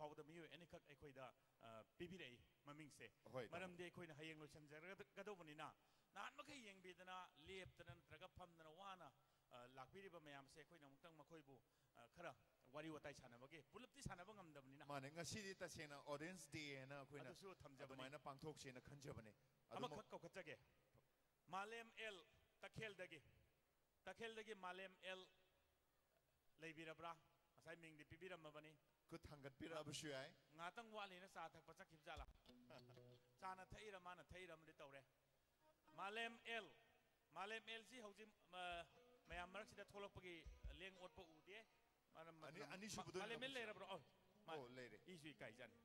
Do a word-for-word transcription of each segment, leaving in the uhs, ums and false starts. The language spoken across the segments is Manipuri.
ꯐꯥꯎꯕꯗ ꯃꯤꯑꯣꯏ ꯑꯅꯤꯈꯛ ꯑꯩꯈꯣꯏꯗ, ꯑ, ꯄꯤꯕꯤꯔꯛꯏ ꯃꯃꯤꯡꯁꯦ꯫ ꯍꯣꯏ, ꯇꯥꯃꯣ꯫ ꯃꯔꯝꯗꯤ ꯑꯩꯈꯣꯏꯅ ꯍꯌꯦꯡ ꯂꯣꯏꯁꯤꯟꯖꯔꯒꯗꯧꯕꯅꯤꯅ, ꯅꯍꯥꯟ ꯃꯈꯩ ꯌꯦꯡꯕꯤꯗꯅ, ꯂꯦꯞꯇꯅ ꯅꯠꯇ꯭ꯔꯒ ꯐꯝꯗꯅ ꯋꯥꯅ, ꯑ, ꯂꯥꯛꯄꯤꯔꯤꯕ ꯃꯌꯥꯝꯁꯦ ꯑꯩꯈꯣꯏꯅ ꯑꯃꯨꯛꯇꯪ ꯃꯈꯣꯏꯕꯨ, ꯑ, ꯈꯔ ꯋꯥꯔꯤ ꯋꯥꯇꯥꯏ ꯁꯥꯟꯅꯕꯒꯤ, ꯄꯨꯂꯞꯇꯤ ꯁꯥꯟꯅꯕ ꯉꯝꯗꯕꯅꯤꯅ꯫ ꯃꯥꯅꯦ, ꯉꯁꯤꯗꯤ ꯇꯁꯦꯡꯅ Audience Day ꯍꯥꯏꯅ ꯑꯩꯈꯣꯏꯅ ꯑꯗꯨꯁꯨ ꯊꯝꯖꯕꯅꯤ꯫ ꯑꯗꯨꯃꯥꯏꯅ ꯄꯥꯡꯊꯣꯛꯁꯦꯅ ꯈꯟꯖꯕꯅꯦ꯫ ꯑꯗꯨꯃ ꯑꯃꯈꯛ ꯀꯧꯈꯠꯆꯒꯦ꯫ ꯃꯥꯂꯦꯝ ꯑꯦꯜ, ꯇꯈꯦꯜꯗꯒꯤ꯫ ꯇꯈꯦꯜꯗꯒꯤ ꯃꯥꯂꯦꯝ ꯑꯦꯜ ꯂꯩꯕꯤꯔꯕ꯭ꯔꯥ? ꯉꯁꯥꯏ ꯃꯤꯡꯗꯤ ꯄꯤꯕꯤꯔꯝꯃꯕꯅꯤ꯫ ꯈꯨꯠ ꯊꯥꯡꯒꯠꯄꯤꯔꯛꯑꯕꯁꯨ ꯌꯥꯏ꯫ ꯉꯥꯛꯇꯪ ꯋꯥꯠꯂꯤꯅ ꯆꯥ ꯊꯛꯄ ꯆꯠꯈꯤꯕ ꯖꯥꯠꯂꯥ? ꯆꯥꯅ ꯊꯛꯏꯔ ꯃꯥꯅ ꯊꯛꯏꯔ ꯑꯃꯗꯤ ꯇꯧꯔꯦ꯫ ꯃꯥꯂꯦꯝ ꯑꯦꯜ, ꯃꯥꯂꯦꯝ ꯑꯦꯜꯁꯤ ꯍꯧꯖꯤꯛ, ꯑ, ꯃꯌꯥꯝ ꯃꯔꯛꯁꯤꯗ ꯊꯣꯛꯂꯛꯄꯒꯤ ꯂꯦꯡ ꯑꯣꯠꯄ ꯎꯗꯦ꯫ ꯃꯔꯝ-, ꯑꯅꯤ-, ꯃꯔꯝ-, ꯑꯅꯤꯁꯨꯕꯗꯣ ꯃꯥꯂꯦꯝ ꯑꯦꯜ ꯂꯩꯔꯕ꯭ꯔꯣ? ꯑꯣ, ꯑꯣ, ꯂꯩꯔꯦ꯫ ꯏꯁꯨ ꯏꯀꯥꯏꯖꯥꯅꯤ꯫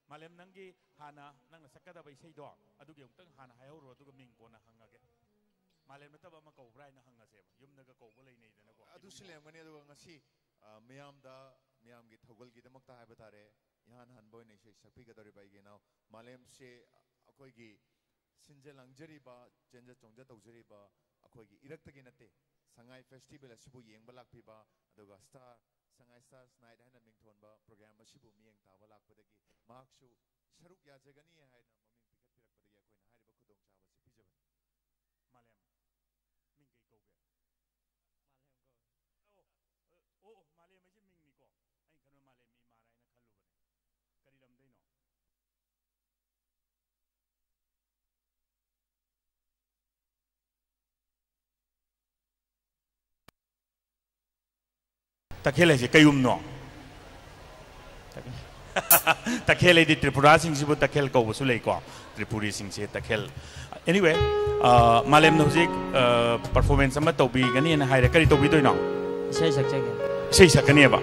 ꯃꯥꯂꯦꯝ, ꯅꯪꯒꯤ ꯍꯥꯟꯅ ꯅꯪꯅ ꯁꯛꯀꯗꯕ ꯏꯁꯩꯗꯣ ꯑꯗꯨꯒꯤ ꯑꯃꯨꯛꯇꯪ ꯍꯥꯟꯅ ꯍꯥꯏꯍꯧꯔꯣ, ꯑꯗꯨꯒ ꯃꯤꯡ ꯀꯣꯟꯅ ꯍꯪꯉꯒꯦ꯫ ꯃꯥꯂꯦꯝ ꯅꯠꯇꯕ ꯑꯃ ꯀꯧꯕ꯭ꯔꯥ ꯍꯥꯏꯅ ꯍꯪꯉꯁꯦꯕ, ꯌꯨꯝꯗꯒ ꯀꯧꯕ ꯂꯩꯅꯩꯗꯅꯀꯣ꯫ ꯑꯗꯨꯁꯨ ꯂꯩꯔꯝꯒꯅꯤ꯫ ꯑꯗꯨꯒ ꯉꯁꯤ, ꯑ, ꯃꯤꯌꯥꯝꯗ, ꯃꯤꯌꯥꯝꯒꯤ ꯊꯧꯒꯜꯒꯤꯗꯃꯛꯇ ꯍꯥꯏꯕ ꯇꯥꯔꯦ, ꯏꯍꯥꯟ ꯍꯥꯟꯕ ꯑꯣꯏꯅ ꯏꯁꯩ ꯁꯛꯄꯤꯒꯗꯧꯔꯤꯕ ꯑꯩꯒꯤ ꯏꯅꯥꯎ ꯃꯥꯂꯦꯝꯁꯦ ꯑꯩꯈꯣꯏꯒꯤ ꯁꯤꯟꯖ ꯂꯥꯡꯖꯔꯤꯕ, ꯆꯦꯟꯖ ꯆꯣꯡꯖ ꯇꯧꯖꯔꯤꯕ ꯑꯩꯈꯣꯏꯒꯤ ꯏꯔꯛꯇꯒꯤ ꯅꯠꯇꯦ, ꯁꯉꯥꯏ ꯐꯦꯁꯇꯤꯚꯦꯜ ꯑꯁꯤꯕꯨ ꯌꯦꯡꯕ ꯂꯥꯛꯄꯤꯕ, ꯑꯗꯨꯒ ꯁ꯭ꯇꯥꯔ, ꯁꯉꯥꯏ ꯁ꯭ꯇꯥꯔꯁ ꯅꯥꯏꯠ ꯍꯥꯏꯅ ꯃꯤꯡꯊꯣꯟꯕ ꯄ꯭ꯔꯣꯒ꯭ꯔꯥꯝ ꯑꯁꯤꯕꯨ ꯃꯤꯠꯌꯦꯡ ꯇꯥꯕ ꯂꯥꯛꯄꯗꯒꯤ ꯃꯍꯥꯛꯁꯨ ꯁꯔꯨꯛ ꯌꯥꯖꯒꯅꯤ ꯍꯥꯏꯅ ꯃꯃꯤꯡ ꯄꯤꯈꯠꯄꯤꯔꯛꯄꯗꯒꯤ ꯑꯩꯈꯣꯏꯅ ꯍꯥꯏꯔꯤꯕ ꯈꯨꯗꯣꯡꯆꯥꯕ ꯑꯁꯤ ꯄꯤꯖꯕꯅꯤ꯫ ꯃꯥꯂꯦꯝ, ꯃꯤꯡ ꯀꯩ ꯀꯧꯒꯦ? ꯃꯥꯂꯦꯝ ꯀꯧꯏ꯫ ꯑꯣ, ꯑꯣ, ꯑꯣ, ꯃꯥꯂꯦꯝ ꯍꯥꯏꯁꯦ ꯃꯤꯡꯅꯤꯀꯣ? ꯑꯩꯅ ꯈꯟꯕ ꯃꯥꯂꯦꯝ ꯏꯃꯥꯔꯥ ꯍꯥꯏꯅ ꯈꯜꯂꯨꯕꯅꯦ꯫ ꯀꯔꯤ ꯂꯝꯗꯩꯅꯣ? ꯇꯈꯦꯜ ꯍꯥꯏꯁꯦ ꯀꯩꯌꯨꯝꯅꯣ? ꯇꯈꯦꯜ ꯍꯥꯏꯗꯤ ꯇ꯭ꯔꯤꯄꯨꯔꯥꯁꯤꯡꯁꯤꯕꯨ ꯇꯈꯦꯜ ꯀꯧꯕꯁꯨ ꯂꯩꯀꯣ꯫ ꯇ꯭ꯔꯤꯄꯨꯔꯤꯁꯤꯡꯁꯦ ꯇꯈꯦꯜ꯫ Anyway, ꯑ, ꯃꯥꯂꯦꯝꯅ ꯍꯧꯖꯤꯛ, ꯑ, performance ꯑꯃ ꯇꯧꯕꯤꯒꯅꯤꯅ ꯍꯥꯏꯔꯦ꯫ ꯀꯔꯤ ꯇꯧꯕꯤꯗꯣꯏꯅꯣ? ꯏꯁꯩ ꯁꯛꯆꯒꯦ꯫ ꯏꯁꯩ ꯁꯛꯀꯅꯦꯕ꯫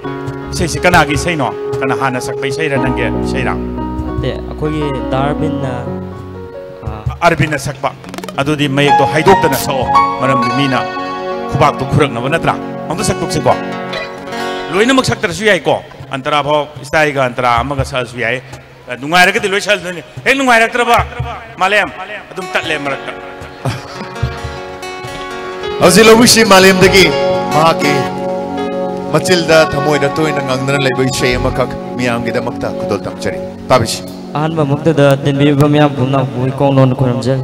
ꯏꯁꯩꯁꯦ ꯀꯅꯥꯒꯤ ꯏꯁꯩꯅꯣ? ꯀꯅꯥ ꯍꯥꯟꯅ ꯁꯛꯄ ꯏꯁꯩꯔꯥ, ꯅꯪꯒꯤ ꯏꯁꯩꯔꯥ? ꯅꯠꯇꯦ, ꯑꯩꯈꯣꯏꯒꯤ ꯗꯥ ꯑꯔꯕꯤꯟꯅ, ꯑ, ꯑꯔꯕꯤꯟꯅ ꯁꯛꯄ꯫ ꯑꯗꯨꯗꯤ ꯃꯌꯦꯛꯇꯣ ꯍꯥꯏꯗꯣꯛꯇꯅ ꯁꯛꯑꯣ, ꯃꯔꯝꯗꯤ ꯃꯤꯅ ꯈꯨꯕꯥꯛꯇꯣ ꯈꯨꯔꯛꯅꯕ ꯅꯠꯇ꯭ꯔꯥ? ꯑꯝꯇ ꯁꯛꯇꯣꯛꯁꯤꯀꯣ꯫ ꯂꯣꯏꯅꯃꯛ ꯁꯛꯇ꯭ꯔꯁꯨ ꯌꯥꯏꯀꯣ, ꯑꯟꯇꯔꯥ ꯐꯥꯎ, ꯏꯁꯇꯥꯏꯒ ꯑꯟꯇꯔꯥ ꯑꯃꯒ ꯁꯛꯑꯁꯨ ꯌꯥꯏ꯫ ꯅꯨꯡꯉꯥꯏꯔꯒꯗꯤ ꯂꯣꯏ ꯁꯛꯍꯟꯗꯣꯏꯅꯤ, ꯍꯦꯛ ꯅꯨꯡꯉꯥꯏꯔꯛꯇ꯭ꯔꯕ, ꯃꯥꯂꯦꯝ, ꯑꯗꯨꯝ ꯇꯠꯂꯦ ꯃꯔꯛꯇ꯫ ꯍꯧꯖꯤꯛ ꯂꯧꯕꯤꯁꯤ ꯃꯥꯂꯦꯝꯗꯒꯤ ꯃꯍꯥꯛꯀꯤ ꯃꯆꯤꯜꯗ ꯊꯃꯣꯏꯗ ꯇꯣꯏꯅ ꯉꯪꯗꯨꯅ ꯂꯩꯕ ꯏꯁꯩ ꯑꯃꯈꯛ ꯃꯤꯌꯥꯝꯒꯤꯗꯃꯛꯇ ꯈꯨꯗꯣꯜ ꯇꯝꯖꯔꯤ꯫ ꯇꯥꯕꯤꯁꯤ꯫ ꯑꯍꯥꯟꯕꯃꯛꯇꯗ ꯇꯤꯟꯕꯤꯔꯤꯕ ꯃꯤꯌꯥꯝ ꯄꯨꯝꯅꯃꯛꯄꯨ ꯏꯀꯣꯡ ꯅꯣꯟꯅ ꯈꯨꯔꯨꯝꯖꯔꯤ꯫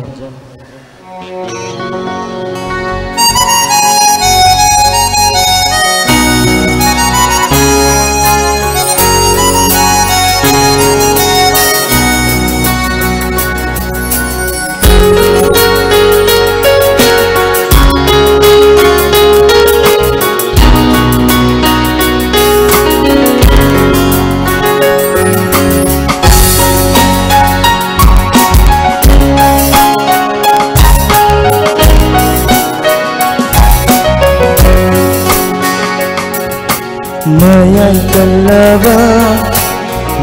ꯃꯌꯥꯏ ꯀꯜꯂꯕ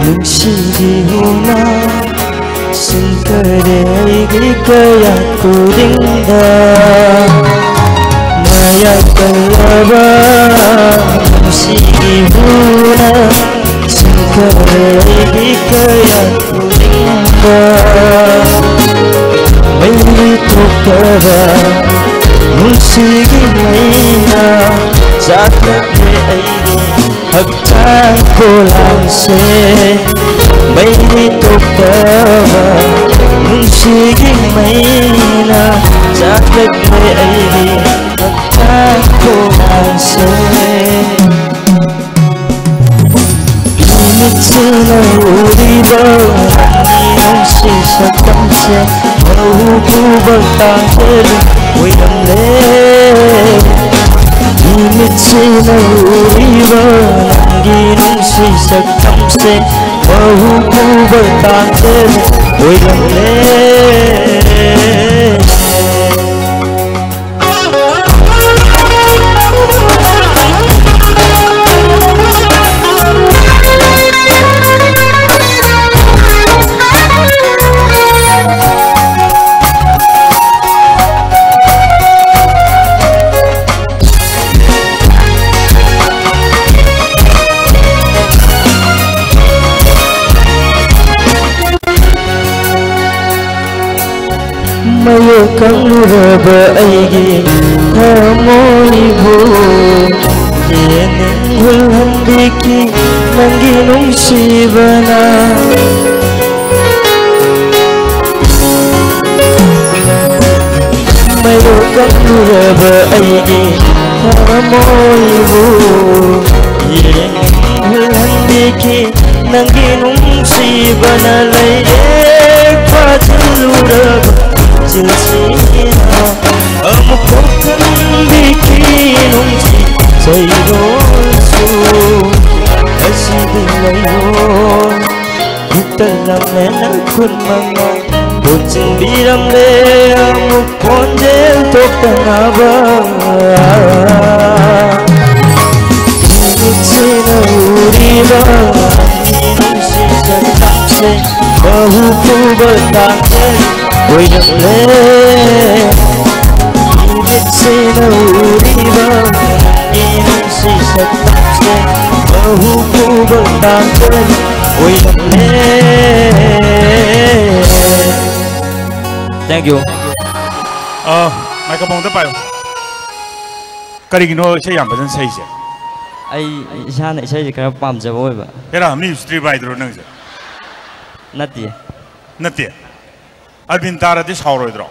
ꯅꯨꯡꯁꯤꯒꯤ ꯍꯨꯅ ꯁꯤꯡꯈꯔꯦ ꯑꯩꯒꯤ ꯀꯌꯥ ꯈꯨꯗꯤꯡꯗ꯫ ꯃꯌꯥꯏ ꯀꯜꯂꯕ ꯅꯨꯡꯁꯤꯒꯤ ꯍꯨꯅ ꯁꯤꯡꯈꯔꯦ ꯑꯩꯒꯤ ꯀꯌꯥ ꯈꯨꯗꯤꯡꯗ꯫ ꯃꯩ ꯊꯣꯛꯇꯕ ꯅꯨꯡꯁꯤꯒꯤ ꯃꯩꯅ ꯆꯥꯛꯂꯛꯂꯦ ꯑꯩꯒꯤ ꯍꯛꯆꯥꯡ ꯄꯣꯂꯥꯡꯁꯦ꯫ ꯃꯩ ꯊꯣꯛꯇꯕ ꯅꯨꯡꯁꯤꯒꯤ ꯃꯩꯅ ꯆꯥꯛꯂꯛꯂꯦ ꯑꯩꯒꯤ ꯍꯛꯆꯥꯡ ꯄꯣꯂꯥꯡꯁꯦ꯫ ꯏꯃꯤꯠꯁꯤꯅ ꯎꯔꯤꯕ ꯅꯪꯒꯤ ꯅꯨꯡꯁꯤ ꯁꯛꯇꯝꯁꯦ ꯃꯍꯨ ꯄꯨꯕ ꯇꯥꯡꯖꯕ ꯑꯣꯏꯔꯝꯂꯦ꯫ ꯏꯃꯤꯠꯁꯤꯅ ꯎꯔꯤꯕ ꯅꯪꯒꯤ ꯅꯨꯡꯁꯤ ꯁꯛꯇꯝꯁꯦ ꯃꯍꯨ ꯄꯨꯕ ꯇꯥꯡꯖꯕ ꯑꯣꯏꯔꯝꯂꯦ꯫ ꯃꯌꯣꯛ ꯀꯪꯂꯨꯔꯕ ꯑꯩꯒꯤ ꯊꯃꯣꯏꯕꯨ ꯌꯦꯡꯉꯦ ꯍꯨꯜꯍꯟꯕꯤꯈꯤ ꯅꯪꯒꯤ ꯅꯨꯡꯁꯤꯕꯅ꯫ ꯃꯩꯔꯣ ꯀꯪꯂꯨꯔꯕ ꯑꯩꯒꯤ ꯊꯃꯣꯏꯕꯨ ꯌꯦꯡ ꯍꯨꯜꯍꯟꯕꯤꯈꯤ ꯅꯪꯒꯤ ꯅꯨꯡꯁꯤꯕꯅ꯫ ꯂꯩꯔꯦ ꯐꯥꯖꯤꯜꯂꯨꯔꯕ ꯆꯤꯟꯁꯤꯅ ꯑꯃꯨꯛ ꯄꯣꯛꯍꯟꯕꯤꯈꯤ ꯅꯨꯡꯁꯤ ꯆꯩꯔꯣꯜꯁꯨ꯫ ꯑꯁꯤꯗꯤ ꯂꯩꯔꯣ ꯍꯨꯠꯇꯂꯝꯃꯦꯅ ꯈꯨꯟ ꯃꯉꯥ ꯄꯨꯟꯁꯤꯟꯕꯤꯔꯝꯂꯦ ꯑꯃꯨꯛ ꯈꯣꯟꯖꯦꯜ ꯊꯣꯛꯇꯅꯕ꯫ ꯅꯨꯃꯤꯠꯁꯤꯅ ꯎꯔꯤꯕ ꯅꯪꯒꯤ ꯅꯨꯡꯁꯤ ꯁꯛꯇꯝꯁꯦ ꯃꯍꯨ ꯄꯨꯕ ꯇꯥꯡꯀꯛ ꯑꯣꯏꯔꯝꯂꯦ꯫ ꯅꯨꯃꯤꯠꯁꯤꯅ ꯎꯔꯤꯕ ꯅꯪꯒꯤ ꯅꯨꯡꯁꯤ ꯁꯛꯇꯝꯁꯦ ꯃꯍꯨ ꯄꯨꯕ ꯇꯥꯡꯀꯛ ꯑꯣꯏꯔꯝꯂꯦ꯫ Thank you. ꯑ, microphone ꯑꯝꯇ ꯄꯥꯏꯌꯨ꯫ ꯀꯔꯤꯒꯤꯅꯣ ꯏꯁꯩ ꯌꯥꯝ ꯐꯖꯅ ꯁꯛꯏꯁꯦ? ꯑꯩ ꯏꯁꯥꯅ ꯏꯁꯩꯁꯦ ꯈꯔ ꯄꯥꯝꯖꯕ ꯑꯣꯏꯕ꯫ ꯍꯦꯔꯥ, ꯃꯤ ꯎꯁꯤꯠꯇ꯭ꯔꯤꯕ ꯍꯥꯏꯗꯨꯔꯣ ꯅꯪꯁꯦ? ꯅꯠꯇꯦ꯫ ꯅꯠꯇꯦ? ꯑꯔꯕꯤꯟ ꯇꯥꯔꯗꯤ ꯁꯥꯎꯔꯣꯏꯗ꯭ꯔꯣ?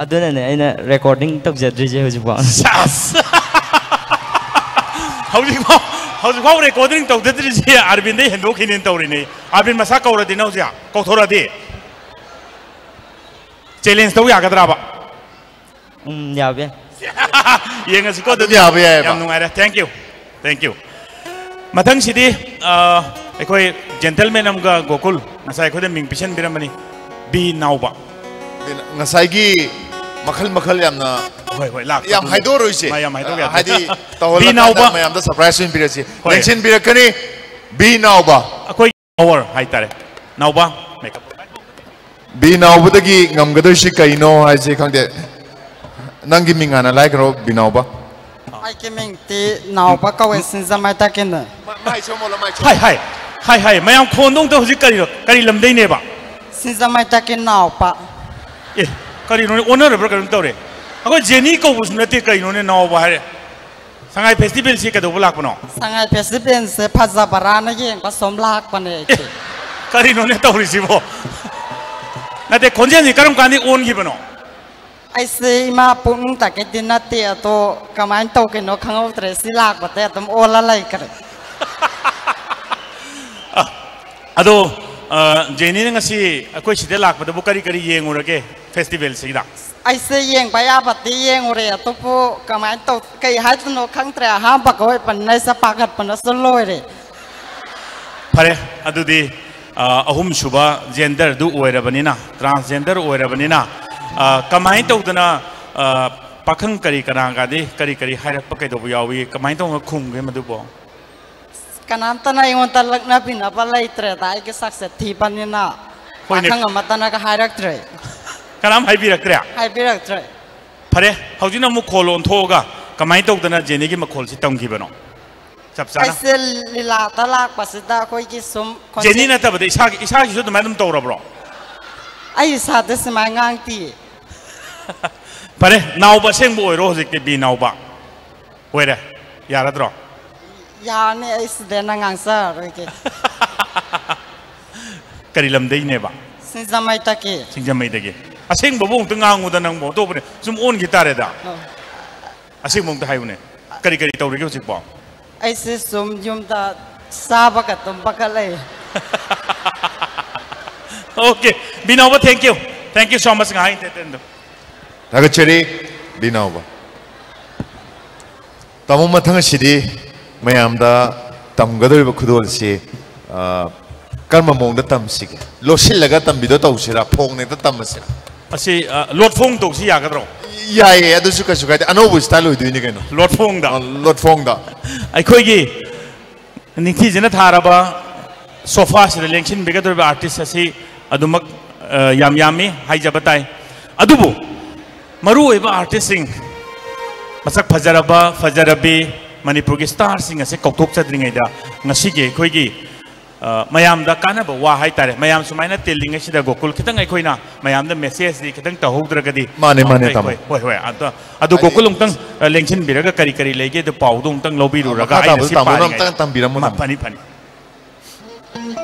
ꯑꯗꯨꯅꯅꯦ ꯑꯩꯅ recording ꯇꯧꯖꯗ꯭ꯔꯤꯁꯦ ꯍꯧꯖꯤꯛꯐꯥꯎ꯫ ꯁꯥꯁ! ꯍꯧꯖꯤꯛꯐꯥꯎ, ꯍꯧꯖꯤꯛꯐꯥꯎ recording ꯇꯧꯖꯗ꯭ꯔꯤꯁꯦ ꯑꯔꯕꯤꯟꯗꯩ ꯍꯦꯟꯗꯣꯛꯈꯤꯅꯦꯅ ꯇꯧꯔꯤꯅꯦ꯫ ꯑꯔꯕꯤꯟ ꯃꯁꯥ ꯀꯧꯔꯗꯤ ꯅꯪ ꯍꯧꯖꯤꯛ ꯀꯧꯊꯣꯔꯛꯑꯗꯤ? Challenge ꯇꯧ ꯌꯥꯒꯗ꯭ꯔꯕ? ꯎꯝ, ꯌꯥꯕ ꯌꯥꯏ꯫ ꯌꯦꯡꯉꯁꯤꯀꯣ, ꯑꯗꯨꯝ ꯑꯗꯨꯗꯤ꯫ ꯌꯥꯕ ꯌꯥꯏꯌꯦꯕ꯫ ꯌꯥꯝ ꯅꯨꯡꯉꯥꯏꯔꯦ꯫ Thank you. Thank you. ꯃꯊꯪꯁꯤꯗꯤ, ꯑ, ꯑꯩꯈꯣꯏ gentleman ꯑꯃꯒ ꯒꯣꯀꯨꯜ ꯉꯁꯥꯏ ꯑꯩꯈꯣꯏꯗ ꯃꯤꯡ ꯄꯤꯁꯟꯕꯤꯔꯝꯕꯅꯤ, ꯕꯤ ꯅꯥꯎꯕ꯫ ꯉꯁꯥꯏꯒꯤ ꯃꯈꯜ ꯃꯈꯜ ꯌꯥꯝꯅ ꯍꯣꯏ, ꯍꯣꯏ, ꯂꯥꯛꯄ ꯌꯥꯝ ꯑꯗꯨꯅꯤ꯫ ꯍꯥꯏꯗꯣꯛꯑꯔꯣꯏꯁꯦ꯫ ꯃꯥ ꯌꯥꯝ ꯍꯥꯏꯗꯣꯛ ꯌꯥꯗꯦ꯫ ꯍꯥꯏꯗꯤ ꯇꯧꯍꯜꯂꯀꯥꯟꯗ ꯕꯤ ꯅꯥꯎꯕ꯫ ꯃꯌꯥꯝꯗ surprise ꯑꯣꯏꯅ ꯄꯤꯔꯛꯁꯤ꯫ ꯍꯣꯏ꯫ ꯂꯦꯡꯁꯤꯟꯕꯤꯔꯛꯀꯅꯤ ꯕꯤ ꯅꯥꯎꯕ꯫ ꯑꯩꯈꯣꯏ power ꯍꯥꯏꯇꯥꯔꯦ꯫ ꯅꯥꯎꯕ, makeup꯫ ꯕꯤ ꯅꯥꯎꯕꯗꯒꯤ ꯉꯝꯒꯗꯣꯏꯁꯤ ꯀꯩꯅꯣ ꯍꯥꯏꯁꯦ ꯈꯪꯗꯦ꯫ ꯅꯪꯒꯤ ꯃꯤꯡ ꯍꯥꯟꯅ ꯂꯥꯏꯈ꯭ꯔꯣ, ꯕꯤ ꯅꯥꯎꯕ꯫ ꯑꯩꯒꯤ ꯃꯤꯡꯗꯤ ꯅꯥꯎꯕ ꯀꯧꯋꯦ, ꯁꯤꯡꯖꯃꯩꯗꯒꯤꯅꯦ꯫ ꯃꯥꯏ ꯁꯣꯝꯃꯣꯂꯣ, ꯃꯥꯏ ꯁꯣꯝꯃꯣ꯫ ꯍꯥꯏ, ꯍꯥꯏ, ꯍꯥꯏ, ꯍꯥꯏ, ꯃꯌꯥꯝ ꯈꯣꯟꯗꯣ ꯑꯝꯇ ꯍꯧꯖꯤꯛ ꯀꯔꯤꯅꯣ? ꯀꯔꯤ ꯂꯝꯗꯩꯅꯦꯕ? ꯁꯤꯡꯖꯃꯩꯗꯒꯤ ꯅꯥꯎꯕ꯫ ꯑꯦ, ꯀꯔꯤꯅꯣꯅꯦ? ꯑꯣꯟꯅꯔꯕ꯭ꯔꯥ ꯀꯩꯅꯣꯝ ꯇꯧꯔꯦ꯫ ꯑꯩꯈꯣꯏ ꯖꯦꯅꯤ ꯀꯧꯕꯁꯨ ꯅꯠꯇꯦ, ꯀꯩꯅꯣꯅꯦ ꯅꯥꯎꯕ ꯍꯥꯏꯔꯦ? ꯁꯉꯥꯏ ꯐꯦꯁꯇꯤꯚꯦꯜꯁꯤ ꯀꯩꯗꯧꯕ ꯂꯥꯛꯄꯅꯣ? ꯁꯉꯥꯏ ꯐꯦꯁꯇꯤꯚꯦꯜꯁꯦ ꯐꯖꯕ꯭ꯔꯥꯅ ꯌꯦꯡꯕ ꯁꯨꯝ ꯂꯥꯛꯄꯅꯦ ꯑꯩꯁꯦ꯫ ꯀꯔꯤꯅꯣꯅꯦ ꯇꯧꯔꯤꯁꯤꯕꯣ? ꯅꯠꯇꯦ, ꯈꯣꯟꯖꯦꯜꯁꯤ ꯀꯔꯝ ꯀꯥꯟꯗ ꯑꯣꯟꯈꯤꯕꯅꯣ? ꯑꯩꯁꯦ ꯏꯃꯥ ꯄꯨꯛꯅꯤꯡ ꯇꯥꯀꯩꯗꯤ ꯅꯠꯇꯦ, ꯑꯗꯣ ꯀꯃꯥꯏꯅ ꯇꯧꯒꯦꯅꯣ ꯈꯪꯍꯧꯗ꯭ꯔꯦ, ꯁꯤ ꯂꯥꯛꯄꯗꯩ ꯑꯗꯨꯝ ꯑꯣꯜꯂ ꯂꯩꯈ꯭ꯔꯦ꯫ ꯑ, ꯑꯗꯣ, ꯑ, ꯖꯦꯅꯤꯅ ꯉꯁꯤ ꯑꯩꯈꯣꯏ ꯁꯤꯗ ꯂꯥꯛꯄꯗꯕꯨ ꯀꯔꯤ ꯀꯔꯤ ꯌꯦꯡꯉꯨꯔꯒꯦ ꯐꯦꯁꯇꯤꯚꯦꯜꯁꯤꯗ? ꯑꯩꯁꯦ ꯌꯦꯡꯕ ꯌꯥꯕꯗꯤ ꯌꯦꯡꯉꯨꯔꯦ, ꯑꯗꯨꯕꯨ ꯀꯃꯥꯏꯅ ꯇꯧ, ꯀꯩ ꯍꯥꯏꯗꯣꯏꯅꯣ ꯈꯪꯗ꯭ꯔꯦ, ꯑꯍꯥꯟꯕꯒ ꯑꯣꯏꯕꯅꯤꯅ ꯑꯩꯁꯦ ꯄꯥꯈꯠꯄꯅꯁꯨ ꯂꯣꯏꯔꯦ꯫ ꯐꯔꯦ, ꯑꯗꯨꯗꯤ, ꯑ, ꯑꯍꯨꯝꯁꯨꯕ ꯖꯦꯟꯗꯔꯗꯨ ꯑꯣꯏꯔꯕꯅꯤꯅ, ꯇ꯭ꯔꯥꯟꯁꯖꯦꯟꯗꯔ ꯑꯣꯏꯔꯕꯅꯤꯅ, ꯑ, ꯀꯃꯥꯏꯅ ꯇꯧꯗꯅ, ꯑ, ꯄꯥꯈꯪ ꯀꯔꯤ ꯀꯅꯥꯒꯗꯤ ꯀꯔꯤ ꯀꯔꯤ ꯍꯥꯏꯔꯛꯄ ꯀꯩꯗꯧꯕ ꯌꯥꯎꯏ? ꯀꯃꯥꯏꯅ ꯇꯧꯅ ꯈꯨꯝꯒꯦ ꯃꯗꯨꯕꯣ? ꯀꯅꯥꯝꯇꯅ ꯑꯩꯉꯣꯟꯗ ꯂꯛꯅꯕꯤꯅꯕ ꯂꯩꯇ꯭ꯔꯦꯗ, ꯑꯩꯒꯤ ꯁꯛꯁꯦ ꯊꯤꯕꯅꯤꯅ꯫ ꯍꯣꯏꯅꯦ꯫ ꯄꯥꯈꯪ ꯑꯃꯠꯇꯅꯒ ꯍꯥꯏꯔꯛꯇ꯭ꯔꯦ꯫ ꯀꯅꯥꯝ ꯍꯥꯏꯕꯤꯔꯛꯇ꯭ꯔꯦ? ꯍꯥꯏꯕꯤꯔꯛꯇ꯭ꯔꯦ꯫ ꯐꯔꯦ, ꯍꯧꯖꯤꯛꯅ ꯑꯃꯨꯛ ꯈꯣꯜ ꯑꯣꯟꯊꯣꯛꯑꯒ ꯀꯃꯥꯏꯅ ꯇꯧꯗꯅ ꯖꯦꯅꯤꯒꯤ ꯃꯈꯣꯜꯁꯤ ꯇꯝꯈꯤꯕꯅꯣ? ꯆꯞ ꯆꯥꯅ꯫ ꯑꯩꯁꯦ ꯂꯤꯂꯥꯗ ꯂꯥꯛꯄꯁꯤꯗ ꯑꯩꯈꯣꯏꯒꯤ ꯁꯨꯝ ꯈꯣꯟꯖꯦꯜ- ꯖꯦꯅꯤ ꯅꯠꯇꯕꯗ ꯏꯁꯥꯒꯤ, ꯏꯁꯥꯒꯤꯁꯨ ꯑꯗꯨꯃꯥꯏꯅ ꯑꯗꯨꯝ ꯇꯧꯔꯕ꯭ꯔꯣ? ꯑꯩ ꯏꯁꯥꯗ ꯁꯨꯃꯥꯏꯅ ꯉꯥꯡꯇꯤꯌꯦ꯫ ꯐꯔꯦ, ꯅꯥꯎꯕ ꯑꯁꯦꯡꯕ ꯑꯣꯏꯔꯣ ꯍꯧꯖꯤꯛꯇꯤ, ꯕꯤ ꯅꯥꯎꯕ ꯑꯣꯏꯔꯦ꯫ ꯌꯥꯔꯗ꯭ꯔꯣ? ꯌꯥꯔꯅꯤ, ꯑꯩ ꯁꯤꯗꯅ ꯉꯥꯡꯖꯔꯔꯣꯏꯒꯦ꯫ ꯀꯔꯤ ꯂꯝꯗꯩꯅꯦꯕ? ꯁꯤꯡꯖꯃꯩꯗꯒꯤ꯫ ꯁꯤꯡꯖꯃꯩꯗꯒꯤ꯫ ꯑꯁꯦꯡꯕꯕꯨ ꯑꯃꯨꯛꯇ ꯉꯥꯡꯉꯨꯗ ꯅꯪꯕꯨ, ꯑꯇꯣꯞꯄꯅꯦ ꯁꯨꯝ ꯑꯣꯟꯈꯤ ꯇꯥꯔꯦꯗ꯫ ꯑꯧ꯫ ꯑꯁꯦꯡꯕ ꯑꯃꯨꯛꯇ ꯍꯥꯏꯌꯨꯅꯦ, ꯀꯔꯤ ꯀꯔꯤ ꯇꯧꯔꯤꯒꯦ ꯍꯧꯖꯤꯛꯄꯣ? ꯑꯩꯁꯦ ꯁꯨꯝ ꯌꯨꯝꯗ ꯆꯥꯕꯒ ꯇꯨꯝꯕꯒ ꯂꯩ꯫ Okay, ꯕꯤꯅꯥꯎꯕ, thank you, thank you so much ꯉꯥꯏꯍꯥꯛ entertainꯗꯣ꯫ ꯊꯥꯒꯠꯆꯔꯤ, ꯕꯤꯅꯥꯎꯕ꯫ ꯇꯥꯃꯣ, ꯃꯊꯪ ꯑꯁꯤꯗꯤ ꯃꯌꯥꯝꯗ ꯇꯝꯒꯗꯧꯔꯤꯕ ꯈꯨꯗꯣꯜꯁꯤ, ꯑ, ꯀꯔꯝꯕ ꯃꯑꯣꯡꯗ ꯇꯝꯁꯤꯒꯦ? ꯂꯣꯠꯁꯤꯜꯂꯒ ꯇꯝꯕꯤꯗꯣ ꯇꯧꯁꯤꯔꯥ, ꯐꯣꯡꯅ ꯍꯦꯛꯇ ꯇꯝꯃꯁꯤꯔꯥ? ꯑꯁꯤ, ꯑ, ꯂꯣꯠꯐꯣꯡ ꯇꯧꯁꯤ ꯌꯥꯒꯗ꯭ꯔꯣ? ꯌꯥꯏꯌꯦ, ꯑꯗꯨꯁꯨ ꯀꯩꯁꯨ ꯀꯥꯏꯗꯦ, ꯑꯅꯧꯕ style ꯑꯣꯏꯗꯣꯏꯅꯤ ꯀꯩꯅꯣ꯫ ꯂꯣꯠꯐꯣꯡꯗ꯫ ꯑ, ꯂꯣꯠꯐꯣꯡꯗ꯫ ꯑꯩꯈꯣꯏꯒꯤ ꯅꯤꯡꯊꯤꯖꯅ ꯊꯥꯔꯕ sofaꯁꯤꯗ ꯂꯦꯡꯁꯤꯟꯕꯤꯒꯗꯧꯔꯤꯕ artist ꯑꯁꯤ ꯑꯗꯨꯃꯛ, ꯑ, ꯌꯥꯝ ꯌꯥꯝꯃꯤ ꯍꯥꯏꯖꯕ ꯇꯥꯏ꯫ ꯑꯗꯨꯕꯨ ꯃꯔꯨꯑꯣꯏꯕ artistꯁꯤꯡ, ꯃꯁꯛ ꯐꯖꯔꯕ, ꯐꯖꯔꯕꯤ ꯃꯅꯤꯄꯨꯔꯒꯤ starꯁꯤꯡ ꯑꯁꯤ ꯀꯧꯊꯣꯛꯆꯗ꯭ꯔꯤꯉꯩꯗ, ꯉꯁꯤꯒꯤ ꯑꯩꯈꯣꯏꯒꯤ ꯑ, ꯃꯌꯥꯝꯗ ꯀꯥꯟꯅꯕ ꯋꯥ ꯍꯥꯏꯇꯥꯔꯦ꯫ ꯃꯌꯥꯝ ꯁꯨꯃꯥꯏꯅ ꯇꯤꯜꯂꯤꯉꯩꯁꯤꯗ ꯒꯣꯀꯨꯜ ꯈꯤꯇꯪ ꯑꯩꯈꯣꯏꯅ ꯃꯌꯥꯝꯗ messageꯁꯤ ꯈꯤꯇꯪ ꯇꯧꯍꯧꯗ꯭ꯔꯒꯗꯤ ꯃꯥꯅꯦ, ꯃꯥꯅꯦ, ꯑꯩꯈꯣꯏ- ꯇꯥꯃꯣ꯫ ꯍꯣꯏ, ꯍꯣꯏ, ꯑꯗꯣ, ꯑꯗꯨ ꯍꯥꯏꯗꯤ ꯒꯣꯀꯨꯜ ꯑꯃꯨꯛꯇꯪ, ꯑ, ꯂꯦꯡꯁꯤꯟꯕꯤꯔꯒ ꯀꯔꯤ ꯀꯔꯤ ꯂꯩꯒꯦ ꯑꯗꯨ ꯄꯥꯎꯗꯣ ꯑꯃꯨꯛꯇꯪ ꯂꯧꯕꯤꯔꯨꯔꯒ ꯃꯈꯥ ꯑꯩꯅ ꯇꯥꯕꯗꯣ ꯁꯤ ꯇꯥꯃꯣꯅ ꯄꯥꯔꯤꯉꯩꯗ ꯑꯃꯨꯛꯇꯪ ꯇꯝꯕꯤꯔꯝꯃꯣ, ꯃ- ꯇꯥꯃꯣ꯫ ꯐꯅꯤ, ꯐꯅꯤ꯫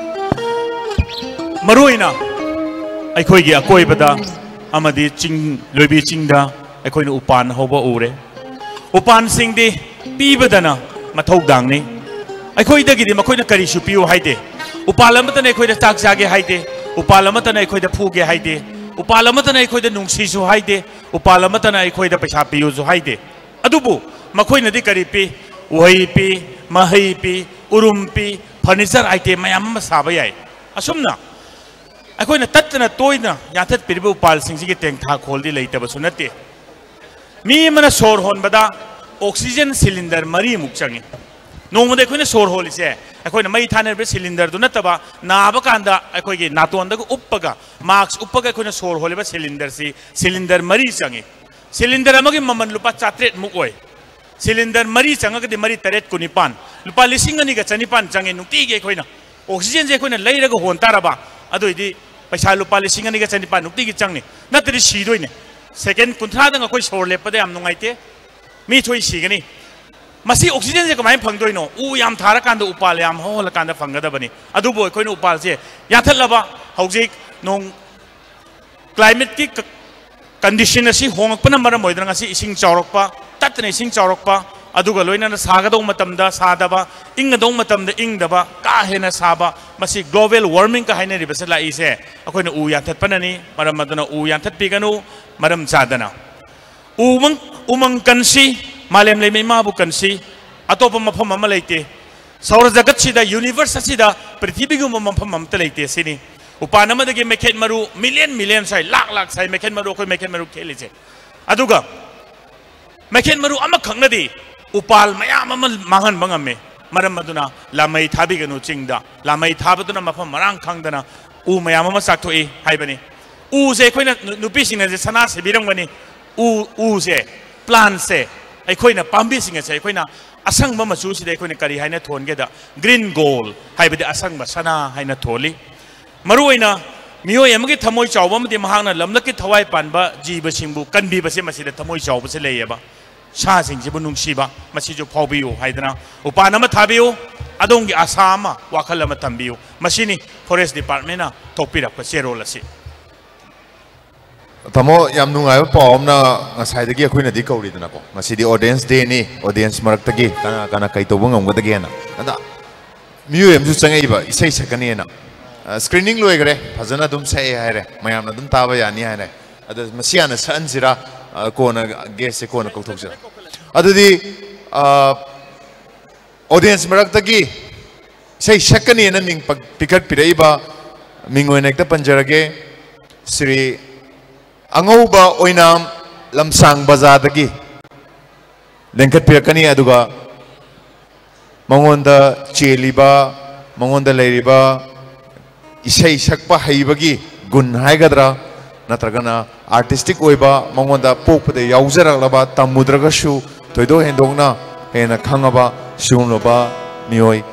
ꯃꯔꯨ ꯑꯣꯏꯅ ꯑꯩꯈꯣꯏꯒꯤ ꯑꯀꯣꯏꯕꯗ ꯑꯃꯗꯤ ꯆꯤꯡ, ꯂꯣꯏꯕꯤ ꯆꯤꯡꯗ ꯑꯩꯈꯣꯏꯅ ꯎꯄꯥꯟ ꯍꯧꯕ ꯎꯔꯦ꯫ ꯎꯄꯥꯟꯁꯤꯡꯗꯤ ꯄꯤꯕꯗꯅ ꯃꯊꯧꯗꯥꯡꯅꯤ꯫ ꯑꯩꯈꯣꯏꯗꯒꯤꯗꯤ ꯃꯈꯣꯏꯅ ꯀꯔꯤꯁꯨ ꯄꯤꯌꯨ ꯍꯥꯏꯗꯦ꯫ ꯎꯄꯥꯜ ꯑꯃꯠꯇꯅ ꯑꯩꯈꯣꯏꯗ ꯆꯥꯛ ꯆꯥꯒꯦ ꯍꯥꯏꯗꯦ꯫ ꯎꯄꯥꯜ ꯑꯃꯠꯇꯅ ꯑꯩꯈꯣꯏꯗ ꯐꯨꯒꯦ ꯍꯥꯏꯗꯦ꯫ ꯎꯄꯥꯜ ꯑꯃꯠꯇꯅ ꯑꯩꯈꯣꯏꯗ ꯅꯨꯡꯁꯤꯁꯨ ꯍꯥꯏꯗꯦ꯫ ꯎꯄꯥꯜ ꯑꯃꯠꯇꯅ ꯑꯩꯈꯣꯏꯗ ꯄꯩꯁꯥ ꯄꯤꯌꯨꯁꯨ ꯍꯥꯏꯗꯦ꯫ ꯑꯗꯨꯕꯨ ꯃꯈꯣꯏꯅꯗꯤ ꯀꯔꯤ ꯄꯤ? ꯎꯍꯩ ꯄꯤ, ꯃꯍꯩ ꯄꯤ, ꯎꯔꯨꯝ ꯄꯤ, furniture item ꯃꯌꯥꯝ ꯑꯃ ꯁꯥꯕ ꯌꯥꯏ꯫ ꯑꯁꯨꯝꯅ ꯑꯩꯈꯣꯏꯅ ꯇꯠꯇꯅ ꯇꯣꯏꯅ ꯌꯥꯟꯊꯠꯄꯤꯔꯤꯕ ꯎꯄꯥꯜꯁꯤꯡꯁꯤꯒꯤ ꯇꯦꯡꯊꯥꯈꯣꯜꯗꯤ ꯂꯩꯇꯕꯁꯨ ꯅꯠꯇꯦ꯫ ꯃꯤ ꯑꯃꯅ ꯁꯣꯔ ꯍꯣꯟꯕꯗ oxygen cylinder ꯃꯔꯤꯃꯨꯛ ꯆꯪꯉꯤ꯫ ꯅꯣꯡꯃꯗ ꯑꯩꯈꯣꯏꯅ ꯁꯣꯔ ꯍꯣꯜꯂꯤꯁꯦ, ꯑꯩꯈꯣꯏꯅ ꯃꯩ ꯊꯥꯅꯔꯤꯕ cylinderꯗꯨ ꯅꯠꯇꯕ, ꯅꯥꯕ ꯀꯥꯟꯗ ꯑꯩꯈꯣꯏꯒꯤ ꯅꯥꯇꯣꯟꯗꯒ ꯎꯞꯄꯒ, mask ꯎꯞꯄꯒ ꯑꯩꯈꯣꯏꯅ ꯁꯣꯔ ꯍꯣꯜꯂꯤꯕ cylinderꯁꯤ cylinder ꯃꯔꯤ ꯆꯪꯉꯤ꯫ Cylinder ꯑꯃꯒꯤ ꯃꯃꯜ ꯂꯨꯄꯥ ꯆꯥꯇ꯭ꯔꯦꯠ ꯃꯨꯛ ꯑꯣꯏ꯫ Cylinder ꯃꯔꯤ ꯆꯪꯉꯒꯗꯤ ꯃꯔꯤ ꯇꯔꯦꯠ ꯀꯨꯟꯅꯤꯄꯥꯟ, ꯂꯨꯄꯥ ꯂꯤꯁꯤꯡ ꯑꯅꯤꯒ ꯆꯅꯤꯄꯥꯟ ꯆꯪꯉꯤ ꯅꯨꯡꯇꯤꯒꯤ ꯑꯩꯈꯣꯏꯅ꯫ Oxygenꯁꯦ ꯑꯩꯈꯣꯏꯅ ꯂꯩꯔꯒ ꯍꯣꯟ ꯇꯥꯔꯕ, ꯑꯗꯨ ꯑꯣꯏꯗꯤ ꯄꯩꯁꯥ ꯂꯨꯄꯥ ꯂꯤꯁꯤꯡ ꯑꯅꯤꯒ ꯆꯅꯤꯄꯥꯟ ꯅꯨꯡꯇꯤꯒꯤ ꯆꯪꯅꯤ, ꯅꯠꯇ꯭ꯔꯗꯤ ꯁꯤꯗꯣꯏꯅꯦ꯫ Second ꯀꯨꯟꯊ꯭ꯔꯥꯗꯪ ꯑꯩꯈꯣꯏ ꯁꯣꯔ ꯂꯦꯞꯄꯗ ꯌꯥꯝ ꯅꯨꯡꯉꯥꯏꯇꯦ, ꯃꯤ ꯊꯣꯏ ꯁꯤꯒꯅꯤ꯫ ꯃꯁꯤ oxygenꯁꯦ ꯀꯃꯥꯏꯅ ꯐꯪꯗꯣꯏꯅꯣ? ꯎ ꯌꯥꯝ ꯊꯥꯔꯀꯥꯟꯗ, ꯎꯄꯥꯜ ꯌꯥꯝ ꯍꯧꯍꯜꯂꯀꯥꯟꯗ ꯐꯪꯒꯗꯕꯅꯤ꯫ ꯑꯗꯨꯕꯨ ꯑꯩꯈꯣꯏꯅ ꯎꯄꯥꯜꯁꯦ ꯌꯥꯟꯊꯠꯂꯕ, ꯍꯧꯖꯤꯛ ꯅꯣꯡ climateꯀꯤ ꯀ-, condition ꯑꯁꯤ ꯍꯣꯡꯂꯛꯄꯅ ꯃꯔꯝ ꯑꯣꯏꯗꯨꯅ ꯉꯁꯤ ꯏꯁꯤꯡ ꯆꯥꯎꯔꯛꯄ, ꯇꯠꯇꯅ ꯏꯁꯤꯡ ꯆꯥꯎꯔꯛꯄ, ꯑꯗꯨꯒ ꯂꯣꯏꯅꯅ ꯁꯥꯒꯗꯧꯕ ꯃꯇꯝꯗ ꯁꯥꯗꯕ, ꯏꯪꯒꯗꯧꯕ ꯃꯇꯝꯗ ꯏꯪꯗꯕ, ꯀꯥ ꯍꯦꯟꯅ ꯁꯥꯕ, ꯃꯁꯤ global warmingꯀ ꯍꯥꯏꯅꯔꯤꯕꯁꯦ ꯂꯥꯛꯏꯁꯦ ꯑꯩꯈꯣꯏꯅ ꯎ ꯌꯥꯟꯊꯠꯄꯅꯅꯤ꯫ ꯃꯔꯝ ꯑꯗꯨꯅ ꯎ ꯌꯥꯟꯊꯠꯄꯤꯒꯅꯨ ꯃꯔꯝ ꯆꯥꯗꯅ꯫ ꯎꯃꯪ, ꯎꯃꯪ ꯀꯟꯁꯤ, ꯃꯥꯂꯦꯝ ꯂꯩꯃ ꯏꯃꯥꯕꯨ ꯀꯟꯁꯤ, ꯑꯇꯣꯞꯄ ꯃꯐꯝ ꯑꯃ ꯂꯩꯇꯦ꯫ ꯁꯧꯔ ꯖꯒꯠꯁꯤꯗ, universe ꯑꯁꯤꯗ, ꯄ꯭ꯔꯤꯊꯤꯕꯤꯒꯨꯝꯕ ꯃꯐꯝ ꯑꯃꯠꯇ ꯂꯩꯇꯦ ꯁꯤꯅꯤ꯫ ꯎꯄꯥꯟ ꯑꯃꯗꯒꯤ ꯃꯩꯈꯦꯠ ꯃꯔꯨ million million ꯁꯥꯏ, ꯂꯥꯛ ꯂꯥꯛ ꯁꯥꯏ ꯃꯩꯈꯦꯠ ꯃꯔꯨ, ꯑꯩꯈꯣꯏ ꯃꯩꯈꯦꯠ ꯃꯔꯨ ꯈꯦꯠꯂꯤꯁꯦ꯫ ꯑꯗꯨꯒ ꯃꯩꯈꯦꯠ ꯃꯔꯨ ꯑꯃꯈꯛꯅꯗꯤ ꯎꯄꯥꯜ ꯃꯌꯥꯝ ꯑꯃ ꯃꯥꯡꯍꯟꯕ ꯉꯝꯃꯤ꯫ ꯃꯔꯝ ꯑꯗꯨꯅ ꯂꯥꯃꯩ ꯊꯥꯕꯤꯒꯅꯨ ꯆꯤꯡꯗ꯫ ꯂꯥꯃꯩ ꯊꯥꯕꯗꯨꯅ ꯃꯐꯝ ꯃꯔꯥꯡ ꯈꯪꯗꯅ ꯎ ꯃꯌꯥꯝ ꯑꯃ ꯆꯥꯛꯊꯣꯛꯏ ꯍꯥꯏꯕꯅꯤ꯫ ꯎꯁꯦ ꯑꯩꯈꯣꯏꯅ ꯅꯨ-, ꯅꯨꯄꯤꯁꯤꯡꯅꯁꯦ ꯁꯅꯥ ꯁꯤꯕꯤꯔꯝꯒꯅꯤ꯫ ꯎ, ꯎꯁꯦ, plantꯁꯦ, ꯑꯩꯈꯣꯏꯅ ꯄꯥꯝꯕꯤꯁꯤꯡ ꯑꯁꯦ ꯑꯩꯈꯣꯏꯅ ꯑꯁꯪꯕ ꯃꯆꯨꯁꯤꯗ ꯑꯩꯈꯣꯏꯅ ꯀꯔꯤ ꯍꯥꯏꯅ ꯊꯣꯟꯒꯦꯗ, green gold, ꯍꯥꯏꯕꯗꯤ ꯑꯁꯪꯕ ꯁꯅꯥ ꯍꯥꯏꯅ ꯊꯣꯜꯂꯤ꯫ ꯃꯔꯨꯑꯣꯏꯅ ꯃꯤꯑꯣꯏ ꯑꯃꯒꯤ ꯊꯃꯣꯏ ꯆꯥꯎꯕ ꯑꯃꯗꯤ ꯃꯍꯥꯛꯅ ꯂꯝꯂꯛꯀꯤ ꯊꯋꯥꯏ ꯄꯥꯟꯕ ꯖꯤꯕꯁꯤꯡꯕꯨ ꯀꯟꯕꯤꯕꯁꯦ, ꯃꯁꯤꯗ ꯊꯃꯣꯏ ꯆꯥꯎꯕꯁꯦ ꯂꯩꯌꯦꯕ꯫ ꯁꯥꯁꯤꯡꯁꯤꯕꯨ ꯅꯨꯡꯁꯤꯕ, ꯃꯁꯤꯁꯨ ꯐꯥꯎꯕꯤꯌꯨ ꯍꯥꯏꯗꯅ ꯎꯄꯥꯟ ꯑꯃ ꯊꯥꯕꯤꯌꯨ꯫ ꯑꯗꯣꯝꯒꯤ ꯑꯁꯥ ꯑꯃ, ꯋꯥꯈꯜ ꯑꯃ ꯊꯝꯕꯤꯌꯨ꯫ ꯃꯁꯤꯅꯤ Forest Departmentꯅ ꯊꯣꯛꯄꯤꯔꯛꯄ ꯆꯦꯔꯣꯜ ꯑꯁꯤ꯫ ꯇꯥꯃꯣ, ꯌꯥꯝ ꯅꯨꯡꯉꯥꯏꯕ ꯄꯥꯎ ꯑꯃꯅ ꯉꯁꯥꯏꯗꯒꯤ ꯑꯩꯈꯣꯏꯅꯗꯤ ꯀꯧꯔꯤꯗꯅꯀꯣ, ꯉꯁꯤꯗꯤ Audience Dayꯅꯤ, audience ꯃꯔꯛꯇꯒꯤ ꯀꯅꯥ ꯀꯅꯥ ꯀꯩ ꯇꯧꯕ ꯉꯝꯒꯗꯒꯦꯅ꯫ ꯑꯗ ꯃꯤꯑꯣꯏ ꯑꯃꯁꯨ ꯆꯪꯉꯛꯏꯕ, ꯏꯁꯩ ꯁꯛꯀꯅꯤꯅ꯫ ꯑ, screening ꯂꯣꯏꯈ꯭ꯔꯦ, ꯐꯖꯅ ꯑꯗꯨꯝ ꯁꯛꯑꯦ ꯍꯥꯏꯔꯦ, ꯃꯌꯥꯝꯅ ꯑꯗꯨꯝ ꯇꯥꯕ ꯌꯥꯅꯤ ꯍꯥꯏꯔꯦ꯫ ꯑꯗ ꯃꯁꯤ ꯍꯥꯟꯅ ꯁꯛꯍꯟꯁꯤꯔꯥ, ꯑ, ꯀꯣꯟꯅ guestꯁꯦ ꯀꯣꯟꯅ ꯀꯧꯊꯣꯛꯁꯤꯔꯥ? ꯑꯗꯨꯗꯤ, ꯑ, audience ꯃꯔꯛꯇꯒꯤ ꯏꯁꯩ ꯁꯛꯀꯅꯤꯅ ꯃꯤꯡ ꯄ-, ꯄꯤꯈꯠꯄꯤꯔꯛꯏꯕ ꯃꯤꯡ ꯑꯣꯏꯅ ꯍꯦꯛꯇ ꯄꯟꯖꯔꯒꯦ꯫ ꯁ꯭ꯔꯤ ꯑꯉꯧꯕ ꯑꯣꯏꯅꯥꯝ, ꯂꯝꯁꯥꯡ ꯕꯖꯥꯔꯗꯒꯤ ꯂꯦꯡꯈꯠꯄꯤꯔꯛꯀꯅꯤ꯫ ꯑꯗꯨꯒ ꯃꯉꯣꯟꯗ ꯆꯦꯜꯂꯤꯕ, ꯃꯉꯣꯟꯗ ꯂꯩꯔꯤꯕ ꯏꯁꯩ ꯁꯛꯄ ꯍꯩꯕꯒꯤ ꯒꯨꯟ ꯍꯥꯏꯒꯗ꯭ꯔꯥ, ꯅꯠꯇ꯭ꯔꯒꯅ artistic ꯑꯣꯏꯕ ꯃꯉꯣꯟꯗ ꯄꯣꯛꯄꯗ ꯌꯥꯎꯖꯔꯛꯂꯕ, ꯇꯝꯃꯨꯗ꯭ꯔꯒꯁꯨ ꯊꯣꯏꯗꯣꯛ ꯍꯦꯟꯗꯣꯛꯅ ꯍꯦꯟꯅ ꯈꯪꯉꯕ ꯁꯤꯒꯨꯝꯂꯕ ꯃꯤꯑꯣꯏ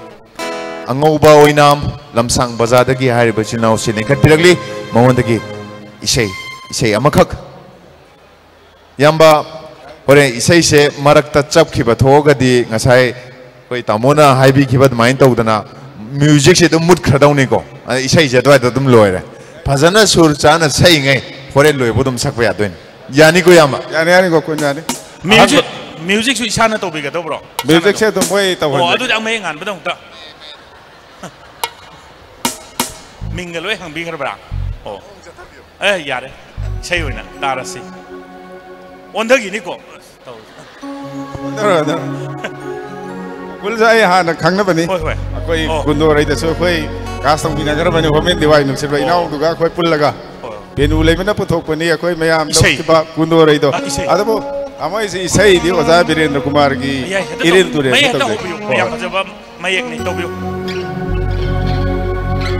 ꯑꯉꯧꯕ ꯑꯣꯏꯅꯥꯝ, ꯂꯝꯁꯥꯡ ꯕꯖꯥꯔꯗꯒꯤ ꯍꯥꯏꯔꯤꯕ ꯏꯆꯤꯜ ꯏꯅꯥꯎꯁꯤ ꯂꯤꯡꯈꯠꯄꯤꯔꯛꯂꯤ꯫ ꯃꯉꯣꯟꯗꯒꯤ ꯏꯁꯩ, ꯏꯁꯩ ꯑꯃꯈꯛ꯫ ꯏꯌꯥꯝꯕ, ꯍꯣꯔꯦꯟ ꯏꯁꯩꯁꯦ ꯃꯔꯛꯇ ꯆꯞꯈꯤꯕ ꯊꯣꯛꯑꯒꯗꯤ, ꯉꯁꯥꯏ ꯑꯩꯈꯣꯏ ꯇꯥꯃꯣꯅ ꯍꯥꯏꯕꯤꯈꯤꯕ ꯑꯗꯨꯃꯥꯏꯅ ꯇꯧꯗꯅ musicꯁꯦ ꯑꯗꯨꯝ ꯃꯨꯠꯈ꯭ꯔꯗꯧꯅꯤꯀꯣ꯫ ꯑꯗ ꯏꯁꯩꯁꯦ ꯑꯗꯨꯋꯥꯏꯗ ꯑꯗꯨꯝ ꯂꯣꯏꯔꯦ꯫ ꯐꯖꯅ ꯁꯨꯔ ꯆꯥꯅ ꯁꯛꯏꯉꯩ ꯍꯣꯔꯦꯟ ꯂꯣꯏꯕ ꯑꯗꯨꯝ ꯁꯛꯄ ꯌꯥꯗꯣꯏꯅꯤ꯫ ꯌꯥꯅꯤꯀꯣ, ꯏꯌꯥꯝꯕ? ꯌꯥꯅꯤ, ꯌꯥꯅꯤꯀꯣ, ꯀꯨꯟ ꯌꯥꯅꯤ꯫ Musicꯁꯨ, musicꯁꯨ ꯏꯁꯥꯅ ꯇꯧꯕꯤꯒꯗꯧꯕ꯭ꯔꯣ? Musicꯁꯦ ꯑꯗꯨꯝ ꯃꯣꯏ ꯇꯧꯍꯟꯒꯦ꯫ ꯑꯣ, ꯑꯗꯨꯗꯤ ꯑꯃ ꯍꯦꯛ ꯉꯥꯟꯕꯗ ꯑꯃꯨꯛꯇ꯫ ꯃꯤꯡꯒ ꯂꯣꯏ ꯍꯪꯕꯤꯈ꯭ꯔꯕ꯭ꯔꯥ? ꯑꯣ꯫ ꯑꯦ, ꯌꯥꯔꯦ꯫ ꯏꯁꯩ ꯑꯣꯏꯅ ꯇꯥꯔꯁꯤ꯫ ꯑꯣꯟꯊꯈꯤꯅꯤꯀꯣ꯫ ꯇꯧ꯫ ꯑꯣꯟꯊꯔꯣꯏ, ꯑꯣꯟꯊꯔꯣꯏ꯫ ꯀꯨꯜꯁꯦ ꯑꯩ ꯍꯥꯟꯅ ꯈꯪꯅꯕꯅꯤ꯫ ꯍꯣꯏ, ꯍꯣꯏ꯫ ꯑꯩꯈꯣꯏ ꯑꯣ꯫ ꯀꯨꯟꯗꯣꯔꯩꯗꯁꯨ ꯑꯩꯈꯣꯏ class ꯇꯧꯃꯤꯟꯅꯈ꯭ꯔꯕꯅꯤ, ꯍꯣꯝ ꯑꯦꯟ ꯗꯤꯋꯥꯏ ꯅꯨꯡꯁꯤꯠꯕ ꯑꯣ꯫ ꯏꯅꯥꯎꯗꯨꯒ ꯑꯩꯈꯣꯏ ꯄꯨꯜꯂꯒ꯫ ꯍꯣꯏ꯫ ꯚꯦꯅꯨ ꯂꯩꯃꯅ ꯄꯨꯊꯣꯛꯄꯅꯤ, ꯑꯩꯈꯣꯏ ꯃꯌꯥꯝ ꯏꯁꯩ꯫ ꯂꯧꯈꯤꯕ ꯀꯨꯟꯗꯣꯔꯩꯗꯣ꯫ ꯑ, ꯏꯁꯩ꯫ ꯑꯗꯨꯕꯨ ꯑꯃ ꯏꯁꯩ, ꯏꯁꯩꯗꯤ ꯑꯣꯖꯥ ꯕꯤꯔꯦꯟꯗ꯭ꯔ ꯀꯨꯃꯥꯔꯒꯤ ꯌꯥꯏ, ꯍꯦꯛꯇ ꯏꯔꯤꯜ ꯇꯧꯕꯤꯌꯨ꯫ ꯇꯨꯔꯦꯜ ꯃꯌꯦꯛ ꯍꯦꯛꯇ ꯇꯧꯖꯩ꯫ ꯍꯧꯕꯤꯌꯨ꯫ ꯍꯣꯏ, ꯌꯥꯝ ꯍꯣꯏ꯫ ꯐꯖꯕ ꯃꯌꯦꯛꯅꯤ, ꯇꯧꯕꯤꯌꯨ꯫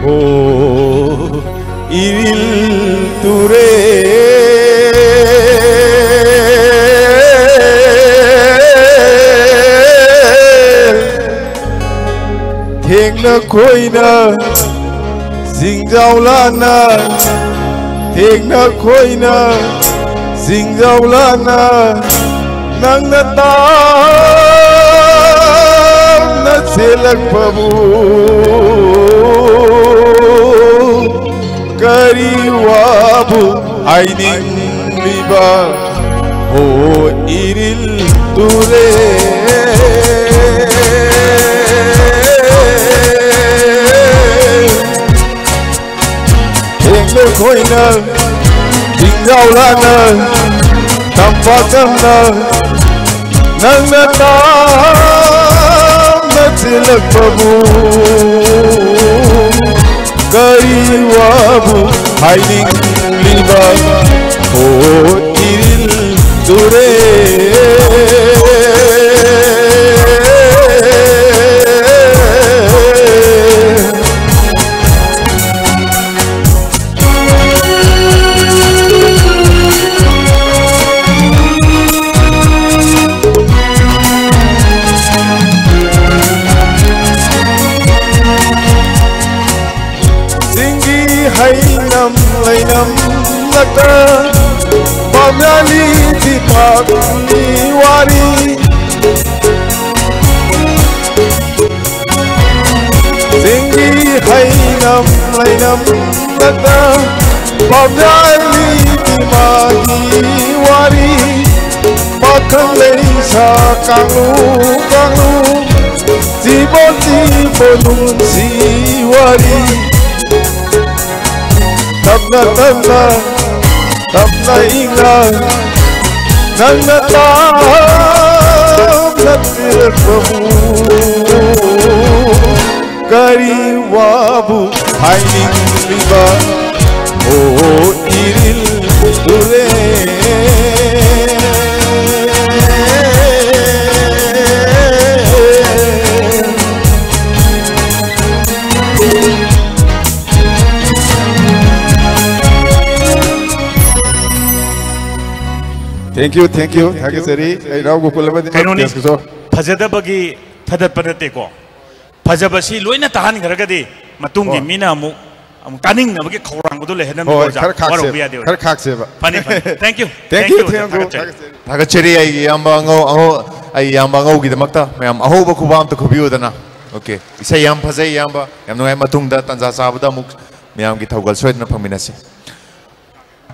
ꯑꯣ, ꯏꯔꯤꯜ ꯇꯨꯔꯦꯜ ꯊꯦꯡꯅ ꯈꯣꯏꯅ ꯆꯤꯡꯖꯥꯎ ꯂꯥꯟꯅ, ꯊꯦꯡꯅ ꯈꯣꯏꯅ ꯆꯤꯡꯖꯥꯎ ꯂꯥꯟꯅ, ꯅꯪꯅ ꯇꯥꯞꯅ ꯆꯦꯜꯂꯛꯄꯕꯨ ꯀꯔꯤ ꯋꯥꯕꯨ ꯍꯥꯏꯅꯤꯡꯂꯤꯕ? ꯍꯣ ꯏꯔꯤꯜ ꯇꯨꯔꯦ꯫ ꯊꯦꯡꯅ ꯈꯣꯏꯅ ꯆꯤꯡꯖꯥꯎ ꯂꯥꯟꯅ, ꯇꯝꯄꯥꯛ ꯇꯝꯅ, ꯅꯪꯅ ꯇꯥꯞꯅ ꯆꯦꯜꯂꯛꯄꯕꯨ ꯀꯔꯤ ꯋꯥꯕꯨ ꯍꯥꯏꯅꯤꯡꯂꯤꯕ? ꯑꯣ ꯏꯔꯤꯜ ꯇꯨꯔꯦ꯫ ꯆꯤꯡꯒꯤ ꯍꯩꯅꯝ ꯂꯩꯅꯝ ꯂꯛꯇ ꯄꯥꯝꯌꯥꯂꯤ ꯊꯤꯄꯥꯛꯀꯤ ꯋꯥꯔꯤ꯫ ꯆꯤꯡꯒꯤ ꯍꯩꯅꯝ ꯂꯩꯅꯝ ꯂꯛꯇ ꯄꯥꯝꯌꯥꯂꯤ ꯊꯤꯄꯥꯛꯀꯤ ꯋꯥꯔꯤ꯫ ꯄꯥꯈꯪ ꯂꯩꯁꯥ ꯀꯥꯡꯂꯨꯞ ꯀꯥꯡꯂꯨꯞ, ꯆꯤꯕꯣꯟ ꯆꯤꯕꯣꯟ ꯅꯨꯡꯁꯤ ꯋꯥꯔꯤ꯫ ꯇꯞꯅ ꯇꯞꯅ ꯇꯞꯅ ꯏꯪꯅ ꯅꯪꯅ ꯇꯞꯅ ꯄꯤꯔꯛꯄꯕꯨ ꯀꯔꯤ ꯋꯥꯕꯨ ꯍꯥꯏꯅꯤꯡꯂꯤꯕ? ꯑꯣ Iril ꯇꯨꯔꯦ꯫ Thank you, thank you. ꯊꯥꯒꯠꯆꯔꯤ꯫ ꯑꯩ ꯔꯥꯎ ꯒꯣꯀꯨꯜ ꯑꯃꯗꯤ ꯀꯩꯅꯣꯅꯤ, ꯗꯦꯁꯀꯤꯁꯣꯔ꯫ ꯐꯖꯗꯕꯒꯤ ꯊꯥꯗꯠꯄ ꯅꯠꯇꯦꯀꯣ꯫ ꯐꯖꯕꯁꯤ ꯂꯣꯏꯅ ꯇꯥꯍꯟꯈ꯭ꯔꯒꯗꯤ ꯃꯇꯨꯡꯒꯤ ꯍꯣꯏ꯫ ꯃꯤꯅ ꯑꯃꯨꯛ ꯑꯃꯨꯛ ꯇꯥꯅꯤꯡꯅꯕꯒꯤ ꯈꯧꯔꯥꯡꯕꯗꯨ ꯂꯩꯍꯟꯅꯕ ꯍꯣꯏ, ꯑꯣꯖꯥ ꯈꯔ ꯈꯥꯛꯁꯦ, ꯋꯥꯔꯧꯕ ꯌꯥꯗꯦ ꯑꯣꯖꯥ꯫ ꯈꯔ ꯈꯥꯛꯁꯦꯕ꯫ ꯐꯅꯤ, ꯐꯅꯤ꯫ Thank you꯫ Thank Thank you, you, ꯑꯣꯖꯥ꯫ thank you꯫ ꯊꯥꯒꯠꯆꯔꯤ꯫ ꯊꯥꯒꯠꯆꯔꯤ ꯑꯩꯒꯤ ꯏꯌꯥꯝꯕ ꯑꯉꯧ ꯑꯉꯧ ꯑꯩ ꯏꯌꯥꯝꯕ ꯑꯉꯧꯒꯤꯗꯃꯛꯇ꯫ ꯃꯌꯥꯝ ꯑꯍꯧꯕ ꯈꯨꯕꯥꯝ ꯑꯝꯇ ꯈꯨꯕꯤꯌꯨꯗꯅ꯫ ꯑꯣꯀꯦ, ꯏꯁꯩ ꯌꯥꯝ ꯐꯖꯩ ꯏꯌꯥꯝꯕ, ꯌꯥꯝ ꯅꯨꯡꯉꯥꯏ꯫ ꯃꯇꯨꯡꯗ ꯇꯥꯟꯖꯥ ꯆꯥꯕꯗ ꯑꯃꯨꯛ ꯃꯌꯥꯝꯒꯤ ꯊꯧꯒꯜ ꯁꯣꯏꯗꯅ ꯐꯪꯃꯤꯟꯅꯁꯤ꯫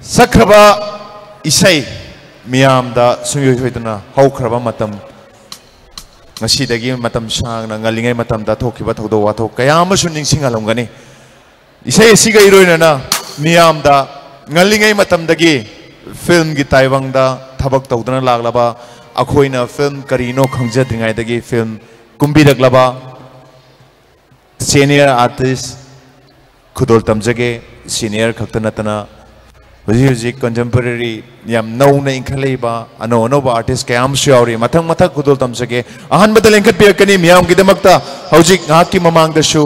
ꯁꯛꯈ꯭ꯔꯕ ꯏꯁꯩ ꯃꯤꯌꯥꯝꯗ ꯁꯨꯡꯁꯣꯏ ꯁꯣꯏꯗꯅ ꯍꯧꯈ꯭ꯔꯕ ꯃꯇꯝ, ꯉꯁꯤꯗꯒꯤ ꯃꯇꯝ ꯁꯥꯡꯅ ꯉꯜꯂꯤꯉꯩ ꯃꯇꯝꯗ ꯊꯣꯛꯈꯤꯕ ꯊꯧꯗꯣꯛ ꯋꯥꯊꯣꯛ ꯀꯌꯥ ꯑꯃꯁꯨ ꯅꯤꯡꯁꯤꯡꯍꯜꯂꯝꯒꯅꯤ꯫ ꯏꯁꯩ ꯑꯁꯤꯒ ꯏꯔꯣꯏꯅꯅ ꯃꯤꯌꯥꯝꯗ ꯉꯜꯂꯤꯉꯩ ꯃꯇꯝꯗꯒꯤ ꯐꯤꯜꯝꯒꯤ ꯇꯥꯏꯕꯪꯗ ꯊꯕꯛ ꯇꯧꯗꯨꯅ ꯂꯥꯛꯂꯕ, ꯑꯩꯈꯣꯏꯅ ꯐꯤꯜꯝ ꯀꯔꯤꯅꯣ ꯈꯪꯖꯗ꯭ꯔꯤꯉꯩꯗꯒꯤ ꯐꯤꯜꯝ ꯀꯨꯝꯕꯤꯔꯛꯂꯕ ꯁꯦꯅꯤꯌꯔ ꯑꯥꯔꯇꯤꯁ ꯈꯨꯗꯣꯜ ꯇꯝꯖꯒꯦ꯫ ꯁꯦꯅꯤꯌꯔ ꯈꯛꯇ ꯅꯠꯇꯅ ꯍꯧꯖꯤꯛ ꯍꯧꯖꯤꯛ ꯀꯟꯇꯦꯝꯄꯣꯔꯔꯤ ꯌꯥꯝ ꯅꯧꯅ ꯏꯟꯈꯠꯂꯛꯏꯕ ꯑꯅꯧ ꯑꯅꯧꯕ ꯑꯥꯔꯇꯤꯁ ꯀꯌꯥ ꯑꯃꯁꯨ ꯌꯥꯎꯔꯤ꯫ ꯃꯊꯪ ꯃꯊꯪ ꯈꯨꯗꯣꯜ ꯇꯝꯖꯒꯦ꯫ ꯑꯍꯥꯟꯕꯗ ꯂꯦꯡꯈꯠꯄꯤꯔꯛꯀꯅꯤ ꯃꯤꯌꯥꯝꯒꯤꯗꯃꯛꯇ ꯍꯧꯖꯤꯛ ꯉꯥꯏꯍꯥꯛꯀꯤ ꯃꯃꯥꯡꯗꯁꯨ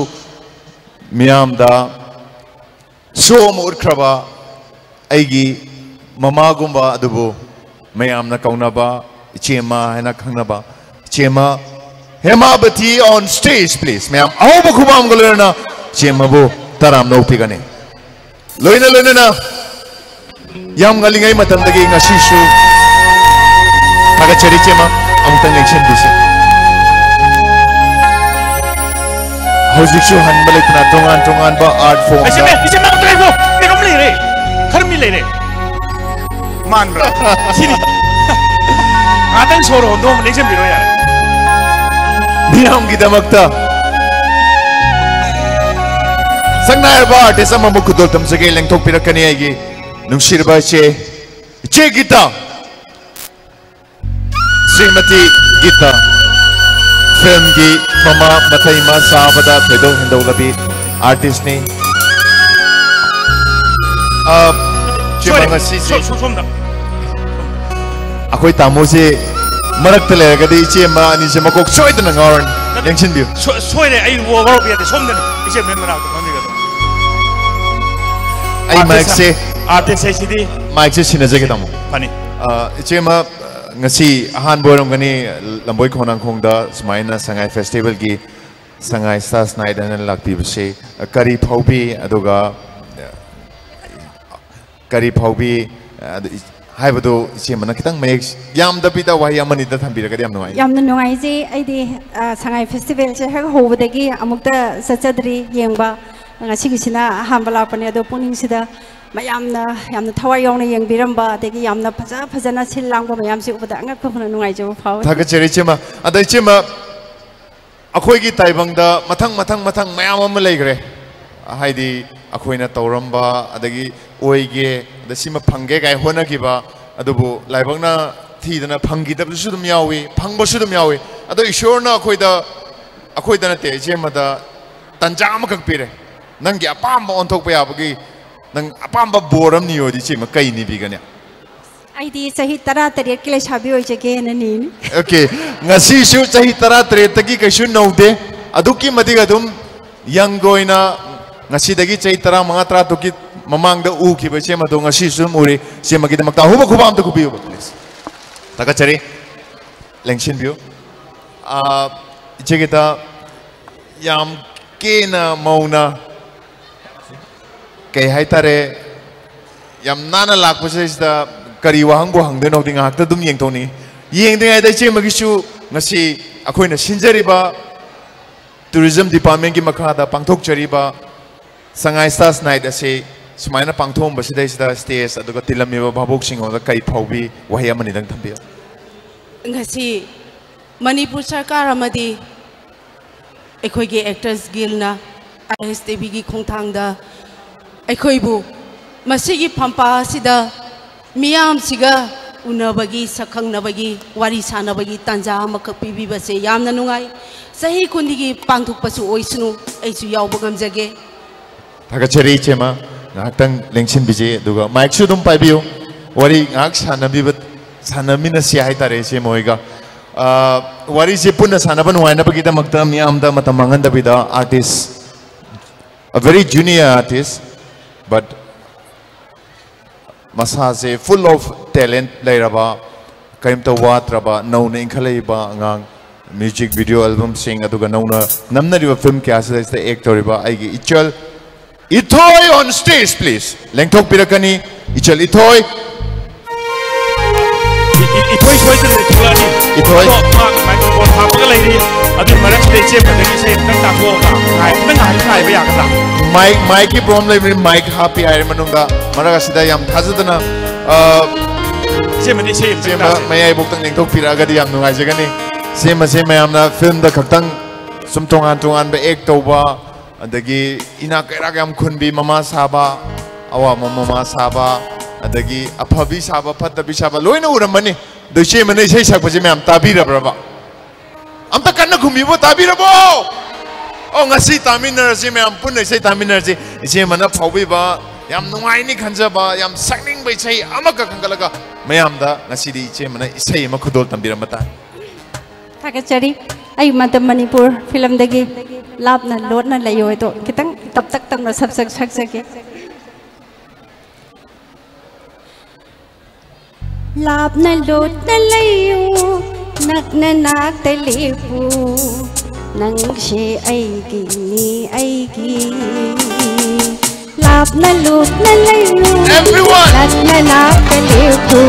ꯃꯤꯌꯥꯝꯗ ꯁꯣ ꯑꯃ ꯎꯠꯈ꯭ꯔꯕ ꯑꯩꯒꯤ ꯃꯃꯥꯒꯨꯝꯕ ꯑꯗꯨꯕꯨ ꯃꯌꯥꯝꯅ ꯀꯧꯅꯕ ꯏꯆꯦꯃ ꯍꯥꯏꯅ ꯈꯪꯅꯕ ꯏꯆꯦꯃ ꯍꯦꯃꯥꯕꯇꯤ on stage please꯫ ꯃꯌꯥꯝ ꯑꯍꯧꯕ ꯈꯨꯕꯥꯝꯒ ꯂꯣꯏꯅꯅ ꯏꯆꯦꯃꯕꯨ ꯇꯔꯥꯝꯅ ꯑꯣꯛꯄꯤꯒꯅꯤ꯫ ꯂꯣꯏꯅ ꯂꯣꯏꯅꯅ ꯌꯥꯝ ꯉꯜꯂꯤꯉꯩ ꯃꯇꯝꯗꯒꯤ ꯉꯁꯤꯁꯨ ꯊꯥꯒꯠꯆꯔꯤ ꯏꯆꯦꯃ꯫ ꯑꯃꯨꯛꯇꯪ ꯂꯦꯡꯁꯤꯟꯕꯤꯁꯤ꯫ ꯍꯧꯖꯤꯛꯁꯨ ꯍꯟꯕ ꯂꯩꯇꯅ ꯇꯣꯉꯥꯟ ꯇꯣꯉꯥꯟꯕ ꯑꯥꯔꯠ ꯐꯣꯝꯗ ꯏꯆꯦꯃ, ꯏꯆꯦꯃ, ꯑꯝꯇ ꯂꯩꯈꯣ꯫ ꯀꯩꯅꯣꯝ ꯂꯩꯔꯦ꯫ ꯈꯔ ꯃꯤ ꯂꯩꯔꯦ꯫ ꯃꯥꯟꯕ꯭ꯔꯥ? ꯁꯤꯅꯤ꯫ ꯉꯥꯛꯇꯪ ꯁꯣꯔ ꯍꯣꯟꯗꯣꯛ ꯑꯃ ꯂꯦꯡꯁꯤꯟꯕꯤꯔꯣ ꯌꯥꯔꯦ꯫ ꯃꯤꯌꯥꯝꯒꯤꯗꯃꯛꯇ ꯁꯛꯅꯥꯏꯔꯕ ꯑꯥꯔꯇꯤꯁ ꯑꯃꯕꯨ ꯈꯨꯗꯣꯜ ꯇꯝꯖꯒꯦ꯫ ꯂꯦꯡꯊꯣꯛꯄꯤꯔꯛꯀꯅꯤ ꯑꯩꯒꯤ ꯅꯨꯡꯁꯤꯔꯕ ꯏꯆꯦ, ꯏꯆꯦ ꯒꯤꯇꯥ꯫ ꯁ꯭ꯔꯤꯃꯇꯤ ꯒꯤꯇꯥ, ꯐꯤꯜꯝꯒꯤ ꯃꯃꯥ ꯃꯊꯩ ꯃ ꯁꯥꯕꯗ ꯊꯣꯏꯗꯣꯛ ꯍꯦꯟꯗꯣꯛꯂꯕꯤ ꯑꯥꯔꯇꯤꯁꯅꯤ꯫ ꯑ, ꯁꯣꯏꯔꯦ꯫ ꯆꯦꯃ ꯉꯁꯤꯁꯦ ꯁꯣ-, ꯁꯣ-, ꯁꯣꯝꯗ꯫ ꯑꯩꯈꯣꯏ ꯇꯥꯃꯣꯁꯦ ꯃꯔꯛꯇ ꯂꯩꯔꯒꯗꯤ ꯏꯆꯦ ꯑꯃ ꯑꯅꯤꯁꯦ ꯃꯀꯣꯛ ꯁꯣꯏꯗꯅ ꯉꯥꯎꯔꯅꯤ꯫ ꯅꯠꯇꯦ꯫ ꯂꯦꯡꯁꯤꯟꯕꯤꯌꯨ꯫ ꯁꯣ-, ꯁꯣꯏꯔꯦ, ꯑꯩ ꯋꯥ-, ꯋꯥꯔꯧꯕ ꯌꯥꯗꯦ꯫ ꯁꯣꯝꯗꯅꯤ, ꯏꯆꯦ ꯃꯦꯝ ꯃꯅꯥꯛꯇ ꯐꯝꯕꯤꯒꯗꯧꯕ꯫ ꯑꯩ ꯑꯥꯔꯇꯤꯁ ꯃꯥꯏꯛꯁꯦ, ꯑꯥꯔꯇꯤꯁ ꯍꯥꯏꯁꯤꯗꯤ ꯃꯥꯏꯛꯁꯦ ꯁꯤꯟꯅꯖꯒꯦ ꯇꯥꯃꯣ꯫ ꯐꯅꯤ꯫ ꯑ, ꯏꯆꯦꯃ, ꯉꯁꯤ ꯑꯍꯥꯟꯕ ꯑꯣꯏꯔꯝꯒꯅꯤ ꯂꯝꯕꯣꯏ ꯈꯣꯡꯅꯥꯡꯈꯣꯡꯗ ꯁꯨꯃꯥꯏꯅ ꯁꯉꯥꯏ ꯐꯦꯁꯇꯤꯚꯦꯜꯒꯤ ꯁꯉꯥꯏ ꯁ꯭ꯇꯥꯔꯁ ꯅꯥꯏꯠ ꯑꯅ ꯂꯥꯛꯄꯤꯕꯁꯤ ꯀꯔꯤ ꯐꯥꯎꯕꯤ, ꯑꯗꯨꯒ ꯀꯔꯤ ꯐꯥꯎꯕꯤ, ꯑꯗꯨ ꯏ-, ꯍꯥꯏꯕꯗꯨ ꯏꯆꯦꯃꯅ ꯈꯤꯇꯪ ꯃꯌꯦꯛ, ꯌꯥꯝꯗꯕꯤꯗ ꯋꯥꯍꯩ ꯑꯃꯅꯤꯗ ꯊꯝꯕꯤꯔꯒꯗꯤ ꯌꯥꯝ ꯅꯨꯡꯉꯥꯏ꯫ ꯌꯥꯝꯅ ꯅꯨꯡꯉꯥꯏꯖꯩ꯫ ꯑꯩꯗꯤ, ꯑ, ꯁꯉꯥꯏ ꯐꯦꯁꯇꯤꯚꯦꯜꯁꯦ ꯍꯦꯛ ꯍꯧꯕꯗꯒꯤ ꯑꯃꯨꯛꯇ ꯆꯠꯆꯗ꯭ꯔꯤ ꯌꯦꯡꯕ꯫ ꯉꯁꯤꯒꯤꯁꯤꯅ ꯑꯍꯥꯟꯕ ꯂꯥꯛꯄꯅꯦ꯫ ꯑꯗꯣ ꯄꯨꯛꯅꯤꯡꯁꯤꯗ ꯃꯌꯥꯝꯅ ꯌꯥꯝꯅ ꯊꯋꯥꯏ ꯌꯥꯎꯅ ꯌꯦꯡꯕꯤꯔꯝꯕ, ꯑꯗꯒꯤ ꯌꯥꯝꯅ ꯐꯖ ꯐꯖꯅ ꯁꯤꯜ ꯂꯥꯡꯕ ꯃꯌꯥꯝꯁꯦ ꯎꯕꯗ ꯑꯉꯛꯄ ꯐꯅ ꯅꯨꯡꯉꯥꯏꯖꯕ ꯐꯥꯎꯏ꯫ ꯊꯥꯒꯠꯆꯔꯤ ꯏꯆꯦꯃ꯫ ꯑꯗ ꯏꯆꯦꯃ, ꯑꯩꯈꯣꯏꯒꯤ ꯇꯥꯏꯕꯪꯗ ꯃꯊꯪ, ꯃꯊꯪ, ꯃꯊꯪ ꯃꯌꯥꯝ ꯑꯃ ꯂꯩꯈ꯭ꯔꯦ꯫ ꯍꯥꯏꯗꯤ ꯑꯩꯈꯣꯏꯅ ꯇꯧꯔꯝꯕ, ꯑꯗꯒꯤ ꯑꯣꯏꯒꯦ, ꯑꯗ ꯁꯤꯃ ꯐꯪꯒꯦ ꯀꯥꯏ ꯍꯣꯠꯅꯈꯤꯕ, ꯑꯗꯨꯕꯨ ꯂꯥꯏꯕꯛꯅ ꯊꯤꯗꯅ ꯐꯪꯈꯤꯗꯕꯁꯨ ꯑꯗꯨꯝ ꯌꯥꯎꯏ, ꯐꯪꯕꯁꯨ ꯑꯗꯨꯝ ꯌꯥꯎꯏ꯫ ꯑꯗꯣ ꯏꯁꯣꯔꯅ ꯑꯩꯈꯣꯏꯗ, ꯑꯩꯈꯣꯏꯗ ꯅꯠꯇꯦ, ꯏꯆꯦꯃꯗ ꯇꯟꯖꯥ ꯑꯃꯈꯛ ꯄꯤꯔꯦ꯫ ꯅꯪꯒꯤ ꯑꯄꯥꯝꯕ ꯑꯣꯟꯊꯣꯛꯄ ꯌꯥꯕꯒꯤ, ꯅꯪ ꯑꯄꯥꯝꯕ ꯕꯣꯔ ꯑꯃ ꯅꯤꯌꯣꯗꯤ ꯏꯆꯦꯃ ꯀꯩ ꯅꯤꯕꯤꯒꯅꯤ? ꯑꯩꯗꯤ ꯆꯍꯤ ꯇꯔꯥꯇꯔꯦꯠꯀꯤ ꯂꯩꯁꯥꯕꯤ ꯑꯣꯏꯖꯒꯦꯅ ꯅꯤꯅꯤ꯫ ꯑꯣꯀꯦ, ꯉꯁꯤꯁꯨ ꯆꯍꯤ ꯇꯔꯥꯇꯔꯦꯠꯇꯒꯤ ꯀꯩꯁꯨ ꯅꯧꯗꯦ, ꯑꯗꯨꯛꯀꯤ ꯃꯇꯤꯛ ꯑꯗꯨꯝ ꯌꯪꯒ ꯑꯣꯏꯅ, ꯉꯁꯤꯗꯒꯤ ꯆꯍꯤ ꯇꯔꯥꯃꯉꯥ, ꯇꯔꯥꯇꯔꯨꯛꯀꯤ ꯃꯃꯥꯡꯗ ꯎꯈꯤꯕ ꯏꯆꯦꯃꯗꯣ ꯉꯁꯤꯁꯨ ꯑꯗꯨꯝ ꯎꯔꯤ꯫ ꯏꯆꯦꯃꯒꯤꯗꯃꯛꯇ ꯑꯍꯨꯝꯕ ꯈꯨꯕꯥꯛ ꯑꯝꯇ ꯈꯨꯕꯤꯌꯨꯕ, ꯄ꯭ꯂꯤꯖ꯫ ꯊꯥꯒꯠꯆꯔꯤ꯫ ꯂꯦꯡꯁꯤꯟꯕꯤꯌꯨ꯫ ꯑꯥ, ꯏꯆꯦꯒꯤꯗ ꯌꯥꯝ ꯀꯦꯅ ꯃꯧꯅ, ꯀꯩ ꯍꯥꯏꯇꯥꯔꯦ, ꯌꯥꯝ ꯅꯥꯟꯅ ꯂꯥꯛꯄꯁꯤꯗꯩꯁꯤꯗ ꯀꯔꯤ ꯋꯥꯍꯪꯕꯨ ꯍꯪꯗꯣꯏꯅꯣꯗꯤ ꯉꯥꯏꯍꯥꯛꯇ ꯑꯗꯨꯝ ꯌꯦꯡꯊꯣꯛꯅꯤꯡꯉꯤ꯫ ꯌꯦꯡꯗ꯭ꯔꯤꯉꯩꯗ ꯏꯆꯦꯃꯒꯤꯁꯨ ꯉꯁꯤ ꯑꯩꯈꯣꯏꯅ ꯁꯤꯟꯖꯔꯤꯕ ꯇꯨꯔꯤꯖꯝ ꯗꯤꯄꯥꯔꯠꯃꯦꯟꯒꯤ ꯃꯈꯥꯗ ꯄꯥꯡꯊꯣꯛꯆꯔꯤꯕ ꯁꯉꯥꯏ ꯁ꯭ꯇꯥꯔꯁ ꯅꯥꯏꯠ ꯑꯁꯤ ꯁꯨꯃꯥꯏꯅ ꯄꯥꯡꯊꯣꯛꯑꯝꯕꯁꯤꯗꯩꯁꯤꯗ ꯁ꯭ꯇꯦꯖ ꯑꯗꯨꯒ ꯇꯤꯜꯂꯝꯃꯤꯕ ꯚꯥꯕꯣꯛꯁꯤꯡꯉꯣꯟꯗ ꯀꯔꯤ ꯐꯥꯎꯕꯤ, ꯋꯥꯍꯩ ꯑꯃꯅꯤꯗꯪ ꯊꯝꯕꯤꯌꯨ꯫ ꯉꯁꯤ ꯃꯅꯤꯄꯨꯔ ꯁꯔꯀꯥꯔ ꯑꯃꯗꯤ ꯑꯩꯈꯣꯏꯒꯤ ꯑꯦꯛꯇꯔꯁ ꯒꯤꯜꯅ ꯑꯥꯏ ꯑꯦꯁ ꯇꯤ ꯚꯤꯒꯤ ꯈꯣꯡꯊꯥꯡꯗ ꯑꯩꯈꯣꯏꯕꯨ ꯃꯁꯤꯒꯤ ꯐꯝꯄꯥꯛ ꯑꯁꯤꯗ ꯃꯤꯌꯥꯝꯁꯤꯒ ꯎꯅꯕꯒꯤ, ꯁꯛꯈꯪꯅꯕꯒꯤ, ꯋꯥꯔꯤ ꯁꯥꯟꯅꯕꯒꯤ ꯇꯥꯟꯖꯥ ꯑꯃꯈꯛ ꯄꯤꯕꯤꯕꯁꯦ ꯌꯥꯝꯅ ꯅꯨꯡꯉꯥꯏ꯫ ꯆꯍꯤ ꯈꯨꯗꯤꯡꯒꯤ ꯄꯥꯡꯊꯣꯛꯄꯁꯨ ꯑꯣꯏꯁꯅꯨ, ꯑꯩꯁꯨ ꯌꯥꯎꯕ ꯉꯝꯖꯒꯦ꯫ ꯊꯥꯒꯠꯆꯔꯤ ꯏꯆꯦꯃ, ꯉꯥꯏꯍꯥꯛꯇꯪ ꯂꯦꯡꯁꯤꯟꯕꯤꯁꯤ, ꯑꯗꯨꯒ ꯃꯥꯏꯛꯁꯨ ꯑꯗꯨꯝ ꯄꯥꯏꯕꯤꯌꯨ꯫ ꯋꯥꯔꯤ ꯉꯥꯏꯍꯥꯛ ꯁꯥꯟꯅꯕꯤꯕ, ꯁꯥꯟꯅꯃꯤꯟꯅꯁꯤ ꯍꯥꯏꯇꯥꯔꯦ ꯏꯆꯦꯃ ꯍꯣꯏꯒ꯫ ꯑ, ꯋꯥꯔꯤꯁꯦ ꯄꯨꯟꯅ ꯁꯥꯟꯅꯕ ꯅꯨꯡꯉꯥꯏꯅꯕꯒꯤꯗꯃꯛꯇ ꯃꯤꯌꯥꯝꯗ ꯃꯇꯝ ꯃꯥꯡꯍꯟꯗꯕꯤꯗ, artist, a very junior artist, but ꯃꯁꯥꯁꯦ full of talent ꯂꯩꯔꯕ, ꯀꯔꯤꯝꯇ ꯋꯥꯠꯇ꯭ꯔꯕ, ꯅꯧꯅ ꯏꯟꯈꯠꯂꯛꯏꯕ ꯑꯉꯥꯡ Music video album ꯁꯤꯡ ꯑꯗꯨꯒ ꯅꯧꯅ ꯅꯝꯅꯔꯤꯕ film ꯀꯌꯥꯁꯤꯗꯩꯁꯤꯗ act ꯇꯧꯔꯤꯕ ꯑꯩꯒꯤ ꯏꯆꯜ ꯏꯊꯣꯏ on stage please꯫ ꯂꯦꯡꯊꯣꯛꯄꯤꯔꯛꯀꯅꯤ ꯏꯆꯜ ꯏꯊꯣꯏ꯫ E- E- ꯏꯊꯣꯏ ꯁꯣꯏꯗꯅ ꯊꯣꯛꯂꯛꯑꯅꯤ꯫ ꯏꯊꯣꯏ꯫ ꯑꯗꯣ ꯃꯥ microphone ꯍꯥꯞꯄꯒ ꯂꯩꯔꯤ꯫ ꯑꯗꯨꯒꯤ ꯃꯔꯛꯁꯤꯗ ꯏꯆꯦ ꯑꯃꯗꯒꯤ ꯏꯁꯩ ꯑꯃꯇꯪ ꯇꯥꯊꯣꯛꯑꯒ ꯉꯥꯏ-, ꯈꯤꯇꯪ ꯉꯥꯏ-, ꯉꯥꯏꯕ ꯌꯥꯒꯗ꯭ꯔꯥ? Mic, mic ꯀꯤ problem ꯂꯩꯕꯅꯤ꯫ Mic ꯍꯥꯞꯄꯤ ꯍꯥꯏꯔꯦ ꯃꯅꯨꯡꯗ꯫ ꯃꯔꯛ ꯑꯁꯤꯗ ꯌꯥꯝ ꯊꯥꯖꯗꯅ, ꯑ, ꯏꯆꯦ ꯑꯃꯗꯤ ꯏꯁꯩ ꯑꯃꯇꯪ ꯏꯆꯦꯃ ꯇꯥꯁꯦ꯫ ꯃꯌꯥꯏꯕꯣꯛꯇꯪ ꯂꯦꯡꯊꯣꯛꯄꯤꯔꯛꯑꯒꯗꯤ ꯌꯥꯝ ꯅꯨꯡꯉꯥꯏꯖꯒꯅꯤ꯫ ꯏꯆꯦꯃꯁꯦ ꯃꯌꯥꯝꯅ film ꯗ ꯈꯛꯇꯪ ꯁꯨꯝ ꯇꯣꯉꯥꯟ ꯇꯣꯉꯥꯟꯕ act ꯇꯧꯕ, ꯑꯗꯒꯤ ꯏꯅꯥꯛ ꯀꯩꯔꯥꯛ ꯌꯥꯝ ꯈꯨꯟꯕꯤ ꯃꯃꯥ ꯁꯥꯕ, ꯑꯋꯥꯕ ꯃꯃꯥ ꯁꯥꯕ, ꯑꯗꯒꯤ ꯑꯐꯕꯤ ꯁꯥꯕ, ꯐꯠꯇꯕꯤ ꯁꯥꯕ ꯂꯣꯏꯅ ꯎꯔꯝꯃꯅꯤ꯫ ꯑꯗꯣ ꯏꯆꯦꯃꯅ ꯏꯁꯩ ꯁꯛꯄꯁꯦ ꯃꯌꯥꯝ ꯇꯥꯕꯤꯔꯕ꯭ꯔꯕ? ꯑꯝꯇ ꯀꯟꯅ ꯈꯨꯝꯕꯤꯕ, ꯇꯥꯕꯤꯔꯕꯣ? ꯑꯣ, ꯉꯁꯤ ꯇꯥꯃꯤꯟꯅꯔꯁꯤ, ꯃꯌꯥꯝ ꯄꯨꯟꯅ ꯏꯁꯩ ꯇꯥꯃꯤꯟꯅꯔꯁꯤ꯫ ꯏꯆꯦꯃꯅ ꯐꯥꯎꯕꯤꯕ, ꯌꯥꯝ ꯅꯨꯡꯉꯥꯏꯅꯤ ꯈꯟꯖꯕ, ꯌꯥꯝ ꯁꯛꯅꯤꯡꯕ ꯏꯁꯩ ꯑꯃꯈꯛ ꯈꯟꯒꯠꯂꯒ ꯃꯌꯥꯝꯗ ꯉꯁꯤꯗꯤ ꯏꯆꯦꯃꯅ ꯏꯁꯩ ꯑꯃ ꯈꯨꯗꯣꯜ ꯇꯝꯕꯤꯔꯝꯕ ꯇꯥꯏ꯫ ꯊꯥꯒꯠꯆꯔꯤ꯫ ꯑꯩ ꯃꯇꯝ ꯃꯅꯤꯄꯨꯔ film ꯗꯒꯤ ꯂꯥꯞꯅ ꯂꯣꯠꯅ ꯂꯩꯌꯣ ꯍꯥꯏꯗꯣ ꯈꯤꯇꯪ ꯇꯞꯇꯛ ꯇꯞꯅ ꯁꯛꯆ-, ꯁꯛꯆꯒꯦ꯫ ꯂꯥꯞꯅ ꯂꯣꯠꯅ ꯂꯩꯌꯨ, ꯅꯛꯅ ꯅꯥꯛꯇ ꯂꯦꯞꯄꯨ, ꯅꯪꯁꯦ ꯑꯩꯒꯤꯅꯤ, ꯑꯩꯒꯤ꯫ ꯂꯥꯞꯅ ꯂꯣꯠꯅ ꯂꯩꯌꯨ, Everyone! ꯅꯛꯅ ꯅꯥꯛꯇ ꯂꯦꯞꯄꯨ,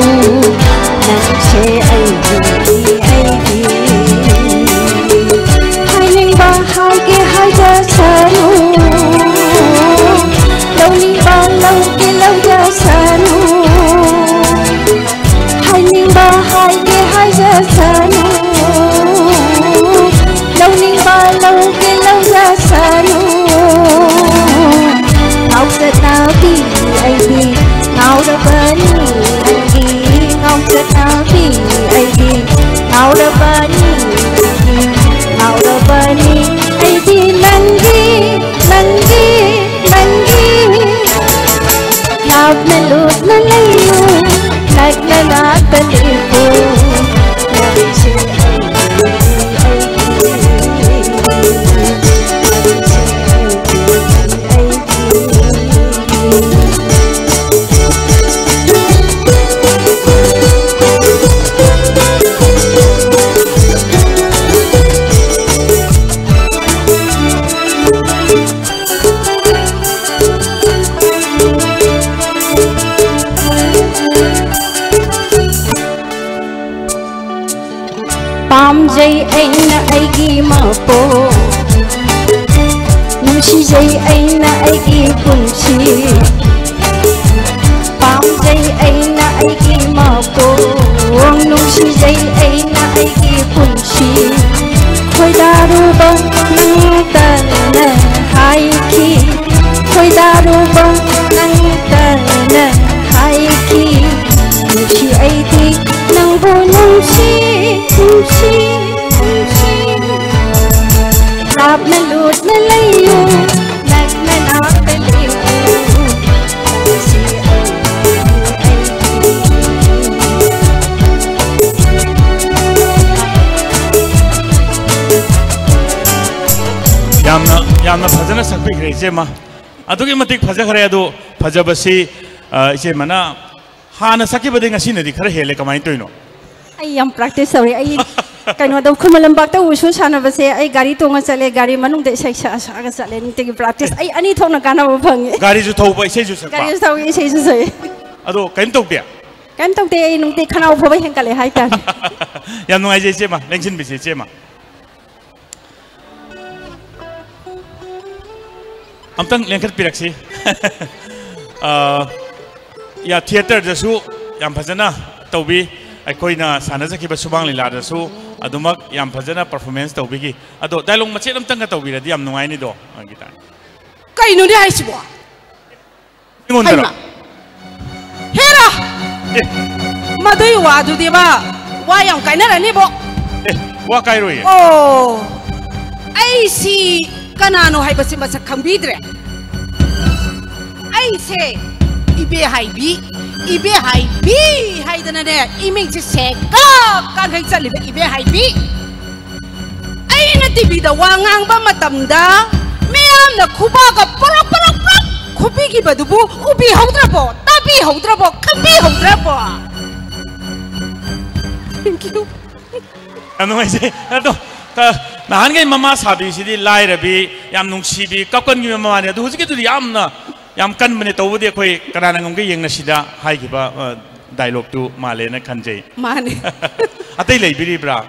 ꯅꯪꯁꯦ ꯑꯩꯒꯤꯅꯤ, ꯑꯩꯒꯤ꯫ ꯍꯥꯏꯅꯤꯡꯕ ꯍꯥꯏꯒꯦ ꯍꯥꯏꯖꯁꯅꯨ, ꯂꯧꯅꯤꯡꯕ ꯂꯧꯒꯦ ꯂꯧꯖꯁꯅꯨ꯫ ꯍꯥꯏꯅꯤꯡꯕ ꯍꯥꯏꯒꯦ ꯍꯥꯏꯖꯁꯅꯨ, ꯂꯧꯅꯤꯡꯕ ꯂꯧꯒꯦ ꯂꯧꯖꯁꯅꯨ꯫ ꯉꯥꯎꯆꯠꯅꯕꯤ ꯑꯩꯗꯤ ꯉꯥꯎꯔꯕꯅꯤ, ꯑꯩꯗꯤ ꯉꯥꯎꯆꯠꯅꯕꯤ ꯑꯩꯗꯤ ꯉꯥꯎꯔꯕꯅꯤ꯫ ꯅꯨꯡꯁꯤꯖꯩ ꯑꯩꯅ ꯑꯩꯒꯤ ꯄꯨꯟꯁꯤ, ꯄꯥꯝꯖꯩ ꯑꯩꯅ ꯑꯩꯒꯤ ꯃꯄꯣꯛ, ꯅꯨꯡꯁꯤꯖꯩ ꯑꯩꯅ ꯑꯩꯒꯤ ꯄꯨꯟꯁꯤ꯫ ꯈꯣꯏꯗꯥꯔꯨꯕ ꯅꯪꯇꯅ ꯍꯥꯏꯈꯤ, ꯈꯣꯏꯗꯥꯔꯨꯕ ꯅꯪꯇꯅ ꯍꯥꯏꯈꯤ꯫ ꯅꯨꯡꯁꯤ ꯑꯩꯗꯤ ꯅꯪꯕꯨ ꯅꯨꯡꯁꯤ, ꯅꯨꯡꯁꯤ, ꯅꯨꯡꯁꯤ꯫ ꯂꯥꯞꯅ ꯂꯨꯞꯅ ꯂꯩꯌꯨ, ꯅꯛꯅ ꯅꯥꯛꯇ ꯂꯦꯞꯄꯨ꯫ ꯅꯨꯡꯁꯤ ꯑꯩꯗꯤ ꯑꯩꯒꯤ꯫ ꯌꯥꯝꯅ, ꯌꯥꯝꯅ ꯐꯖꯅ ꯁꯛꯄꯤꯈ꯭ꯔꯦ, ꯏꯆꯦꯃ꯫ ꯑꯗꯨꯛꯀꯤ ꯃꯇꯤꯛ ꯐꯖꯈ꯭ꯔꯦ꯫ ꯑꯗꯨ ꯐꯖꯕꯁꯤ, ꯑ, ꯏꯆꯦꯃꯅ ꯍꯥꯟꯅ ꯁꯛꯈꯤꯕꯗꯩ ꯉꯁꯤꯅꯗꯤ ꯈꯔ ꯍꯦꯜꯂꯦ꯫ ꯀꯃꯥꯏꯅ ꯇꯧꯔꯤꯅꯣ? ꯑꯩ ꯌꯥꯝ practice ꯇꯧꯔꯤ꯫ ꯑꯩ ꯀꯩꯅꯣꯗ, ꯈꯨꯃꯟ ꯂꯝꯄꯥꯛꯇ ꯋꯨꯁꯨ ꯁꯥꯟꯅꯕꯁꯦ ꯑꯩ ꯒꯥꯔꯤ ꯇꯣꯡꯉ ꯆꯠꯂꯦ, ꯒꯥꯔꯤ ꯃꯅꯨꯡꯗ ꯏꯁꯩ ꯁꯛꯑ ꯁꯛꯑꯒ ꯆꯠꯂꯦ꯫ ꯅꯨꯡꯇꯤꯒꯤ practice꯫ ꯑꯩ ꯑꯅꯤ ꯊꯣꯛꯅ ꯀꯥꯟꯅꯕ ꯐꯪꯉꯦ꯫ ꯒꯥꯔꯤꯁꯨ ꯊꯧꯕ, ꯏꯁꯩꯁꯨ ꯁꯛꯄ꯫ ꯒꯥꯔꯤꯁꯨ ꯊꯧꯏ, ꯏꯁꯩꯁꯨ ꯁꯛꯏ꯫ ꯑꯗꯣ ꯀꯩꯝ ꯇꯧꯗꯦ? ꯀꯩꯝ ꯇꯧꯗꯦ꯫ ꯑꯩ ꯅꯨꯡꯇꯤ ꯈꯅꯥꯎ ꯐꯕ ꯍꯦꯟꯀꯠꯂꯦ ꯍꯥꯏꯇꯥꯔꯦ꯫ ꯌꯥꯝ ꯅꯨꯡꯉꯥꯏꯖꯩ, ꯏꯆꯦꯃ꯫ ꯂꯦꯡꯁꯤꯟꯕꯤꯁꯤ, ꯏꯆꯦꯃ꯫ ꯑꯝꯇꯪ ꯂꯦꯡꯈꯠꯄꯤꯔꯛꯁꯤ꯫ ꯑ, ꯌꯥ, theatreꯗꯁꯨ ꯌꯥꯝ ꯐꯖꯅ ꯇꯧꯕꯤ꯫ ꯑꯩꯈꯣꯏꯅ ꯁꯥꯟꯅꯖꯈꯤꯕ ꯁꯨꯃꯥꯡ ꯂꯤꯂꯥꯗꯁꯨ ꯑꯗꯨꯃꯛ ꯌꯥꯝ ꯐꯖꯅ performance ꯇꯧꯕꯤꯈꯤ꯫ ꯑꯗꯣ dialogue ꯃꯆꯦꯠ ꯑꯝꯇꯪꯒ ꯇꯧꯕꯤꯔꯗꯤ ꯌꯥꯝ ꯅꯨꯡꯉꯥꯏꯅꯤꯗꯣ, ꯑ, ꯒꯤꯇꯥꯅꯤ꯫ ꯀꯩꯅꯣꯅꯦ ꯍꯥꯏꯁꯤꯕꯣ? ꯑꯩꯉꯣꯟꯗꯔꯣ? ꯍꯩꯃꯥ! ꯍꯦꯔꯥ! ꯑꯦ꯫ ꯃꯗꯨꯏ ꯋꯥꯗꯨꯗꯤꯕ, ꯋꯥ ꯌꯥꯝ ꯀꯥꯏꯅꯔꯅꯤꯕꯣ꯫ ꯑꯦ, ꯋꯥ ꯀꯥꯏꯔꯣꯏꯌꯦ꯫ ꯑꯣ, ꯑꯩꯁꯤ ꯀꯅꯥꯅꯣ ꯍꯥꯏꯕꯁꯤ ꯃꯁꯛ ꯈꯪꯕꯤꯗ꯭ꯔꯦ꯫ ꯑꯩꯁꯦ ꯏꯕꯦ ꯍꯥꯏꯕꯤ, ꯏꯕꯦ ꯍꯥꯏꯕꯤ ꯍꯥꯏꯗꯅꯅꯦ, ꯏꯃꯤꯡꯁꯦ ꯁꯦꯛꯀ ꯀꯥꯡꯈꯩ ꯆꯠꯂꯤꯕ ꯏꯕꯦ ꯍꯥꯏꯕꯤ꯫ ꯑꯩꯅ ꯇꯤꯚꯤꯗ ꯋꯥ ꯉꯥꯡꯕ ꯃꯇꯝꯗ ꯃꯤꯌꯥꯝꯅ ꯈꯨꯕꯥꯛꯀ ꯄꯔꯛ ꯄꯔꯛ ꯄꯔꯛ ꯈꯨꯕꯤꯈꯤꯕꯗꯨꯕꯨ ꯎꯕꯤꯍꯧꯗ꯭ꯔꯕꯣ? ꯇꯥꯕꯤꯍꯧꯗ꯭ꯔꯕꯣ? ꯈꯪꯕꯤꯍꯧꯗ꯭ꯔꯕꯣ? Thank you. ꯌꯥꯝ ꯅꯨꯡꯉꯥꯏꯖꯩ꯫ ꯑꯗꯣ, ꯑ, ꯅꯍꯥꯟꯈꯩ ꯃꯃꯥ ꯁꯥꯕꯤꯁꯤꯗꯤ ꯂꯥꯏꯔꯕꯤ, ꯌꯥꯝ ꯅꯨꯡꯁꯤꯕꯤ, ꯀꯞꯀꯟꯈꯤꯕ ꯃꯃꯥꯅꯤ꯫ ꯑꯗꯣ ꯍꯧꯖꯤꯛꯀꯤꯗꯨꯗꯤ ꯌꯥꯝꯅ, ꯌꯥꯝ ꯀꯟꯕꯅꯦ꯫ ꯇꯧꯕꯗꯤ ꯑꯩꯈꯣꯏ ꯀꯅꯥꯅ ꯉꯝꯒꯦ ꯌꯦꯡꯅꯁꯤꯗ ꯍꯥꯏꯈꯤꯕ, ꯑ, dialogueꯇꯨ ꯃꯥꯜꯂꯦꯅ ꯈꯟꯖꯩ꯫ ꯃꯥꯅꯦ꯫ ꯑꯇꯩ ꯂꯩꯕꯤꯔꯤꯕ꯭ꯔꯥ?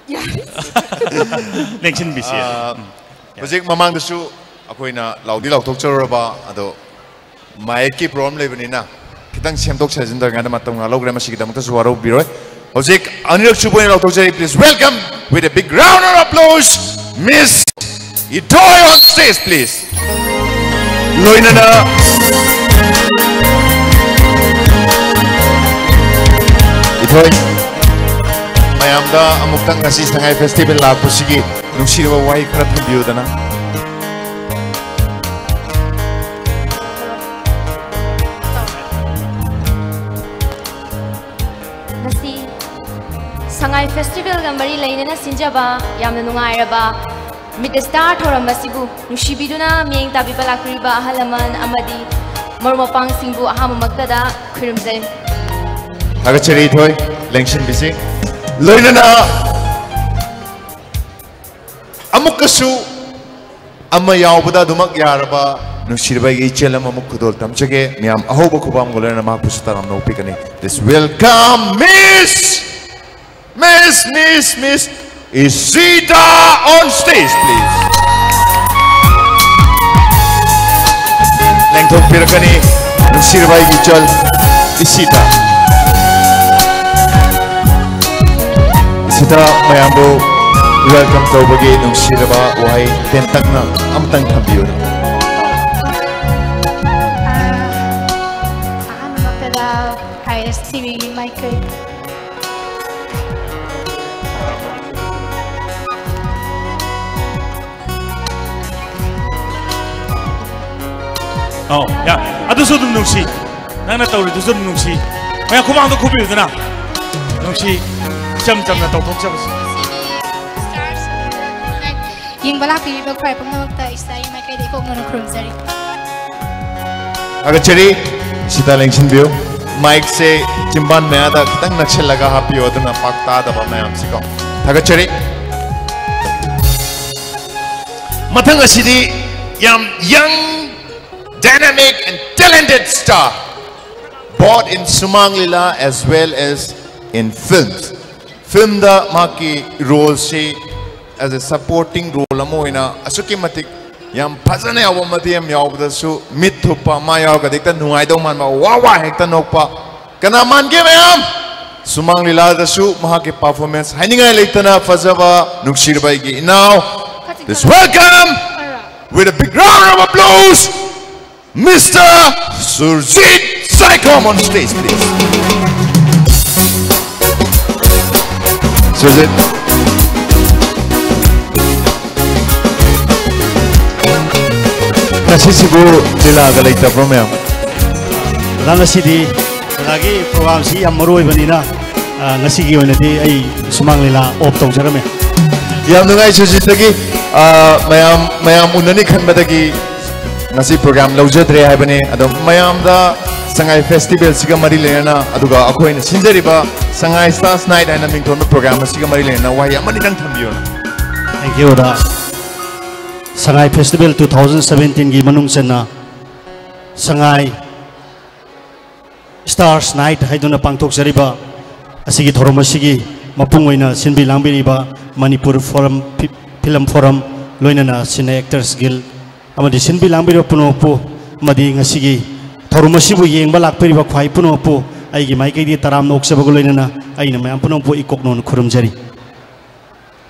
ꯌꯥꯔꯦ꯫ ꯂꯦꯡꯁꯤꯟꯕꯤꯁꯤ꯫ ꯑꯥ, ꯍꯧꯖꯤꯛ ꯃꯃꯥꯡꯗꯁꯨ ꯑꯩꯈꯣꯏꯅ ꯂꯥꯎꯗꯤ ꯂꯥꯎꯊꯣꯛꯆꯔꯨꯔꯕ, ꯑꯗꯣ ꯃꯥꯏꯛꯀꯤ ꯄ꯭ꯔꯣꯕ꯭ꯂꯦꯝ ꯂꯩꯕꯅꯤꯅ ꯈꯤꯇꯪ ꯁꯦꯝꯗꯣꯛ ꯁꯥꯖꯤꯟ ꯇꯧꯔꯤꯉꯩꯗ ꯃꯇꯝ ꯉꯥꯏꯍꯥꯛ ꯂꯧꯈ꯭ꯔꯦ, ꯃꯁꯤꯒꯤꯗꯃꯛꯇꯁꯨ ꯋꯥꯔꯧꯕꯤꯔꯣꯏ꯫ ꯍꯧꯖꯤꯛ ꯑꯅꯤꯔꯛ ꯁꯨꯕ ꯑꯣꯏꯅ ꯂꯥꯎꯊꯣꯛꯆꯔꯤ꯫ Please welcome with a big round of applause, Miss Ithoi on stage, please. ꯂꯣꯏꯅꯅ ꯏꯊꯣꯏ ꯃꯌꯥꯝꯗ ꯑꯃꯨꯛꯇꯪ ꯉꯁꯤ ꯁꯉꯥꯏ ꯐꯦꯁꯇꯤꯚꯦꯜ ꯂꯥꯛꯄꯁꯤꯒꯤ ꯅꯨꯡꯁꯤꯔꯕ ꯋꯥꯍꯩ ꯈꯔ ꯊꯝꯕꯤꯌꯨꯗꯅ꯫ ꯉꯁꯤ ꯁꯉꯥꯏ ꯐꯦꯁꯇꯤꯚꯦꯜꯒ ꯃꯔꯤ ꯂꯩꯅꯅ ꯁꯤꯟꯖꯕ ꯌꯥꯝꯅ ꯅꯨꯡꯉꯥꯏꯔꯕ ꯃꯤꯠ ꯁ꯭ꯇꯥꯔ ꯊꯧꯔꯝ ꯑꯁꯤꯕꯨ ꯅꯨꯡꯁꯤꯕꯤꯗꯨꯅ ꯃꯤꯠꯌꯦꯡ ꯇꯥꯕꯤꯕ ꯂꯥꯛꯄꯤꯔꯤꯕ ꯑꯍꯜ ꯂꯃꯟ ꯑꯃꯗꯤ ꯃꯔꯨꯞ ꯃꯄꯥꯡꯁꯤꯡꯕꯨ ꯑꯍꯥꯟꯕꯃꯛꯇꯗ ꯈꯨꯔꯨꯝꯖꯔꯤ꯫ ꯊꯥꯒꯠꯆꯔꯤ ꯏꯊꯣꯏ, ꯂꯦꯡꯁꯤꯟꯕꯤꯁꯤ꯫ ꯂꯣꯏꯅꯅ ꯑꯃꯨꯛꯀꯁꯨ ꯑꯃ ꯌꯥꯎꯕꯗ ꯑꯗꯨꯃꯛ ꯌꯥꯔꯕ ꯅꯨꯡꯁꯤꯔꯕ ꯑꯩꯒꯤ ꯏꯆꯦꯜ ꯑꯃꯃꯨꯛ ꯈꯨꯗꯣꯜ ꯇꯝꯖꯒꯦ꯫ ꯃꯤꯌꯥꯝ ꯑꯍꯧꯕ ꯈꯨꯕꯥꯝꯒ ꯂꯣꯏꯅꯅ ꯃꯍꯥꯛꯄꯨꯁꯨ ꯇꯔꯥꯝꯅ ꯑꯣꯛꯄꯤꯒꯅꯤ꯫ Please welcome Miss, Miss, Miss, Miss Ishita on stage, please. ꯂꯦꯡꯊꯣꯛꯄꯤꯔꯛꯀꯅꯤ ꯅꯨꯡꯁꯤꯔꯕ ꯑꯩꯒꯤ ꯏꯆꯜ ꯏꯁꯤꯇꯥ꯫ ꯏꯁꯤꯇꯥ ꯃꯌꯥꯝꯕꯨ welcome ꯇꯧꯕꯒꯤ ꯅꯨꯡꯁꯤꯔꯕ ꯋꯥꯍꯩ ꯇꯦꯟꯇꯛꯅ ꯑꯃꯇꯪ ꯊꯝꯕꯤꯌꯨ꯫ ꯑꯍꯥꯟꯕꯃꯛꯇꯗ ꯍꯥꯏꯔꯤꯁ ꯇꯤꯚꯤꯒꯤ ꯃꯥꯏꯀꯩ ꯑꯧ, ꯌꯥ꯫ ꯑꯗꯨꯁꯨ ꯑꯗꯨꯝ ꯅꯨꯡꯁꯤ꯫ ꯅꯪꯅ ꯇꯧꯔꯤꯗꯨꯁꯨ ꯑꯗꯨꯝ ꯅꯨꯡꯁꯤ꯫ ꯃꯌꯥꯝ ꯈꯨꯃꯥꯡꯗ ꯈꯨꯕꯤꯌꯨꯗꯅ꯫ ꯅꯨꯡꯁꯤ꯫ ꯏꯆꯝ ꯆꯝꯅ ꯇꯧꯊꯣꯛꯆꯕꯁꯤ꯫ ꯌꯦꯡꯕ ꯂꯥꯛꯄꯤꯔꯤꯕ ꯈ꯭ꯋꯥꯏ ꯄꯨꯝꯅꯃꯛꯇ ꯏꯁꯥꯒꯤ ꯃꯥꯏꯀꯩꯗ ꯏꯀꯣꯛꯅꯅ ꯈꯨꯔꯨꯝꯖꯔꯤ꯫ ꯊꯥꯒꯠꯆꯔꯤ꯫ ꯁꯤꯗ ꯂꯦꯡꯁꯤꯟꯕꯤꯌꯨ꯫ ꯃꯥꯏꯛꯁꯦ ꯆꯤꯝꯕꯥꯟ ꯃꯌꯥꯗ ꯈꯤꯇꯪ ꯅꯛꯁꯤꯜꯂꯒ ꯍꯥꯞꯄꯤꯌꯨ, ꯑꯗꯨꯅ ꯄꯥꯛ ꯇꯥꯗꯕ ꯃꯌꯥꯝꯁꯤꯀꯣ꯫ ꯊꯥꯒꯠꯆꯔꯤ꯫ ꯃꯊꯪ ꯑꯁꯤꯗꯤ ꯌꯥꯝ young, dynamic and talented star, both in Sumang Lila as well as in films. ꯐꯤꯂꯝꯗ ꯃꯍꯥꯛꯀꯤ ꯔꯣꯜꯁꯤ as a supporting role ꯑꯃ ꯑꯣꯏꯅ ꯑꯁꯨꯛꯀꯤ ꯃꯇꯤꯛ ꯌꯥꯝ ꯐꯖꯅ ꯌꯥꯎꯕ ꯃꯇꯦꯛ ꯑꯃ ꯌꯥꯎꯕꯗꯁꯨ ꯃꯤꯠ ꯊꯨꯞꯄ, ꯃꯥ ꯌꯥꯎꯔꯒꯗꯤ ꯍꯦꯛꯇ ꯅꯨꯡꯉꯥꯏꯗꯧ ꯃꯥꯟꯕ, ꯋꯥ ꯋꯥ ꯍꯦꯛꯇ ꯅꯣꯛꯄ꯫ ꯀꯅꯥ ꯃꯥꯟꯒꯦ ꯃꯌꯥꯝ? ꯁꯨꯃꯥꯡ ꯂꯤꯂꯥꯗꯁꯨ ꯃꯍꯥꯛꯀꯤ performance ꯍꯥꯏꯅꯤꯡꯉꯥꯏ ꯂꯩꯇꯅ ꯐꯖꯕ, ꯅꯨꯡꯁꯤꯔꯕ ꯑꯩꯒꯤ ꯏꯅꯥꯎ꯫ Please welcome with a big round of applause, Mister Surjit Saikom on stage, please. Surjit. ꯉꯁꯤꯁꯤꯕꯨ ꯂꯤꯂꯥꯒ ꯂꯩꯇꯕ꯭ꯔꯣ, ꯃꯌꯥꯝ? ꯑꯣꯖꯥ, ꯉꯁꯤꯗꯤ ꯑꯣꯖꯥꯒꯤ programꯁꯤ ꯌꯥꯝ ꯃꯔꯨ ꯑꯣꯏꯕꯅꯤꯅ, ꯑ, ꯉꯁꯤꯒꯤ ꯑꯣꯏꯅꯗꯤ ꯑꯩ ꯁꯨꯃꯥꯡ ꯂꯤꯂꯥ off ꯇꯧꯖꯔꯝꯃꯦ꯫ ꯌꯥꯝ ꯅꯨꯡꯉꯥꯏ, ꯁꯨꯔꯖꯤꯠꯇꯒꯤ, ꯑ, ꯃꯌꯥꯝ, ꯃꯌꯥꯝ ꯎꯅꯅꯤ ꯈꯟꯕꯗꯒꯤ ꯉꯁꯤ program ꯂꯧꯖꯗ꯭ꯔꯦ ꯍꯥꯏꯕꯅꯤ꯫ ꯑꯗꯣ ꯃꯌꯥꯝꯗ ꯁꯉꯥꯏ festivalꯁꯤꯒ ꯃꯔꯤ ꯂꯩꯅꯅ, ꯑꯗꯨꯒ ꯑꯩꯈꯣꯏꯅ ꯁꯤꯟꯖꯔꯤꯕ ꯁꯉꯥꯏ Stars Night ꯍꯥꯏꯅ ꯃꯤꯡꯊꯣꯟꯕ program ꯑꯁꯤꯒ ꯃꯔꯤ ꯂꯩꯅꯅ ꯋꯥꯍꯩ ꯑꯃꯅꯤꯗꯪ ꯊꯝꯕꯤꯌꯨꯅ꯫ Thank you, ꯑꯣꯖꯥ꯫ ꯁꯉꯥꯏ festival two thousand seventeenꯒꯤ ꯃꯅꯨꯡ ꯆꯟꯅ ꯁꯉꯥꯏ Stars Night ꯍꯥꯏꯗꯨꯅ ꯄꯥꯡꯊꯣꯛꯆꯔꯤꯕ ꯑꯁꯤꯒꯤ ꯊꯧꯔꯝ ꯑꯁꯤꯒꯤ ꯃꯄꯨꯡ ꯑꯣꯏꯅ ꯁꯤꯟꯕꯤ ꯂꯥꯡꯕꯤꯔꯤꯕ ꯃꯅꯤꯄꯨꯔ Forum, ꯐꯤ-, Film Forum, ꯂꯣꯏꯅꯅ Cine Actors Guild ꯑꯃꯗꯤ ꯁꯤꯟꯕꯤ ꯂꯥꯡꯕꯤꯔꯤꯕ ꯄꯨꯝꯅꯃꯛꯄꯨ ꯑꯃꯗꯤ ꯉꯁꯤꯒꯤ ꯊꯧꯔꯝ ꯑꯁꯤꯕꯨ ꯌꯦꯡꯕ ꯂꯥꯛꯄꯤꯔꯤꯕ ꯈ꯭ꯋꯥꯏ ꯄꯨꯝꯅꯃꯛꯄꯨ ꯑꯩꯒꯤ ꯃꯥꯏꯀꯩꯗꯒꯤ ꯇꯔꯥꯝꯅ ꯑꯣꯛꯆꯕꯒ ꯂꯣꯏꯅꯅ ꯑꯩꯅ ꯃꯌꯥꯝ ꯄꯨꯝꯅꯃꯛꯄꯨ ꯏꯀꯣꯛꯅꯣꯟ ꯈꯨꯔꯨꯝꯖꯔꯤ꯫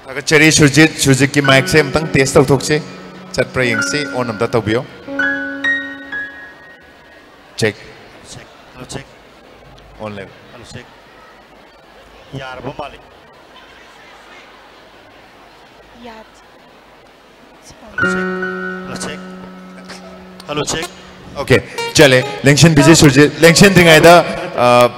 ꯊꯥꯒꯠꯆꯔꯤ ꯁꯨꯔꯖꯤꯠ꯫ ꯁꯨꯔꯖꯤꯠꯀꯤ micꯁꯦ ꯑꯝꯇꯪ test ꯇꯧꯊꯣꯛꯁꯤ꯫ ꯆꯠꯄ꯭ꯔꯥ ꯌꯦꯡꯁꯤ꯫ On ꯑꯝꯇ ꯇꯧꯕꯤꯌꯣ꯫ Check꯫ Check꯫ Hello, check꯫ On ꯂꯩꯔꯦ꯫ Hello, check꯫ ꯌꯥꯔꯕ ꯃꯥꯜꯂꯤ꯫ ꯌꯥꯗꯦ꯫ Hello, check꯫ Hello, check꯫ Hello, check꯫ Okay, ꯆꯠꯂꯦ꯫ ꯂꯦꯡꯁꯤꯟꯕꯤꯁꯤ ꯁꯨꯔꯖꯤꯠ꯫ ꯂꯦꯡꯁꯤꯟꯗ꯭ꯔꯤꯉꯩꯗ, ꯑ,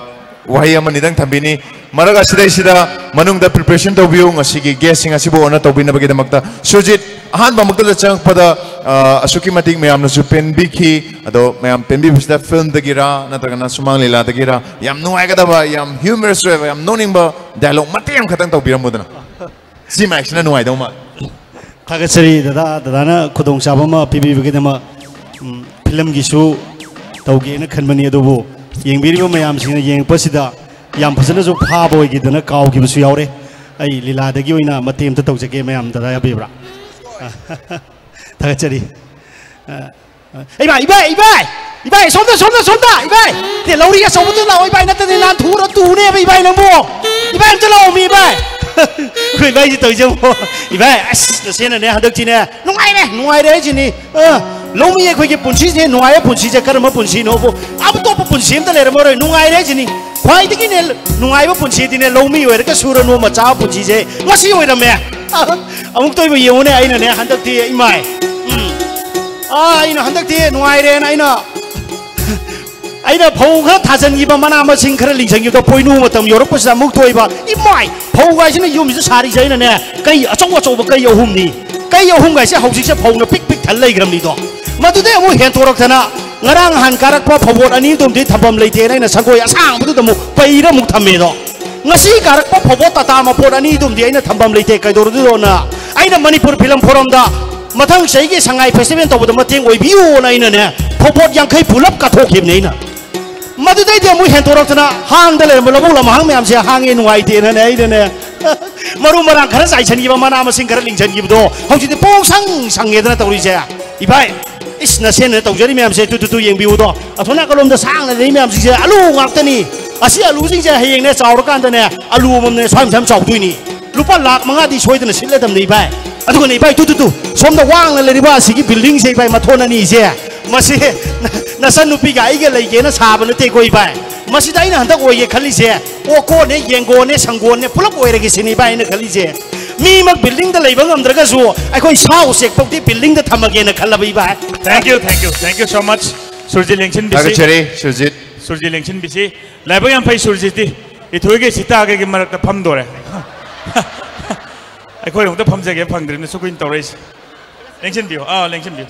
ꯋꯥꯍꯩ ꯑꯃꯅꯤꯗꯪ ꯊꯝꯕꯤꯅꯤ꯫ ꯃꯔꯛ ꯑꯁꯤꯗꯩꯁꯤꯗ ꯃꯅꯨꯡꯗ preparation ꯇꯧꯕꯤꯌꯨ꯫ ꯉꯁꯤꯒꯤ guestꯁꯤꯡ ꯑꯁꯤꯕꯨ honor ꯇꯧꯕꯤꯅꯕꯒꯤꯗꯃꯛꯇ꯫ ꯁꯨꯔꯖꯤꯠ, ꯑꯍꯥꯟꯕ ꯃꯛꯇꯗ ꯆꯪꯉꯛꯄꯗ, ꯑ, ꯑꯁꯨꯛꯀꯤ ꯃꯇꯤꯛ ꯃꯌꯥꯝꯅꯁꯨ ꯄꯦꯟꯕꯤꯈꯤ꯫ ꯑꯗꯣ ꯃꯌꯥꯝ ꯄꯦꯟꯕꯤꯕꯁꯤꯗ filmꯗꯒꯤꯔ ꯅꯠꯇ꯭ꯔꯒꯅ ꯁꯨꯃꯥꯡ ꯂꯤꯂꯥꯗꯒꯤꯔ ꯌꯥꯝ ꯅꯨꯡꯉꯥꯏꯒꯗꯕ, ꯌꯥꯝ humorous ꯑꯣꯏꯕ, ꯌꯥꯝ ꯅꯣꯛꯅꯤꯡꯕ dialogue ꯃꯇꯦꯛ ꯑꯃꯈꯛꯇꯪ ꯇꯧꯕꯤꯔꯝꯃꯨꯗꯅ꯫ ꯁꯤ micꯁꯤꯅ ꯅꯨꯡꯉꯥꯏꯗꯧ ꯃꯥꯜꯂꯦ꯫ ꯊꯥꯒꯠꯆꯔꯤ ꯗꯗꯥ, ꯗꯗꯥꯅ ꯈꯨꯗꯣꯡꯆꯥꯕ ꯑꯃ ꯄꯤꯕꯤꯕꯒꯤꯗꯃꯛ꯫ ꯎꯝ, filmꯒꯤꯁꯨ ꯇꯧꯒꯦꯅ ꯈꯟꯕꯅꯤ, ꯑꯗꯨꯕꯨ ꯌꯦꯡꯕꯤꯔꯤꯕ ꯃꯌꯥꯝꯁꯤꯡꯅ ꯌꯦꯡꯉꯛꯄꯁꯤꯗ ꯌꯥꯝ ꯐꯖꯅꯁꯨ ꯐꯥꯕ ꯑꯣꯏꯈꯤꯗꯅ ꯀꯥꯎꯈꯤꯕꯁꯨ ꯌꯥꯎꯔꯦ꯫ ꯑꯩ ꯂꯤꯂꯥꯗꯒꯤ ꯑꯣꯏꯅ ꯃꯇꯦꯛ ꯑꯝꯇ ꯇꯧꯖꯒꯦ, ꯃꯌꯥꯝ ꯗꯗꯥ ꯌꯥꯕꯤꯕ꯭ꯔꯥ? ꯊꯥꯒꯠꯆꯔꯤ꯫ ꯑ, ꯑ, ꯏꯕꯥꯏ, ꯏꯕꯥꯏ, ꯏꯕꯥꯏ, ꯁꯣꯝꯗ, ꯁꯣꯝꯗ, ꯁꯣꯝꯗ, ꯏꯕꯥꯏ꯫ ꯇꯦ, ꯂꯧꯔꯤ ꯑꯆꯧꯕꯗꯨ ꯂꯥꯛꯑꯣ, ꯏꯕꯥꯏ, ꯅꯠꯇꯗꯤ ꯅꯥꯟꯊꯣꯛꯑꯔ ꯇꯨꯅꯦꯕ, ꯏꯕꯥꯏ, ꯅꯪꯕꯨ꯫ ꯏꯕꯥꯏ, ꯑꯝꯇ ꯂꯥꯛꯑꯣꯃꯤ, ꯏꯕꯥꯏ꯫ ꯑꯩꯈꯣꯏ ꯏꯕꯥꯏꯁꯤ ꯇꯧꯔꯤꯁꯦ ꯌꯦꯡꯉꯣ꯫ ꯏꯕꯥꯏ, ꯑꯁ, ꯇꯁꯦꯡꯅꯅꯦ, ꯍꯟꯗꯛꯇꯤꯅꯦ, ꯅꯨꯡꯉꯥꯏꯔꯦ, ꯅꯨꯡꯉꯥꯏꯔꯦ ꯍꯥꯏꯁꯤꯅꯤ꯫ ꯑ, ꯂꯧꯃꯤ ꯑꯩꯈꯣꯏꯒꯤ ꯄꯨꯟꯁꯤꯁꯦ, ꯅꯨꯡꯉꯥꯏꯕ ꯄꯨꯟꯁꯤꯁꯦ ꯀꯔꯝꯕ ꯄꯨꯟꯁꯤꯅꯣꯕꯨ, ꯑꯇꯣꯞꯄ ꯄꯨꯟꯁꯤ ꯑꯝꯇ ꯂꯩꯔꯝꯃꯔꯣꯏ, ꯅꯨꯡꯉꯥꯏꯔꯦ ꯍꯥꯏꯁꯤꯅꯤ꯫ ꯈ꯭ꯋꯥꯏꯗꯒꯤꯅꯦ ꯅꯨꯡꯉꯥꯏꯕ ꯄꯨꯟꯁꯤꯗꯤꯅꯦ, ꯂꯧꯃꯤ ꯑꯣꯏꯔꯒ ꯁꯨꯔ ꯅꯣꯝꯃ ꯆꯥꯕ ꯄꯨꯟꯁꯤꯁꯦ ꯉꯁꯤ ꯑꯣꯏꯔꯝꯃꯦ꯫ ꯑꯃꯨꯛꯇ ꯑꯣꯏꯕ ꯌꯦꯡꯉꯨꯅꯦ, ꯑꯩꯅꯅꯦ, ꯍꯟꯗꯛꯇꯤ ꯏꯃꯥꯏ꯫ ꯎꯝ꯫ ꯑꯥ, ꯑꯩꯅ ꯍꯟꯗꯛꯇꯤ ꯅꯨꯡꯉꯥꯏꯔꯦꯅ ꯑꯩꯅ, ꯑꯩꯅ ꯐꯧ ꯈꯔ ꯊꯥꯖꯤꯟꯈꯤꯕ, ꯃꯅꯥ ꯃꯁꯤꯡ ꯈꯔ ꯂꯤꯡꯁꯤꯟꯈꯤꯕꯗꯣ, ꯄꯣꯏꯅꯨ ꯃꯇꯝ ꯌꯧꯔꯛꯄꯁꯤꯗ ꯑꯃꯨꯛ ꯊꯣꯛꯏꯕ꯫ ꯏꯃꯥꯏ! ꯐꯧ ꯍꯥꯏꯁꯤꯅ ꯌꯨꯝꯁꯤꯗ ꯁꯥꯔꯤꯁꯦ ꯑꯩꯅꯅꯦ, ꯀꯩ ꯑꯆꯧ ꯑꯆꯧꯕ ꯀꯩ ꯑꯍꯨꯝꯅꯤ꯫ ꯀꯩ ꯑꯍꯨꯝ ꯍꯥꯏꯁꯦ ꯍꯧꯖꯤꯛꯁꯦ ꯐꯧꯅ ꯄꯤꯛ ꯄꯤꯛ ꯊꯜ ꯂꯩꯈ꯭ꯔꯕꯅꯤꯗꯣ꯫ ꯃꯗꯨꯗꯩ ꯑꯃꯨꯛ ꯍꯦꯟꯇꯣꯔꯛꯇꯅ ꯉꯔꯥꯡ ꯅꯍꯥꯟ ꯀꯥꯔꯛꯄ ꯐꯧꯕꯣꯠ ꯑꯅꯤ ꯑꯗꯨꯝꯗꯤ ꯊꯝꯐꯝ ꯂꯩꯇꯦꯅ ꯑꯩꯅ ꯁꯪꯒꯣꯏ ꯑꯁꯥꯡꯕꯗꯨꯗ ꯑꯃꯨꯛ ꯄꯩꯔ ꯑꯃꯨꯛ ꯊꯝꯃꯦꯗꯣ꯫ ꯉꯁꯤ ꯀꯥꯔꯛꯄ ꯐꯧꯕꯣꯠ ꯇꯥꯇꯥ ꯃꯄꯣꯠ ꯑꯅꯤ ꯑꯗꯨꯝꯗꯤ ꯑꯩꯅ ꯊꯝꯐꯝ ꯂꯩꯇꯦ, ꯀꯩꯗꯧꯔꯨꯗꯣꯏꯅꯣꯅ ꯑꯩꯅ ꯃꯅꯤꯄꯨꯔ ꯐꯤꯂꯝ ꯐꯣꯔꯝꯗ ꯃꯊꯪ ꯆꯍꯤꯒꯤ ꯁꯉꯥꯏ ꯐꯦꯁꯇꯤꯚꯦꯜ ꯇꯧꯕꯗ ꯃꯇꯦꯡ ꯑꯣꯏꯕꯤꯌꯨꯅ ꯑꯩꯅꯅꯦ ꯐꯧꯕꯣꯠ ꯌꯥꯡꯈꯩ ꯄꯨꯂꯞ ꯀꯠꯊꯣꯛꯈꯤꯕꯅꯦ ꯑꯩꯅ꯫ ꯃꯗꯨꯗꯩꯗꯤ ꯑꯃꯨꯛ ꯍꯦꯟꯗꯣꯔꯛꯇꯅ ꯍꯥꯡꯗ ꯂꯩꯔꯝꯕ ꯂꯧꯕꯨꯛ ꯂꯝꯍꯥꯡ ꯃꯌꯥꯝꯁꯦ ꯍꯥꯡꯉꯦ ꯅꯨꯡꯉꯥꯏꯇꯦꯅꯅꯦ ꯑꯩꯅꯅꯦ ꯃꯔꯨ ꯃꯔꯥꯡ ꯈꯔ ꯆꯥꯏꯁꯤꯟꯈꯤꯕ, ꯃꯅꯥ ꯃꯁꯤꯡ ꯈꯔ ꯂꯤꯡꯁꯤꯟꯈꯤꯕꯗꯣ ꯍꯧꯖꯤꯛꯇꯤ ꯄꯣꯡ ꯁꯪ ꯁꯪꯉꯦꯗꯅ ꯇꯧꯔꯤꯁꯦ꯫ ꯏꯕꯥꯏ, ꯏꯁ, ꯅꯁꯦꯟꯅ ꯇꯧꯖꯔꯤ ꯃꯌꯥꯝꯁꯦ ꯇꯨ ꯇꯨ ꯇꯨ ꯌꯦꯡꯕꯤꯌꯨꯗꯣ꯫ ꯑꯁꯣꯝ ꯅꯥꯀꯜꯂꯣꯝꯗ ꯁꯥꯡꯅ ꯂꯩꯔꯤ ꯃꯌꯥꯝꯁꯤꯡꯁꯦ ꯑꯂꯨ ꯉꯥꯛꯇꯅꯤ꯫ ꯑꯁꯤ ꯑꯂꯨꯁꯤꯡꯁꯦ ꯍꯌꯦꯡꯅꯦ ꯆꯥꯎꯔꯀꯥꯟꯗꯅꯦ ꯑꯂꯨ ꯑꯃꯃꯝꯅꯦ ꯁ꯭ꯋꯥꯏ ꯁ꯭ꯋꯥꯏ ꯆꯥꯎꯗꯣꯏꯅꯤ꯫ ꯂꯨꯄꯥ ꯂꯥꯛ ꯃꯉꯥꯗꯤ ꯁꯣꯏꯗꯅ ꯁꯤꯠꯂꯗꯕꯅꯤ ꯏꯕꯥꯏ꯫ ꯑꯗꯨꯒꯅꯦ ꯏꯕꯥꯏ, ꯇꯨ ꯇꯨ ꯇꯨ, ꯁꯣꯝꯗ ꯋꯥꯡꯅ ꯂꯩꯔꯤꯕ ꯑꯁꯤꯒꯤ ꯕꯤꯜꯗꯤꯡꯁꯦ ꯏꯕꯥꯏ, ꯃꯊꯣꯟ ꯑꯅꯤꯁꯦ, ꯃꯁꯤ ꯅꯆꯟꯅꯨꯄꯤꯒ ꯑꯩꯒ ꯂꯩꯒꯦꯅ ꯁꯥꯕ ꯅꯠꯇꯦꯀꯣ ꯏꯕꯥꯏ꯫ ꯃꯁꯤꯗ ꯑꯩꯅ ꯍꯟꯗꯛ ꯑꯣꯏꯒꯦ ꯈꯜꯂꯤꯁꯦ ꯑꯣꯀꯣꯟꯅꯦ, ꯌꯦꯡꯒꯣꯟꯅꯦ, ꯁꯪꯒꯣꯟꯅꯦ ꯄꯨꯂꯞ ꯑꯣꯏꯔꯒꯦ ꯁꯤꯅꯤ ꯏꯕꯥꯏ ꯑꯩꯅ ꯈꯜꯂꯤꯁꯦ꯫ ꯃꯤꯃꯛ ꯕꯤꯜꯗꯤꯡꯗ ꯂꯩꯕ ꯉꯝꯗ꯭ꯔꯒꯁꯨ ꯑꯩꯈꯣꯏ ꯁꯥ ꯎꯆꯦꯛ ꯐꯥꯎꯗꯤ ꯕꯤꯜꯗꯤꯡꯗ ꯊꯝꯃꯒꯦꯅ ꯈꯜꯂꯕ ꯏꯕꯥꯏ꯫ Thank you, thank you, thank you so much, Surjit ꯂꯦꯡꯁꯤꯟꯕꯤꯁꯤ꯫ ꯊꯥꯒꯠꯆꯔꯤ, ꯁꯨꯔꯖꯤꯠ꯫ ꯁꯨꯔꯖꯤꯠ ꯂꯦꯡꯁꯤꯟꯕꯤꯁꯤ꯫ ꯂꯥꯏꯕꯛ ꯌꯥꯝ ꯐꯩ ꯁꯨꯔꯖꯤꯠꯇꯤ꯫ ꯏꯊꯣꯏꯒ ꯁꯤꯇꯥꯒꯒꯤ ꯃꯔꯛꯇ ꯐꯝꯗꯣꯔꯦ꯫ ꯑꯩꯈꯣꯏ ꯑꯃꯨꯛꯇ ꯐꯝꯖꯒꯦ ꯐꯪꯗ꯭ꯔꯤꯕꯅꯤ ꯁꯨ ꯀꯨꯏꯅ ꯇꯧꯔꯛꯏꯁꯦ꯫ ꯂꯦꯡꯁꯤꯟꯕꯤꯌꯨ, ꯑꯥ, ꯂꯦꯡꯁꯤꯟꯕꯤꯌꯨ꯫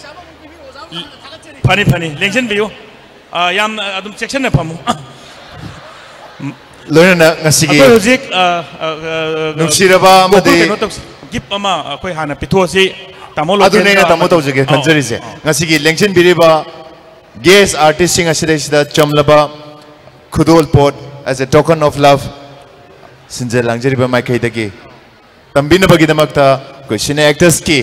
ꯐꯅꯤ, ꯐꯅꯤ, ꯂꯦꯡꯁꯤꯟꯕꯤꯌꯨ꯫ ꯑꯥ, ꯌꯥꯝ, ꯑꯗꯨꯝ ꯆꯦꯛꯁꯤꯟꯅ ꯐꯝꯃꯨ꯫ ꯂꯣꯏꯅꯅ ꯉꯁꯤꯒꯤ ꯑꯩꯈꯣꯏ ꯍꯧꯖꯤꯛ, ꯑꯥ, ꯑꯥ, ꯑꯥ, ꯅꯨꯡꯁꯤꯔꯕ ꯒꯣꯀꯨꯜ ꯑꯃꯗꯤ ꯀꯩꯅꯣ ꯇꯧꯁꯤ꯫ Gift ꯑꯃ ꯑꯩꯈꯣꯏ ꯍꯥꯟꯅ ꯄꯤꯊꯣꯛꯑꯁꯤ꯫ ꯇꯥꯃꯣ ꯂꯣꯀꯦꯜꯗ ꯑꯗꯨꯅꯦ ꯑꯩꯅ ꯇꯥꯃꯣ ꯑꯃꯗꯤ ꯇꯧꯖꯒꯦ ꯑꯧ, ꯈꯟꯖꯔꯤꯁꯦ꯫ ꯑꯧ꯫ ꯉꯁꯤꯒꯤ ꯂꯦꯡꯁꯤꯟꯕꯤꯔꯤꯕ guest artistꯁꯤꯡ ꯑꯁꯤꯗꯩꯁꯤꯗ ꯆꯝꯂꯕ ꯈꯨꯗꯣꯜꯄꯣꯠ as a token of love, ꯁꯤꯟꯖ ꯂꯥꯡꯖꯔꯤꯕ ꯃꯥꯏꯀꯩꯗꯒꯤ ꯇꯝꯕꯤꯅꯕꯒꯤꯗꯃꯛꯇ ꯑꯩꯈꯣꯏ ꯁꯤꯅꯦ ꯑꯦꯛꯇꯔꯁꯀꯤ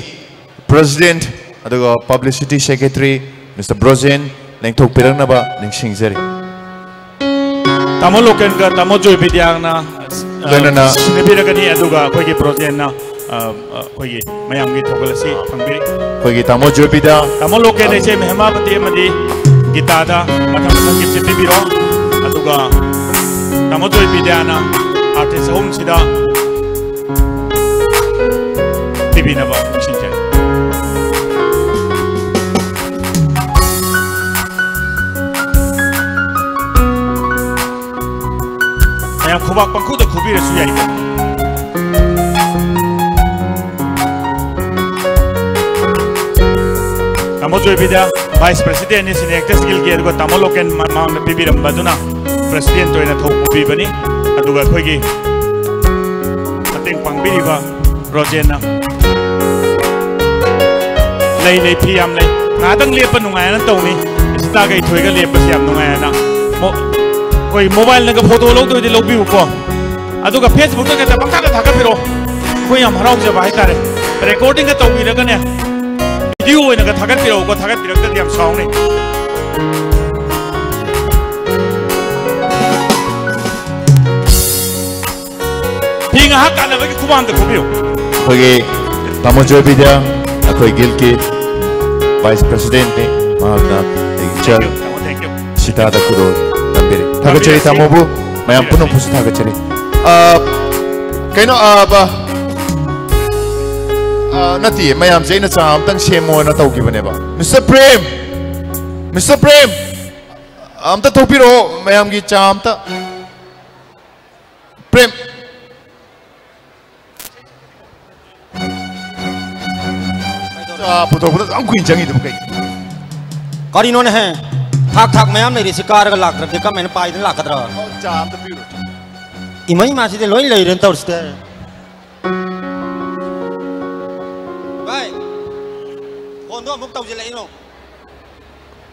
ꯄ꯭ꯔꯦꯁꯤꯗꯦꯟꯠ ꯑꯗꯨꯒ ꯄꯕ꯭ꯂꯤꯁꯤꯇꯤ ꯁꯦꯀ꯭ꯔꯦꯇꯔꯤ ꯃꯤꯁꯇꯔ ꯕ꯭ꯔꯣꯖꯦꯟ ꯂꯦꯡꯊꯣꯛꯄꯤꯔꯛꯅꯕ ꯅꯤꯡꯁꯤꯡꯖꯔꯤ꯫ ꯇꯥꯃꯣ ꯂꯣꯀꯦꯟꯒ ꯇꯥꯃꯣ ꯖꯣꯏ ꯕꯤꯗ꯭ꯌꯥꯅ, ꯑ, ꯂꯣꯏꯅꯅ ꯁꯤꯟꯅꯕꯤꯔꯒꯅꯤ, ꯑꯗꯨꯒ ꯑꯩꯈꯣꯏꯒꯤ ꯕ꯭ꯔꯣꯖꯦꯟꯅ, ꯑ, ꯑ, ꯑꯩꯈꯣꯏꯒꯤ ꯃꯌꯥꯝꯒꯤ ꯊꯧꯒꯜ ꯑꯁꯤ ꯐꯪꯕꯤꯔꯤ꯫ ꯑꯩꯈꯣꯏꯒꯤ ꯇꯥꯃꯣ ꯖꯣꯏ ꯕꯤꯗ꯭ꯌꯥ꯫ ꯇꯥꯃꯣ ꯂꯣꯀꯦꯟ, ꯏꯆꯦ ꯃꯦꯍꯃꯥꯄꯇꯤ ꯑꯃꯗꯤ ꯒꯤꯇꯥꯗ ꯃꯊꯪ ꯃꯊꯪ ꯒꯤꯐꯁꯦ ꯄꯤꯕꯤꯔꯣ꯫ ꯑꯗꯨꯒ ꯇꯥꯃꯣ ꯖꯣꯏ ꯕꯤꯗ꯭ꯌꯥꯅ ꯑꯥꯔꯇꯤꯁ ꯑꯍꯨꯝꯁꯤꯗ ꯄꯤꯕꯤꯅꯕ ꯅꯤꯡꯁꯤꯡꯖꯔꯤ꯫ ꯃꯌꯥꯝ ꯈꯨꯕꯥꯛ ꯄꯪꯈꯨꯗ ꯈꯨꯕꯤꯔꯁꯨ ꯌꯥꯏꯀꯣ꯫ ꯇꯥꯃꯣ ꯖꯣꯏꯕꯤꯗ ꯚꯥꯏꯁ ꯄ꯭ꯔꯦꯁꯤꯗꯦꯟꯠꯅꯤ ꯁꯤꯅꯦ ꯑꯦꯛꯇꯔꯁ ꯒꯤꯜꯒꯤ, ꯑꯗꯨꯒ ꯇꯥꯃꯣ ꯂꯣꯀꯦꯟ ꯃ-, ꯃꯃꯥꯡꯗ ꯄꯤꯕꯤꯔꯝꯕꯗꯨꯅ ꯄ꯭ꯔꯦꯁꯤꯗꯦꯟꯠ ꯑꯣꯏꯅ ꯊꯧ ꯄꯨꯕꯤꯕꯅꯤ꯫ ꯑꯗꯨꯒ ꯑꯩꯈꯣꯏꯒꯤ ꯃꯇꯦꯡ ꯄꯥꯡꯕꯤꯔꯤꯕ ꯔꯣꯖꯦꯟꯅ ꯂꯩ, ꯂꯩ, ꯐꯤ ꯌꯥꯝ ꯂꯩ꯫ ꯉꯥꯏꯍꯥꯛꯇꯪ ꯂꯦꯞꯄ ꯅꯨꯡꯉꯥꯏꯅ ꯇꯧꯅꯤ꯫ ꯏꯁꯤꯇꯥꯒ ꯏꯊꯣꯏꯒ ꯂꯦꯞꯄꯁꯤ ꯌꯥꯝ ꯅꯨꯡꯉꯥꯏꯅ꯫ ꯃꯣ-, ꯑꯩꯈꯣꯏ ꯃꯣꯕꯥꯏꯜꯅꯒ ꯐꯣꯇꯣ ꯂꯧꯗꯣꯏꯗꯤ ꯂꯧꯕꯤꯌꯨꯀꯣ꯫ ꯑꯗꯨꯒ ꯐꯦꯁꯕꯨꯛꯇ ꯈꯛꯇ ꯄꯪꯊꯥꯗ ꯊꯥꯒꯠꯄꯤꯔꯛꯑꯣ꯫ ꯑꯩꯈꯣꯏ ꯌꯥꯝ ꯍꯔꯥꯎꯖꯕ ꯍꯥꯏꯇꯥꯔꯦ꯫ ꯔꯦꯀꯣꯔꯗꯤꯡꯒ ꯇꯧꯕꯤꯔꯒꯅꯦ, ꯚꯤꯗꯤꯑꯣ ꯑꯣꯏꯅꯒ ꯊꯥꯒꯠꯄꯤꯔꯛꯎꯀꯣ꯫ ꯊꯥꯒꯠꯄꯤꯔꯛꯇ꯭ꯔꯗꯤ ꯌꯥꯝ ꯁꯥꯎꯅꯤ꯫ ꯐꯤ ꯉꯥꯏꯍꯥꯛ ꯀꯥꯟꯅꯕꯒꯤ ꯈꯨꯕꯥꯝꯗ ꯈꯨꯕꯤꯌꯨ꯫ ꯑꯩꯈꯣꯏꯒꯤ ꯇꯥꯃꯣ ꯖꯣꯏꯕꯤꯗ꯭ꯌꯥ, ꯑꯩꯈꯣꯏ ꯒꯤꯜꯀꯤ ꯚꯥꯏꯁ ꯄ꯭ꯔꯦꯁꯤꯗꯦꯟꯠꯅꯤ꯫ ꯃꯍꯥꯛꯅ ꯑꯩꯒꯤ ꯏꯆꯜ Thank you, ꯇꯥꯃꯣ, thank you꯫ ꯁꯤꯇꯥꯗ ꯈꯨꯗꯣꯜ ꯇꯝꯕꯤꯔꯤ꯫ ꯊꯥꯒꯠꯆꯔꯤ ꯇꯥꯃꯣꯕꯨ, ꯃꯌꯥꯝ ꯄꯨꯝꯅꯃꯛꯄꯨꯁꯨ ꯊꯥꯒꯠꯆꯔꯤ꯫ ꯑ, ꯀꯩꯅꯣ, ꯑ, ꯕ-, ꯑ, ꯅꯠꯇꯤꯌꯦ, ꯃꯌꯥꯝꯁꯦ ꯑꯩꯅ ꯆꯥ ꯑꯝꯇꯪ ꯁꯦꯝꯃꯣꯅ ꯇꯧꯈꯤꯕꯅꯦꯕ꯫ ꯃꯤꯁꯇꯔ ꯄ꯭ꯔꯦꯝ! ꯃꯤꯁꯇꯔ ꯄ꯭ꯔꯦꯝ! ꯑꯝꯇ ꯊꯣꯛꯄꯤꯔꯛꯑꯣ, ꯃꯌꯥꯝꯒꯤ ꯆꯥ ꯑꯝꯇ꯫ ꯄ꯭ꯔꯦꯝ! ꯆꯥ ꯄꯨꯊꯣꯛꯄꯗ ꯌꯥꯝ ꯀꯨꯏꯅ ꯆꯪꯉꯤꯗꯨꯕꯨ ꯀꯩꯒꯤꯅꯣ? ꯀꯔꯤꯅꯣꯅꯦꯍꯦ? ꯊꯥꯛ ꯊꯥꯛ ꯃꯌꯥꯝ ꯂꯩꯔꯤꯁꯤ ꯀꯥꯔꯒ ꯂꯥꯛꯇ꯭ꯔꯗꯤ ꯀꯃꯥꯏꯅ ꯄꯥꯏꯗꯅ ꯂꯥꯛꯀꯗ꯭ꯔꯣ? ꯆꯥ ꯑꯝꯇ ꯄꯤꯔꯣ꯫ ꯏꯃꯩ ꯃꯥꯁꯤꯗꯤ ꯂꯣꯏ ꯂꯩꯔꯦꯅ ꯇꯧꯔꯤꯁꯤꯗꯤ꯫ ꯚꯥꯏ, ꯐꯣꯟꯗꯣ ꯑꯃꯨꯛ ꯇꯧꯁꯤꯜꯂꯛꯏꯅꯣ꯫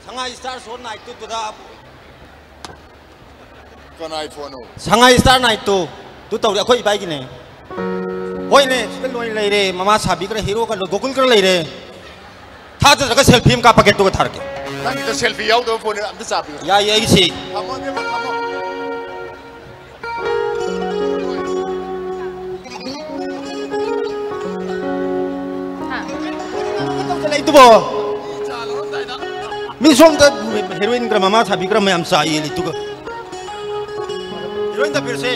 ꯁꯉꯥꯏ ꯁ꯭ꯇꯥꯔ ꯁꯣ ꯅꯥꯏꯠꯇꯨꯗ ꯁꯉꯥꯏ ꯁ꯭ꯇꯥꯔ ꯅꯥꯏꯠꯇꯨ, ꯑꯗꯨ ꯇꯧꯔꯤ, ꯑꯩꯈꯣꯏ ꯏꯕꯥꯏꯒꯤꯅꯦ꯫ ꯍꯣꯏꯅꯦ, ꯁꯤꯗ ꯂꯣꯏ ꯂꯩꯔꯦ, ꯃꯃꯥ ꯁꯥꯕꯤ ꯈꯔ, ꯍꯤꯔꯣ ꯈꯔ, ꯒꯣꯀꯨꯜ ꯈꯔ ꯂꯩꯔꯦ꯫ ꯊꯥꯖꯗ꯭ꯔꯒ ꯁꯦꯜꯐꯤ ꯑꯃ ꯀꯥꯞꯄꯛꯀꯦ, ꯑꯗꯨꯒ ꯊꯥꯔꯛꯀꯦ꯫ ꯅꯪꯒꯤꯗ ꯁꯦꯜꯐꯤ ꯌꯥꯎꯗꯕ ꯐꯣꯟ ꯑꯝꯇ ꯆꯥꯕꯤꯌꯨ꯫ ꯌꯥꯏꯌꯦ, ꯑꯩꯒꯤꯁꯤ꯫ ꯊꯝꯃꯣ, ꯏꯕꯦꯝꯃ, ꯊꯝꯃꯣ꯫ ꯍꯥ? ꯂꯩꯇꯨꯕꯣ? ꯃꯤ ꯁꯣꯝꯗ ꯍꯦꯔꯣꯏꯟ ꯈꯔ, ꯃꯃꯥ ꯁꯥꯕꯤ ꯈꯔ ꯃꯌꯥꯝ ꯆꯥ ꯌꯦꯜꯂꯤꯗꯨꯒ꯫ ꯍꯦꯔꯣꯏꯟ ꯇꯥꯕꯤꯔꯁꯦ꯫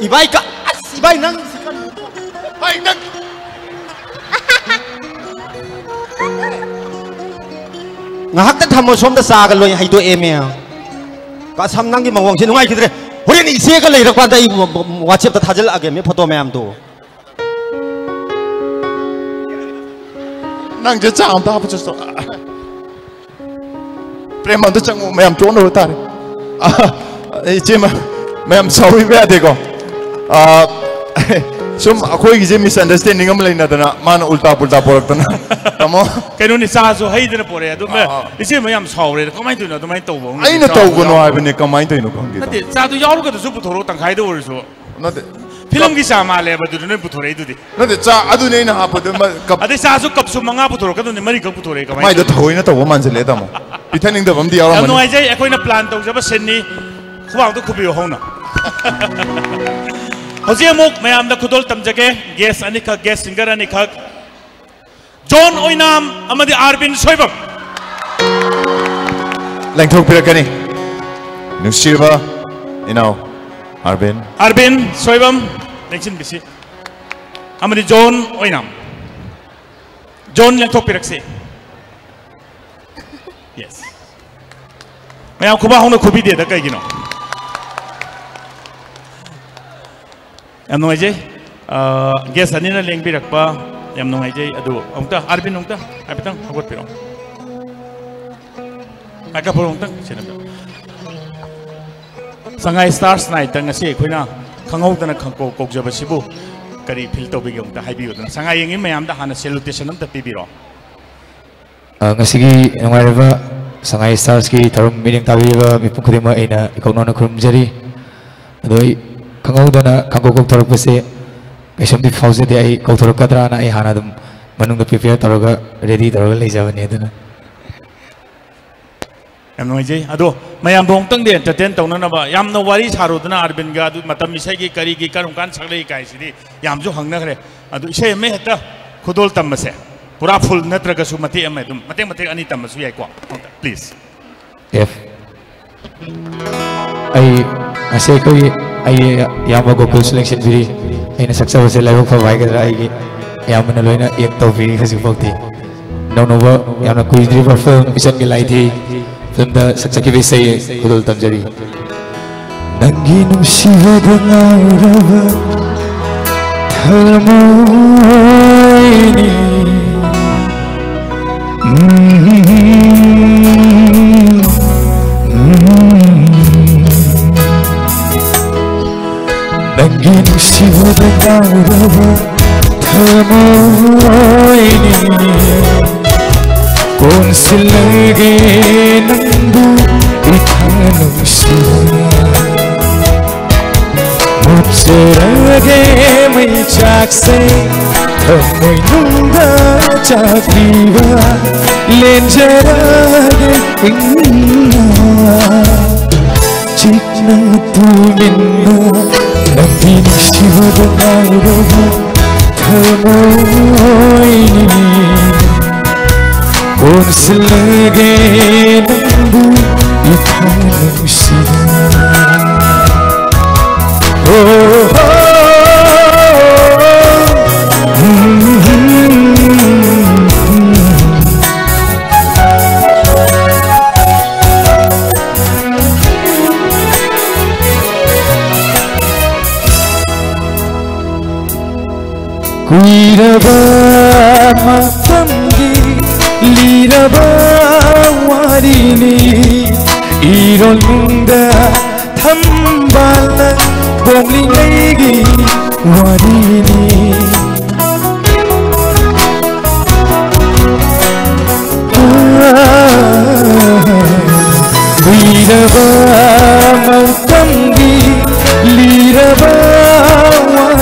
ꯏꯕꯥꯏ ꯀ-, ꯑꯁ, ꯏꯕꯥꯏ ꯅꯪ ꯁꯤ ꯀꯔꯤ? ꯍꯩ, ꯅꯪ꯫ ꯉꯥꯏꯍꯥꯛꯇ ꯊꯝꯃꯣ, ꯁꯣꯝꯗ ꯆꯥꯒ ꯂꯣꯏ ꯍꯩꯗꯣꯛꯑꯦꯃꯦ꯫ ꯀꯁꯝ, ꯅꯪꯒꯤ ꯃꯑꯣꯡꯁꯦ ꯅꯨꯡꯉꯥꯏꯈꯤꯗ꯭ꯔꯦ꯫ ꯍꯣꯔꯦꯟ ꯏꯆꯦꯒ ꯂꯩꯔꯀꯥꯟꯗ ꯑꯩ WhatsApp-ꯇ ꯊꯥꯖꯤꯜꯂꯛꯑꯒꯦꯃꯦ, ꯐꯣꯇꯣ ꯃꯌꯥꯝꯗꯣ꯫ ꯅꯪꯁꯦ ꯆꯥ ꯑꯝꯇ ꯍꯥꯞꯄꯨ ꯆꯠꯁꯣ꯫ ꯄ꯭ꯔꯦꯝ ꯑꯝꯇ ꯆꯪꯉꯣ, ꯃꯌꯥꯝ ꯆꯣꯟꯅꯕ ꯇꯥꯔꯦ꯫ ꯑ, ꯏꯆꯦ, ꯃ-, ꯃꯌꯥꯝ ꯁꯥꯎꯕꯤꯕ ꯌꯥꯗꯦꯀꯣ꯫ ꯑ, ꯁꯨꯝ ꯑꯩꯈꯣꯏꯒꯤꯁꯦ misunderstanding ꯑꯃ ꯂꯩꯅꯗꯅ ꯃꯥꯅ ꯎꯜꯇꯥ ꯄꯨꯜꯇꯥ ꯄꯣꯔꯛꯇꯅ꯫ ꯇꯥꯃꯣ꯫ ꯀꯩꯅꯣꯅꯤ, ꯆꯥꯁꯨ ꯍꯩꯗꯅ ꯄꯣꯔꯛꯑꯦ꯫ ꯑꯗꯨ ꯃ-, ꯑꯥ, ꯑꯥ꯫ ꯏꯆꯦ ꯃꯌꯥꯝ ꯁꯥꯎꯔꯦ꯫ ꯀꯃꯥꯏꯅ ꯇꯧꯔꯤꯅꯣ? ꯑꯗꯨꯃꯥꯏꯅ ꯇꯧꯕ ꯍꯧꯅꯗꯦ꯫ ꯑꯩꯅ ꯆꯥꯁꯨ ꯇꯧꯒꯅꯨ ꯌꯥꯎꯔꯒ꯫ ꯍꯥꯏꯕꯅꯦ, ꯀꯃꯥꯏꯅ ꯇꯧꯔꯤꯅꯣ ꯈꯪꯗꯦ, ꯅꯠꯇꯦ, ꯇꯥꯃꯣ꯫ ꯆꯥꯗꯨ ꯌꯥꯎꯔꯒꯗꯨꯁꯨ ꯄꯨꯊꯣꯔꯛꯑꯣ, ꯇꯪꯈꯥꯏꯗ ꯑꯣꯏꯔꯁꯨ꯫ ꯅꯠꯇꯦ꯫ ꯐꯤꯂꯝꯒꯤ ꯆꯥ ꯃꯥꯜꯂꯦꯕ ꯑꯗꯨꯗ ꯅꯣꯏ ꯄꯨꯊꯣꯔꯛꯏꯗꯨꯗꯤ꯫ ꯅꯠꯇꯦ, ꯆꯥ ꯑꯗꯨꯅꯦ ꯑꯩꯅ ꯍꯥꯞꯄꯗꯣ, ꯃ-, ꯀꯞ-, ꯑꯗꯩ ꯆꯥꯁꯨ ꯀꯞꯁꯨ ꯃꯉꯥ ꯄꯨꯊꯣꯔꯛꯀꯗꯕꯅꯤ, ꯃꯔꯤꯈꯛ ꯄꯨꯊꯣꯔꯛꯑꯦ, ꯀꯃꯥꯏꯅ ꯃꯥꯏꯗꯣ ꯇꯧꯔꯤꯅꯣ? ꯊꯑꯣꯏꯅ ꯇꯧꯕ ꯃꯥꯟꯁꯤꯜꯂꯛꯑꯦ, ꯇꯥꯃꯣ꯫ ꯄꯤꯊꯛꯅꯤꯡꯗꯕ ꯑꯃꯗꯤ ꯌꯥꯝ ꯌꯥꯎꯔꯝꯒꯅꯤ꯫ ꯅꯨꯡꯉꯥꯏꯖꯩ, ꯑꯩꯈꯣꯏꯅ plan ꯇꯧꯖꯕ ꯁꯤꯟꯅꯤ꯫ ꯈꯨꯕꯥꯛꯇ ꯈꯨꯕꯤꯌꯨ ꯍꯧꯅ꯫ ꯍꯧꯖꯤꯛ ꯑꯃꯨꯛ ꯃꯌꯥꯝꯗ ꯈꯨꯗꯣꯜ ꯇꯝꯖꯒꯦ, guest ꯑꯅꯤꯈꯛ, guest singer ꯑꯅꯤꯈꯛ꯫ ꯖꯣꯟ ꯑꯣꯏꯅꯥꯝ ꯑꯃꯗꯤ ꯑꯥꯔꯕꯤꯟ ꯁꯣꯏꯕꯝ꯫ ꯂꯦꯡꯊꯣꯛꯄꯤꯔꯛꯀꯅꯤ꯫ ꯅꯨꯡꯁꯤꯔꯕ ꯏꯅꯥꯎ ꯑꯥꯔꯕꯤꯟ꯫ ꯑꯥꯔꯕꯤꯟ ꯁꯣꯏꯕꯝ, ꯂꯦꯡꯁꯤꯟꯕꯤꯁꯤ꯫ ꯑꯃꯗꯤ ꯖꯣꯟ ꯑꯣꯏꯅꯥꯝ꯫ ꯖꯣꯟ ꯂꯦꯡꯊꯣꯛꯄꯤꯔꯛꯁꯤ꯫ Yes꯫ ꯃꯌꯥꯝ ꯈꯨꯕꯥꯛ ꯍꯧꯅ ꯈꯨꯕꯤꯗꯦꯗ ꯀꯩꯒꯤꯅꯣ? ꯌꯥꯝ ꯅꯨꯡꯉꯥꯏꯖꯩ꯫ ꯑ, guest ꯑꯅꯤꯅ ꯂꯦꯡꯕꯤꯔꯛꯄ ꯌꯥꯝ ꯅꯨꯡꯉꯥꯏꯖꯩ꯫ ꯑꯗꯨ ꯑꯃꯨꯛꯇ, ꯑꯥꯔꯕꯤꯟ, ꯑꯃꯨꯛꯇ ꯍꯥꯏꯐꯦꯠꯇꯪ ꯍꯧꯒꯠꯄꯤꯔꯛꯑꯣ꯫ Microphone ꯑꯃꯨꯛꯇꯪ ꯁꯤꯟꯅꯕꯤꯔꯣ꯫ ꯁꯉꯥꯏ Stars Night-ꯇ ꯉꯁꯤ ꯑꯩꯈꯣꯏꯅ ꯈꯪꯍꯧꯗꯅ ꯈꯪꯀꯧ ꯀꯧꯖꯕꯁꯤꯕꯨ ꯀꯔꯤ feel ꯇꯧꯕꯤꯒꯦ? ꯑꯃꯨꯛꯇ ꯍꯥꯏꯕꯤꯌꯨꯗꯅ꯫ ꯁꯉꯥꯏ ꯌꯦꯡꯉꯤ ꯃꯌꯥꯝꯗ ꯍꯥꯟꯅ salutation ꯑꯝꯇ ꯄꯤꯕꯤꯔꯣ꯫ ꯑ, ꯉꯁꯤꯒꯤ ꯅꯨꯡꯉꯥꯏꯔꯕ ꯁꯉꯥꯏ ꯁ꯭ꯇꯥꯔꯁꯀꯤ ꯊꯧꯔꯝ ꯃꯤꯠꯌꯦꯡ ꯇꯥꯕꯤꯔꯤꯕ ꯃꯤꯄꯨꯝ ꯈꯨꯗꯤꯡꯃꯛ ꯑꯩꯅ ꯏꯀꯧ ꯅꯧꯅ ꯈꯨꯔꯨꯝꯖꯔꯤ꯫ ꯑꯗꯣ ꯑꯩ ꯈꯪꯍꯧꯗꯅ ꯈꯪꯀꯧ ꯀꯧꯊꯣꯔꯛꯄꯁꯦ ꯀꯩꯁꯨꯝꯗꯤ ꯐꯥꯎꯖꯗꯦ꯫ ꯑꯩ ꯀꯧꯊꯣꯔꯛꯀꯗ꯭ꯔꯥꯅ ꯑꯩ ꯍꯥꯟꯅ ꯑꯗꯨꯝ ꯃꯅꯨꯡꯗ ꯄ꯭ꯔꯤꯄꯦꯌꯔ ꯇꯧꯔꯒ ꯔꯦꯗꯤ ꯇꯧꯔꯒ ꯂꯩꯖꯕꯅꯦ꯫ ꯑꯗꯨꯅ ꯌꯥꯝ ꯅꯨꯡꯉꯥꯏꯖꯩ꯫ ꯑꯗꯣ ꯃꯌꯥꯝꯗꯣ ꯑꯃꯨꯛꯇꯪꯗꯤ ꯑꯦꯟꯇꯔꯇꯦꯟ ꯇꯧꯅꯅꯕ ꯌꯥꯝꯅ ꯋꯥꯔꯤ ꯁꯥꯔꯨꯗꯅ ꯑꯔꯕꯤꯟꯒ ꯑꯗꯨ ꯃꯇꯝ ꯏꯁꯩꯒꯤ ꯀꯔꯤꯒꯤ ꯀꯔꯝ ꯀꯥꯟ ꯁꯛꯂꯛꯏ ꯀꯥꯏꯁꯤꯗꯤ ꯌꯥꯝꯁꯨ ꯍꯪꯅꯈ꯭ꯔꯦ꯫ ꯑꯗꯣ ꯏꯁꯩ ꯑꯃ ꯍꯦꯛꯇ ꯈꯨꯗꯣꯜ ꯇꯝꯕꯁꯦ ꯄꯨꯔꯥ ꯐꯨꯜ ꯅꯠꯇ꯭ꯔꯒꯁꯨ ꯃꯇꯦꯛ ꯑꯃ ꯑꯗꯨꯝ ꯃꯇꯦꯛ ꯃꯇꯦꯛ ꯑꯅꯤ ꯇꯝꯕꯁꯨ ꯌꯥꯏꯀꯣ꯫ ꯑꯃꯨꯛꯇ ꯄ꯭ꯂꯤꯖ꯫ ꯑꯦꯐ꯫ ꯑꯩ ꯉꯁꯤ ꯑꯩꯈꯣꯏꯒꯤ ꯑꯩ ꯏꯌꯥꯝꯕ ꯒꯣꯀꯨꯜꯁꯨ ꯂꯦꯡꯁꯤꯟꯕꯤꯔꯤ꯫ ꯑꯩꯅ ꯁꯛꯆꯕꯁꯦ ꯂꯥꯏꯕꯛ ꯐꯕ ꯍꯥꯏꯒꯗ꯭ꯔꯥ, ꯑꯩꯒꯤ ꯏꯌꯥꯝꯕꯅ ꯂꯣꯏꯅ ꯑꯦꯛ ꯇꯧꯕꯤꯔꯤ ꯍꯧꯖꯤꯛꯐꯥꯎꯗꯤ꯫ ꯅꯧꯅꯧꯕ ꯌꯥꯝꯅ ꯀꯨꯏꯗ꯭ꯔꯤꯕ ꯐꯤꯂꯝ ꯏꯆꯟꯒꯤ ꯂꯥꯏꯙꯤ ꯐꯤꯂꯝꯗ ꯁꯛꯆꯈꯤꯕ ꯏꯁꯩ ꯈꯨꯗꯣꯜ ꯇꯝꯖꯔꯤ꯫ ꯅꯪꯒꯤ ꯅꯨꯡꯁꯤꯕꯗ ꯉꯥꯎꯔꯕ ꯊꯃꯣꯏꯅꯤ꯫ ꯅꯪꯒꯤ ꯅꯨꯡꯁꯤꯕꯗ ꯉꯥꯎꯔꯕ ꯊꯃꯣꯏꯅꯤ꯫ ꯀꯣꯟꯁꯤꯜꯂꯒꯦ ꯅꯪꯕꯨ ꯏꯊꯥ ꯅꯨꯡꯁꯤꯕ꯫ ꯃꯨꯠꯆꯔꯒꯦ ꯃꯩꯆꯥꯛꯁꯦ ꯊꯃꯣꯏꯅꯨꯡꯗ ꯆꯥꯛꯄꯤꯕ꯫ ꯂꯦꯟꯖꯔꯒꯦ ꯏꯪꯅ ꯆꯤꯛꯅ ꯇꯨꯃꯤꯟꯅ ꯅꯪꯒꯤ ꯅꯨꯡꯁꯤꯕꯗ ꯉꯥꯎꯔꯕ ꯊꯃꯣꯏꯅꯤ꯫ ꯀꯣꯟꯁꯤꯜꯂꯒꯦ ꯅꯪꯕꯨ ꯏꯊꯥ ꯅꯨꯡꯁꯤꯕ꯫ ꯍꯣ, ꯍꯣ, ꯍꯣ, ꯍꯣ꯫ ꯀꯨꯏꯔꯕ ꯃꯇꯝꯒꯤ ꯂꯤꯔꯕ ꯋꯥꯔꯤꯅꯤ, ꯏꯔꯣꯜꯅꯨꯡꯗ ꯊꯝꯕꯥꯜꯅ ꯄꯣꯝꯂꯤꯉꯩꯒꯤ ꯋꯥꯔꯤꯅꯤ꯫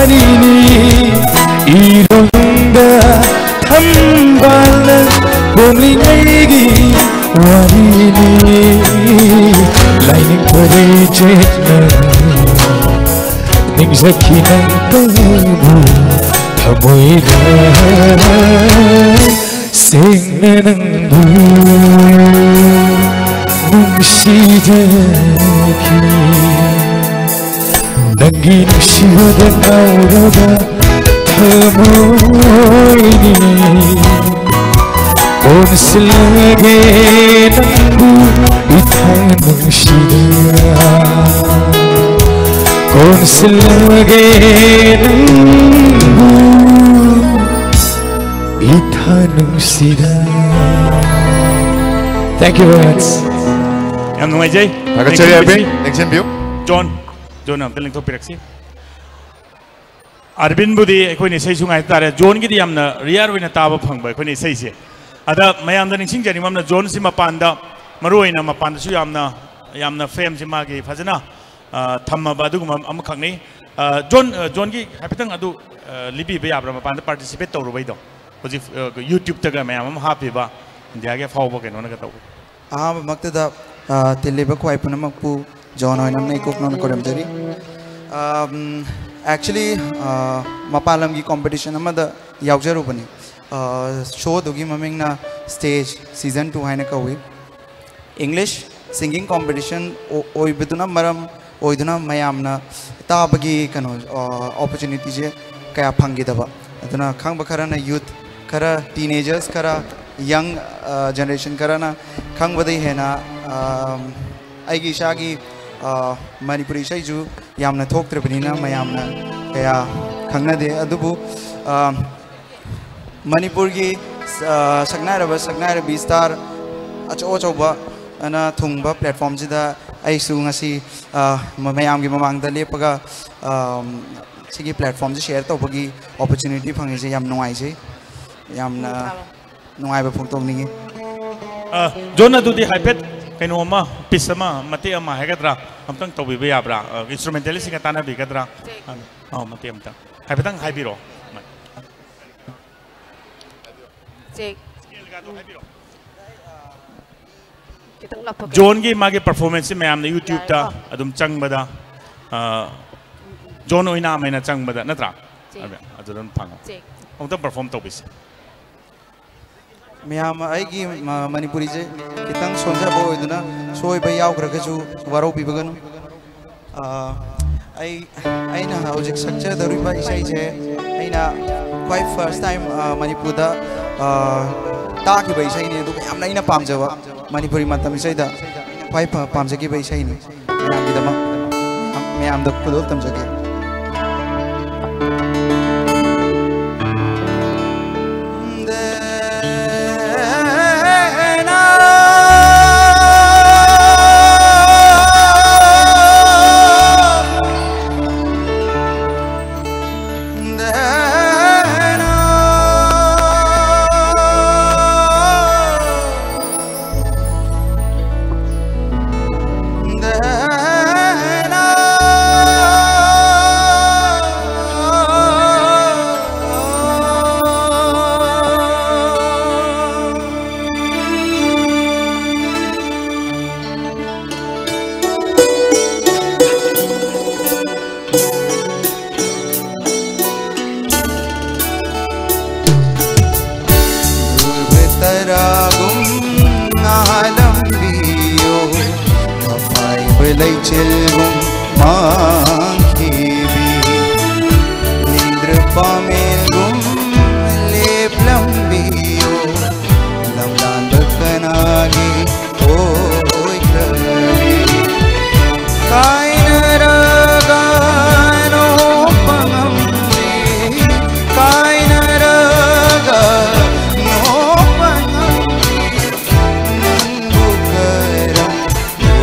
ꯁꯈꯤ ꯅꯪꯕꯨ ꯊꯃꯣꯏꯗ ꯁꯦꯡꯅ ꯅꯪꯕꯨ ꯅꯨꯡꯁꯤꯖꯈꯤ꯫ ꯅꯪꯒꯤ ꯅꯨꯡꯁꯤꯕꯗ ꯉꯥꯎꯔꯕ ꯊꯃꯣꯏꯅꯤ꯫ ꯀꯣꯟꯁꯤꯜꯂꯒꯦ ꯅꯪꯕꯨ ꯏꯊꯥ ꯅꯨꯡꯁꯤꯅ꯫ ꯀꯣꯟꯁꯤꯜꯂꯒꯦ ꯅꯪꯕꯨ ꯏꯊꯥ ꯅꯨꯡꯁꯤꯅ꯫ Thank you very much. ꯌꯥꯝ ꯅꯨꯡꯉꯥꯏꯖꯩ꯫ ꯊꯥꯒꯠꯆꯔꯤ, ꯂꯦꯡꯊꯣꯛꯄꯤꯁꯤ꯫ ꯑꯔꯕꯤꯟ, ꯂꯦꯡꯁꯤꯟꯕꯤꯌꯨ꯫ ꯖꯣꯟ, ꯖꯣꯟ ꯑꯝꯇ ꯂꯦꯡꯊꯣꯛꯄꯤꯔꯛꯁꯤ꯫ ꯑꯥꯔꯕꯤꯟꯕꯨꯗꯤ ꯑꯩꯈꯣꯏꯅ ꯏꯁꯩꯁꯨ ꯉꯥꯏ ꯇꯥꯔꯦ꯫ ꯖꯣꯟꯒꯤꯗꯤ ꯌꯥꯝꯅ rare ꯑꯣꯏꯅ ꯇꯥꯕ ꯐꯪꯕ ꯑꯩꯈꯣꯏꯅ ꯏꯁꯩꯁꯦ꯫ ꯑꯗ ꯃꯌꯥꯝꯗ ꯅꯤꯡꯁꯤꯡꯖꯅꯤꯡꯕ ꯑꯃꯅ, ꯖꯣꯟꯁꯤ ꯃꯄꯥꯟꯗ, ꯃꯔꯨ ꯑꯣꯏꯅ ꯃꯄꯥꯟꯗꯁꯨ ꯌꯥꯝꯅ, ꯌꯥꯝꯅ ꯐꯦꯝꯁꯤ ꯃꯥꯒꯤ ꯐꯖꯅ, ꯑ, ꯊꯝꯃꯕ ꯑꯗꯨꯒꯨꯝꯕ ꯑꯃꯈꯛꯅꯤ꯫ ꯑ, ꯖꯣꯟ, ꯑ, ꯖꯣꯟꯒꯤ ꯍꯥꯏꯐꯦꯠꯇꯪ ꯑꯗꯨ, ꯑ, ꯂꯤꯕꯤꯕ ꯌꯥꯕ꯭ꯔꯥ? ꯃꯄꯥꯟꯗ participate ꯇꯧꯔꯨꯕꯩꯗꯣ, ꯍꯧꯖꯤꯛ, ꯑ, YouTube-ꯇꯒ ꯃꯌꯥꯝ ꯑꯃ ꯍꯥꯞꯄꯤꯕ, ꯏꯟꯗꯤꯌꯥꯒꯤ ꯑꯐꯥꯎꯕ ꯀꯩꯅꯣꯅꯒ ꯇꯧꯕ꯫ ꯑꯍꯥꯟꯕꯃꯛꯇꯗ, ꯑ, ꯇꯤꯜꯂꯤꯕ ꯈ꯭ꯋꯥꯏ ꯄꯨꯝꯅꯃꯛꯄꯨ ꯖꯣꯟ ꯑꯣꯏꯅ ꯅꯪꯅ ꯏꯀꯣꯛ ꯅꯧꯅ ꯈꯨꯔꯨꯝꯖꯔꯤ꯫ ꯑꯝ, actually, ꯑ, ꯃꯄꯥꯟ ꯂꯝꯒꯤ competition ꯑꯃꯗ ꯌꯥꯎꯖꯔꯨꯕꯅꯤ꯫ ꯑ, show-ꯗꯨꯒꯤ ꯃꯃꯤꯡꯅ Stage Season Two ꯍꯥꯏꯅ ꯀꯧꯏ꯫ English singing competition ꯑꯣ-, ꯑꯣꯏꯕꯗꯨꯅ ꯃꯔꯝ ꯑꯣꯏꯗꯨꯅ ꯃꯌꯥꯝꯅ ꯇꯥꯕꯒꯤ ꯀꯩꯅꯣ, ꯑ, opportunity-ꯁꯦ ꯀꯌꯥ ꯐꯪꯈꯤꯗꯕ꯫ ꯑꯗꯨꯅ ꯈꯪꯕ ꯈꯔꯅ youth ꯈꯔ, teenagers ꯈꯔ, young, ꯑ, generation ꯈꯔꯅ ꯈꯪꯕꯗꯒꯤ ꯍꯦꯟꯅ, ꯑ, ꯑꯩꯒꯤ ꯏꯁꯥꯒꯤ, ꯑ, ꯃꯅꯤꯄꯨꯔꯤ ꯏꯁꯩꯁꯨ ꯌꯥꯝꯅ ꯊꯣꯛꯇ꯭ꯔꯤꯕꯅꯤꯅ ꯃꯌꯥꯝꯅ ꯀꯌꯥ ꯈꯪꯅꯗꯦ꯫ ꯑꯗꯨꯕꯨ, ꯑ, ꯃꯅꯤꯄꯨꯔꯒꯤ, ꯑ, ꯁꯛꯅꯥꯏꯔꯕ ꯁꯛꯅꯥꯏꯔꯕꯤ star ꯑꯆꯧ ꯑꯆꯧꯕ ꯑꯅ ꯊꯨꯡꯕ platform-ꯁꯤꯗ ꯑꯩꯁꯨ ꯉꯁꯤ, ꯑ, ꯃ-, ꯃꯌꯥꯝꯒꯤ ꯃꯃꯥꯡꯗ ꯂꯦꯞꯄꯒ, ꯑ, ꯁꯤꯒꯤ platform-ꯁꯤ share ꯇꯧꯕꯒꯤ opportunity ꯐꯪꯉꯤꯁꯦ ꯌꯥꯝ ꯅꯨꯡꯉꯥꯏꯖꯩ꯫ ꯌꯥꯝꯅ ꯅꯨꯡꯉꯥꯏꯕ ꯐꯣꯡꯗꯣꯛꯅꯤꯡꯉꯤ꯫ ꯑ, ꯖꯣꯟ, ꯑꯗꯨꯗꯤ ꯍꯥꯏꯐꯦꯠ ꯀꯩꯅꯣ ꯑꯃ, piece ꯑꯃ, ꯃꯇꯦꯛ ꯑꯃ ꯍꯥꯏꯒꯗ꯭ꯔꯥ, ꯑꯝꯇꯪ ꯇꯧꯕꯤꯕ ꯌꯥꯕ꯭ꯔꯥ? ꯑ, instrumentalist-ꯁꯤꯡꯒ ꯇꯥꯟꯅꯕꯤꯒꯗ꯭ꯔꯥ? ꯑ, ꯑꯧ, ꯃꯇꯦꯛ ꯑꯝꯇꯪ ꯍꯥꯏꯐꯦꯠꯇꯪ ꯍꯥꯏꯕꯤꯔꯛꯑꯣ꯫ ꯆꯦꯛ꯫ Scale-ꯒꯗꯣ ꯍꯥꯏꯕꯤꯔꯛꯑꯣ꯫ ꯈꯤꯇꯪ ꯂꯥꯞꯊꯣꯛꯀꯦ꯫ ꯖꯣꯟꯒꯤ ꯃꯥꯒꯤ performance-ꯁꯤ ꯃꯌꯥꯝꯅ YouTube-ꯇ ꯌꯥꯔꯦꯀꯣ? ꯑꯗꯨꯝ ꯆꯪꯕꯗ, ꯑ, ꯖꯣꯟ ꯑꯣꯏꯅꯥꯝ ꯍꯥꯏꯅ ꯆꯪꯕꯗ ꯅꯠꯇ꯭ꯔꯥ? ꯆꯦꯛ꯫ ꯑꯗꯨ ꯑꯗꯨꯝ ꯐꯪꯉꯦ꯫ ꯆꯦꯛ꯫ ꯑꯃꯨꯛꯇꯪ perform ꯇꯧꯕꯤꯁꯤ꯫ ꯃꯌꯥꯝ, ꯑꯩꯒꯤ ꯃ-, ꯃꯅꯤꯄꯨꯔꯤꯁꯦ ꯈꯤꯇꯪ ꯁꯣꯟꯖꯕ ꯑꯣꯏꯗꯨꯅ ꯁꯣꯏꯕ ꯌꯥꯎꯈ꯭ꯔꯒꯁꯨ ꯋꯥꯔꯧꯕꯤꯕꯒꯅꯨ꯫ ꯑ, ꯑꯩ, ꯑꯩꯅ ꯍꯧꯖꯤꯛ ꯁꯛꯆꯗꯧꯔꯤꯕ ꯏꯁꯩꯁꯦ ꯑꯩꯅ ꯈ꯭ꯋꯥꯏ first time, ꯑ, ꯃꯅꯤꯄꯨꯔꯗ, ꯑ, ꯇꯥꯈꯤꯕ ꯏꯁꯩꯅꯤ, ꯑꯗꯨꯒ ꯌꯥꯝꯅ ꯑꯩꯅ ꯄꯥꯝꯖꯕ ꯃꯅꯤꯄꯨꯔꯤ ꯃꯇꯝ ꯏꯁꯩꯗ ꯈ꯭ꯋꯥꯏ ꯐ-, ꯄꯥꯝꯖꯈꯤꯕ ꯏꯁꯩꯅꯤ꯫ ꯃꯌꯥꯝꯒꯤꯗꯃꯛ, ꯃꯌꯥꯝꯗ ꯈꯨꯗꯣꯜ ꯇꯝꯖꯒꯦ꯫ ꯇꯔꯥꯒꯨꯝ ꯉꯥꯜꯂꯝꯕꯤꯌꯣ, ꯑꯄꯥꯏꯕ ꯂꯩꯆꯤꯜꯒꯨꯝ ꯃꯥꯡꯈꯤꯕꯤ, ꯏꯟꯗ꯭ꯔ ꯄꯥꯃꯦꯜꯒꯨꯝ ꯂꯦꯞꯂꯝꯕꯤꯌꯣ, ꯂꯝꯂꯥꯟꯕ ꯀꯅꯥꯒꯤ ꯑꯣꯏꯈ꯭ꯔꯕꯤ? ꯀꯥꯏꯅꯔꯒ ꯅꯣꯛꯄ ꯉꯝꯗ꯭ꯔꯤ, ꯀꯥꯏꯅꯔꯒ ꯅꯣꯛꯄ ꯉꯝꯗ꯭ꯔꯤ, ꯅꯪꯕꯨ ꯀꯔꯝ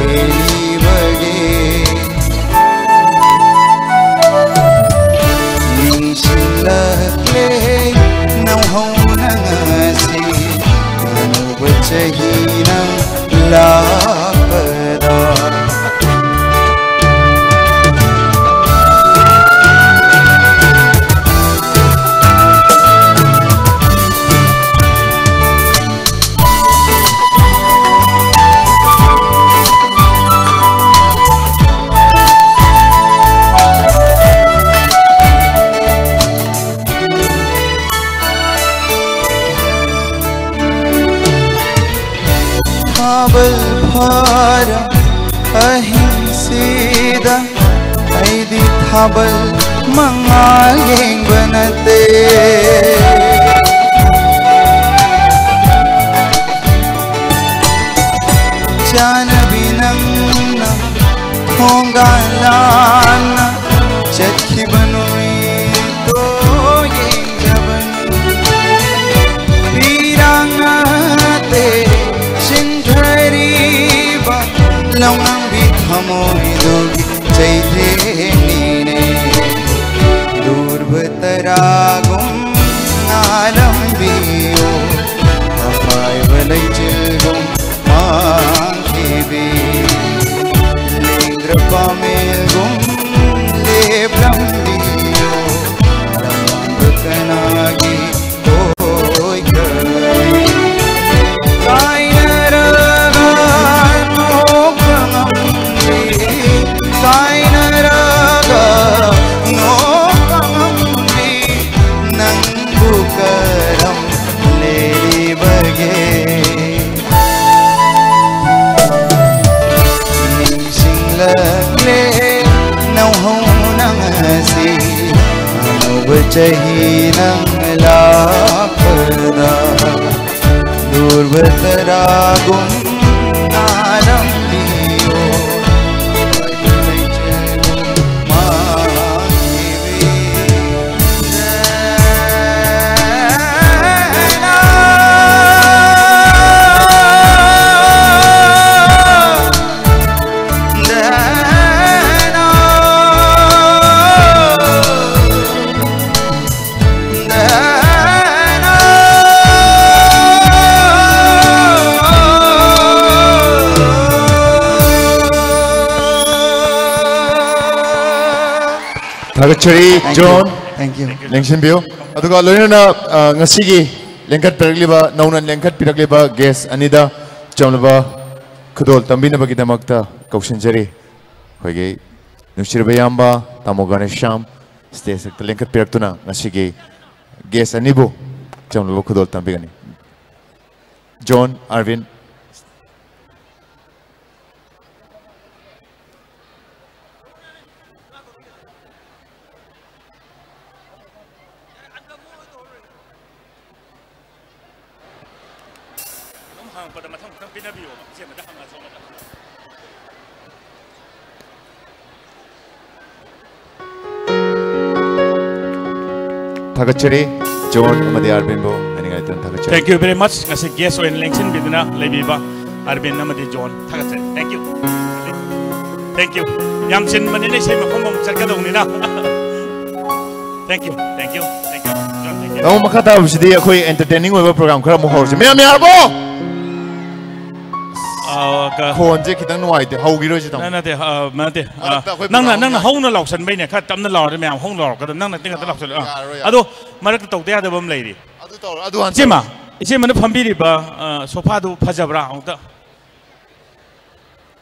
ꯂꯩꯕꯒꯦ? ꯊꯥꯕꯜ ꯐꯥꯔ ꯑꯍꯤꯡꯁꯤꯗ ꯑꯩꯗꯤ ꯊꯥꯕꯜ ꯃꯉꯥ ꯌꯦꯡꯕ ꯅꯠꯇꯦ꯫ ꯆꯥꯅꯕꯤ ꯅꯪꯅ ꯊꯣꯡꯒꯥꯟ ꯂꯥꯟꯅ ꯆꯠꯈꯤꯕ ꯅꯨꯃꯤꯠꯇꯣ ꯌꯦꯡꯖꯕꯅꯤ꯫ ꯄꯤꯔꯥꯡ ꯅꯠꯇꯦ ꯁꯤꯟꯊꯔꯤꯕ ꯂꯧꯅꯝꯕꯤ ꯊꯃꯣꯏꯗꯨꯒꯤ ꯆꯩꯊꯦꯡꯅꯤꯅꯦ꯫ ꯗꯨꯔꯕ ꯇꯔꯥꯒꯨꯝ ꯉꯥꯜꯂꯝꯕꯤꯌꯨ, ꯑꯄꯥꯏꯕ ꯂꯩꯆꯤꯜꯒꯨꯝ ꯃꯥꯡꯈꯤꯕꯤ, ꯂꯦꯡꯗ꯭ꯔ ꯄꯥꯃꯦꯜꯒꯨꯝ ꯂꯦꯞꯂꯝꯕꯤꯌꯨ, ꯂꯝꯃꯥꯡꯗ ꯀꯅꯥꯒꯤ ꯑꯣꯏꯈ꯭ꯔꯦ꯫ ꯀꯥꯏꯅꯔꯒ ꯅꯣꯛꯄ ꯉꯝꯗꯦ, ꯀꯥꯏꯅꯔꯒ ꯅꯣꯛꯄ ꯉꯝꯗꯦ, ꯅꯪꯕꯨ ꯀꯔꯝ ꯂꯦꯜꯂꯤꯕꯒꯦ? ꯅꯤꯡꯁꯤꯡꯂꯛꯂꯦ ꯅꯧꯍꯧꯅ ꯉꯁꯤ, ꯑꯅꯧꯕ ꯆꯍꯤ ꯅꯪ ꯂꯥꯛꯄꯗ꯫ ꯗꯨꯔꯕ ꯇꯔꯥꯒꯨꯝ ꯉꯥꯜꯂꯝꯕꯤꯌꯣ, ꯃꯥꯡꯈꯤꯕꯤ꯫ ꯊꯥꯒꯠꯆꯔꯤ꯫ Thank you. John. Thank you. ꯂꯦꯡꯁꯤꯟꯕꯤꯌꯨ꯫ ꯑꯗꯨꯒ ꯂꯣꯏꯅꯅ, ꯑ, ꯉꯁꯤꯒꯤ ꯂꯦꯡꯈꯠꯄꯤꯔꯛꯂꯤꯕ, ꯅꯧꯅ ꯂꯦꯡꯈꯠꯄꯤꯔꯛꯂꯤꯕ ꯒꯦꯁ ꯑꯅꯤꯗ ꯆꯝꯂꯕ ꯈꯨꯗꯣꯜ ꯇꯝꯕꯤꯅꯕꯒꯤꯗꯃꯛꯇ ꯀꯧꯁꯤꯟꯖꯔꯤ꯫ ꯑꯩꯈꯣꯏꯒꯤ ꯅꯨꯡꯁꯤꯔꯕ ꯏꯌꯥꯝꯕ ꯇꯥꯃꯣ ꯒꯅꯦꯁ ꯁ꯭ꯌꯥꯝ ꯁ꯭ꯇꯦꯖꯇ ꯂꯦꯡꯈꯠꯄꯤꯔꯛꯇꯨꯅ ꯉꯁꯤꯒꯤ ꯒꯦꯁ ꯑꯅꯤꯕꯨ ꯆꯝꯂꯕ ꯈꯨꯗꯣꯜ ꯇꯝꯕꯤꯒꯅꯤ꯫ ꯖꯣꯟ ꯑꯥꯔꯕꯤꯟ꯫ ꯍꯪꯉꯛꯄꯗ ꯃꯊꯪ ꯃꯊꯪ ꯄꯤꯅꯕꯤꯌꯣꯕ, ꯏꯆꯦ ꯑꯃꯗ ꯍꯪꯉꯁꯨ ꯑꯃꯗ꯫ ꯊꯥꯒꯠꯆꯔꯤ꯫ ꯖꯣꯟ ꯑꯃꯗꯤ ꯑꯥꯔꯕꯤꯟꯕꯨ ꯍꯥꯏꯅꯤꯡꯉꯥꯏ ꯂꯩꯇꯅ ꯊꯥꯒꯠꯆꯔꯤ꯫ Thank you very much꯫ ꯉꯁꯤ guest ꯑꯣꯏꯅ ꯂꯦꯡꯁꯤꯟꯕꯤꯗꯨꯅ ꯂꯩꯕꯤꯕ ꯑꯥꯔꯕꯤꯟ ꯑꯃꯗꯤ ꯖꯣꯟ, ꯊꯥꯒꯠꯆꯔꯤ꯫ Thank you꯫ Thank you꯫ ꯌꯥꯝ ꯆꯤꯟꯕꯅꯤꯅ ꯏꯁꯩ ꯃꯐꯝ ꯑꯃꯨꯛ ꯆꯠꯀꯗꯧꯅꯤꯅ꯫ Thank you, thank you, thank you꯫ John, thank you꯫ ꯑꯃꯨꯛ ꯃꯈꯥ ꯇꯥꯕꯁꯤꯗꯤ ꯑꯩꯈꯣꯏ entertaining ꯑꯣꯏꯕ program ꯈꯔ ꯑꯃꯨꯛ ꯍꯧꯔꯁꯤ꯫ ꯃꯌꯥꯝ ꯌꯥꯔꯕꯣ? ꯑꯥ, ꯀ- ꯈꯣꯟꯁꯦ ꯈꯤꯇꯪ ꯅꯨꯡꯉꯥꯏꯇꯦ꯫ ꯍꯧꯈꯤꯔꯣꯏꯁꯤ ꯇꯥꯃꯣ꯫ ꯅ-, ꯅꯠꯇꯦ, ꯑꯥ, ꯅꯠꯇꯦ, ꯑꯥ, ꯃꯔꯛꯇ ꯑꯩꯈꯣꯏ ꯅꯪꯅ, program ꯅꯪꯅ ꯌꯥꯎ- ꯍꯧꯅ ꯂꯥꯎꯁꯟꯕꯩꯅꯦ꯫ ꯈꯔ ꯇꯞꯅ ꯂꯥꯎꯔꯗꯤ ꯃꯌꯥꯝ ꯍꯧꯅ ꯂꯥꯎꯔꯛꯀꯗꯕ꯫ ꯅꯪꯅ ꯇꯤꯡ ꯉꯥꯛꯇ ꯂꯥꯎꯁꯜꯂꯨ꯫ ꯑꯥ, ꯌꯥꯔꯣꯏ, ꯌꯥꯔꯣꯏ꯫ ꯑꯗꯣ ꯃꯔꯛꯇ ꯇꯧꯗ ꯌꯥꯗꯕ ꯑꯃ ꯂꯩꯔꯤ꯫ ꯑꯗꯨ ꯇꯧꯔꯣ, ꯑꯗꯨ ꯍꯥꯟꯅ ꯏꯆꯦꯃ, ꯇꯧꯔꯣ꯫ ꯏꯆꯦꯃꯅ ꯐꯝꯕꯤꯔꯤꯕ, ꯑ, sofaꯗꯨ ꯐꯖꯕ꯭ꯔꯥ? ꯑꯃꯨꯛꯇ꯫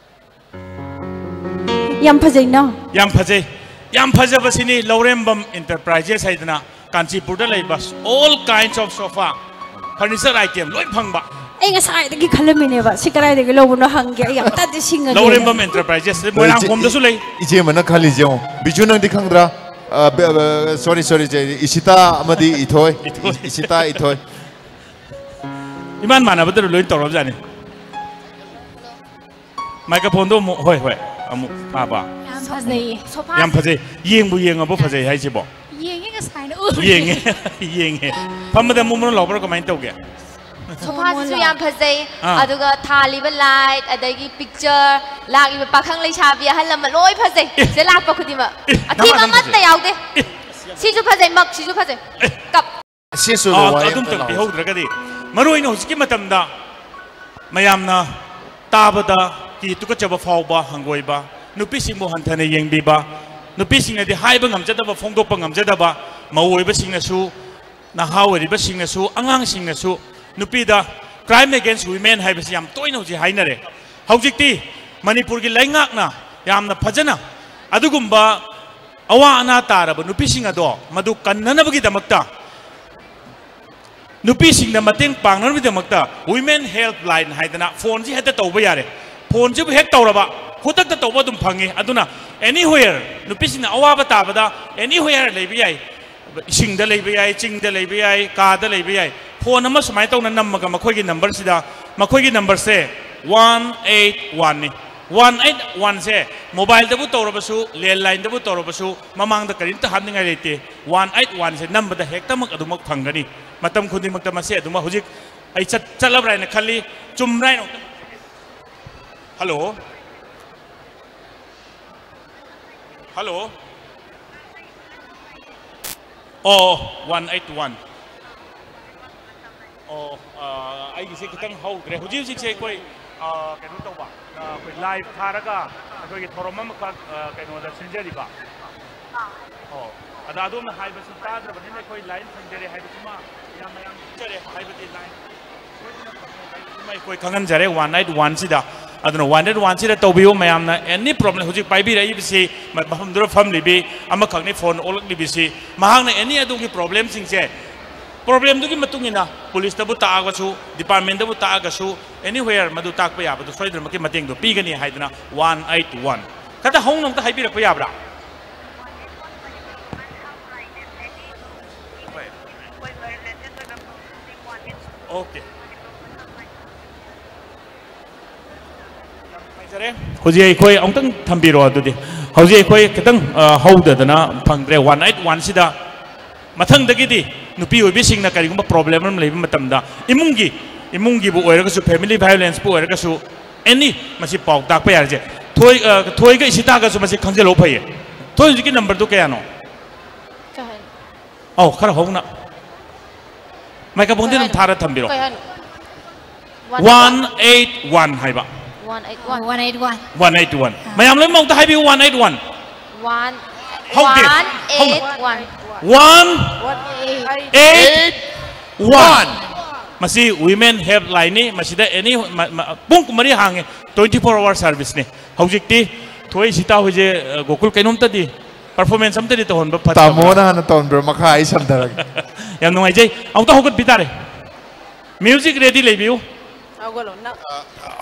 ꯌꯥꯝ ꯐꯖꯩꯅ? ꯌꯥꯝ ꯐꯖꯩ꯫ ꯌꯥꯝ ꯐꯖꯕꯁꯤꯅꯤ ꯂꯧꯔꯦꯝꯕꯝ Enterprises ꯍꯥꯏꯗꯅ ꯀꯥꯟꯆꯤꯄꯨꯔꯗ ꯂꯩꯕ all kinds of sofa, furniture item ꯂꯣꯏ ꯐꯪꯕ꯫ ꯑꯩ ꯉꯁꯥꯏꯗꯒꯤ ꯈꯜꯂꯝꯃꯤꯅꯦꯕ, ꯁꯤ ꯀꯗꯥꯏꯗꯒꯤ ꯂꯧꯕꯅꯣ ꯍꯪꯒꯦ꯫ ꯑꯩ ꯑꯝꯇꯗꯤ ꯁꯤꯡꯉꯒꯦ꯫ ꯂꯧꯔꯦꯝꯕꯝ Enterprises, ꯃꯣꯏꯔꯥꯡꯈꯣꯝꯗꯁꯨ ꯂꯩ꯫ ꯏꯆꯦ-, ꯏꯆꯦꯃꯅ ꯈꯜꯂꯤꯁꯦ ꯌꯦꯡꯉꯣ꯫ ꯕꯤꯖꯨ, ꯅꯪꯗꯤ ꯈꯪꯗ꯭ꯔꯥ? ꯑ, ꯕ-, ꯕ-, sorry, sorry, ꯏꯆꯦ, ꯏꯁꯤꯇꯥ ꯑꯃꯗꯤ ꯏꯊꯣꯏ꯫ ꯏꯊꯣꯏ꯫ ꯏꯁꯤꯇꯥ, ꯏꯊꯣꯏ꯫ ꯏꯃꯥꯟ ꯃꯥꯟꯅꯕꯗ ꯂꯣꯏ ꯇꯧꯔꯕꯖꯥꯠꯅꯤ꯫ Microphoneꯗꯣ ꯑꯃꯨꯛ, ꯍꯣꯏ, ꯍꯣꯏ, ꯑꯃꯨꯛ ꯐꯥꯕ꯫ ꯌꯥꯝ ꯐꯖꯩꯌꯦ꯫ ꯌꯥꯝ ꯐꯖꯩ꯫ ꯌꯦꯡꯕꯨ ꯌꯦꯡꯉꯕꯣ ꯐꯖꯩ ꯍꯥꯏꯁꯤꯕꯣ? ꯌꯦꯡꯉꯦ ꯉꯁꯥꯏꯅ ꯎꯔꯦ꯫ ꯌꯦꯡꯉꯦ, ꯌꯦꯡꯉꯦ꯫ ꯐꯝꯕꯗ ꯃꯨꯟ ꯃꯨꯟ ꯂꯥꯎꯕ꯭ꯔꯥ, ꯀꯃꯥꯏꯅ ꯇꯧꯒꯦ? Sofaꯁꯤꯁꯨ ꯌꯥꯝ ꯐꯖꯩ꯫ ꯑꯥ꯫ ꯑꯗꯨꯒ ꯊꯥꯜꯂꯤꯕ light, ꯑꯗꯒꯤ picture, ꯂꯥꯛꯂꯤꯕ ꯄꯥꯈꯪ ꯂꯩꯁꯥꯕꯤ ꯑꯍꯜ ꯂꯃꯟ ꯂꯣꯏ ꯐꯖꯩ꯫ ꯑꯦ꯫ ꯁꯤꯗ ꯂꯥꯛꯄ ꯈꯨꯗꯤꯡꯃꯛ꯫ ꯑꯦ, ꯑꯊꯤꯕ ꯅꯃꯥ ꯑꯗꯨꯝ ꯑꯃꯠꯇ ꯐꯖꯩ꯫ ꯌꯥꯎꯗꯦ꯫ ꯑꯦ꯫ ꯁꯤꯁꯨ ꯐꯖꯩ, ꯃꯛ ꯁꯤꯁꯨ ꯐꯖꯩ꯫ ꯑꯦ꯫ ꯀꯞ꯫ ꯁꯤꯁꯨ ꯑꯥ, ꯋꯥꯍꯩ ꯑꯗꯨꯝꯇꯪ ꯑꯝꯇ ꯂꯥꯎ꯫ ꯄꯤꯍꯧꯗ꯭ꯔꯒꯗꯤ, ꯃꯔꯨ ꯑꯣꯏꯅ ꯍꯧꯖꯤꯛꯀꯤ ꯃꯇꯝꯗ ꯃꯌꯥꯝꯅ ꯇꯥꯕꯗ ꯀꯤ ꯇꯨꯀꯠꯆꯕ ꯐꯥꯎꯕ ꯍꯪꯒꯣꯏꯕ, ꯅꯨꯄꯤꯁꯤꯡꯕꯨ ꯍꯟꯊꯅ ꯌꯦꯡꯕꯤꯕ, ꯅꯨꯄꯤꯁꯤꯡꯅꯗꯤ ꯍꯥꯏꯕ ꯉꯝꯖꯗꯕ, ꯐꯣꯡꯗꯣꯛꯄ ꯉꯝꯖꯗꯕ, ꯃꯧ ꯑꯣꯏꯕꯁꯤꯡꯅꯁꯨ, ꯅꯍꯥ ꯑꯣꯏꯔꯤꯕꯁꯤꯡꯅꯁꯨ, ꯑꯉꯥꯡꯁꯤꯡꯅꯁꯨ ꯅꯨꯄꯤꯗ crime against women ꯍꯥꯏꯕꯁꯤ ꯌꯥꯝ ꯇꯣꯏꯅ ꯍꯧꯖꯤꯛ ꯍꯥꯏꯅꯔꯦ꯫ ꯍꯧꯖꯤꯛꯇꯤ ꯃꯅꯤꯄꯨꯔꯒꯤ ꯂꯩꯉꯥꯛꯅ ꯌꯥꯝꯅ ꯐꯖꯅ ꯑꯗꯨꯒꯨꯝꯕ ꯑꯋꯥ ꯑꯅꯥ ꯇꯥꯔꯕ ꯅꯨꯄꯤꯁꯤꯡ ꯑꯗꯣ ꯃꯗꯨ ꯀꯟꯅꯅꯕꯒꯤꯗꯃꯛꯇ, ꯅꯨꯄꯤꯁꯤꯡꯗ ꯃꯇꯦꯡ ꯄꯥꯡꯅꯕꯒꯤꯗꯃꯛꯇ Women Helpline ꯍꯥꯏꯗꯅ phoneꯁꯤ ꯍꯦꯛꯇ ꯇꯧꯕ ꯌꯥꯔꯦ꯫ Phoneꯁꯤꯕꯨ ꯍꯦꯛ ꯇꯧꯔꯕ, ꯈꯨꯗꯛꯇ ꯇꯧꯕ ꯑꯗꯨꯝ ꯐꯪꯉꯤ꯫ ꯑꯗꯨꯅ anywhere ꯅꯨꯄꯤꯁꯤꯡꯅ ꯑꯋꯥꯕ ꯇꯥꯕꯗ anywhere ꯂꯩꯕ ꯌꯥꯏ꯫ ꯏꯁꯤꯡꯗ ꯂꯩꯕ ꯌꯥꯏ, ꯆꯤꯡꯗ ꯂꯩꯕ ꯌꯥꯏ, ꯀꯥꯗ ꯂꯩꯕ ꯌꯥꯏ꯫ Phone ꯑꯃ ꯁꯨꯃꯥꯏꯅ ꯇꯧꯅ ꯅꯝꯃꯒ ꯃꯈꯣꯏꯒꯤ numberꯁꯤꯗ ꯃꯈꯣꯏꯒꯤ ꯅꯝꯕꯔꯁꯦ ꯋꯥꯟ ꯑꯩꯠ ꯋꯥꯟꯅꯤ꯫ ꯋꯥꯟ ꯑꯩꯠ ꯋꯥꯟꯁꯦ ꯃꯣꯕꯥꯏꯜꯗꯕꯨ ꯇꯧꯔꯕꯁꯨ, ꯂꯦꯟꯂꯥꯏꯟꯗꯕꯨ ꯇꯧꯔꯕꯁꯨ, ꯃꯃꯥꯡꯗ ꯀꯔꯤꯝꯇ ꯍꯥꯞꯅꯤꯡꯉꯥꯏ ꯂꯩꯇꯦ꯫ ꯋꯥꯟ ꯑꯩꯠ ꯋꯥꯟꯁꯦ ꯅꯝꯕꯗ ꯍꯦꯛꯇꯃꯛ ꯑꯗꯨꯃꯛ ꯐꯪꯒꯅꯤ꯫ ꯃꯇꯝ ꯈꯨꯗꯤꯡꯃꯛꯇ ꯃꯁꯦ ꯑꯗꯨꯃꯛ ꯍꯧꯖꯤꯛ ꯑꯩ ꯆꯠ-, ꯆꯠꯂꯕ꯭ꯔꯥ ꯍꯥꯏꯅ ꯈꯜꯂꯤ꯫ ꯆꯨꯝꯕ꯭ꯔꯥ ꯍꯥꯏꯅ ꯑꯃꯨꯛꯇ ꯍꯜꯂꯣ? ꯍꯜꯂꯣ? ꯑꯣ, ꯋꯥꯟ ꯑꯩꯠ ꯋꯥꯟ꯫ ꯑꯣ, ꯑ, ꯑꯩꯒꯤꯁꯦ ꯈꯤꯇꯪ ꯍꯧꯈ꯭ꯔꯦ꯫ ꯍꯧꯖꯤꯛ ꯍꯧꯖꯤꯛꯁꯦ ꯑꯩꯈꯣꯏ, ꯑ, ꯀꯩꯅꯣ ꯇꯧꯕ, ꯑ, ꯑꯩꯈꯣꯏ ꯂꯥꯏꯚ ꯊꯥꯔꯒ ꯑꯩꯈꯣꯏꯒꯤ ꯊꯧꯔꯝ ꯑꯃꯈꯛ, ꯑ, ꯀꯩꯅꯣꯗ ꯁꯤꯟꯖꯔꯤꯕ꯫ ꯑꯣ, ꯑꯗ ꯑꯗꯣꯝꯅ ꯍꯥꯏꯕꯁꯤ ꯇꯥꯗ꯭ꯔꯕꯅꯤꯅ ꯑꯩꯈꯣꯏ ꯂꯥꯏꯟ ꯐꯪꯖꯔꯦ ꯍꯥꯏꯕꯁꯤꯃ ꯌꯥꯝ ꯃꯌꯥꯝ ꯈꯪꯖꯔꯦ ꯍꯥꯏꯕꯗꯤ ꯂꯥꯏꯟ ꯑꯩꯈꯣꯏ ꯈꯪꯍꯟꯖꯔꯦ ꯋꯥꯟ ꯑꯩꯠ ꯋꯥꯟꯁꯤꯗ꯫ ꯑꯗꯨꯅ ꯋꯥꯟ ꯑꯩꯠ ꯋꯥꯟꯁꯤꯗ ꯇꯧꯕꯤꯌꯨ ꯃꯌꯥꯝꯅ, ꯑꯦꯅꯤ ꯄ꯭ꯔꯣꯕ꯭ꯂꯦꯝ ꯍꯧꯖꯤꯛ ꯄꯥꯏꯕꯤꯔꯛꯏꯕꯁꯤ ꯃ-, ꯃꯐꯝꯗꯨꯗ ꯐꯝꯂꯤꯕꯤ ꯑꯃꯈꯛꯅꯤ ꯐꯣꯟ ꯑꯣꯜꯂꯛꯂꯤꯕꯤꯁꯤ꯫ ꯃꯍꯥꯛꯅ ꯑꯦꯅꯤ ꯑꯗꯣꯝꯒꯤ ꯄ꯭ꯔꯣꯕ꯭ꯂꯦꯝꯁꯤꯡꯁꯦ, ꯄ꯭ꯔꯣꯕ꯭ꯂꯦꯝꯗꯨꯒꯤ ꯃꯇꯨꯡ ꯏꯟꯅ ꯄꯨꯂꯤꯁꯇꯕꯨ ꯇꯥꯛꯑꯒꯁꯨ, ꯗꯤꯄꯥꯔꯠꯃꯦꯟꯗꯕꯨ ꯇꯥꯛꯑꯒꯁꯨ, ꯑꯦꯅꯤꯋꯦꯌꯔ ꯃꯗꯨ ꯇꯥꯛꯄ ꯌꯥꯕꯗꯨ ꯁꯣꯏꯗꯅꯃꯛꯀꯤ ꯃꯇꯦꯡꯗꯣ ꯄꯤꯒꯅꯤ ꯍꯥꯏꯗꯅ ꯋꯥꯟ ꯑꯩꯠ ꯋꯥꯟ꯫ ꯈꯤꯇ ꯍꯧꯅ ꯑꯝꯇ ꯍꯥꯏꯕꯤꯔꯛꯄ ꯌꯥꯕ꯭ꯔꯥ? ꯍꯣꯏ꯫ ꯑꯣꯀꯦ꯫ ꯌꯥꯝ ꯅꯨꯡꯉꯥꯏꯖꯔꯦ꯫ ꯍꯧꯖꯤꯛ ꯑꯩꯈꯣꯏ ꯑꯃꯨꯛꯇꯪ ꯊꯝꯕꯤꯔꯣ ꯑꯗꯨꯗꯤ꯫ ꯍꯧꯖꯤꯛ ꯑꯩꯈꯣꯏ ꯈꯤꯇꯪ, ꯑ, ꯍꯧꯗꯗꯅ ꯐꯪꯗ꯭ꯔꯦ꯫ ꯋꯥꯟ ꯑꯩꯠ ꯋꯥꯟꯁꯤꯗ ꯃꯊꯪꯗꯒꯤꯗꯤ ꯅꯨꯄꯤ ꯑꯣꯏꯕꯤꯁꯤꯡꯅ ꯀꯔꯤꯒꯨꯝꯕ ꯄ꯭ꯔꯣꯕ꯭ꯂꯦꯝ ꯑꯃ ꯂꯩꯕ ꯃꯇꯝꯗ ꯏꯃꯨꯡꯒꯤ, ꯏꯃꯨꯡꯒꯤꯕꯨ ꯑꯣꯏꯔꯒꯁꯨ, ꯐꯦꯃꯤꯂꯤ ꯚꯥꯏꯑꯣꯂꯦꯟꯁꯄꯨ ꯑꯣꯏꯔꯒꯁꯨ, ꯑꯦꯅꯤ ꯃꯁꯤ ꯄꯥꯎ ꯇꯥꯛꯄ ꯌꯥꯔꯤꯁꯦ꯫ ꯊꯣꯏ-, ꯑ, ꯊꯣꯏꯒ ꯏꯁꯤꯇꯥꯒꯁꯨ ꯃꯁꯤ ꯈꯪꯖꯤꯜꯍꯧ ꯐꯩꯌꯦ꯫ ꯊꯣꯏ ꯍꯧꯖꯤꯛꯀꯤ ꯅꯝꯕꯔꯗꯨ ꯀꯌꯥꯅꯣ? ꯀꯩ ꯍꯥꯏꯅꯣ? ꯑꯧ, ꯈꯔ ꯍꯧꯅ꯫ ꯃꯥꯏꯀ꯭ꯔꯣꯐꯣꯟꯗꯤ ꯑꯗꯨꯝ ꯊꯥꯔ ꯊꯝꯕꯤꯔꯣ꯫ ꯀꯩ ꯍꯥꯏꯅꯣ? ꯋꯥꯟ ꯑꯩꯠ ꯋꯥꯟ ꯍꯥꯏꯕ꯫ One eight one. One eight one. One eight one. ꯑꯥ꯫ ꯃꯌꯥꯝ ꯂꯣꯏꯅꯃꯛꯇ ꯍꯥꯏꯕꯤꯌꯨ, ꯋꯥꯟ ꯑꯩꯠ ꯋꯥꯟ꯫ ꯋꯥꯟ, ꯍꯧꯗꯦ꯫ ꯋꯥꯟ ꯍꯧꯅ꯫ Eight one. One one eight. Eight one. ꯃꯁꯤ ꯋꯤꯃꯦꯟ ꯍꯦꯜꯞꯂꯥꯏꯟꯅꯤ꯫ ꯃꯁꯤꯗ ꯑꯦꯅꯤ ꯃ-, ꯃ-, ꯄꯨꯡ ꯀꯨꯟꯃꯔꯤ ꯍꯥꯡꯉꯤ, ꯇ꯭ꯋꯦꯟꯇꯤ ꯐꯣꯔ ꯑꯋꯥꯔ ꯁꯥꯔꯚꯤꯁꯅꯤ꯫ ꯍꯧꯖꯤꯛꯇꯤ ꯊꯣꯏ ꯁꯤꯇꯥ ꯍꯣꯏꯁꯦ, ꯑ, ꯒꯣꯀꯨꯜ ꯀꯩꯅꯣꯝꯇꯗꯤ ꯄꯔꯐꯣꯔꯃꯦꯟꯁ ꯑꯝꯇꯗꯤ ꯇꯧꯍꯟꯕ ꯐꯠꯇꯕ꯭ꯔꯥ? ꯇꯥꯃꯣꯅ ꯍꯥꯟꯅ ꯇꯧꯍꯟꯕꯤꯔꯣ, ꯃꯈꯥ ꯑꯩ ꯁꯝꯊꯔꯒꯦ꯫ ꯌꯥꯝ ꯅꯨꯡꯉꯥꯏꯖꯩ꯫ ꯑꯃꯨꯛꯇ ꯍꯧꯒꯠꯄꯤ ꯇꯥꯔꯦ꯫ ꯃ꯭ꯌꯨꯖꯤꯛ ꯔꯦꯗꯤ ꯂꯩꯕꯤꯌꯨ꯫ ꯍꯧꯒꯠꯂꯣ, ꯅꯪ꯫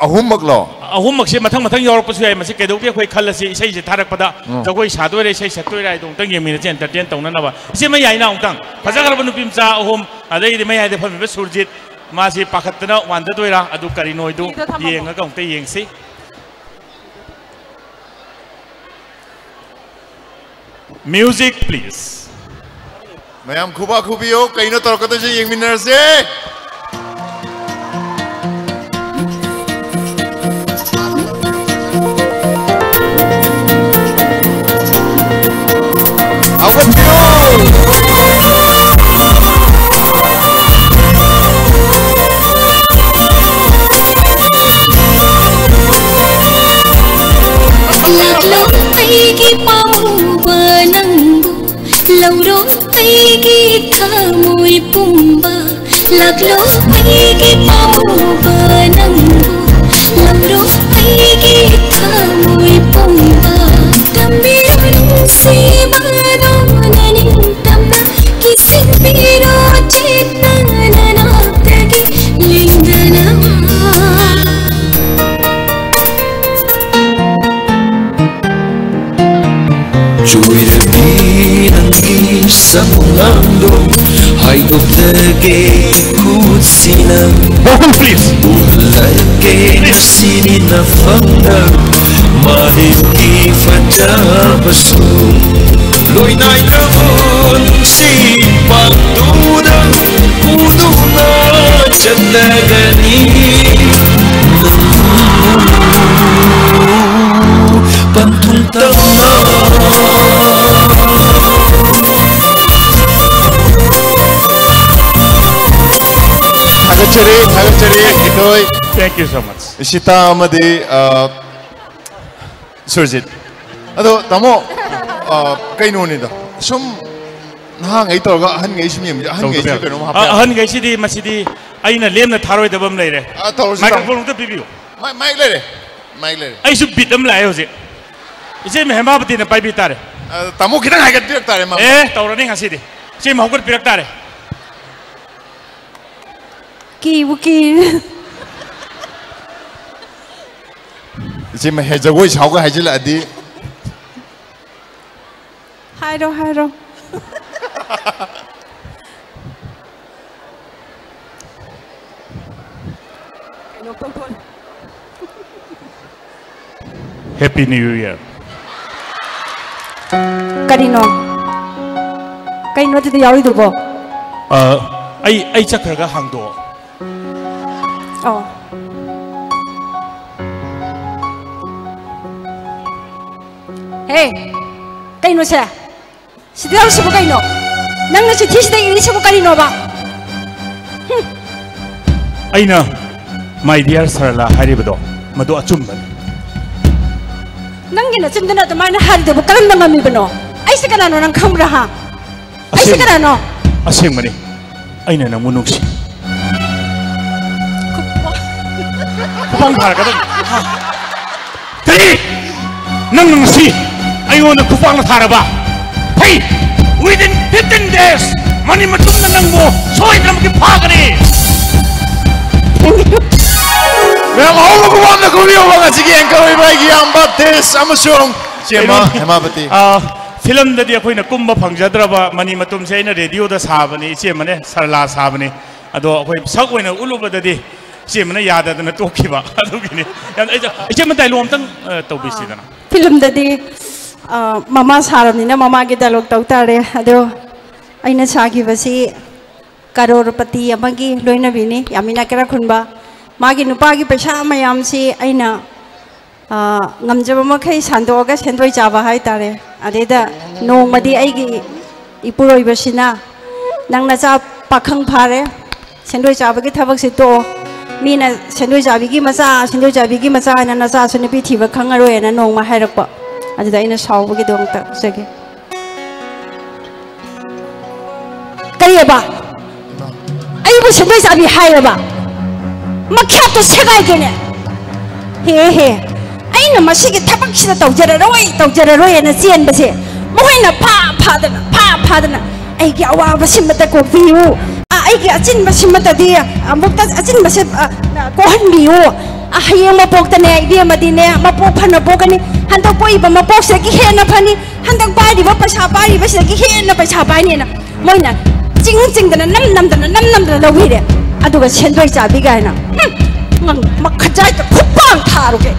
ꯑꯍꯨꯝꯃꯛꯂꯣ? ꯑꯍꯨꯝꯃꯛꯁꯦ ꯃꯊꯪ ꯃꯊꯪ ꯌꯥꯎꯔꯛꯄꯁꯨ ꯌꯥꯏ꯫ ꯃꯁꯤ ꯀꯩꯗꯧꯒꯦ ꯑꯩꯈꯣꯏ ꯈꯜꯂꯁꯤ ꯏꯁꯩꯁꯦ ꯊꯥꯔꯛꯄꯗ ꯎꯝ꯫ ꯖꯒꯣꯏ ꯁꯥꯗꯣꯏꯔꯥ, ꯏꯁꯩ ꯁꯛꯇꯣꯏꯔꯥ ꯍꯥꯏꯗꯣ ꯑꯃꯨꯛꯇꯪ ꯌꯦꯡꯃꯤꯟꯅꯁꯤ, ꯑꯦꯟꯇꯔꯇꯦꯟ ꯇꯧꯅꯅꯕ꯫ ꯏꯆꯦ ꯃꯌꯥꯏꯅ ꯑꯃꯨꯛꯇꯪ꯫ ꯐꯖꯈ꯭ꯔꯕ ꯅꯨꯄꯤ ꯃꯆꯥ ꯑꯍꯨꯝ, ꯑꯗꯩꯗꯤ ꯃꯌꯥꯏꯗ ꯐꯝꯃꯤꯕ ꯁꯨꯔꯖꯤꯠ꯫ ꯃꯥꯁꯤ ꯄꯥꯈꯠꯇꯅ ꯋꯥꯟꯗꯗꯣꯏꯔꯥ, ꯑꯗꯨ ꯀꯔꯤꯅꯣ ꯍꯥꯏꯗꯨ ꯐꯤꯗꯣ ꯊꯝꯃꯝꯃꯣ꯫ ꯌꯦꯡꯉꯒ ꯑꯃꯨꯛꯇ ꯌꯦꯡꯁꯤ꯫ Music, please. ꯃꯌꯥꯝ ꯈꯨꯕꯥꯛ ꯈꯨꯕꯤꯌꯨ꯫ ꯀꯩꯅꯣ ꯇꯧꯔꯛꯀꯗꯣꯏꯁꯦ? ꯌꯦꯡꯃꯤꯟꯅꯔꯁꯦ꯫ ꯍꯧꯒꯠꯄꯤꯔꯣ꯫ ꯂꯥꯛꯂꯣ ꯑꯩꯒꯤ ꯄꯥꯝꯃꯨꯕ ꯅꯪꯕꯨ, ꯂꯧꯔꯣ ꯑꯩꯒꯤ ꯊꯃꯣꯏ ꯄꯨꯝꯕ꯫ ꯂꯥꯛꯂꯣ ꯑꯩꯒꯤ ꯄꯥꯝꯃꯨꯕ ꯅꯪꯕꯨ, ꯂꯧꯔꯣ ꯑꯩꯒꯤ ꯊꯃꯣꯏ ꯄꯨꯝꯕ꯫ ꯇꯝꯕꯤꯌꯨ ꯅꯨꯡꯁꯤꯕ ꯅꯣꯡꯅ ꯅꯤꯡꯇꯝꯅ, ꯀꯤꯁꯤꯟꯕꯤꯔꯣ ꯆꯦꯠꯅ ꯅꯅꯥꯛꯇꯒꯤ ꯂꯦꯡꯗꯅꯕ꯫ ꯆꯣꯏꯔꯕꯤ ꯅꯪꯒꯤ ꯁꯛꯂꯝꯗꯣ ꯍꯥꯏꯗꯣꯛꯇꯒꯦ ꯈꯨꯠꯁꯤꯅ꯫ Vocal, please. ꯎꯠꯂꯒꯦ ꯉꯁꯤꯅꯤ ꯅꯐꯝꯗ ꯃꯥꯂꯦꯝꯒꯤ ꯐꯖꯕꯁꯨ꯫ ꯂꯣꯏꯅꯥꯏꯔꯕ ꯅꯨꯡꯁꯤ ꯄꯥꯛꯇꯨꯗ ꯎꯗꯨꯅ ꯆꯠꯂꯒꯅꯤ ꯄꯟꯊꯨꯡ ꯇꯝꯅ꯫ ꯊꯥꯒꯠꯆꯔꯤ, ꯊꯥꯒꯠꯆꯔꯤ, ꯏꯊꯣꯏ꯫ Thank you so much. ꯏꯁꯤꯇꯥ ꯑꯃꯗꯤ, ꯑ, ꯁꯨꯔꯖꯤꯠ꯫ ꯑꯗꯣ, ꯇꯥꯃꯣ, ꯑ, ꯀꯩꯅꯣꯅꯤꯗ, ꯁꯨꯝ ꯅꯍꯥꯟꯈꯩ ꯇꯧꯔꯒ ꯑꯍꯟꯈꯩ ꯁꯨꯝ ꯌꯦꯡꯕꯁꯦ, ꯑꯍꯟꯈꯩꯁꯤꯗ ꯇꯧꯗꯕ ꯀꯩꯅꯣꯝ ꯍꯥꯞꯄ ꯑ-, ꯌꯥꯕ꯫ ꯑꯍꯟꯈꯩꯁꯤꯗꯤ ꯃꯁꯤꯗꯤ ꯑꯩꯅ ꯂꯦꯝꯅ ꯊꯥꯔꯣꯏꯗꯕ ꯑꯃ ꯂꯩꯔꯦ꯫ ꯑ, ꯇꯧꯔꯁꯤ, ꯇꯥꯃꯣ꯫ Microphone ꯑꯝꯇ ꯄꯤꯕꯤꯌꯨ꯫ ꯃꯥꯏ-, mic ꯂꯩꯔꯦ, mic ꯂꯩꯔꯦ꯫ ꯑꯩꯁꯨ beat ꯑꯃ ꯂꯥꯛꯑꯦ ꯍꯧꯖꯤꯛ꯫ ꯏꯆꯦ ꯃꯍꯦꯃꯥꯕꯇꯤꯅ ꯄꯥꯏꯕꯤ ꯇꯥꯔꯦ꯫ ꯑ, ꯇꯥꯃꯣ ꯈꯤꯇꯪ ꯍꯥꯏꯒꯠꯄꯤꯔꯛ ꯇꯥꯔꯦ, ꯃꯥ꯫ ꯑꯦ, ꯇꯧꯔꯅꯤ ꯉꯁꯤꯗꯤ꯫ ꯏꯆꯦ ꯍꯧꯒꯠꯄꯤꯔꯛ ꯇꯥꯔꯦ꯫ ꯀꯤꯕꯨ ꯀꯤ꯫ ꯏꯆꯦ ꯃꯍꯦ-, ꯖꯒꯣꯏ ꯁꯥꯎꯒ ꯍꯥꯏꯖꯤꯜꯂꯛꯑꯗꯤ꯫ ꯍꯥꯏꯔꯣ, ꯍꯥꯏꯔꯣ꯫ Happy New Year. ꯀꯔꯤꯅꯣ? ꯀꯩꯅꯣ ꯑꯗꯨꯗ ꯌꯥꯎꯔꯤꯗꯨꯕꯣ? ꯑ, ꯑꯩ, ꯑꯩ ꯆꯠꯈ꯭ꯔꯒ ꯍꯥꯡꯗꯣꯛꯑꯣ꯫ ꯑꯣ꯫ ꯍꯦ, ꯀꯩꯅꯣꯁꯦ? ꯁꯤꯗ ꯌꯥꯎꯔꯤꯁꯤꯕꯨ ꯀꯩꯅꯣ? ꯅꯪꯅ ꯆꯤꯊꯤꯁꯤꯗ ꯏꯔꯤꯁꯤꯕꯨ ꯀꯔꯤꯅꯣꯕ? ꯍꯨꯝ꯫ ꯑꯩꯅ "My dear ꯁꯔꯂꯥ" ꯍꯥꯏꯔꯤꯕꯗꯣ, ꯃꯗꯨ ꯑꯆꯨꯝꯕꯅꯤ꯫ ꯅꯪꯒꯤ ꯅꯆꯤꯟꯗꯨꯅ ꯑꯗꯨꯃꯥꯏꯅ ꯍꯥꯏꯔꯤꯗꯨꯕꯨ ꯀꯔꯝꯅ ꯉꯝꯃꯤꯕꯅꯣ? ꯑꯩꯁꯦ ꯀꯅꯥꯅꯣ ꯅꯪ ꯈꯪꯕ꯭ꯔꯥ, ꯍꯥ? ꯑꯩꯁꯦ ꯑꯁꯦꯡ-, ꯀꯅꯥꯅꯣ? ꯑꯁꯦꯡꯕꯅꯤ꯫ ꯑꯩꯅ ꯅꯪꯕꯨ ꯅꯨꯡꯁꯤ꯫ ꯈꯨꯄꯥꯛ-, ꯈꯨꯄꯥꯛ ꯊꯥꯔꯛꯀꯗꯕꯅꯤ꯫ ꯍꯥ? ꯀꯔꯤ? ꯅꯪꯅ ꯉꯁꯤ ꯑꯩꯉꯣꯟꯗ ꯈꯨꯄꯥꯛꯅ ꯊꯥꯔꯕ? ꯐꯩ! Within fifteen days, ꯃꯅꯤ ꯃꯇꯨꯝꯅ ꯅꯪꯕꯨ ꯁꯣꯏꯗꯅꯃꯛꯀꯤ ꯐꯥꯒꯅꯤ! ꯃꯌꯥꯝ ꯑꯍꯧꯕ ꯈꯨꯕꯥꯛꯅ ꯈꯨꯕꯤꯌꯨꯕ ꯉꯁꯤꯒꯤ anchor ꯑꯣꯏꯕ ꯑꯩꯒꯤ ꯏꯌꯥꯝꯕ ꯇꯦꯖ ꯑꯃꯁꯨꯡ ꯆꯦꯃ ꯀꯩꯅꯣꯅꯤ, ꯍꯦꯃꯥꯄꯇꯤ꯫ ꯑ, ꯐꯤꯂꯝꯗꯗꯤ ꯑꯩꯈꯣꯏꯅ ꯀꯨꯝꯕ ꯐꯪꯖꯗ꯭ꯔꯕ ꯃꯅꯤ ꯃꯇꯨꯝꯁꯦ ꯑꯩꯅ ꯔꯦꯗꯤꯑꯣꯗ ꯁꯥꯕꯅꯤ, ꯏꯆꯦꯃꯅꯦ ꯁꯔꯂꯥ ꯁꯥꯕꯅꯤ꯫ ꯑꯗꯣ ꯑꯩꯈꯣꯏ ꯁꯛ ꯑꯣꯏꯅ ꯎꯠꯂꯨꯕꯗꯗꯤ ꯏꯆꯦꯃꯅ ꯌꯥꯗꯗꯅ ꯇꯣꯛꯈꯤꯕ꯫ ꯑꯗꯨꯒꯤꯅꯤ꯫ ꯌꯥꯝ, ꯑꯩ, ꯏꯆꯦꯃ dialogue ꯑꯝꯇꯪ, ꯑ, ꯇꯧꯕꯤꯁꯤꯗꯅ꯫ ꯐꯤꯂꯝꯗꯗꯤ, ꯑ, ꯃꯃꯥ ꯁꯥꯔꯕꯅꯤꯅ ꯃꯃꯥꯒꯤ dialogue ꯇꯧ ꯇꯥꯔꯦ꯫ ꯑꯗꯣ ꯑꯩꯅ ꯁꯥꯈꯤꯕꯁꯤ ꯀꯔꯣꯔꯄꯇꯤ ꯑꯃꯒꯤ ꯂꯣꯏꯅꯕꯤꯅꯤ, ꯌꯥꯃꯤꯅꯥ ꯀꯩꯔꯥꯛꯈꯨꯟꯕ꯫ ꯃꯥꯒꯤ ꯅꯨꯄꯥꯒꯤ ꯄꯩꯁꯥ ꯃꯌꯥꯝꯁꯤ ꯑꯩꯅ, ꯑ, ꯉꯝꯖꯕ ꯃꯈꯩ ꯁꯟꯗꯣꯛꯑꯒ ꯁꯦꯟꯗꯣꯏ ꯆꯥꯕ ꯍꯥꯏꯇꯥꯔꯦ꯫ ꯑꯗꯩꯗ ꯅꯣꯡꯃꯗꯤ ꯑꯩꯒꯤ ꯏꯄꯨꯔꯣꯏꯕꯁꯤꯅ, "ꯅꯪ ꯅꯆꯥ ꯄꯥꯈꯪ ꯐꯥꯔꯦ, ꯁꯦꯟꯗꯣꯏ ꯆꯥꯕꯒꯤ ꯊꯕꯛꯁꯦ ꯇꯣꯛꯑꯣ꯫ ꯃꯤꯅ ꯁꯦꯟꯗꯣꯏ ꯆꯥꯕꯤꯒꯤ ꯃꯆꯥ, ꯁꯦꯟꯗꯣꯏ ꯆꯥꯕꯤꯒꯤ ꯃꯆꯥ ꯍꯥꯏꯅ ꯅꯆꯥꯁꯨ ꯅꯨꯄꯤ ꯊꯤꯕ ꯈꯪꯉꯔꯣꯏꯅ" ꯅꯣꯡꯃ ꯍꯥꯏꯔꯛꯄ꯫ ꯑꯗꯨꯗ ꯑꯩꯅ ꯁꯥꯎꯕꯒꯤꯗꯃꯛꯇ ꯍꯥꯏꯖꯒꯦ꯫ ꯀꯔꯤꯑꯕ? ꯑꯩꯕꯨ ꯁꯦꯟꯗꯣꯏ ꯆꯥꯕꯤ ꯍꯥꯏꯔꯕ? ꯃꯈ꯭ꯌꯥꯠꯇꯣ ꯁꯦꯒꯥꯏꯒꯦꯅꯦ꯫ ꯍꯦ, ꯍꯦ꯫ ꯑꯩꯅ ꯃꯁꯤꯒꯤ ꯊꯕꯛꯁꯤꯗ ꯇꯧꯖꯔꯔꯣꯏ, ꯇꯧꯖꯔꯔꯣꯏ ꯍꯥꯏꯅ ꯆꯦꯟꯕꯁꯦ, ꯃꯈꯣꯏꯅ ꯐꯥ ꯐꯥꯗꯅ, ꯐꯥ ꯐꯥꯗꯅ ꯑꯩꯒꯤ ꯑꯋꯥꯕꯁꯤꯃꯇ ꯀꯣꯛꯄꯤꯌꯨ, ꯑ, ꯑꯩꯒꯤ ꯑꯆꯤꯟꯕꯁꯤꯃꯇꯗꯤ ꯑꯃꯨꯛꯇ ꯑꯆꯤꯟꯕꯁꯦ, ꯑ, ꯀꯣꯛꯍꯟꯕꯤꯌꯨ꯫ ꯑ, ꯍꯌꯦꯡ ꯃꯄꯣꯛꯇꯅꯦ, ꯏꯕꯦꯝꯃꯗꯤꯅꯦ, ꯃꯄꯣꯛ ꯐꯅ ꯄꯣꯛꯀꯅꯤ, ꯍꯟꯗꯛ ꯄꯣꯛꯏꯕ ꯃꯄꯣꯛꯁꯤꯗꯒꯤ ꯍꯦꯟꯅ ꯐꯅꯤ, ꯍꯟꯗꯛ ꯄꯥꯏꯔꯤꯕ ꯄꯩꯁꯥ ꯄꯥꯏꯔꯤꯕꯁꯤꯗꯒꯤ ꯍꯦꯟꯅ ꯄꯩꯁꯥ ꯄꯥꯏꯅꯤꯅ ꯃꯣꯏꯅ ꯆꯤꯡ ꯆꯤꯡꯗꯅ, ꯅꯝ ꯅꯝꯗꯅ, ꯅꯝ ꯅꯝꯗꯅ ꯂꯧꯕꯤꯔꯦ꯫ ꯑꯗꯨꯒ ꯁꯦꯟꯗꯣꯏ ꯆꯥꯕꯤ ꯀꯥꯏꯅ꯫ ꯍꯨꯝ! ꯅꯪ ꯃꯈꯖꯥꯏꯗ ꯈꯨꯄꯥꯡ ꯊꯥꯔꯨꯒꯦ꯫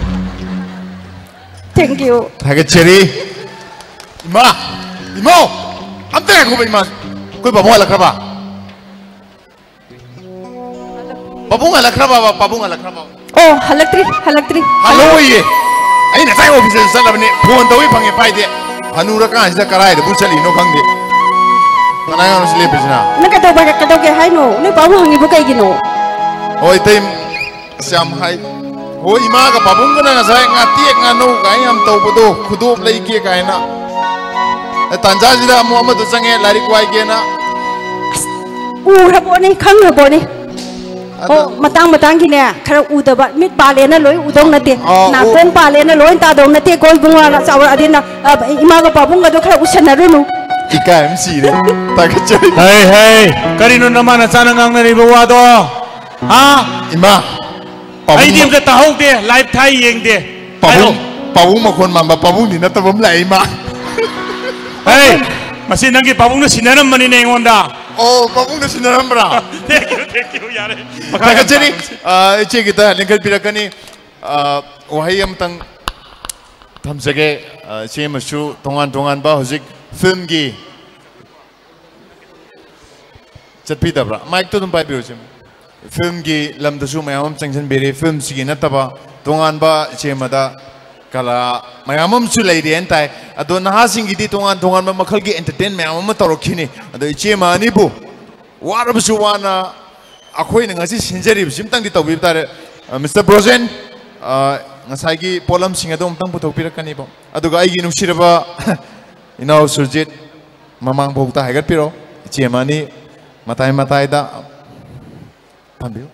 Thank you. ꯊꯥꯒꯠꯆꯔꯤ꯫ ꯏꯃꯥ! ꯏꯃꯧ! ꯑꯝꯇ ꯉꯥꯏꯈꯣꯕ, ꯏꯃꯥ꯫ ꯑꯩꯈꯣꯏ ꯄꯥꯕꯨꯡ ꯍꯜꯂꯛꯈ꯭ꯔꯕ? ꯄꯥꯕꯨꯡ ꯍꯜꯂꯛꯈ꯭ꯔꯕꯕ? ꯄꯥꯕꯨꯡ ꯍꯜꯂꯛꯈ꯭ꯔꯕꯕ? ꯑꯣ, ꯍꯜꯂꯛꯇ꯭ꯔꯤ, ꯍꯜꯂꯛꯇ꯭ꯔꯤ꯫ ꯍꯜꯂꯛꯑꯣꯏꯌꯦ꯫ ꯑꯩ ꯉꯁꯥꯏ ꯑꯣꯐꯤꯁꯇꯁꯨ ꯆꯠꯂꯕꯅꯤ, ꯐꯣꯟ ꯇꯧꯏ ꯐꯪꯉꯦ ꯄꯥꯏꯗꯦ꯫ ꯍꯅꯨꯔꯀꯥꯟꯁꯤꯗ ꯀꯗꯥꯏꯗꯕꯨ ꯆꯠꯂꯤꯅꯣ ꯈꯪꯗꯦ꯫ ꯀꯅꯥ ꯌꯥꯎꯅ ꯁꯤ ꯂꯦꯞꯄꯤꯁꯤꯅ? ꯅꯪ ꯀꯩꯗꯧꯕ-, ꯀꯩꯗꯧꯒꯦ ꯍꯥꯏꯅꯣ? ꯅꯣꯏ ꯄꯥꯕꯨꯡ ꯍꯪꯉꯤꯕꯨ ꯀꯩꯒꯤꯅꯣ? ꯍꯣꯏ, ꯏꯇꯩ, ꯑꯁ, ꯌꯥꯝ ꯍꯥꯏ꯫ ꯍꯣꯏ, ꯏꯃꯥꯒ ꯄꯥꯕꯨꯡꯒꯅ ꯉꯁꯥꯏ ꯉꯥꯇꯦꯛ ꯉꯥꯅꯧ ꯀꯥꯏꯅ ꯌꯥꯝ ꯇꯧꯕꯗꯣ, ꯈꯨꯗꯣꯞ ꯂꯩꯒꯦ ꯀꯥꯏꯅ꯫ ꯑꯦ, ꯇꯥꯟꯖꯥꯁꯤꯗ ꯑꯃꯨꯛ ꯑꯃꯗꯣ ꯆꯪꯉꯦ, ꯂꯥꯏꯔꯤꯛ ꯋꯥꯏꯒꯦꯅ꯫ ꯑꯁ, ꯎꯔꯕꯣꯅꯦ, ꯈꯪꯈ꯭ꯔꯕꯣꯅꯦ꯫ ꯑꯗꯣ ꯑꯣ, ꯃꯇꯥꯡ ꯃꯇꯥꯡꯒꯤꯅꯦ, ꯈꯔ ꯎꯗꯕ, ꯃꯤꯠ ꯄꯥꯜꯂꯦꯅ ꯂꯣꯏ ꯎꯗꯧ ꯅꯠꯇꯦ, ꯑꯥ, ꯎ- ꯅꯥꯀꯣꯡ ꯄꯥꯜꯂꯦꯅ ꯂꯣꯏ ꯇꯥꯗꯧ ꯅꯠꯇꯦꯀꯣ, ꯏꯕꯨꯡꯉꯣ, ꯆꯥꯎꯔꯛꯑꯗꯤ ꯅ-, ꯑ, ꯏꯃꯥꯒ ꯄꯥꯕꯨꯡꯒꯗꯣ ꯈꯔ ꯎꯁꯟꯅꯔꯨꯅꯨ꯫ ꯏꯀꯥꯏ ꯑꯃ ꯁꯤꯔꯦ꯫ ꯇꯥꯈꯠꯆꯔꯤ꯫ ꯍꯩ, ꯍꯩ, ꯀꯔꯤꯅꯣ ꯅꯃꯥ ꯅꯆꯥꯅ ꯉꯥꯡꯅꯔꯤꯕ ꯋꯥꯗꯣ? ꯍꯥ? ꯏꯃꯥ, ꯄꯥꯕꯨꯡ ꯑꯩꯗꯤ ꯃ- ꯑꯝꯇ ꯇꯥꯍꯧꯗꯦ, ꯂꯥꯏꯚ ꯊꯥꯏ ꯌꯦꯡꯗꯦ꯫ ꯄꯥꯕꯨꯡ, ꯍꯥꯏꯔꯣ꯫ ꯄꯥꯕꯨꯡ ꯃꯈꯣꯟ ꯃꯥꯟꯕ ꯄꯥꯕꯨꯡꯗꯤ ꯅꯠꯇꯕ ꯑꯃ ꯂꯥꯛꯑꯦ, ꯏꯃꯥ꯫ ꯍꯩ, ꯃꯁꯤ ꯅꯪꯒꯤ ꯄꯥꯕꯨꯡꯅ ꯁꯤꯟꯅꯔꯝꯕꯅꯤꯅꯦ ꯑꯩꯉꯣꯟꯗ꯫ ꯑꯣ, ꯄꯥꯕꯨꯡꯅ ꯁꯤꯟꯅꯔꯝꯕ꯭ꯔꯥ? Thank you, thank you, ꯌꯥꯔꯦ꯫ ꯃꯈꯥ ꯌꯥꯝ ꯊꯥꯒꯠꯆꯔꯤ꯫ ꯇꯥꯔꯣꯏꯁꯤ꯫ ꯑ, ꯏꯆꯦ ꯈꯤꯇ ꯂꯦꯡꯈꯠꯄꯤꯔꯛꯀꯅꯤ꯫ ꯑ, ꯋꯥꯍꯩ ꯑꯃꯇꯪ ꯊꯝꯖꯒꯦ꯫ ꯑ, ꯏꯆꯦ ꯑꯃꯁꯨ ꯇꯣꯉꯥꯟ ꯇꯣꯉꯥꯟꯕ ꯍꯧꯖꯤꯛ ꯐꯤꯜꯝꯒꯤ ꯆꯠꯄꯤꯗꯕ꯭ꯔꯥ? ꯃꯥꯏꯛꯇꯣ ꯑꯗꯨꯝ ꯄꯥꯏꯕꯤꯔꯣ, ꯏꯆꯦ꯫ ꯐꯤꯜꯝꯒꯤ ꯂꯝꯗꯁꯨ ꯃꯌꯥꯝ ꯑꯃ ꯆꯪꯁꯤꯟꯕꯤꯔꯦ꯫ ꯐꯤꯜꯝꯁꯤꯒꯤ ꯅꯠꯇꯕ ꯇꯣꯉꯥꯟꯕ ꯏꯆꯦ ꯑꯃꯗ ꯀꯂꯥ ꯃꯌꯥꯝ ꯑꯃꯁꯨ ꯂꯩꯔꯤ ꯍꯥꯏꯅ ꯇꯥꯏ꯫ ꯑꯗꯣ ꯅꯍꯥꯁꯤꯡꯒꯤꯗꯤ ꯇꯣꯉꯥꯟ ꯇꯣꯉꯥꯟꯕ ꯃꯈꯜꯒꯤ entertain ꯃꯌꯥꯝ ꯑꯃ ꯇꯧꯔꯛꯈꯤꯅꯤ꯫ ꯑꯗꯣ ꯏꯆꯦ ꯑꯃ ꯑꯅꯤꯕꯨ ꯋꯥꯔꯕꯁꯨ ꯋꯥꯅ ꯑꯩꯈꯣꯏꯅ ꯉꯁꯤ ꯁꯤꯟꯖꯔꯤꯕꯁꯤ ꯑꯝꯇꯪꯗꯤ ꯇꯧꯕꯤꯕ ꯇꯥꯔꯦ꯫ ꯑ, ꯃꯤꯁꯇꯔ ꯕ꯭ꯔꯣꯖꯦꯟ, ꯑ, ꯉꯁꯥꯏꯒꯤ ꯄꯣꯠꯂꯝꯁꯤꯡ ꯑꯗꯣ ꯑꯃꯨꯛꯇꯪ ꯄꯨꯊꯣꯛꯄꯤꯔꯛꯀꯅꯤꯕ꯫ ꯑꯗꯨꯒ ꯑꯩꯒꯤ ꯅꯨꯡꯁꯤꯔꯕ ꯏꯅꯥꯎ ꯁꯨꯔꯖꯤꯠ, ꯃꯃꯥꯡꯐꯥꯎꯗ ꯍꯥꯏꯒꯠꯄꯤꯔꯣ꯫ ꯏꯆꯦ ꯑꯃ ꯑꯅꯤ ꯃꯇꯥꯏ ꯃꯇꯥꯏꯗ ꯐꯝꯕꯤꯌꯨ꯫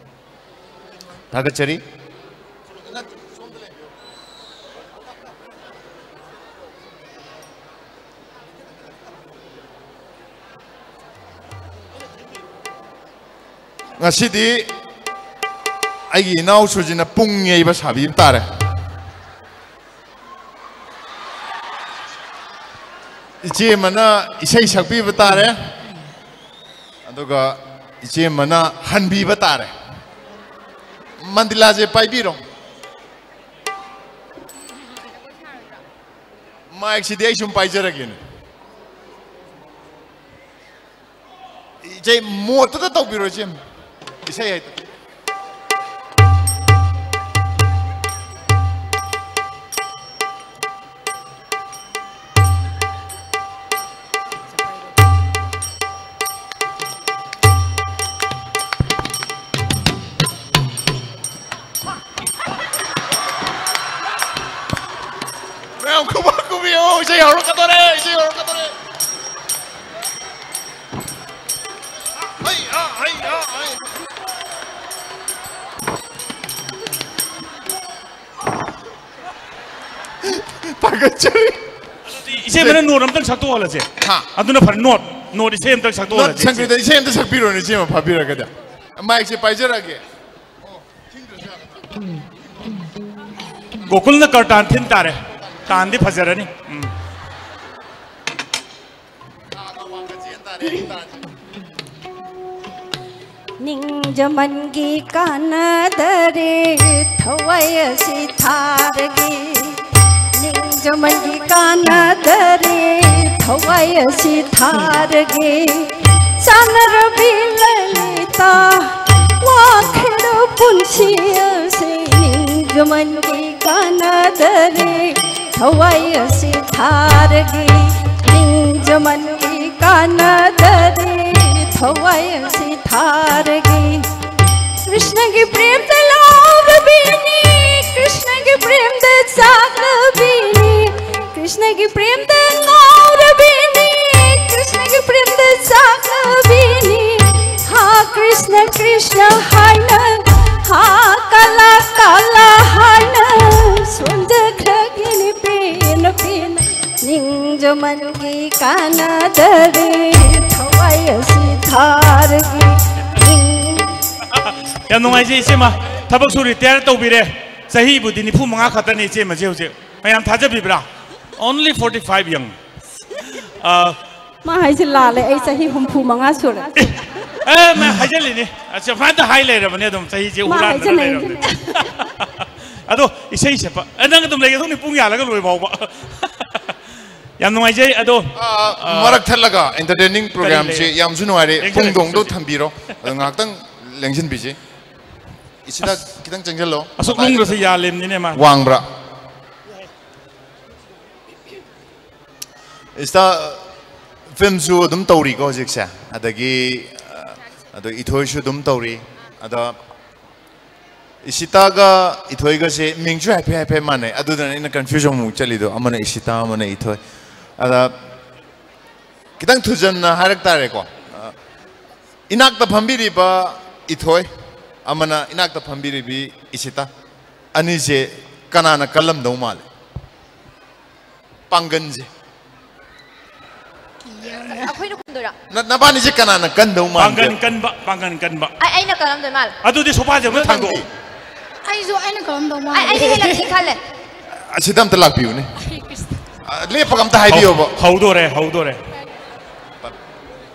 ꯊꯥꯒꯠꯆꯔꯤ꯫ ꯉꯁꯤꯗꯤ ꯑꯩꯒꯤ ꯏꯅꯥꯎꯁꯨꯁꯤꯅ ꯄꯨꯡ ꯌꯩꯕ ꯁꯥꯕꯤꯕ ꯇꯥꯔꯦ꯫ ꯏꯆꯦ ꯑꯃꯅ ꯏꯁꯩ ꯁꯛꯄꯤꯕ ꯇꯥꯔꯦ, ꯑꯗꯨꯒ ꯏꯆꯦ ꯑꯃꯅ ꯍꯟꯕꯤꯕ ꯇꯥꯔꯦ꯫ ꯃꯟꯗꯤꯂꯥꯁꯦ ꯄꯥꯏꯕꯤꯔꯣ꯫ ꯃꯥꯏꯛꯁꯤꯗꯤ ꯑꯩ ꯁꯨꯝ ꯄꯥꯏꯖꯔꯒꯦꯅꯦ꯫ ꯏꯆꯦ, ꯃꯣꯠꯇꯨꯗ ꯇꯧꯕꯤꯔꯣ, ꯏꯆꯦ꯫ ꯏꯁꯩ ꯍꯥꯏꯗꯣ꯫ ꯃꯌꯥꯝ ꯈꯨꯕꯥꯛ ꯈꯨꯕꯤꯌꯨ, ꯏꯁꯩ ꯍꯧꯔꯛꯀꯗꯧꯔꯦ, ꯏꯁꯩ ꯍꯧꯔꯛꯀꯗꯧꯔꯦ꯫ ꯍꯩ, ꯑꯥ, ꯍꯩ, ꯑꯥ, ꯍꯩ꯫ ꯊꯥꯒꯠꯆꯔꯤ꯫ ꯑꯗꯨꯗꯤ ꯏꯆꯦꯃꯅ ꯅꯣꯠ ꯑꯝꯇꯪ ꯁꯛꯇꯣꯛꯍꯜꯂꯁꯦ꯫ ꯍꯥ? ꯑꯗꯨꯅ ꯐꯔꯦ, ꯅꯣꯠ, ꯅꯣꯠ ꯏꯁꯩ ꯑꯝꯇꯪ ꯅꯣꯠ ꯁꯛꯇꯣꯛꯍꯜꯂꯁꯦ, ꯏꯆꯦ꯫ ꯁꯪꯒꯤꯠꯇ ꯏꯁꯩ ꯑꯝꯇ ꯁꯛꯄꯤꯔꯣꯅꯦ, ꯏꯆꯦꯃ, ꯐꯥꯕꯤꯔꯒꯗꯤ꯫ ꯃꯥꯏꯛꯁꯦ ꯄꯥꯏꯖꯔꯛꯑꯒꯦ꯫ ꯒꯣꯀꯨꯜꯅ ꯀꯔꯇꯥꯟ ꯊꯤꯟ ꯇꯥꯔꯦ꯫ ꯇꯥꯟꯗꯤ ꯐꯖꯔꯅꯤ꯫ ꯎꯝ꯫ ꯅꯤꯡꯖꯃꯟꯒꯤ ꯀꯥꯟꯅꯗꯔꯦ ꯊꯋꯥꯏ ꯑꯁꯤ ꯊꯥꯔꯒꯦ꯫ ꯅꯤꯡꯖꯃꯟꯒꯤ ꯀꯥꯟꯅꯗꯔꯦ ꯊꯋꯥꯏ ꯑꯁꯤ ꯊꯥꯔꯒꯦ꯫ ꯆꯥꯟꯅꯔꯕꯤ ꯂꯂꯤꯇꯥ ꯋꯥꯈꯜ ꯄꯨꯟꯁꯤ ꯑꯁꯤ ꯅꯤꯡꯖꯃꯟꯒꯤ ꯀꯥꯟꯅꯗꯔꯦ ꯊꯋꯥꯏ ꯑꯁꯤ ꯊꯥꯔꯒꯦ꯫ ꯅꯤꯡꯖꯃꯟꯒꯤ ꯀꯥꯟꯅꯗꯔꯦ ꯊꯋꯥꯏ ꯑꯁꯤ ꯊꯥꯔꯒꯦ꯫ ꯀ꯭ꯔꯤꯁꯅꯒꯤ ꯄ꯭ꯔꯦꯝꯗ ꯂꯥꯎꯔꯕꯤꯅꯤ, ꯀ꯭ꯔꯤꯁꯅꯒꯤ ꯄ꯭ꯔꯦꯝꯗ ꯆꯥꯛꯂꯕꯤꯅꯤ, ꯀ꯭ꯔꯤꯁꯅꯒꯤ ꯄ꯭ꯔꯦꯝꯗ ꯉꯥꯎꯔꯕꯤꯅꯤ, ꯀ꯭ꯔꯤꯁꯅꯒꯤ ꯄ꯭ꯔꯦꯝꯗ ꯆꯥꯛꯂꯕꯤꯅꯤ꯫ ꯍꯥ ꯀ꯭ꯔꯤꯁꯅ ꯀ꯭ꯔꯤꯁꯅ ꯍꯥꯏꯅ, ꯍꯥ ꯀꯥꯂꯥ ꯀꯥꯂꯥ ꯍꯥꯏꯅ ꯁꯣꯟꯖꯈ꯭ꯔꯒꯤꯅꯤ ꯄꯦꯟꯅ ꯄꯦꯟꯅ꯫ ꯅꯤꯡꯖꯃꯟꯒꯤ ꯀꯥꯟꯅꯗꯔꯦ ꯊꯋꯥꯏ ꯑꯁꯤ ꯊꯥꯔꯒꯦ꯫ ꯅꯤꯡ- ꯌꯥꯝ ꯅꯨꯡꯉꯥꯏꯖꯩ ꯏꯆꯦꯃ꯫ ꯊꯕꯛꯁꯨ ꯔꯤꯇꯥꯌꯔ ꯇꯧꯕꯤꯔꯦ꯫ ꯆꯍꯤꯕꯨꯗꯤ ꯅꯤꯐꯨ ꯃꯉꯥ ꯈꯛꯇꯅꯤ ꯏꯆꯦꯃꯁꯦ ꯍꯧꯖꯤꯛ꯫ ꯃꯌꯥꯝ ꯊꯥꯖꯕꯤꯕ꯭ꯔꯥ? Only forty five young꯫ ꯑ, ꯃꯥ ꯍꯥꯏꯁꯦ ꯂꯥꯜꯂꯦ, ꯑꯩ ꯆꯍꯤ ꯍꯨꯝꯐꯨ ꯃꯉꯥ ꯁꯨꯔꯦ꯫ ꯑꯦ, ꯃꯥ ꯍꯥꯏꯖꯜꯂꯤꯅꯦ꯫ ꯑꯁ, ꯁꯨꯃꯥꯏꯅ ꯍꯥꯏ ꯂꯩꯔꯕꯅꯦ ꯑꯗꯨꯝ, ꯆꯍꯤꯁꯦ ꯃꯥ ꯍꯨꯔꯥꯟꯗꯅ ꯍꯥꯏꯖꯜꯂꯦ꯫ ꯂꯩꯔꯕꯅꯦ꯫ ꯑꯗꯣ ꯏꯁꯩ ꯁꯛꯄ, ꯑꯦ, ꯅꯪ ꯑꯗꯨꯝ ꯂꯩꯒꯗꯧꯅꯤ ꯄꯨꯡ ꯌꯥꯜꯂꯒ ꯂꯣꯏ ꯐꯥꯎꯕ꯫ ꯌꯥꯝ ꯅꯨꯡꯉꯥꯏꯖꯩ꯫ ꯑꯗꯣ ꯑ, ꯃꯔꯛ ꯊꯠꯂꯒ entertaining program ꯁꯤ ꯂꯩ? ꯌꯥꯝꯁꯨ ꯅꯨꯡꯉꯥꯏꯔꯦ꯫ ꯌꯦꯡꯖꯔꯒꯦ, ꯄꯨꯡꯗꯣꯡꯗꯣ ꯌꯦꯡꯖꯔꯒꯦ꯫ ꯊꯝꯕꯤꯔꯣ, ꯑꯗꯣ ꯉꯥꯏꯍꯥꯛꯇꯪ ꯂꯦꯡꯁꯤꯟꯕꯤꯁꯤ꯫ ꯏꯁꯤꯇ ꯈꯤꯇꯪ ꯆꯪꯁꯤꯜꯂꯣ꯫ ꯑꯁꯨꯛ ꯂꯨꯝꯒ꯭ꯔꯁꯤ ꯌꯥꯜꯂꯤꯕꯅꯤꯅꯦ ꯃꯥ꯫ ꯋꯥꯡꯕ꯭ꯔꯥ? ꯏꯁꯤꯇ, ꯐꯤꯂꯝꯁꯨ ꯑꯗꯨꯝ ꯇꯧꯔꯤꯀꯣ ꯍꯧꯖꯤꯛꯁꯦ, ꯑꯗꯒꯤ ꯑ, ꯑꯗꯣ ꯏꯊꯣꯏꯁꯨ ꯑꯗꯨꯝ ꯇꯧꯔꯤ꯫ ꯑꯗ ꯏꯁꯤꯇꯥꯒ ꯏꯊꯣꯏꯒꯁꯦ ꯃꯤꯡꯁꯨ ꯍꯥꯏꯐꯦꯠ ꯍꯥꯏꯐꯦꯠ ꯃꯥꯟꯅꯩ, ꯑꯗꯨꯗꯅ ꯑꯩꯅ confuse ꯑꯃꯨꯛ ꯆꯠꯂꯤꯗꯣ, ꯑꯃꯅ ꯏꯁꯤꯇꯥ, ꯑꯃꯅ ꯏꯊꯣꯏ꯫ ꯑꯗ ꯈꯤꯇꯪ ꯊꯨꯖꯟꯅ ꯍꯥꯏꯔꯛ ꯇꯥꯔꯦꯀꯣ꯫ ꯑ, ꯏꯅꯥꯛꯇ ꯐꯝꯕꯤꯔꯤꯕ ꯏꯊꯣꯏ, ꯑꯃꯅ ꯏꯅꯥꯛꯇ ꯐꯝꯕꯤꯔꯤꯕꯤ ꯏꯁꯤꯇꯥ, ꯑꯅꯤꯁꯦ ꯀꯅꯥꯅ ꯀꯜꯂꯝꯗꯧ ꯃꯥꯜꯂꯦ? ꯄꯥꯡꯒꯟꯁꯦ꯫ ꯑꯩꯈꯣꯏꯅ ꯈꯨꯝꯗꯣꯏꯔꯣ? ꯅ- ꯅꯕꯥꯅꯤꯁꯦ ꯀꯅꯥꯅ ꯀꯟꯗꯧ ꯃꯥꯟꯒꯦ? ꯄꯥꯡꯒꯟ ꯀꯟꯕ, ꯄꯥꯡꯒꯟ ꯀꯟꯕ꯫ ꯑꯩ ꯑꯩꯅ ꯀꯜꯂꯝꯗꯣꯏ ꯃꯥꯜꯂꯦ꯫ ꯑꯗꯨꯗꯤ ꯁꯣꯐꯥꯁꯦ ꯑꯝꯇ ꯊꯥꯡꯗꯣꯛꯑꯣ꯫ ꯑꯩꯁꯨ ꯑꯩꯅ ꯀꯜꯂꯝꯗꯧ ꯑꯩ ꯃꯥꯜꯂꯦ꯫ ꯑꯩꯗꯤ ꯍꯦꯜꯂꯛꯅꯤ ꯈꯜꯂꯦ꯫ ꯑꯁꯤꯗ ꯑꯝꯇ ꯂꯥꯛꯄꯤꯌꯨꯅꯦ꯫ ꯑ, ꯂꯦꯞꯄꯒ ꯑꯝꯇ ꯍꯥꯏꯕꯤꯌꯣꯕ꯫ ꯍꯧꯗꯣꯔꯦ, ꯍꯧꯗꯣꯔꯦ꯫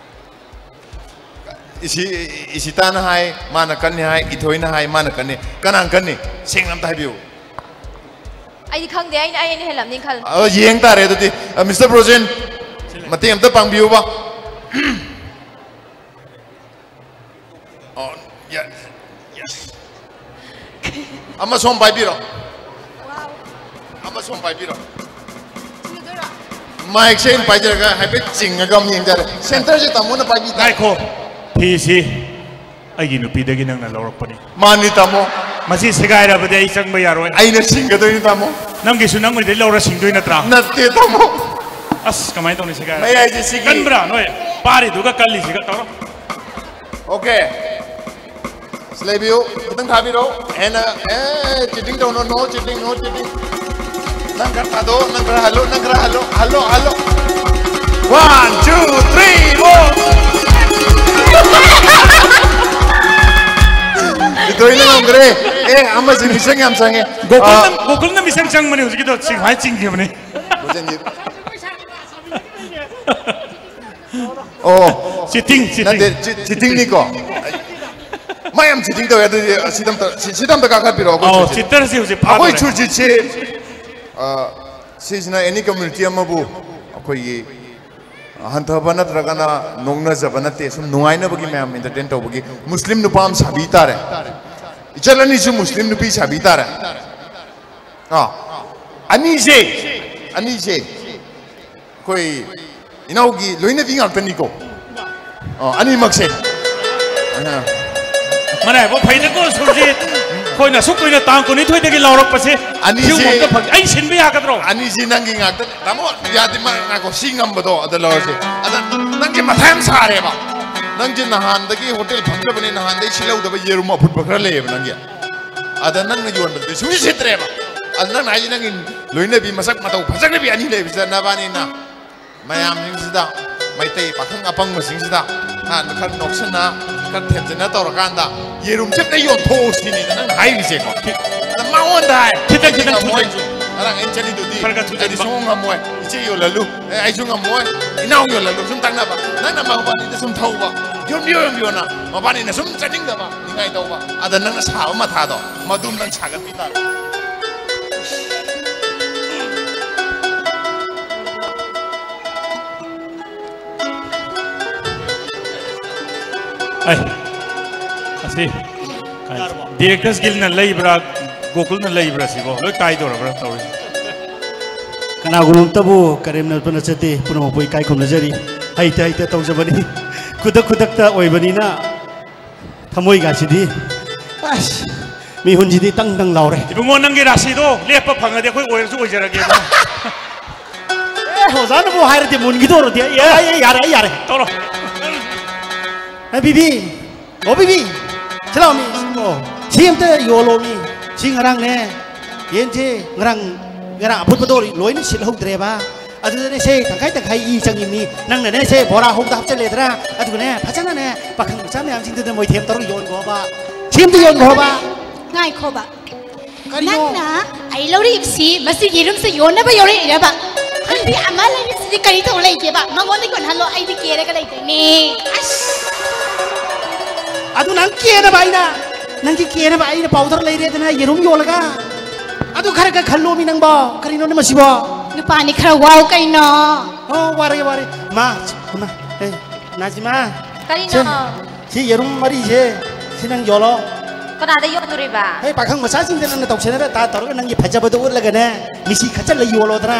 ꯏꯁꯤ ꯏꯁꯤꯇꯥꯅ ꯍꯥꯏ ꯃꯥꯅ ꯀꯟꯅꯤ ꯍꯥꯏ, ꯏꯊꯣꯏꯅ ꯍꯥꯏ ꯃꯥꯅ ꯀꯟꯅꯤ꯫ ꯀꯅꯥꯅ ꯀꯟꯅꯤ? ꯁꯦꯡꯅ ꯑꯝꯇ ꯍꯥꯏꯕꯤꯌꯨ꯫ ꯑꯩꯗꯤ ꯈꯪꯗꯦ, ꯑꯩꯅ ꯑꯩꯅ ꯍꯦꯜꯂꯝꯅꯤ ꯈꯜꯂꯦ꯫ ꯑ, ꯌꯦꯡ ꯇꯥꯔꯦ ꯑꯗꯨꯗꯤ꯫ ꯑ, ꯃꯤꯁꯇꯔ ꯕ꯭ꯔꯣꯖꯦꯟ, ꯃꯇꯦꯡ ꯑꯝꯇ ꯄꯥꯡꯕꯤꯌꯨꯕ꯫ ꯑꯣ, ꯌꯦꯁ, ꯌꯦꯁ꯫ ꯑꯃ ꯁꯣꯝ ꯄꯥꯏꯕꯤꯔꯣ꯫ ꯑꯃ ꯁꯣꯝ ꯄꯥꯏꯕꯤꯔꯣ꯫ ꯃꯥꯏꯛꯁꯦ ꯑꯩꯅ ꯄꯥꯏꯖꯔꯒ ꯍꯥꯏꯐꯦꯠ ꯆꯤꯡꯉꯒ ꯑꯃ ꯌꯦꯡꯖꯔꯦ꯫ ꯁꯦꯟꯇꯔꯁꯦ ꯇꯥꯃꯣꯅ ꯄꯥꯏꯕꯤ ꯇꯥꯔꯦ꯫ ꯉꯥꯏꯈꯣ, ꯐꯤꯁꯤ ꯑꯩꯒꯤ ꯅꯨꯄꯤꯗꯒꯤ ꯅꯪꯅ ꯂꯧꯔꯛꯄꯅꯤ꯫ ꯃꯥꯅꯤ ꯇꯥꯃꯣ꯫ ꯃꯁꯤ ꯁꯦꯒꯥꯏꯔꯕꯗꯤ ꯑꯩ ꯆꯪꯕ ꯌꯥꯔꯣꯏ꯫ ꯑꯩꯅ ꯁꯤꯡꯒꯗꯣꯏꯅꯤ ꯇꯥꯃꯣ꯫ ꯅꯪꯒꯤꯁꯨ ꯅꯪꯒꯤꯗꯩ ꯂꯧꯔ ꯁꯤꯡꯗꯣꯏ ꯅꯠꯇ꯭ꯔꯥ? ꯅꯠꯇꯦ ꯇꯥꯃꯣ꯫ ꯑꯁ, ꯀꯃꯥꯏꯅ ꯇꯧꯅꯤ ꯁꯦꯒꯥꯏꯔ? ꯃꯌꯥꯏꯁꯦ ꯁꯤꯒꯤ꯫ ꯀꯟꯕ꯭ꯔꯥ ꯅꯣꯏ? ꯄꯥꯔꯤꯗꯨꯒ ꯀꯜꯂꯤꯁꯤꯒ ꯇꯧꯔꯣ꯫ ꯑꯣꯀꯦ꯫ ꯂꯩꯕꯤꯌꯨ꯫ ꯈꯤꯇꯪ ꯊꯥꯕꯤꯔꯣ꯫ ꯍꯦꯟꯅ, ꯑꯦ, cheating ꯇꯧꯅꯣ, no cheating, no cheating꯫ ꯅꯪ ꯈꯔ ꯊꯥꯗꯣꯛꯑꯣ, ꯅꯪ ꯈꯔ ꯍꯜꯂꯣ, ꯅꯪ ꯈꯔ hello, hello, hello. One, two, three, four꯫ ꯏꯊꯣꯏꯅ ꯉꯝꯈ꯭ꯔꯦ꯫ ꯑꯦ, ꯑꯃꯁꯤ ꯃꯤꯆꯪ ꯌꯥꯝ ꯆꯪꯉꯦ꯫ ꯒꯣꯀꯨꯜꯅ, ꯑ, ꯒꯣꯀꯨꯜꯅ ꯃꯤꯆꯪ ꯆꯪꯕꯅꯦ ꯍꯧꯖꯤꯛꯀꯤꯗꯣ, ꯁꯤ ꯍꯥꯏ ꯆꯤꯡꯈꯤꯕꯅꯦ꯫ ꯒꯣꯀꯨꯜꯁꯟꯖꯤꯠ꯫ ꯑꯣ, ꯆꯤꯇꯤꯡ, ꯆꯤꯇꯤꯡ꯫ ꯅꯠꯇꯦ, ꯆꯤ-, ꯆꯤꯇꯤꯡꯅꯤꯀꯣ꯫ ꯃꯥ ꯌꯥꯝ ꯆꯤꯇꯤꯡ ꯇꯧꯋꯦ꯫ ꯑꯗꯨꯗꯤ ꯁꯤꯗ ꯑꯝꯇ, ꯁꯤ-, ꯁꯤꯗ ꯑꯝꯇ ꯀꯥꯈꯠꯄꯤꯔꯛꯑꯣ, ꯑꯩꯈꯣꯏ ꯑꯧ, ꯁꯨꯔꯖꯤꯠ꯫ ꯆꯤꯇꯔꯁꯤ ꯍꯧꯖꯤꯛ ꯑꯩꯈꯣꯏ ꯐꯥꯗꯧꯔꯦ꯫ ꯁꯨꯔꯖꯤꯠꯁꯤ, ꯑ, ꯁꯤꯁꯤꯅ ꯑꯦꯅꯤ ꯀꯝꯃ꯭ꯌꯨꯅꯤꯇꯤ ꯑꯃꯕꯨ ꯑꯩꯈꯣꯏꯒꯤ ꯍꯟꯊꯕ ꯅꯠꯇ꯭ꯔꯒꯅ ꯅꯣꯛꯅꯖꯕ ꯅꯠꯇꯦ, ꯁꯨꯝ ꯅꯨꯡꯉꯥꯏꯅꯕꯒꯤ, ꯃꯌꯥꯝ ꯑꯦꯟꯇꯔꯇꯦꯟ ꯇꯧꯕꯒꯤ꯫ ꯃꯨꯁꯂꯤꯝ ꯅꯨꯄꯥ ꯑꯃ ꯁꯥꯕꯤ ꯇꯥꯔꯦ, ꯏꯆꯜ ꯑꯅꯤꯁꯨ ꯃꯨꯁꯂꯤꯝ ꯅꯨꯄꯤ ꯁꯥꯕꯤ ꯇꯥꯔꯦ꯫ ꯑꯥ, ꯑꯅꯤꯁꯦ, ꯑꯅꯤꯁꯦ ꯑꯩꯈꯣꯏ ꯏꯅꯥꯎꯒꯤ ꯂꯣꯏꯅꯕꯤ ꯉꯥꯛꯇꯅꯤꯀꯣ꯫ ꯑꯣ, ꯑꯅꯤꯃꯛꯁꯦ꯫ ꯑ, ꯃꯔꯥꯏꯕꯛ ꯐꯩꯗꯀꯣ, ꯁꯨꯔꯖꯤꯠ꯫ ꯑꯩꯈꯣꯏꯅ ꯑꯁꯨꯛ ꯀꯨꯏꯅ ꯇꯥꯡ ꯀꯨꯟꯅꯤꯊꯣꯏꯗꯒꯤ ꯂꯥꯎꯔꯛꯄꯁꯦ꯫ ꯑꯅꯤꯁꯦ ꯁꯤꯒꯨꯝꯕ ꯑꯝꯇ ꯐꯪ-, ꯑꯩ ꯁꯤꯟꯕ ꯌꯥꯒꯗ꯭ꯔꯣ? ꯑꯅꯤꯁꯤ ꯅꯪꯒꯤ ꯉꯥꯛꯇ꯫ ꯇꯥꯃꯣ, ꯌꯥꯗꯦ, ꯃꯥ ꯉꯥꯏꯈꯣ, ꯁꯤ ꯉꯝꯕꯗꯣ ꯑꯗ ꯂꯧꯔꯁꯦ꯫ ꯑꯗ ꯅꯪꯁꯦ ꯃꯊꯥ ꯌꯥꯝ ꯁꯥꯔꯦꯕ꯫ ꯅꯪꯁꯦ ꯅꯍꯥꯟꯗꯒꯤ ꯍꯣꯇꯦꯜ ꯐꯝꯗꯕꯅꯤ, ꯅꯍꯥꯟꯗꯒꯤ ꯁꯤꯜꯍꯧꯗꯕ ꯌꯦꯔꯨꯝ ꯑꯐꯨꯠꯄ ꯈꯔ ꯂꯩꯌꯦꯕ ꯅꯪꯒꯤ꯫ ꯑꯗ ꯅꯪꯅ ꯌꯣꯟꯕꯗꯨꯗꯤ ꯁꯨꯡꯁꯤꯠ ꯁꯤꯠꯇ꯭ꯔꯦꯕ꯫ ꯑꯗ ꯅꯪꯅ ꯍꯥꯏꯁꯦ ꯅꯪꯒꯤ ꯂꯣꯏꯅꯕꯤ ꯃꯁꯛ ꯃꯇꯧ ꯐꯖꯈ꯭ꯔꯕꯤ ꯑꯅꯤ ꯂꯩꯕꯁꯤꯗ ꯅꯕꯥꯅꯤꯅ ꯃꯌꯥꯝꯁꯤꯡꯁꯤꯗ ꯃꯩꯇꯩ ꯄꯥꯈꯪ ꯑꯄꯪꯕꯁꯤꯡꯁꯤꯗ ꯅꯍꯥꯟ ꯈꯔ ꯅꯣꯛꯁꯟꯅ, ꯈꯔ ꯊꯦꯝꯖꯤꯟꯅ ꯇꯧꯔꯀꯥꯟꯗ ꯌꯦꯔꯨꯝꯁꯦ ꯑꯝꯇ ꯌꯣꯟꯊꯣꯛꯑꯣ ꯁꯤꯅꯤꯗ ꯅꯪꯅ ꯍꯥꯏꯔꯤꯁꯦꯀꯣ꯫ ꯑꯗ ꯃꯉꯣꯟꯗ ꯍꯥꯏ, ꯈꯤꯇꯪ, "ꯑꯩꯗꯤ ꯈꯤꯇꯪ ꯉꯝꯃꯣꯏ, ꯊꯨꯖꯟꯁꯤ꯫ ꯉꯔꯥꯡ ꯑꯩꯅ ꯆꯠꯂꯤꯗꯨꯗꯤ ꯈꯔ ꯈꯔ ꯑꯩꯗꯤ ꯊꯨꯖꯟꯕ꯫ ꯁꯨꯡꯉꯝ ꯉꯝꯃꯣꯏ, ꯏꯆꯦ ꯌꯣꯜꯍꯜꯂꯨ, ꯑꯦ, ꯑꯩꯁꯨ ꯉꯝꯃꯣꯏ, ꯏꯅꯥꯎ ꯌꯣꯜꯍꯜꯂꯨ", ꯁꯨꯝ ꯇꯛꯅꯕ꯫ ꯅꯪꯅ ꯃꯕꯥꯅꯤꯗ ꯁꯨꯝ ꯊꯧꯕ, "ꯌꯣꯟꯕꯤꯌꯣ, ꯌꯣꯟꯕꯤꯌꯣꯅ", ꯃꯕꯥꯅꯤꯅ ꯁꯨꯝ ꯆꯠꯅꯤꯡꯗꯕ, ꯅꯤꯡꯉꯥꯏ ꯇꯧꯕ꯫ ꯑꯗ ꯅꯪꯅ ꯁꯥꯕ ꯃꯊꯥꯗꯣ ꯃꯗꯨꯝ ꯅꯪ ꯁꯥꯒꯠꯄꯤ ꯇꯥꯔꯦ꯫ ꯑꯩ, ꯑꯁꯤ, ꯗꯤꯔꯦꯛꯇꯔꯁ ꯒꯤꯜꯅ ꯂꯩꯕ꯭ꯔꯥ, ꯒꯣꯀꯨꯜꯅ ꯂꯩꯕ꯭ꯔꯥ ꯁꯤꯕꯣ? ꯂꯣꯏ ꯀꯥꯏꯗꯧꯔꯕ꯭ꯔꯥ ꯇꯧꯔꯤꯁꯦ? ꯀꯅꯥꯒꯨꯝꯕ ꯑꯃꯠꯇꯕꯨ ꯀꯔꯦꯝꯅꯕ ꯅꯠꯆꯗꯦ, ꯄꯨꯝꯅꯃꯛꯄꯨ ꯏꯀꯥꯏ ꯈꯨꯝꯅꯖꯔꯤ꯫ ꯍꯩꯇ ꯍꯩꯇ ꯇꯧꯖꯕꯅꯤ꯫ ꯈꯨꯗꯛ ꯈꯨꯗꯛꯇ ꯑꯣꯏꯕꯅꯤꯅ ꯊꯃꯣꯏꯒꯁꯤꯗꯤ, ꯑꯁ, ꯃꯤꯍꯨꯟꯁꯤꯗꯤ ꯇꯪ ꯇꯪ ꯂꯥꯎꯔꯦ꯫ ꯏꯕꯨꯡꯉꯣ, ꯅꯪꯒꯤ ꯔꯥꯁꯤꯗꯣ ꯂꯦꯞꯄ ꯐꯪꯉꯗꯤ ꯑꯩꯈꯣꯏ ꯑꯣꯏꯔꯁꯨ ꯑꯣꯏꯖꯔꯒꯦ, ꯏꯕꯨꯡꯉꯣ꯫ ꯑꯦ, ꯑꯣꯖꯥꯅꯕꯨ ꯍꯥꯏꯔꯗꯤ ꯃꯨꯟꯈꯤꯗꯧꯔꯗꯤ꯫ ꯑꯦ, ꯑꯩ, ꯑꯩ ꯌꯥꯔꯦ, ꯑꯩ ꯌꯥꯔꯦ꯫ ꯇꯧꯔꯣ꯫ ꯑꯦ, ꯕꯤꯕꯤ, ꯑꯣ, ꯕꯤꯕꯤ, ꯁꯤ ꯂꯥꯛꯑꯣ ꯃꯤ, ꯁꯤ, ꯑꯣ, ꯁꯤ ꯑꯝꯇ ꯌꯣꯜꯂꯣ ꯃꯤ꯫ ꯁꯤ ꯉꯔꯥꯡꯅꯦ, ꯌꯦꯟꯁꯦ ꯉꯔꯥꯡ, ꯉꯔꯥꯡ ꯑꯐꯨꯠꯄꯗꯣ ꯂꯣꯏꯅ ꯁꯤꯠꯍꯧꯗ꯭ꯔꯦꯕ꯫ ꯑꯗꯨꯗꯅꯦ ꯁꯦ ꯇꯪꯈꯥꯏ ꯇꯪꯈꯥꯏ ꯏ ꯆꯪꯉꯤꯕꯅꯤ꯫ ꯅꯪꯅꯅꯦ ꯁꯦ ꯕꯣꯔꯥ ꯍꯧꯕꯗ ꯍꯥꯞꯆꯜꯂꯦꯗꯅ꯫ ꯑꯗꯨꯒꯅꯦ ꯐꯖꯅꯅꯦ ꯄꯥꯈꯪ ꯃꯆꯥ ꯃꯌꯥꯝꯁꯤꯡꯗꯨꯗ ꯃꯣꯏꯊꯦꯝ ꯇꯧꯔꯒ ꯌꯣꯟꯈꯣꯕ꯫ ꯁꯤ ꯑꯝꯇ ꯌꯣꯟꯈꯣꯕ꯫ ꯉꯥꯏꯈꯣꯕ꯫ ꯀꯔꯤꯅꯣ? ꯅꯪꯅ ꯑꯩ ꯂꯧꯔꯛꯏꯕꯁꯤ ꯃꯁꯤ ꯌꯦꯔꯨꯝꯁꯦ ꯌꯣꯟꯅꯕ ꯌꯧꯔꯛꯏꯔꯕ? ꯑꯩꯗꯤ ꯑꯃ ꯂꯩꯔꯁꯤ꯫ ꯑꯗꯨꯗꯤ ꯀꯔꯤ ꯇꯧ ꯂꯩꯒꯦꯕ? ꯃꯉꯣꯟꯗ ꯌꯣꯟꯍꯜꯂꯣ, ꯑꯩꯗꯤ ꯀꯦꯔꯒ ꯂꯩꯗꯣꯏꯅꯦ꯫ ꯑꯁ! ꯑꯗꯨ ꯅꯪ ꯀꯦꯅꯕ ꯑꯩꯅ, ꯅꯪꯒꯤ ꯀꯦꯅꯕ ꯑꯩꯅ ꯄꯥꯎꯗꯔ ꯂꯩꯔꯦꯗꯅ, ꯌꯦꯔꯨꯝ ꯌꯣꯜꯂꯒ꯫ ꯑꯗꯨ ꯈꯔ ꯈꯔ ꯈꯜꯂꯣꯃꯤ ꯅꯪꯕꯣ꯫ ꯀꯔꯤꯅꯣꯅꯦ ꯃꯁꯤꯕꯣ? ꯅꯨꯄꯥꯅꯤ, ꯈꯔ ꯋꯥꯎ ꯀꯩꯅꯣ꯫ ꯑꯣ, ꯋꯥꯔꯦ, ꯋꯥꯔꯦ꯫ ꯃꯥ, ꯏꯃꯥ, ꯑꯦ, ꯅꯥꯖꯤꯃꯥ꯫ ꯀꯔꯤꯅꯣ? ꯁꯦ, ꯁꯤ ꯌꯦꯔꯨꯝ ꯃꯔꯤꯁꯦ, ꯁꯤ ꯅꯪ ꯌꯣꯜꯂꯣ꯫ ꯀꯅꯥꯗ ꯌꯣꯟꯗꯣꯔꯤꯕ? ꯍꯦ, ꯄꯥꯈꯪ ꯃꯆꯥꯁꯤꯡꯗ ꯅꯪꯅ ꯇꯧꯁꯦꯅꯔ ꯇꯥ ꯇꯧꯔꯒ ꯅꯪꯒꯤ ꯐꯖꯕꯗꯣ ꯎꯠꯂꯒꯅꯦ, ꯃꯤꯁꯤ ꯈꯠꯆꯜꯂ ꯌꯣꯜꯂꯣꯗꯅ꯫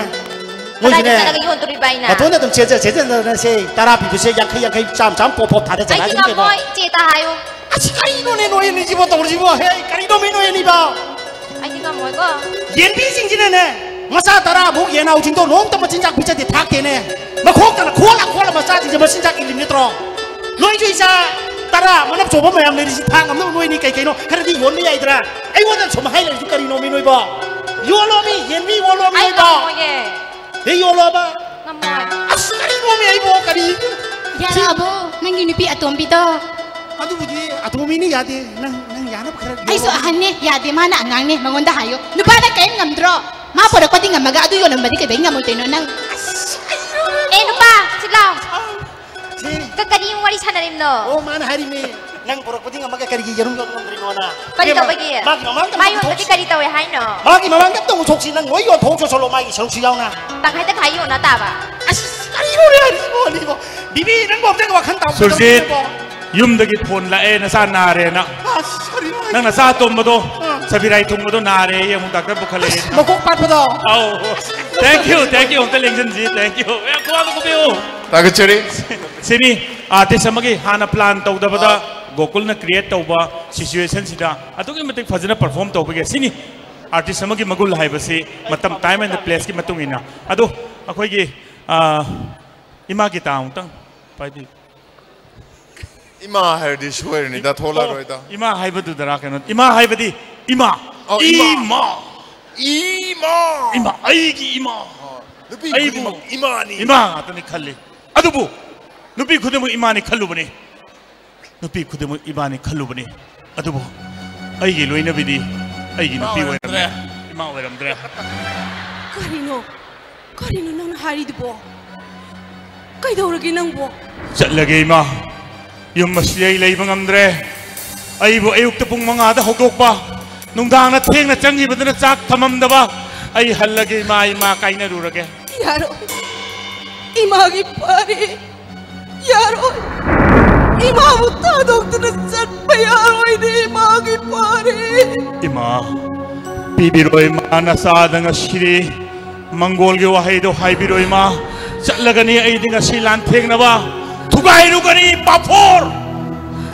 ꯀꯗꯥꯏꯗ ꯃꯣꯏꯁꯨꯅꯦ꯫ ꯆꯠꯂꯒ ꯌꯣꯟꯗꯣꯔꯤꯕ ꯑꯩꯅ? ꯃꯇꯣꯟꯗ ꯑꯗꯨꯝ ꯆꯦꯟꯖ ꯆꯦꯟꯖꯗꯅ ꯁꯦ, ꯇꯔꯥ ꯄꯤꯕꯁꯦ ꯌꯥꯡꯈꯩ ꯌꯥꯡꯈꯩ, ꯆꯥꯝ ꯆꯥꯝ ꯄꯣꯞ ꯄꯣꯞ ꯊꯥꯗ ꯑꯩꯗꯤ ꯆꯠꯂꯛꯑꯁꯤꯅꯤ ꯀꯩꯅꯣ꯫ ꯉꯝꯃꯣꯏ, ꯆꯦ ꯇ ꯍꯥꯏꯌꯨ꯫ ꯑꯁ, ꯀꯔꯤꯅꯣꯅꯦ ꯅꯣꯏ ꯑꯅꯤꯁꯤꯕꯣ ꯇꯧꯔꯤꯁꯤꯕꯣ? ꯍꯦ, ꯀꯔꯤꯅꯣꯃꯤ ꯅꯣꯏ ꯑꯅꯤꯕꯣ? ꯑꯩꯗꯤ ꯉꯝꯃꯣꯏꯀꯣ꯫ ꯌꯦꯟꯕꯤꯁꯤꯡꯁꯤꯅꯅꯦ, ꯃꯆꯥ ꯇꯔꯥꯃꯨꯛ ꯌꯦꯟꯅꯥꯎꯁꯤꯡꯗꯣ ꯅꯣꯡꯃꯇ ꯃꯆꯤꯟꯖꯥꯛ ꯄꯤꯖꯗꯦ, ꯊꯥꯛꯇꯦꯅꯦ꯫ ꯃꯈꯣꯛꯇꯅ ꯈꯣꯜꯂ ꯈꯣꯜꯂ ꯃꯆꯥꯁꯤꯡꯁꯦ ꯃꯆꯤꯟꯖꯥꯛ ꯏꯜꯂꯤꯕ ꯅꯠꯇ꯭ꯔꯣ? ꯅꯣꯏꯁꯨ ꯏꯆꯥ ꯇꯔꯥ ꯃꯅꯞ ꯆꯣꯕ ꯃꯌꯥꯝ ꯂꯩꯔꯤꯁꯤ ꯊꯥꯛ ꯉꯝꯅꯕ ꯅꯣꯏꯅꯤ ꯀꯩ ꯀꯩꯅꯣ ꯈꯔꯗꯤ ꯌꯣꯟꯕ ꯌꯥꯏꯗ꯭ꯔꯥ? ꯑꯩꯉꯣꯟꯗ ꯁꯨꯝ ꯍꯥꯏ ꯂꯩꯔꯤꯁꯤ ꯀꯔꯤꯅꯣꯃꯤ ꯅꯣꯏꯕꯣ? ꯌꯣꯜꯂꯣꯃꯤ, ꯌꯦꯟꯕꯤ ꯌꯣꯜꯂꯣꯃꯤ ꯑꯩ ꯅꯣꯏꯕꯣ꯫ ꯉꯝꯃꯣꯏꯌꯦ꯫ ꯍꯦ, ꯌꯣꯜꯂꯣꯕ꯫ ꯉꯝꯃꯣꯏ꯫ ꯑꯁ, ꯀꯔꯤꯅꯣꯃꯤ ꯑꯩꯕꯣ, ꯀꯔꯤ? ꯌꯥꯔꯛꯑꯕꯣ? ꯅꯪꯒꯤ ꯅꯨꯄꯤ ꯑꯇꯣꯝꯕꯤꯗꯣ? ꯑꯗꯨꯕꯨꯗꯤ ꯑꯇꯣꯝꯕꯤꯅ ꯌꯥꯗꯦ꯫ ꯅꯪ, ꯅꯪ ꯌꯥꯅꯕ ꯈꯔ ꯑꯩꯁꯨ ꯌꯣꯜꯂꯣ꯫ ꯑꯍꯟꯅꯦ, ꯌꯥꯗꯦ, ꯃꯥꯅ ꯑꯉꯥꯡꯅꯦ, ꯃꯉꯣꯟꯗ ꯍꯥꯏꯌꯣ꯫ ꯅꯨꯄꯥꯅ ꯀꯔꯤꯝ ꯉꯝꯗ꯭ꯔꯣ? ꯃꯥ ꯄꯣꯔꯛꯄꯗꯤ ꯉꯝꯃꯒ ꯑꯗꯨ ꯌꯣꯜꯂꯝꯕꯗꯤ ꯀꯩꯗꯧ ꯉꯝꯃꯣꯏꯗꯣꯏꯅꯣ ꯅꯪ? ꯑꯁ, ꯑꯩ ꯌꯣꯜꯂꯦ꯫ ꯑꯦ, ꯅꯨꯄꯥ, ꯁꯤ ꯂꯥꯎ꯫ ꯑꯥ, ꯁꯤ꯫ ꯀ-, ꯀꯔꯤ ꯋꯥꯔꯤ ꯁꯥꯟꯅꯔꯤꯕꯅꯣ? ꯑꯣ, ꯃꯥꯅ ꯍꯥꯏꯔꯤꯅꯦ, ꯅꯪ ꯄꯨꯔꯛꯄꯗꯤ ꯉꯝꯃꯒ ꯀꯔꯤꯒꯤ ꯌꯦꯔꯨꯝ ꯌꯣꯟꯕ ꯉꯝꯗ꯭ꯔꯤꯅꯣꯅ? ꯀꯔꯤ ꯏꯕꯦꯝꯃ, ꯇꯧꯕꯒꯤ? ꯃꯥꯒꯤ ꯃꯃꯥꯡꯗ ꯃꯥ ꯑꯃꯨꯛ ꯌꯣꯟꯕꯗꯤ ꯊꯣꯛꯁꯤ꯫ ꯀꯔꯤ ꯇꯧꯋꯦ ꯍꯥꯏꯅꯣ? ꯃꯥꯒꯤ ꯃꯃꯥꯡꯗ ꯑꯝꯇ ꯑꯃꯨꯛ ꯊꯣꯛꯁꯤ, ꯅꯪ ꯂꯣꯏ ꯌꯣꯟꯊꯣꯛ ꯆꯣꯠꯁꯜꯂꯣ, ꯃꯥꯒꯤ ꯁꯔꯨꯛꯁꯨ ꯌꯥꯎꯅ꯫ ꯇꯪꯈꯥꯏ ꯇꯪꯈꯥꯏ ꯌꯣꯟꯅ ꯇꯥꯕ꯫ ꯑꯁ, ꯀꯔꯤꯅꯣꯅꯦ, ꯀꯔꯤꯅꯣꯅꯦ? ꯕꯤꯕꯤ, ꯅꯪꯕꯨ ꯑꯝꯇ ꯋꯥꯈꯜ ꯇꯥꯎ-, ꯁꯨꯔꯖꯤꯠ, ꯇꯧꯕꯤꯔꯣꯀꯣ꯫ ꯌꯨꯝꯗꯒꯤ ꯐꯣꯟ ꯂꯥꯛꯑꯦ, ꯅꯆꯥ ꯅꯥꯔꯦꯅ꯫ ꯑꯁ, ꯀꯔꯤꯅꯣ ꯍꯥꯏꯁꯤꯕꯣ? ꯅꯪ ꯅꯆꯥ ꯑꯇꯣꯝꯕꯗꯣ, ꯑꯥ꯫ ꯁꯕꯤꯔꯥꯏ ꯊꯨꯡꯕꯗꯣ ꯅꯥꯔꯦꯌꯦ, ꯑꯃꯨꯛ ꯗꯥꯛꯇꯔ ꯄꯨꯈꯠꯂꯛꯑꯦ꯫ ꯑꯁ, ꯃꯀꯣꯛ ꯄꯥꯠꯄꯗꯣ꯫ ꯑꯧ꯫ ꯑꯁ, thank you, thank you, ꯑꯝꯇ ꯂꯦꯡꯁꯤꯟꯁꯤ, thank you꯫ ꯌꯥꯝ ꯈꯨꯋꯥꯗꯣ ꯀꯨꯝꯕꯤꯌꯨ꯫ ꯊꯥꯒꯠꯆꯔꯤ꯫ ꯁꯤꯅꯤ, artist ꯑꯃꯒꯤ ꯍꯥꯟꯅ plan ꯇꯧꯗꯕꯗ ꯑꯥ꯫ ꯒꯣꯀꯨꯜꯅ create ꯇꯧꯕ situationꯁꯤꯗ ꯑꯗꯨꯛꯀꯤ ꯃꯇꯤꯛ ꯐꯖꯅ perform ꯇꯧꯕꯒꯤ꯫ ꯁꯤꯅꯤ artist ꯑꯃꯒꯤ ꯃꯒꯨꯜ ꯍꯥꯏꯕꯁꯤ, ꯃꯇꯝ, time and placeꯀꯤ ꯃꯇꯨꯡ ꯏꯟꯅ꯫ ꯑꯗꯣ ꯑꯩꯈꯣꯏꯒꯤ, ꯑꯥ, ꯏꯃꯥ ꯒꯤꯇꯥ ꯑꯃꯨꯛꯇꯪ ꯄꯥꯏꯕꯤꯌꯨ꯫ ꯏꯃꯥ ꯍꯥꯏꯔꯗꯤ ꯁꯣꯏꯔꯅꯤꯗ, ꯊꯣꯛꯂꯛꯑꯔꯣꯏꯗ꯫ ꯑꯣ, ꯏꯃꯥ ꯍꯥꯏꯕꯗꯨꯗꯔꯥ ꯀꯩꯅꯣ? ꯏꯃꯥ ꯍꯥꯏꯕꯗꯤ ꯏꯃꯥ꯫ ꯑꯣ, ꯏꯃꯥ꯫ ꯏꯃꯥ꯫ ꯏꯃꯥ꯫ ꯏꯃꯥ, ꯑꯩꯒꯤ ꯏꯃꯥ꯫ ꯑꯣ, ꯅꯨꯄꯤ ꯑꯩꯕꯨ ꯈꯨꯗꯤꯡꯃꯛ ꯏꯃꯥꯅꯤ꯫ ꯏꯃꯥ ꯉꯥꯛꯇꯅꯤ ꯈꯜꯂꯤ꯫ ꯑꯗꯨꯕꯨ ꯅꯨꯄꯤ ꯈꯨꯗꯤꯡꯃꯛ ꯏꯃꯥꯅꯤ ꯈꯜꯂꯨꯕꯅꯤ꯫ ꯅꯨꯄꯤ ꯈꯨꯗꯤꯡꯃꯛ ꯏꯃꯥꯅꯤ ꯈꯜꯂꯨꯕꯅꯤ꯫ ꯑꯗꯨꯕꯨ ꯑꯩꯒꯤ ꯂꯣꯏꯅꯕꯤꯗꯤ ꯑꯩꯒꯤ ꯏꯃꯥ ꯅꯨꯄꯤ ꯑꯣꯏꯔꯝꯗ꯭ꯔꯦ꯫ ꯑꯣꯏꯔꯝꯗ꯭ꯔꯦ꯫ ꯏꯃꯥ ꯑꯣꯏꯔꯝꯗ꯭ꯔꯦ꯫ ꯀꯔꯤꯅꯣ? ꯀꯔꯤꯅꯣ ꯅꯪꯅ ꯍꯥꯏꯔꯤꯗꯨꯕꯣ? ꯀꯩꯗꯧꯔꯒꯦ ꯅꯪꯕꯣ? ꯆꯠꯂꯒꯦ ꯏꯃꯥ꯫ ꯌꯨꯝ ꯑꯁꯤꯗ ꯑꯩ ꯂꯩꯕ ꯉꯝꯗ꯭ꯔꯦ꯫ ꯑꯩꯕꯨ ꯑꯌꯨꯛꯇ ꯄꯨꯡ ꯃꯉꯥꯗ ꯍꯧꯗꯣꯛꯄ, ꯅꯨꯡꯗꯥꯡꯅ ꯊꯦꯡꯅ ꯆꯪꯈꯤꯕꯗꯨꯅ ꯆꯥꯛ ꯊꯝꯃꯝꯗꯕ꯫ ꯑꯩ ꯍꯜꯂꯒꯦ ꯏꯃꯥ, ꯏꯃꯥ ꯀꯥꯏꯅꯔꯨꯔꯒꯦ꯫ ꯌꯥꯔꯣꯏ꯫ ꯏꯃꯥꯒꯤ ꯐꯔꯦ꯫ ꯌꯥꯔꯣꯏ꯫ ꯏꯃꯥꯕꯨ ꯊꯥꯗꯣꯛꯇꯨꯅ ꯆꯠꯄ ꯌꯥꯔꯣꯏꯅꯦ꯫ ꯏꯃꯥꯒꯤ ꯐꯔꯦ꯫ ꯏꯃꯥ, ꯄꯤꯕꯤꯔꯣ ꯏꯃꯥ, ꯅꯆꯥꯗ ꯉꯁꯤꯗꯤ ꯃꯪꯒꯣꯜꯒꯤ ꯋꯥꯍꯩꯗꯣ ꯍꯥꯏꯕꯤꯔꯣ ꯏꯃꯥ꯫ ꯆꯠꯂꯒꯅꯤ ꯑꯩꯗꯤ ꯉꯁꯤ ꯂꯥꯟꯊꯦꯡꯅꯕ꯫ ꯊꯨꯒꯥꯏꯔꯨꯒꯅꯤ ꯄꯥꯐꯣꯔ꯫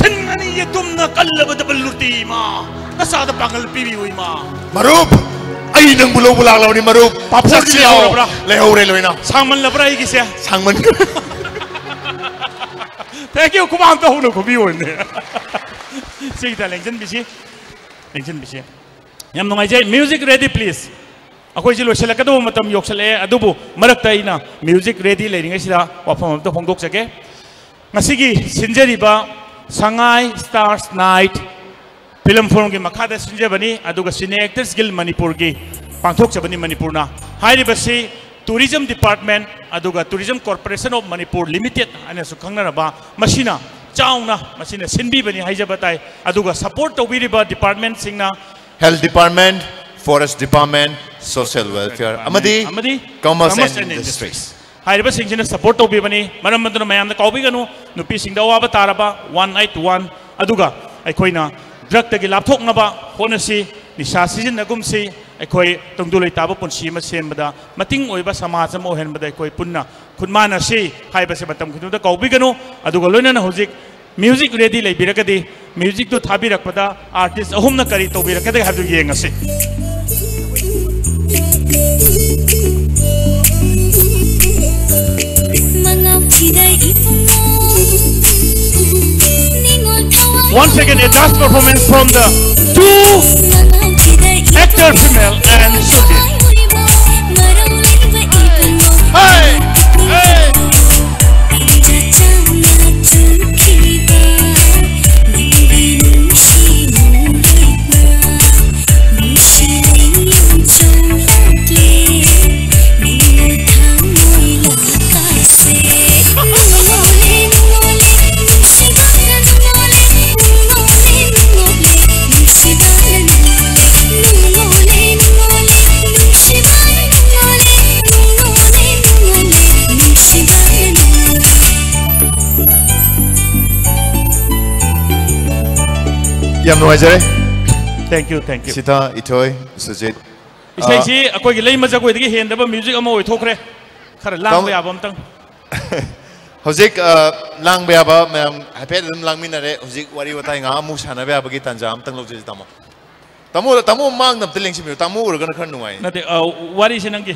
ꯊꯤꯟꯒꯅꯤ ꯌꯦꯇꯨꯝꯅ ꯀꯜꯂꯕ ꯗꯕꯜ ꯂꯨꯇꯤ ꯏꯃꯥ꯫ ꯅꯆꯥꯗ ꯄꯥꯡꯒꯜ ꯄꯤꯕꯤꯌꯨ ꯏꯃꯥ꯫ ꯃꯔꯨꯞ, ꯑꯩ ꯅꯪꯕꯨ ꯂꯧꯕ ꯂꯥꯛꯂꯕꯅꯤ ꯃꯔꯨꯞ꯫ ꯄꯥꯐꯣꯔꯗꯤ ꯆꯠꯁꯤ ꯂꯥꯎ꯫ ꯂꯩꯍꯧꯔꯕ꯭ꯔꯥ? ꯂꯩꯍꯧꯔꯦ ꯂꯣꯏꯅ꯫ ꯁꯥꯡꯃꯜꯂꯕ꯭ꯔꯥ ꯑꯩꯒꯤꯁꯦ? ꯁꯥꯡꯃꯟ Thank you꯫ ꯈꯨꯕꯥꯛ ꯑꯝꯇ ꯍꯧꯅ ꯈꯨꯕꯤꯌꯨꯅꯦ꯫ ꯁꯤꯒꯤꯗ ꯂꯦꯡꯁꯤꯟꯕꯤꯁꯤ꯫ ꯂꯦꯡꯁꯤꯟꯕꯤꯁꯤ꯫ ꯌꯥꯝ ꯅꯨꯡꯉꯥꯏꯖꯩ꯫ Music ready please꯫ ꯑꯩꯈꯣꯏꯁꯤ ꯂꯣꯏꯁꯤꯜꯂꯛꯀꯗꯧꯕ ꯃꯇꯝ ꯌꯧꯁꯤꯜꯂꯛꯑꯦ, ꯑꯗꯨꯕꯨ ꯃꯔꯛꯇ ꯑꯩꯅ music ready ꯂꯩꯔꯤꯉꯩꯁꯤꯗ ꯋꯥꯐꯝ ꯑꯝꯇ ꯐꯣꯡꯗꯣꯛꯆꯒꯦ꯫ ꯉꯁꯤꯒꯤ ꯁꯤꯟꯖꯔꯤꯕ ꯁꯉꯥꯏ Stars Night film forum ꯒꯤ ꯃꯈꯥꯗ ꯁꯤꯟꯖꯕꯅꯤ, ꯑꯗꯨꯒ Cine Actors Guild ꯃꯅꯤꯄꯨꯔꯒꯤ ꯄꯥꯡꯊꯣꯛꯆꯕꯅꯤ ꯃꯅꯤꯄꯨꯔꯅ꯫ ꯍꯥꯏꯔꯤꯕꯁꯤ Tourism Department ꯑꯗꯨꯒ Tourism Corporation of Manipur Limited ꯍꯥꯏꯅꯁꯨ ꯈꯪꯅꯔꯕ, ꯃꯁꯤꯅ ꯆꯥꯎꯅ ꯃꯁꯤꯅ ꯁꯤꯟꯕꯤꯕꯅꯤ ꯍꯥꯏꯖꯕ ꯇꯥꯏ꯫ ꯑꯗꯨꯒ support ꯇꯧꯕꯤꯔꯤꯕ department ꯁꯤꯡꯅ Health Department, Forest Department, Social Welfare ꯑꯃꯗꯤ ꯑꯃꯗꯤ Commerce and Commerce and Industries꯫ ꯍꯥꯏꯔꯤꯕꯁꯤꯡꯁꯤꯅ support ꯇꯧꯕꯤꯕꯅꯤ꯫ ꯃꯔꯝ ꯑꯗꯨꯅ ꯃꯌꯥꯝꯅ ꯀꯥꯎꯕꯤꯒꯅꯨ, ꯅꯨꯄꯤꯁꯤꯡꯗ ꯑꯋꯥꯕ ꯇꯥꯔꯕ one eight one, ꯑꯗꯨꯒ ꯑꯩꯈꯣꯏꯅ drug ꯇꯒꯤ ꯂꯥꯞꯊꯣꯛꯅꯕ ꯍꯣꯠꯅꯁꯤ, ꯅꯤꯁꯥ ꯁꯤꯖꯤꯟꯅꯒꯨꯝꯁꯤ, ꯑꯩꯈꯣꯏ ꯇꯨꯡꯗ ꯂꯩꯇꯥꯕ ꯄꯨꯟꯁꯤ ꯑꯃ ꯁꯦꯝꯕꯗ, ꯃꯇꯤꯡ ꯑꯣꯏꯕ ꯁꯃꯥꯖ ꯑꯃ ꯑꯣꯏꯍꯟꯕꯗ ꯑꯩꯈꯣꯏ ꯄꯨꯟꯅ ꯈꯨꯠꯃꯥꯟꯅꯁꯤ ꯍꯥꯏꯕꯁꯦ ꯃꯇꯝ ꯈꯨꯗꯤꯡꯃꯛꯇ ꯀꯥꯎꯕꯤꯒꯅꯨ꯫ ꯑꯗꯨꯒ ꯂꯣꯏꯅꯅ ꯍꯧꯖꯤꯛ music ready ꯂꯩꯕꯤꯔꯒꯗꯤ, music ꯇꯨ ꯊꯥꯕꯤꯔꯛꯄꯗ artist ꯑꯍꯨꯝꯅ ꯀꯔꯤ ꯇꯧꯕꯤꯔꯛꯀꯗꯒꯦ ꯍꯥꯏꯕꯗꯨ ꯌꯦꯡꯉꯁꯤ꯫ Once again, a dance performance from the two actor female and Surjit. Hey! Hey! ꯌꯥꯝ ꯅꯨꯡꯉꯥꯏꯖꯔꯦ꯫ Thank you, thank you. Sita, ꯏꯊꯣꯏ, Sujit. ꯏꯁꯩꯁꯤ ꯑꯩꯈꯣꯏꯒꯤ ꯂꯩꯃ ꯖꯒꯣꯏꯗꯒꯤ ꯍꯦꯟꯗꯕ ꯃ꯭ꯌꯨꯖꯤꯛ ꯑꯃ ꯑꯣꯏꯊꯣꯛꯈ꯭ꯔꯦ꯫ ꯈꯔ ꯂꯥꯡꯕ ꯇꯥꯃꯣ- ꯌꯥꯕ ꯑꯝꯇꯪ꯫ ꯍꯧꯖꯤꯛ ꯑ, ꯂꯥꯡꯕ ꯌꯥꯕ ꯃꯌꯥꯝ ꯍꯥꯏꯐꯦꯠ ꯑꯗꯨꯝ ꯂꯥꯡꯃꯤꯟꯅꯔꯦ꯫ ꯍꯧꯖꯤꯛ ꯋꯥꯔꯤ ꯋꯥꯇꯥꯏ ꯉꯥꯏꯍꯥꯛ ꯑꯃꯨꯛ ꯁꯥꯟꯅꯕ ꯌꯥꯕꯒꯤ ꯇꯥꯟꯖꯥ ꯑꯝꯇꯪ ꯂꯧꯖꯁꯤ, ꯇꯥꯃꯣ꯫ ꯇꯥꯃꯣ, ꯇꯥꯃꯣ ꯃꯥꯡꯗ ꯑꯝꯇ ꯂꯦꯡꯁꯤꯟꯕꯤꯌꯨ꯫ ꯇꯥꯃꯣ ꯎꯔꯒꯅ ꯈꯔ ꯅꯨꯡꯉꯥꯏ꯫ ꯅꯠꯇꯦ, ꯑ, ꯋꯥꯔꯤꯁꯦ ꯅꯪꯒꯤ,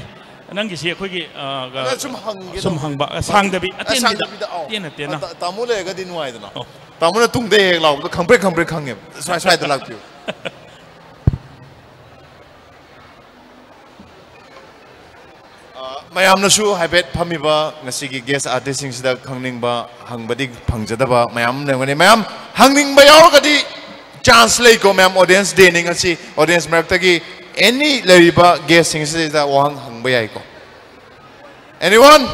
ꯅꯪꯒꯤꯁꯤ ꯑꯩꯈꯣꯏꯒꯤ, ꯑ, ꯒ-, ꯑꯗ ꯁꯨꯝ ꯍꯪꯒꯦ ꯁꯨꯝ ꯇꯧꯕ꯫ ꯍꯪꯕ, ꯑ, ꯁꯥꯡꯗꯕꯤ, ꯑ, ꯑꯇꯦꯟꯕꯤꯗ, ꯁꯥꯡꯗꯕꯤꯗ, ꯑꯧ꯫ ꯇꯦꯟꯅ ꯇꯦꯟꯅ꯫ ꯑ, ꯇꯥ-, ꯇꯥꯃꯣ ꯂꯩꯔꯒꯗꯤ ꯅꯨꯡꯉꯥꯏꯗꯅ꯫ ꯑꯧ꯫ ꯇꯥꯃꯣꯅ ꯇꯨꯡꯗ ꯍꯦꯛ ꯂꯥꯎꯕꯗꯣ ꯈꯪꯄ꯭ꯔꯦꯛ ꯈꯪꯄ꯭ꯔꯦꯛ ꯈꯪꯉꯦꯕ꯫ ꯁ꯭ꯋꯥꯏ, ꯁ꯭ꯋꯥꯏꯗ ꯂꯥꯛꯄꯤꯌꯨ꯫ ꯑ, ꯃꯌꯥꯝꯅꯁꯨ ꯍꯥꯏꯐꯦꯠ ꯐꯝꯃꯤꯕ ꯉꯁꯤꯒꯤ ꯒꯦꯁ ꯑꯥꯔꯇꯤꯁꯁꯤꯡꯁꯤꯗ ꯈꯪꯅꯤꯡꯕ, ꯍꯪꯕꯗꯤ ꯐꯪꯖꯗꯕ ꯃꯌꯥꯝ ꯑꯃ ꯂꯩꯔꯝꯒꯅꯤ꯫ ꯃꯌꯥꯝ ꯍꯪꯅꯤꯡꯕ ꯌꯥꯎꯔꯒꯗꯤ ꯆꯥꯟꯁ ꯂꯩꯀꯣ, ꯃꯌꯥꯝ, ꯑꯣꯗꯤꯌꯟꯁ ꯗꯦꯅꯤ ꯉꯁꯤ꯫ ꯑꯣꯗꯤꯌꯟꯁ ꯃꯔꯛꯇꯒꯤ ꯑꯦꯅꯤ ꯂꯩꯔꯤꯕ ꯒꯦꯁꯁꯤꯡꯁꯤꯗ ꯋꯥꯍꯪ ꯍꯪꯕ ꯌꯥꯏꯀꯣ꯫ Anyone?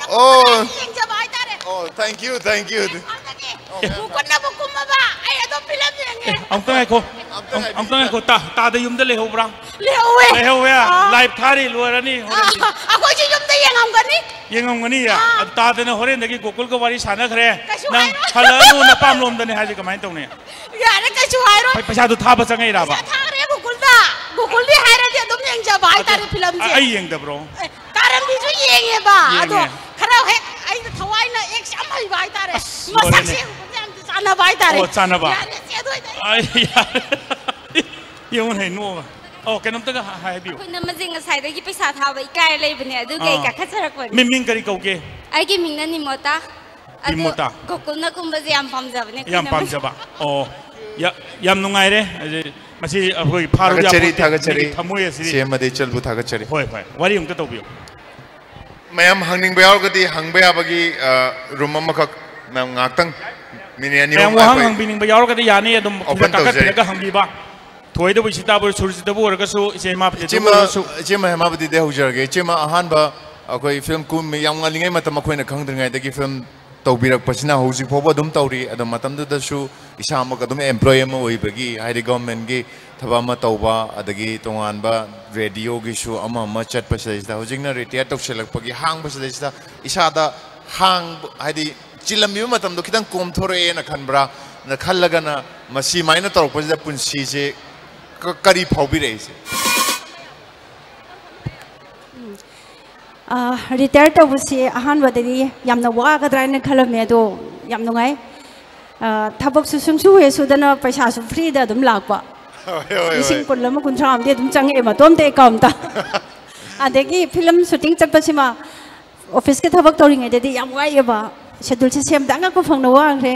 ꯑꯣ, ꯌꯦꯡꯖꯕ ꯍꯥꯏꯇꯥꯔꯦ꯫ ꯑꯣ, thank you, thank you. ꯃꯥꯒꯤ ꯃꯨꯀꯨꯟꯅꯕꯨ ꯀꯨꯝꯃꯕ ꯑꯩ ꯑꯗꯨꯝ ꯐꯤꯂꯝ ꯌꯦꯡꯉꯦ꯫ ꯑꯝꯇ ꯉꯥꯏꯈꯣ꯫ ꯑꯝꯇ ꯉꯥꯏꯕꯤꯌꯨ꯫ ꯑꯝꯇ ꯉꯥꯏꯈꯣ꯫ ꯇꯥ, ꯇꯥꯗ ꯌꯨꯝꯗ ꯂꯩꯍꯧꯕ꯭ꯔꯥ? ꯂꯩꯍꯧꯋꯦ꯫ ꯂꯩꯍꯧꯋꯦ꯫ ꯑꯥ꯫ ꯂꯥꯏꯚ ꯊꯥꯔꯤ, ꯂꯣꯏꯔꯅꯤ ꯍꯣꯔꯦꯟꯗꯤ꯫ ꯑꯥ, ꯑꯩꯈꯣꯏꯁꯨ ꯌꯨꯝꯗ ꯌꯦꯡꯉꯝꯒꯅꯤ꯫ ꯌꯦꯡꯉꯝꯒꯅꯤ꯫ ꯑꯥ꯫ ꯑꯗꯨ ꯇꯥꯗꯅ ꯍꯣꯔꯦꯟꯗꯒꯤ ꯒꯣꯀꯨꯜꯒ ꯋꯥꯔꯤ ꯁꯥꯟꯅꯈ꯭ꯔꯦ꯫ ꯀꯩꯁꯨ ꯅꯪ ꯍꯥꯏꯔꯣꯏ꯫ ꯍꯜꯂꯛꯑꯅꯨ, ꯅꯄꯥꯝ ꯂꯣꯝꯗꯅꯦ ꯍꯥꯏꯁꯦ ꯀꯃꯥꯏꯅ ꯇꯧꯅꯤ? ꯌꯥꯔꯦ, ꯀꯩꯁꯨ ꯍꯥꯏꯔꯣꯏ꯫ ꯄꯩ-, ꯄꯩꯁꯥꯗꯣ ꯊꯥꯕ ꯆꯪꯉꯛꯏꯔꯕ? ꯄꯩꯁꯥ ꯊꯥꯈ꯭ꯔꯦ ꯒꯣꯀꯨꯜꯗ꯫ ꯒꯣꯀꯨꯜꯗꯤ ꯍꯥꯏꯔꯗꯤ ꯑꯗꯨꯝ ꯌꯦꯡꯖꯕ ꯍꯥꯏꯇꯥꯔꯦ ꯐꯤꯂꯝꯁꯦ꯫ ꯑꯩ ꯌꯦꯡꯗꯕ꯭ꯔꯣ? ꯑꯦ, ꯀꯥꯔꯟꯗꯤꯁꯨ ꯌꯦꯡꯉꯦꯕ꯫ ꯑꯗꯣ ꯌꯦꯡꯉꯦ꯫ ꯈꯔ ꯍꯦꯛ ꯑꯩꯅ ꯊꯋꯥꯏꯅ ꯑꯦꯛꯁ ꯌꯥꯝ ꯍꯩꯕ ꯍꯥꯏꯇꯥꯔꯦ꯫ ꯑꯁ, ꯃꯁꯛꯁꯦ ꯂꯣꯏꯔꯦꯅꯦ꯫ ꯎꯕꯗ ꯌꯥꯝ ꯆꯥꯟꯅꯕ ꯍꯥꯏꯇꯥꯔꯦ꯫ ꯑꯣ, ꯆꯥꯟꯅꯕ꯫ ꯌꯥꯔꯦ, ꯆꯦ, ꯑꯗꯨ ꯑꯣꯏꯇꯥꯔꯗꯤ꯫ ꯑꯩ ꯌꯥꯔꯦ꯫ ꯌꯦꯡꯉꯨꯅꯦ, ꯅꯣꯛꯑꯒ꯫ ꯑꯣ, ꯀꯩꯅꯣꯝꯇꯒ ꯍꯥ-, ꯍꯥꯏꯕꯤꯌꯨ꯫ ꯑꯩꯈꯣꯏꯅ ꯃꯁꯤ ꯉꯁꯥꯏꯗꯒꯤ ꯄꯩꯁꯥ ꯊꯥꯕ ꯏꯀꯥꯏꯔ ꯂꯩꯕꯅꯦ, ꯑꯗꯨꯒꯤ ꯑꯩ ꯑꯥ꯫ ꯀꯥꯈꯠꯆꯔꯛꯄꯅꯦ꯫ ꯃꯤ-, ꯃꯤꯡ ꯀꯔꯤ ꯀꯧꯒꯦ? ꯑꯩꯒꯤ ꯃꯤꯡꯅ ꯅꯤꯃꯣꯇꯥ꯫ ꯑꯗꯣ ꯅꯤꯃꯣꯇꯥ꯫ ꯒꯣꯀꯨꯜꯅ ꯀꯨꯝꯕꯁꯦ ꯌꯥꯝ ꯄꯥꯝꯖꯕꯅꯦ, ꯌꯥꯝ ꯑꯩꯈꯣꯏꯅ ꯄꯥꯝꯖꯕ꯫ ꯑꯣ, ꯌꯥ-, ꯌꯥꯝ ꯅꯨꯡꯉꯥꯏꯔꯦ꯫ ꯑꯗꯨ ꯃꯁꯤ ꯑꯩꯈꯣꯏꯒꯤ ꯐꯥꯔꯨ ꯊꯥꯒꯠꯆꯔꯤ, ꯌꯥꯄꯣꯠꯇꯦ꯫ ꯊꯥꯒꯠꯆꯔꯤ꯫ ꯃꯤꯒꯤ ꯊꯃꯣꯏ ꯑꯁꯤꯗꯤ꯫ ꯁꯤ ꯑꯦꯝ ꯑꯗꯩ ꯏꯆꯜꯕꯨ ꯊꯥꯒꯠꯆꯔꯤ꯫ ꯍꯣꯏ, ꯍꯣꯏ꯫ ꯋꯥꯔꯤ ꯑꯃꯨꯛꯇ ꯇꯧꯕꯤꯌꯨ꯫ ꯃꯌꯥꯝ ꯍꯪꯅꯤꯡꯕ ꯌꯥꯎꯔꯒꯗꯤ ꯍꯪꯕ ꯌꯥꯕꯒꯤ, ꯑ, ꯔꯨꯝ ꯑꯃꯈꯛ ꯃꯌꯥꯝ ꯉꯥꯏꯍꯥꯛꯇꯪ ꯃꯤꯅꯤꯠ ꯑꯅꯤ ꯃꯌꯥꯝ ꯑꯍꯨꯝ ꯋꯥꯍꯪ ꯑꯩꯈꯣꯏ ꯍꯪꯕꯤꯅꯤꯡꯕ ꯌꯥꯎꯔꯒꯗꯤ ꯌꯥꯅꯤ, ꯑꯗꯨꯝ ꯑꯣꯄꯟ ꯀꯥꯈꯠꯄꯤꯔꯒ ꯇꯧꯖꯔꯤ꯫ ꯍꯪꯕꯤꯕ꯫ ꯊꯣꯏꯗꯕꯨ ꯏꯁꯤꯇꯥꯕꯨ, ꯁꯨꯔꯖꯤꯠꯇꯕꯨ ꯑꯣꯏꯔꯒꯁꯨ, ꯏꯆꯦ ꯏꯃꯥ ꯄꯇꯦꯟꯗꯕꯨ ꯏꯆꯦꯃ, ꯑꯣꯏꯔꯒꯁꯨ꯫ ꯏꯆꯦꯃ ꯍꯦꯃꯥꯕꯇꯤꯗꯩ ꯍꯧꯖꯔꯒꯦ꯫ ꯏꯆꯦꯃ, ꯑꯍꯥꯟꯕ ꯑꯩꯈꯣꯏ ꯐꯤꯂꯝ ꯀꯨꯝꯃꯤ, ꯌꯥꯝ ꯉꯜꯂꯤꯉꯩ ꯃꯇꯝ ꯑꯩꯈꯣꯏꯅ ꯈꯪꯗ꯭ꯔꯤꯉꯩꯗꯒꯤ ꯐꯤꯂꯝ ꯇꯧꯕꯤꯔꯛꯄꯁꯤꯅ ꯍꯧꯖꯤꯛ ꯐꯥꯎꯕ ꯑꯗꯨꯝ ꯇꯧꯔꯤ꯫ ꯑꯗꯣ ꯃꯇꯝꯗꯨꯗꯁꯨ ꯏꯁꯥꯃꯛ ꯑꯗꯨꯝ ꯑꯦꯝꯄ꯭ꯂꯣꯏ ꯑꯃ ꯑꯣꯏꯕꯒꯤ, ꯍꯥꯏꯗꯤ ꯒꯚꯔꯟꯃꯦꯟꯠꯀꯤ ꯊꯕꯛ ꯑꯃ ꯇꯧꯕ, ꯑꯗꯒꯤ ꯇꯣꯉꯥꯟꯕ ꯔꯦꯗꯤꯑꯣꯒꯤꯁꯨ ꯑꯃ ꯑꯃ ꯆꯠꯄꯁꯤꯗꯩꯁꯤꯗ, ꯍꯧꯖꯤꯛꯅ ꯔꯤꯇꯥꯌꯔ ꯇꯧꯁꯤꯜꯂꯛꯄꯒꯤ ꯍꯥꯡꯕꯁꯤꯗꯩꯁꯤꯗ ꯏꯁꯥꯗ ꯍꯥꯡꯕ, ꯍꯥꯏꯗꯤ ꯆꯤꯜꯂꯝꯃꯤꯕ ꯃꯇꯝꯗꯣ ꯈꯤꯇꯪ ꯀꯣꯝꯊꯣꯔꯛꯑꯦꯅ ꯈꯟꯕ꯭ꯔꯥ? ꯅ ꯈꯜꯂꯒꯅ ꯃꯁꯤꯃꯥꯏꯅ ꯇꯧꯔꯛꯄꯁꯤꯗ ꯄꯨꯟꯁꯤꯁꯦ ꯀ-, ꯀꯔꯤ ꯐꯥꯎꯕꯤꯔꯛꯏꯁꯦ? ꯔꯤꯇꯥꯌꯔ ꯇꯧꯕꯁꯤ ꯑꯍꯥꯟꯕꯗꯗꯤ ꯌꯥꯝꯅ ꯋꯥꯒꯗ꯭ꯔꯥ ꯍꯥꯏꯅ ꯈꯜꯂꯝꯃꯦ, ꯑꯗꯣ ꯌꯥꯝ ꯅꯨꯡꯉꯥꯏ꯫ ꯑ, ꯊꯕꯛꯁꯨ ꯁꯨꯡꯁꯨ ꯍꯦꯛ ꯁꯨꯗꯅ ꯄꯩꯁꯥꯁꯨ ꯐ꯭ꯔꯤꯗ ꯑꯗꯨꯝ ꯂꯥꯛꯄ꯫ ꯍꯣꯏ, ꯍꯣꯏ, ꯂꯤꯁꯤꯡ ꯍꯣꯏ꯫ ꯀꯨꯟ ꯑꯃ, ꯀꯨꯟꯊ꯭ꯔꯥ ꯑꯃꯗꯤ ꯑꯗꯨꯝ ꯆꯪꯉꯛꯑꯦ ꯃꯇꯣꯝꯇ ꯑꯦꯀꯥꯎꯟꯇ꯫ ꯑꯗꯒꯤ ꯐꯤꯂꯝ ꯁꯨꯇꯤꯡ ꯆꯠꯄꯁꯤꯃ ꯑꯣꯐꯤꯁꯀꯤ ꯊꯕꯛ ꯇꯧꯔꯤꯉꯩꯗꯗꯤ ꯌꯥꯝ ꯋꯥꯏꯑꯦꯕ꯫ ꯁꯦꯗꯨꯜꯁꯦ ꯁꯦꯝꯗ ꯑꯉꯛꯄ ꯐꯪꯅ ꯋꯥꯈ꯭ꯔꯦ꯫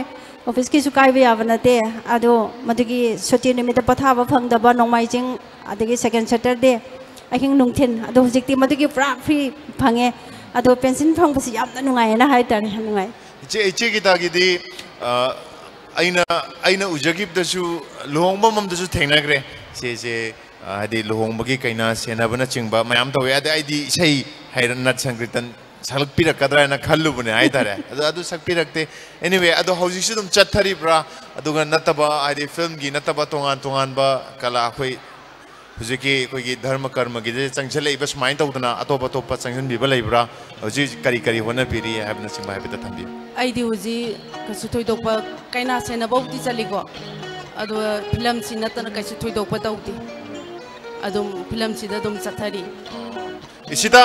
ꯑꯣꯐꯤꯁꯀꯤꯁꯨ ꯀꯥꯏꯕ ꯌꯥꯕ ꯅꯠꯇꯦ꯫ ꯑꯗꯣ ꯃꯗꯨꯒꯤ ꯁꯨꯇꯤ ꯅꯨꯃꯤꯠꯇ ꯄꯣꯊꯥꯕ ꯐꯪꯗꯕ ꯅꯣꯡꯃꯥꯏꯖꯤꯡ, ꯑꯗꯒꯤ ꯁꯦꯀꯦꯟ ꯁꯦꯇꯔꯗꯦ ꯑꯍꯤꯡ ꯅꯨꯡꯊꯤꯟ, ꯑꯗꯣ ꯍꯧꯖꯤꯛꯇꯤ ꯃꯗꯨꯒꯤ ꯄꯨꯔꯥ ꯐ꯭ꯔꯤ ꯐꯪꯉꯦ꯫ ꯑꯗꯣ ꯄꯦꯟꯁꯤꯟ ꯐꯪꯕꯁꯤ ꯌꯥꯝꯅ ꯅꯨꯡꯉꯥꯏꯌꯦꯅ ꯍꯥꯏꯇꯥꯔꯦ, ꯌꯥꯝ ꯅꯨꯡꯉꯥꯏ꯫ ꯏꯆꯦ, ꯏꯆꯦ ꯒꯤꯇꯥꯒꯤꯗꯤ, ꯑ, ꯑꯩꯅ, ꯑꯩꯅ ꯎꯖꯈꯤꯕꯗꯁꯨ ꯂꯨꯍꯣꯡꯕ ꯑꯃꯗꯁꯨ ꯊꯦꯡꯅꯈ꯭ꯔꯦ꯫ ꯏꯆꯦꯁꯦ, ꯑ, ꯍꯥꯏꯗꯤ ꯂꯨꯍꯣꯡꯕꯒꯤ ꯀꯩꯅꯥ ꯁꯦꯟꯅꯕꯅꯆꯤꯡꯕ ꯃꯌꯥꯝ ꯇꯧꯋꯦ꯫ ꯑꯗ ꯑꯩꯗꯤ ꯏꯁꯩ ꯍꯩꯔ ꯅꯠ ꯁꯪꯀ꯭ꯔꯤꯇꯟ ꯁꯛꯂꯛꯄꯤꯔꯛꯀꯗ꯭ꯔꯥ ꯍꯥꯏꯅ ꯈꯜꯂꯨꯕꯅꯦ ꯍꯥꯏꯇꯥꯔꯦ꯫ ꯑꯗꯣ ꯑꯗꯨ ꯁꯛꯄꯤꯔꯛꯇꯦ꯫ Anyway, ꯑꯗꯣ ꯍꯧꯖꯤꯛꯁꯨ ꯑꯗꯨꯝ ꯆꯠꯊꯔꯤꯕ꯭ꯔꯥ? ꯑꯗꯨꯒ ꯅꯠꯇꯕ, ꯍꯥꯏꯗꯤ ꯐꯤꯂꯝꯒꯤ ꯅꯠꯇꯕ ꯇꯣꯉꯥꯟ ꯇꯣꯉꯥꯟꯕ ꯀꯂꯥ, ꯑꯩꯈꯣꯏ ꯍꯧꯖꯤꯛꯀꯤ ꯑꯩꯈꯣꯏꯒꯤ ꯙꯔꯃ ꯀꯔꯃꯒꯤꯗ ꯆꯪꯁꯤꯜꯂꯛꯏꯕ ꯁꯨꯃꯥꯏꯅ ꯇꯧꯗꯅ ꯑꯇꯣꯞ ꯑꯇꯣꯞꯄ ꯆꯪꯁꯤꯟꯕꯤꯕ ꯂꯩꯕ꯭ꯔꯥ? ꯍꯧꯖꯤꯛ ꯍꯧꯖꯤꯛ ꯀꯔꯤ ꯀꯔꯤ ꯍꯣꯠꯅꯕꯤꯔꯤ ꯍꯥꯏꯕꯅꯆꯤꯡꯕ ꯍꯥꯏꯐꯦꯠꯇ ꯊꯝꯕꯤꯌꯨ꯫ ꯑꯩꯗꯤ ꯍꯧꯖꯤꯛ ꯀꯩꯁꯨ ꯊꯣꯏꯗꯣꯛꯄ, ꯀꯩꯅꯥ ꯁꯦꯟꯅꯕꯕꯨꯗꯤ ꯆꯠꯂꯤꯀꯣ, ꯑꯗꯨꯒ ꯐꯤꯂꯝꯁꯤ ꯅꯠꯇꯅ ꯀꯩꯁꯨ ꯊꯣꯏꯗꯣꯛꯄ ꯇꯧꯗꯦ꯫ ꯑꯗꯨꯝ ꯐꯤꯂꯝꯁꯤꯗ ꯑꯗꯨꯝ ꯆꯠꯊꯔꯤ꯫ ꯏꯁꯤꯗ,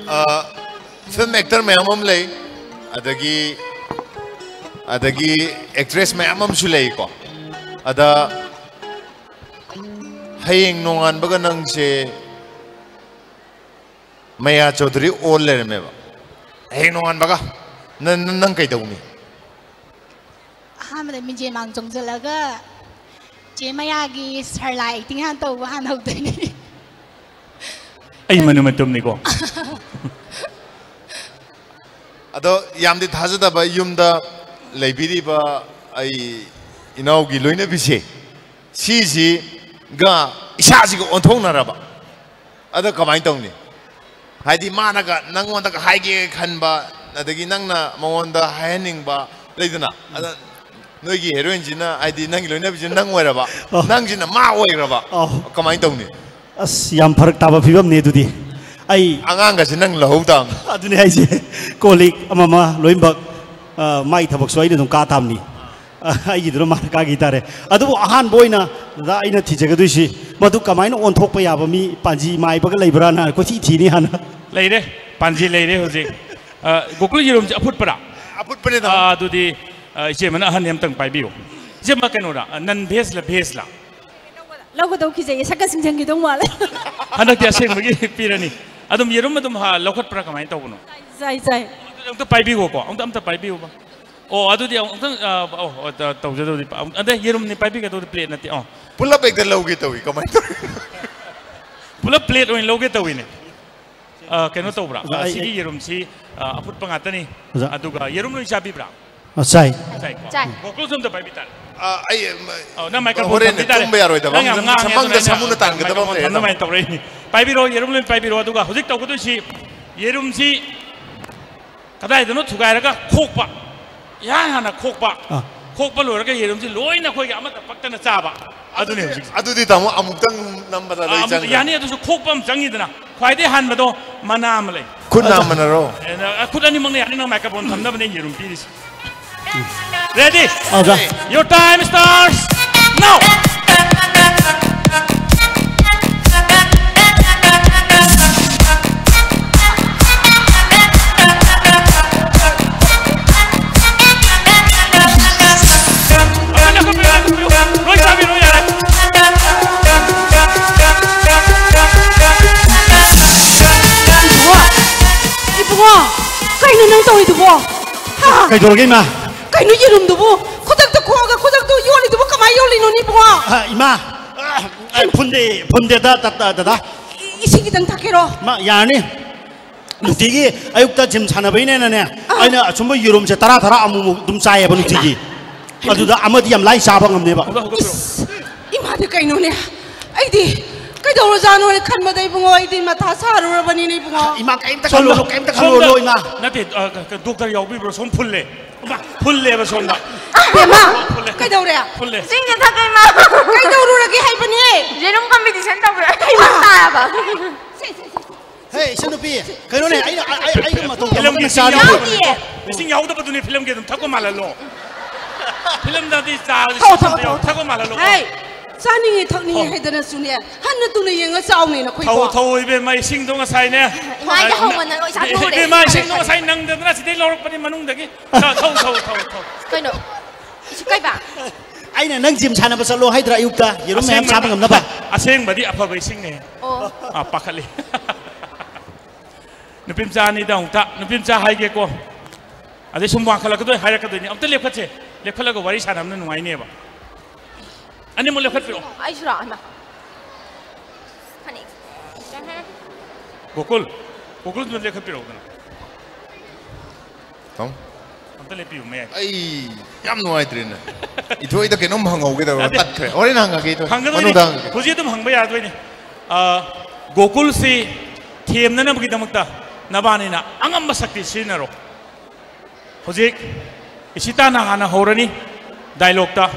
ꯑ, ꯐꯤꯂꯝ ꯑꯦꯛꯇꯔ ꯃꯌꯥꯝ ꯑꯃ ꯂꯩ, ꯑꯗꯒꯤ, ꯑꯗꯒꯤ ꯑꯦꯛꯇ꯭ꯔꯦꯁ ꯃꯌꯥꯝ ꯑꯃꯁꯨ ꯂꯩꯀꯣ꯫ ꯑꯗ ꯍꯌꯦꯡ ꯅꯣꯡꯉꯥꯟꯕꯒ ꯅꯪꯁꯦ ꯃꯌꯥ ꯆꯧꯙꯨꯔꯤ ꯑꯣꯜ ꯂꯩꯔꯝꯃꯦꯕ꯫ ꯍꯌꯦꯡ ꯅꯣꯡꯉꯥꯟꯕꯒ ꯅꯪ, ꯅꯪ, ꯅꯪ ꯀꯩꯗꯧꯅꯤ? ꯑꯍꯥꯟꯕꯗ ꯃꯤꯡꯖꯦꯜ ꯃꯥꯡ ꯆꯣꯡꯁꯤꯜꯂꯒ ꯆꯦ ꯃꯌꯥꯒꯤ ꯁꯔꯂꯥ ꯑꯦꯛꯇꯤꯡ ꯍꯥꯟꯅ ꯇꯧꯕ ꯍꯥꯟꯅ ꯍꯧꯗꯣꯏꯅꯤ꯫ ꯑꯩ ꯃꯅꯨ ꯃꯇꯨꯝꯅꯤꯀꯣ꯫ ꯑꯗꯣ ꯌꯥꯝꯗꯤ ꯊꯥꯖꯗꯕ, ꯌꯨꯝꯗ ꯂꯩꯕꯤꯔꯤꯕ ꯑꯩ ꯏꯅꯥꯎꯒꯤ ꯂꯣꯏꯅꯕꯤꯁꯦ, ꯁꯤꯁꯤꯒ ꯏꯁꯥꯁꯤꯒ ꯑꯣꯟꯊꯣꯛꯅꯔꯕ꯫ ꯑꯗꯣ ꯀꯃꯥꯏꯅ ꯇꯧꯅꯤ? ꯍꯥꯏꯗꯤ ꯃꯥꯅꯒ ꯅꯪꯉꯣꯟꯗꯒ ꯍꯥꯏꯒꯦ ꯈꯟꯕ, ꯑꯗꯒꯤ ꯅꯪꯅ ꯃꯉꯣꯟꯗ ꯍꯥꯏꯍꯟꯅꯤꯡꯕ ꯂꯩꯗꯅ꯫ ꯑꯗ ꯅꯣꯏꯒꯤ ꯍꯦꯔꯣꯏꯟꯁꯤꯅ, ꯍꯥꯏꯗꯤ ꯅꯪꯒꯤ ꯂꯣꯏꯅꯕꯤꯁꯤꯅ ꯅꯪ ꯑꯣꯏꯔꯕ, ꯑꯣ꯫ ꯅꯪꯁꯤꯅ ꯃꯥ ꯑꯣꯏꯈ꯭ꯔꯕ, ꯑꯣ꯫ ꯀꯃꯥꯏꯅ ꯇꯧꯅꯤ? ꯑꯁ, ꯌꯥꯝ ꯐꯔꯛ ꯇꯥꯕ ꯐꯤꯕꯝꯅꯦ ꯑꯗꯨꯗꯤ꯫ ꯑꯩ ꯑꯉꯥꯡꯒꯁꯦ ꯅꯪ ꯂꯧꯍꯧ ꯇꯥꯕꯅꯤ꯫ ꯑꯗꯨꯅꯦ ꯍꯥꯏꯁꯦ꯫ ꯀꯣꯜ ꯂꯤꯛ ꯑꯃ ꯑꯃ ꯂꯣꯏꯅꯃꯛ, ꯑ, ꯃꯥꯏ ꯊꯕꯛꯁꯨ ꯑꯩꯅ ꯑꯗꯨꯝ ꯀꯥ ꯇꯥꯕꯅꯤ꯫ ꯑ, ꯑꯩꯒꯤꯗꯨꯅ ꯃꯥꯅ ꯀꯥꯈꯤ ꯇꯥꯔꯦ꯫ ꯑꯗꯨꯕꯨ ꯑꯍꯥꯟꯕ ꯑꯣꯏꯅ ꯗꯗꯥ ꯑꯩꯅ ꯊꯤꯖꯒꯗꯣꯏꯁꯤ, ꯃꯗꯨ ꯀꯃꯥꯏꯅ ꯑꯣꯟꯊꯣꯛꯄ ꯌꯥꯕ ꯃꯤ ꯄꯥꯟꯖꯤ ꯃꯥꯏꯕꯒ ꯂꯩꯕ꯭ꯔꯥꯅ ꯀꯣꯏꯊꯤ ꯊꯤꯅꯤ ꯍꯥꯟꯅ꯫ ꯂꯩꯔꯦ, ꯄꯥꯟꯖꯤ ꯂꯩꯔꯦ ꯍꯧꯖꯤꯛ꯫ ꯑ, ꯒꯣꯀꯨꯜ ꯌꯦꯔꯨꯝꯁꯦ ꯑꯐꯨꯠꯄꯔꯥ? ꯑꯐꯨꯠꯄꯅꯦ, ꯇꯥꯃꯣ꯫ ꯑ, ꯑꯗꯨꯗꯤ, ꯑ, ꯏꯆꯦꯃꯅ ꯑꯍꯟꯅꯤ ꯑꯝꯇꯪ ꯄꯥꯏꯕꯤꯌꯨ꯫ ꯏꯆꯦꯃ ꯀꯩꯅꯣꯔꯥ? ꯑ, ꯅꯟ ꯚꯦꯖꯂ ꯚꯦꯖꯂ? ꯂꯧꯒꯗꯧ ꯀꯤꯖꯩꯌꯦ, ꯁꯛꯀ ꯁꯤꯡꯖꯪꯈꯤꯗꯧ ꯃꯥꯜꯂꯦ꯫ ꯍꯟꯗꯛꯇꯤ ꯑꯁꯦꯡꯕꯒꯤ ꯄꯤꯔꯅꯤ꯫ ꯑꯗꯨꯝ ꯌꯦꯔꯨꯝ ꯑꯗꯨꯝ ꯍꯥ-, ꯂꯧꯈꯠꯄ꯭ꯔꯥ ꯀꯃꯥꯏꯅ ꯇꯧꯕꯅꯣ? ꯆꯥꯏ, ꯆꯥꯏ꯫ ꯑꯗꯨꯗꯤ ꯑꯝꯇ ꯄꯥꯏꯕꯤꯈꯣꯀꯣ, ꯑꯝꯇ, ꯑꯝꯇ ꯄꯥꯏꯕꯤꯌꯨꯕ꯫ ꯑꯣ, ꯑꯗꯨꯗꯤ ꯑꯃꯨꯛꯇꯪ, ꯑ, ꯑꯣ, ꯑꯣ, ꯇ-, ꯇꯧꯖꯗꯧꯗꯤ ꯄ-, ꯑꯃꯨꯛ-, ꯑꯗ ꯌꯦꯔꯨꯝꯅꯤ ꯄꯥꯏꯕꯤꯒꯗꯧꯗꯤ, ꯄ꯭ꯂꯦꯠ ꯅꯠꯇꯦ꯫ ꯑꯣ꯫ ꯄꯨꯂꯞ ꯍꯦꯛꯇ ꯂꯧꯒꯦ ꯇꯧꯏ, ꯀꯃꯥꯏꯅ ꯇꯧꯔꯤꯅꯣ? ꯄꯨꯂꯞ ꯄ꯭ꯂꯦꯠ ꯑꯣꯏꯅ ꯂꯧꯒꯦ ꯇꯧꯏꯅꯦ꯫ ꯑ, ꯀꯩꯅꯣ ꯇꯧꯕ꯭ꯔꯥ? ꯑꯣꯖꯥ, ꯑ, ꯑꯩ, ꯁꯤꯒꯤ ꯑꯩ ꯌꯦꯔꯨꯝꯁꯤ, ꯑ, ꯑꯐꯨꯠꯄ ꯉꯥꯛꯇꯅꯤ꯫ ꯑꯣꯖꯥ꯫ ꯑꯗꯨꯒ ꯌꯦꯔꯨꯝ ꯂꯣꯏ ꯆꯥꯕꯤꯕ꯭ꯔꯥ? ꯑ, ꯆꯥꯏ꯫ ꯆꯥꯏꯀꯣ? ꯆꯥꯏ꯫ ꯒꯣꯀꯨꯜꯁꯨ ꯑꯝꯇ ꯄꯥꯏꯕꯤ ꯇꯥꯔꯦ꯫ ꯑ, ꯑꯩ, ꯃ-, ꯑꯧ, ꯅꯪ ꯃꯥꯏꯀ꯭ꯔꯣꯐꯣꯟ ꯍꯣꯔꯦꯟ ꯊꯝꯕꯤ ꯇꯥꯔꯦ꯫ ꯇꯨꯝꯕ ꯌꯥꯔꯣꯏꯗꯕ꯫ ꯅꯪ ꯌꯥꯝ ꯑꯃꯨꯛ ꯉꯥꯡꯉꯦ, ꯁꯃꯪꯗ ꯑꯗꯨꯅ ꯑꯩꯅ ꯁꯃꯨꯅ ꯇꯥꯟꯒꯗꯕ ꯑꯃ ꯃꯥꯏꯀ꯭ꯔꯣꯐꯣꯟ ꯂꯩꯔꯦ, ꯊꯝꯅꯕ ꯇꯥꯃꯣ꯫ ꯍꯥꯏꯅ ꯇꯧꯔꯛꯏꯅꯤ꯫ ꯄꯥꯏꯕꯤꯔꯣ, ꯌꯦꯔꯨꯝ ꯂꯣꯏ ꯄꯥꯏꯕꯤꯔꯣ꯫ ꯑꯗꯨꯒ ꯍꯧꯖꯤꯛ ꯇꯧꯒꯗꯣꯏꯁꯤ, ꯌꯦꯔꯨꯝꯁꯤ ꯀꯗꯥꯏꯗꯅꯣ ꯊꯨꯒꯥꯏꯔꯒ ꯈꯣꯛꯄ꯫ ꯏꯍꯥꯟ ꯍꯥꯟꯅ ꯈꯣꯛꯄ꯫ ꯑꯥ꯫ ꯈꯣꯛꯄ ꯂꯣꯏꯔꯒ ꯌꯦꯔꯨꯝꯁꯤ ꯂꯣꯏꯅ ꯑꯩꯈꯣꯏꯒꯤ ꯑꯃꯠꯇ ꯄꯛꯇꯅ ꯆꯥꯕ꯫ ꯑꯗꯨꯅꯦ ꯍꯧꯖꯤꯛ꯫ ꯑꯗꯨꯗꯤ ꯇꯥꯃꯣ ꯑꯃꯨꯛꯇꯪ ꯅꯝꯕꯗ ꯑꯥ, ꯂꯣꯏ ꯑꯃꯨꯛ ꯆꯪꯈ꯭ꯔꯦ꯫ ꯌꯥꯅꯤ, ꯑꯗꯨꯁꯨ ꯈꯣꯛꯄ ꯑꯃ ꯆꯪꯉꯤꯗꯅ꯫ ꯈ꯭ꯋꯥꯏꯗꯒꯤ ꯍꯥꯟꯕꯗꯣ ꯃꯅꯥ ꯑꯃ ꯂꯩ꯫ ꯈꯨꯠ ꯑꯗ ꯅꯥꯝꯃꯅꯔꯣ? ꯑꯦ, ꯅ-, ꯑ, ꯈꯨꯠ ꯑꯅꯤꯃꯛꯅ ꯌꯥꯅꯤ, ꯅꯪ ꯃꯥꯏꯀ꯭ꯔꯣꯐꯣꯟ ꯊꯝꯅꯕꯅꯦ ꯌꯦꯔꯨꯝ ꯄꯤꯔꯤꯁꯦ꯫ Ready? ꯑꯣꯖꯥ꯫ Your time starts now! ꯂꯣꯏ ꯆꯥꯕꯤꯔꯣ ꯌꯥꯔꯦ꯫ ꯏꯕꯨꯡꯉꯣ! ꯏꯕꯨꯡꯉꯣ! ꯀꯩꯅꯣ ꯅꯪ ꯇꯧꯔꯤꯗꯨꯕꯣ? ꯍꯥ? ꯀꯩꯗꯧꯔꯒꯦ, ꯏꯃꯥ? ꯀꯩꯅꯣ ꯌꯦꯔꯨꯝꯗꯨꯕꯨ? ꯈꯨꯗꯛꯇ ꯈꯣꯛꯑꯒ ꯈꯨꯗꯛꯇ ꯌꯣꯜꯂꯤꯗꯨꯕꯨ ꯀꯃꯥꯏꯅ ꯌꯣꯜꯂꯤꯅꯣꯅꯦ, ꯏꯕꯨꯡꯉꯣ? ꯑ, ꯏꯃꯥ! ꯑ, ꯐꯨꯟꯗꯦ, ꯐꯨꯟꯗꯦꯗ, ꯗ-, ꯗ-, ꯗꯗꯥ꯫ ꯏ-, ꯏꯁꯤꯡ ꯈꯤꯇꯪ ꯊꯛꯀꯦꯔꯣ? ꯏꯃꯥ, ꯌꯥꯔꯅꯤ꯫ ꯅꯨꯡꯇꯤꯒꯤ ꯑꯌꯨꯛꯇ ꯖꯤꯝ ꯁꯥꯟꯅꯕꯩꯅꯦꯅꯅꯦ, ꯑꯥ꯫ ꯑꯩꯅ ꯑꯁꯨꯝꯕ ꯌꯦꯔꯨꯝꯁꯦ ꯇꯔꯥ ꯇꯔꯥ ꯑꯃꯨꯛꯃꯨꯛ ꯑꯗꯨꯝ ꯆꯥꯏꯌꯦꯕ ꯅꯨꯡꯇꯤꯒꯤ꯫ ꯍꯩꯃꯥ꯫ ꯑꯗꯨꯗ ꯑꯃꯗꯤ ꯌꯥꯝ ꯂꯥꯏ ꯆꯥꯕ ꯉꯝꯅꯦꯕ꯫ ꯏꯁ, ꯏꯃꯥꯗꯤ ꯀꯩꯅꯣꯅꯦ? ꯑꯩꯗꯤ ꯀꯩꯗꯧꯔꯖꯥꯠꯅꯣꯅ ꯈꯟꯕꯗ, ꯏꯕꯨꯡꯉꯣ, ꯑꯩꯗꯤ ꯃꯊꯥ ꯁꯥꯔꯨꯔꯕꯅꯤꯅꯦ, ꯏꯕꯨꯡꯉꯣ꯫ ꯏꯃꯥ, ꯀꯩꯝꯇ ꯁꯣꯝꯗ, ꯈꯜꯂꯨꯔꯅꯨ, ꯀꯩꯝꯇ ꯁꯣꯝꯗ, ꯈꯜꯂꯨꯔꯅꯨ, ꯏꯃꯥ꯫ ꯅꯠꯇꯦ, ꯑ, ꯀ-, ꯀ-, ꯗꯣꯛꯇꯔ ꯌꯥꯎꯕꯤꯕ꯭ꯔꯣ? ꯁꯣꯝ ꯐꯨꯜꯂꯦ꯫ ꯐꯨꯜꯂꯦꯕ ꯁꯣꯝꯗ꯫ ꯕꯦꯝꯃ, ꯐꯨꯜꯂꯦ꯫ ꯀꯩꯗꯧꯔꯦ? ꯐꯨꯜꯂꯦ꯫ ꯏꯁꯤꯡꯁꯦ ꯊꯛꯀꯦ, ꯏꯃꯥ꯫ ꯀꯩꯗꯧꯔꯨꯔꯒꯦ ꯍꯥꯏꯕꯅꯦ? ꯌꯦꯔꯨꯝ competition ꯇꯧꯕ꯭ꯔꯥ? ꯍꯩꯃꯥ! ꯇꯥꯔꯕ? ꯁꯦ, ꯁꯦ, ꯁꯦ, ꯁꯦ꯫ ꯍꯦ, ꯏꯆꯟꯅꯨꯄꯤ, ꯀꯩꯅꯣꯅꯦ, ꯑꯩꯅ, ꯑꯩ, ꯑꯩ, ꯑꯩꯒ ꯃꯇꯧ ꯐꯤꯂꯝꯒꯤ ꯇꯝꯕ ꯏꯁꯤꯡ ꯅꯆꯥꯅꯨꯄꯤ ꯌꯥꯎꯗꯤꯌꯦ꯫ ꯏꯁꯤꯡ ꯌꯥꯎꯗꯕꯗꯨꯅꯦ ꯐꯤꯂꯝꯒꯤ ꯑꯗꯨꯝ ꯊꯛꯄ ꯃꯥꯜꯍꯜꯂꯣ꯫ ꯐꯤꯂꯝꯗꯗꯤ ꯆꯥ ꯊꯧ, ꯊꯧ, ꯏꯁꯤꯡ ꯊꯧ, ꯌꯥꯎ-, ꯊꯧ꯫ ꯊꯛꯄ ꯃꯥꯜꯍꯜꯂꯣ꯫ ꯍꯦ, ꯆꯥꯅꯤꯡꯉꯤ, ꯊꯛꯅꯤꯡꯉꯤ ꯊꯧ꯫ ꯍꯥꯏꯗꯅꯁꯨꯅꯦ, ꯍꯟꯅ ꯇꯨꯅ ꯌꯦꯡꯉ ꯆꯥꯎꯅꯦ ꯅꯈꯣꯏꯕꯣ꯫ ꯊꯧ, ꯊꯧ, ꯏꯕꯦꯝꯃ, ꯏꯁꯤꯡꯗꯣ ꯉꯁꯥꯏꯅꯦ꯫ ꯏꯃꯥ, ꯑꯩꯗꯤ ꯑ, ꯍꯧꯃꯟꯗꯅ ꯂꯣꯏ ꯆꯥꯊꯣꯛꯎꯔꯦ꯫ ꯏꯕꯦꯝꯃ, ꯐꯔꯦ, ꯏꯁꯤꯡꯗꯣ ꯐꯔꯦ꯫ ꯉꯁꯥꯏ ꯅꯪꯗꯗꯅ ꯁꯤꯗꯩ ꯂꯧꯔꯛꯄꯅꯤ ꯃꯅꯨꯡꯗꯒꯤ꯫ ꯊꯧ, ꯊꯧ, ꯊꯧ, ꯊꯧ, ꯊꯧ꯫ ꯀꯩꯅꯣ? ꯏꯁꯨ ꯀꯩꯕ? ꯑꯩꯅ ꯅꯪ ꯖꯤꯝ ꯁꯥꯟꯅꯕ ꯆꯠꯂꯣ ꯍꯥꯏꯗ꯭ꯔꯥ ꯑꯌꯨꯛꯇ? ꯌꯦꯔꯨꯝ ꯃꯌꯥꯝ ꯑꯁꯦꯡꯕ-, ꯆꯥꯕ ꯉꯝꯅꯕ? ꯑꯁꯦꯡꯕꯗꯤ ꯑꯐꯕ ꯏꯁꯤꯡꯅꯦ꯫ ꯑꯣ꯫ ꯑꯥ, ꯄꯥꯈꯠꯂꯤ꯫ ꯅꯨꯄꯤ ꯃꯆꯥ ꯑꯅꯤꯗ ꯑꯃꯨꯛꯇ, ꯅꯨꯄꯤ ꯃꯆꯥ ꯍꯥꯏꯒꯦꯀꯣ꯫ ꯑꯗꯩ ꯁꯨꯝ ꯋꯥꯡꯈꯠꯂꯛꯀꯗꯣꯏ ꯍꯥꯏꯔꯛꯀꯗꯣꯏꯅꯤ꯫ ꯑꯝꯇ ꯂꯦꯞꯈꯠꯁꯦ꯫ ꯂꯦꯞꯈꯠꯂꯒ ꯋꯥꯔꯤ ꯁꯥꯟꯅꯕꯅ ꯅꯨꯡꯉꯥꯏꯅꯦꯕ꯫ ꯑꯅꯤꯃꯛ ꯂꯦꯞꯈꯠꯄꯤꯔꯛꯑꯣ꯫ ꯑꯩꯁꯨꯔꯣ? ꯍꯩꯃꯥ꯫ ꯐꯅꯦꯛ꯫ ꯒꯣꯀꯨꯜ, ꯒꯣꯀꯨꯜꯗꯨ ꯂꯦꯞꯈꯠꯄꯤꯔꯛꯎꯗꯅ꯫ ꯇꯥꯃꯣ꯫ ꯑꯝꯇ ꯂꯦꯞꯄꯤꯌꯨ, ꯃꯌꯥꯏ꯫ ꯑꯩ ꯌꯥꯝ ꯅꯨꯡꯉꯥꯏꯇ꯭ꯔꯦꯅꯦ꯫ ꯏꯊꯣꯏꯗ ꯀꯩꯅꯣꯝ ꯍꯪꯍꯧꯒꯦꯗꯧꯕ, ꯅꯠꯇꯦ꯫ ꯇꯠꯈ꯭ꯔꯦ꯫ ꯍꯣꯔꯦꯟ ꯍꯪꯉꯒꯦ, ꯏꯊꯣꯏ꯫ ꯍꯪꯒꯗꯣꯏꯅꯤ꯫ ꯃꯅꯨꯡꯗ ꯍꯪꯉꯒꯦ꯫ ꯍꯧꯖꯤꯛ ꯑꯗꯨꯝ ꯍꯪꯕ ꯌꯥꯗꯣꯏꯅꯤ꯫ ꯑ, ꯒꯣꯀꯨꯜꯁꯤ ꯊꯦꯝꯅꯅꯕꯒꯤꯗꯃꯛꯇ ꯅꯕꯥꯅꯤꯅ ꯑꯉꯝꯕ ꯁꯛꯇꯤ ꯁꯤꯖꯤꯟꯅꯔꯣ꯫ ꯍꯧꯖꯤꯛ ꯏꯁꯤꯇꯥꯅ ꯍꯥꯟꯅ ꯍꯧꯔꯅꯤ ꯗꯥꯏꯂꯣꯛꯇ꯫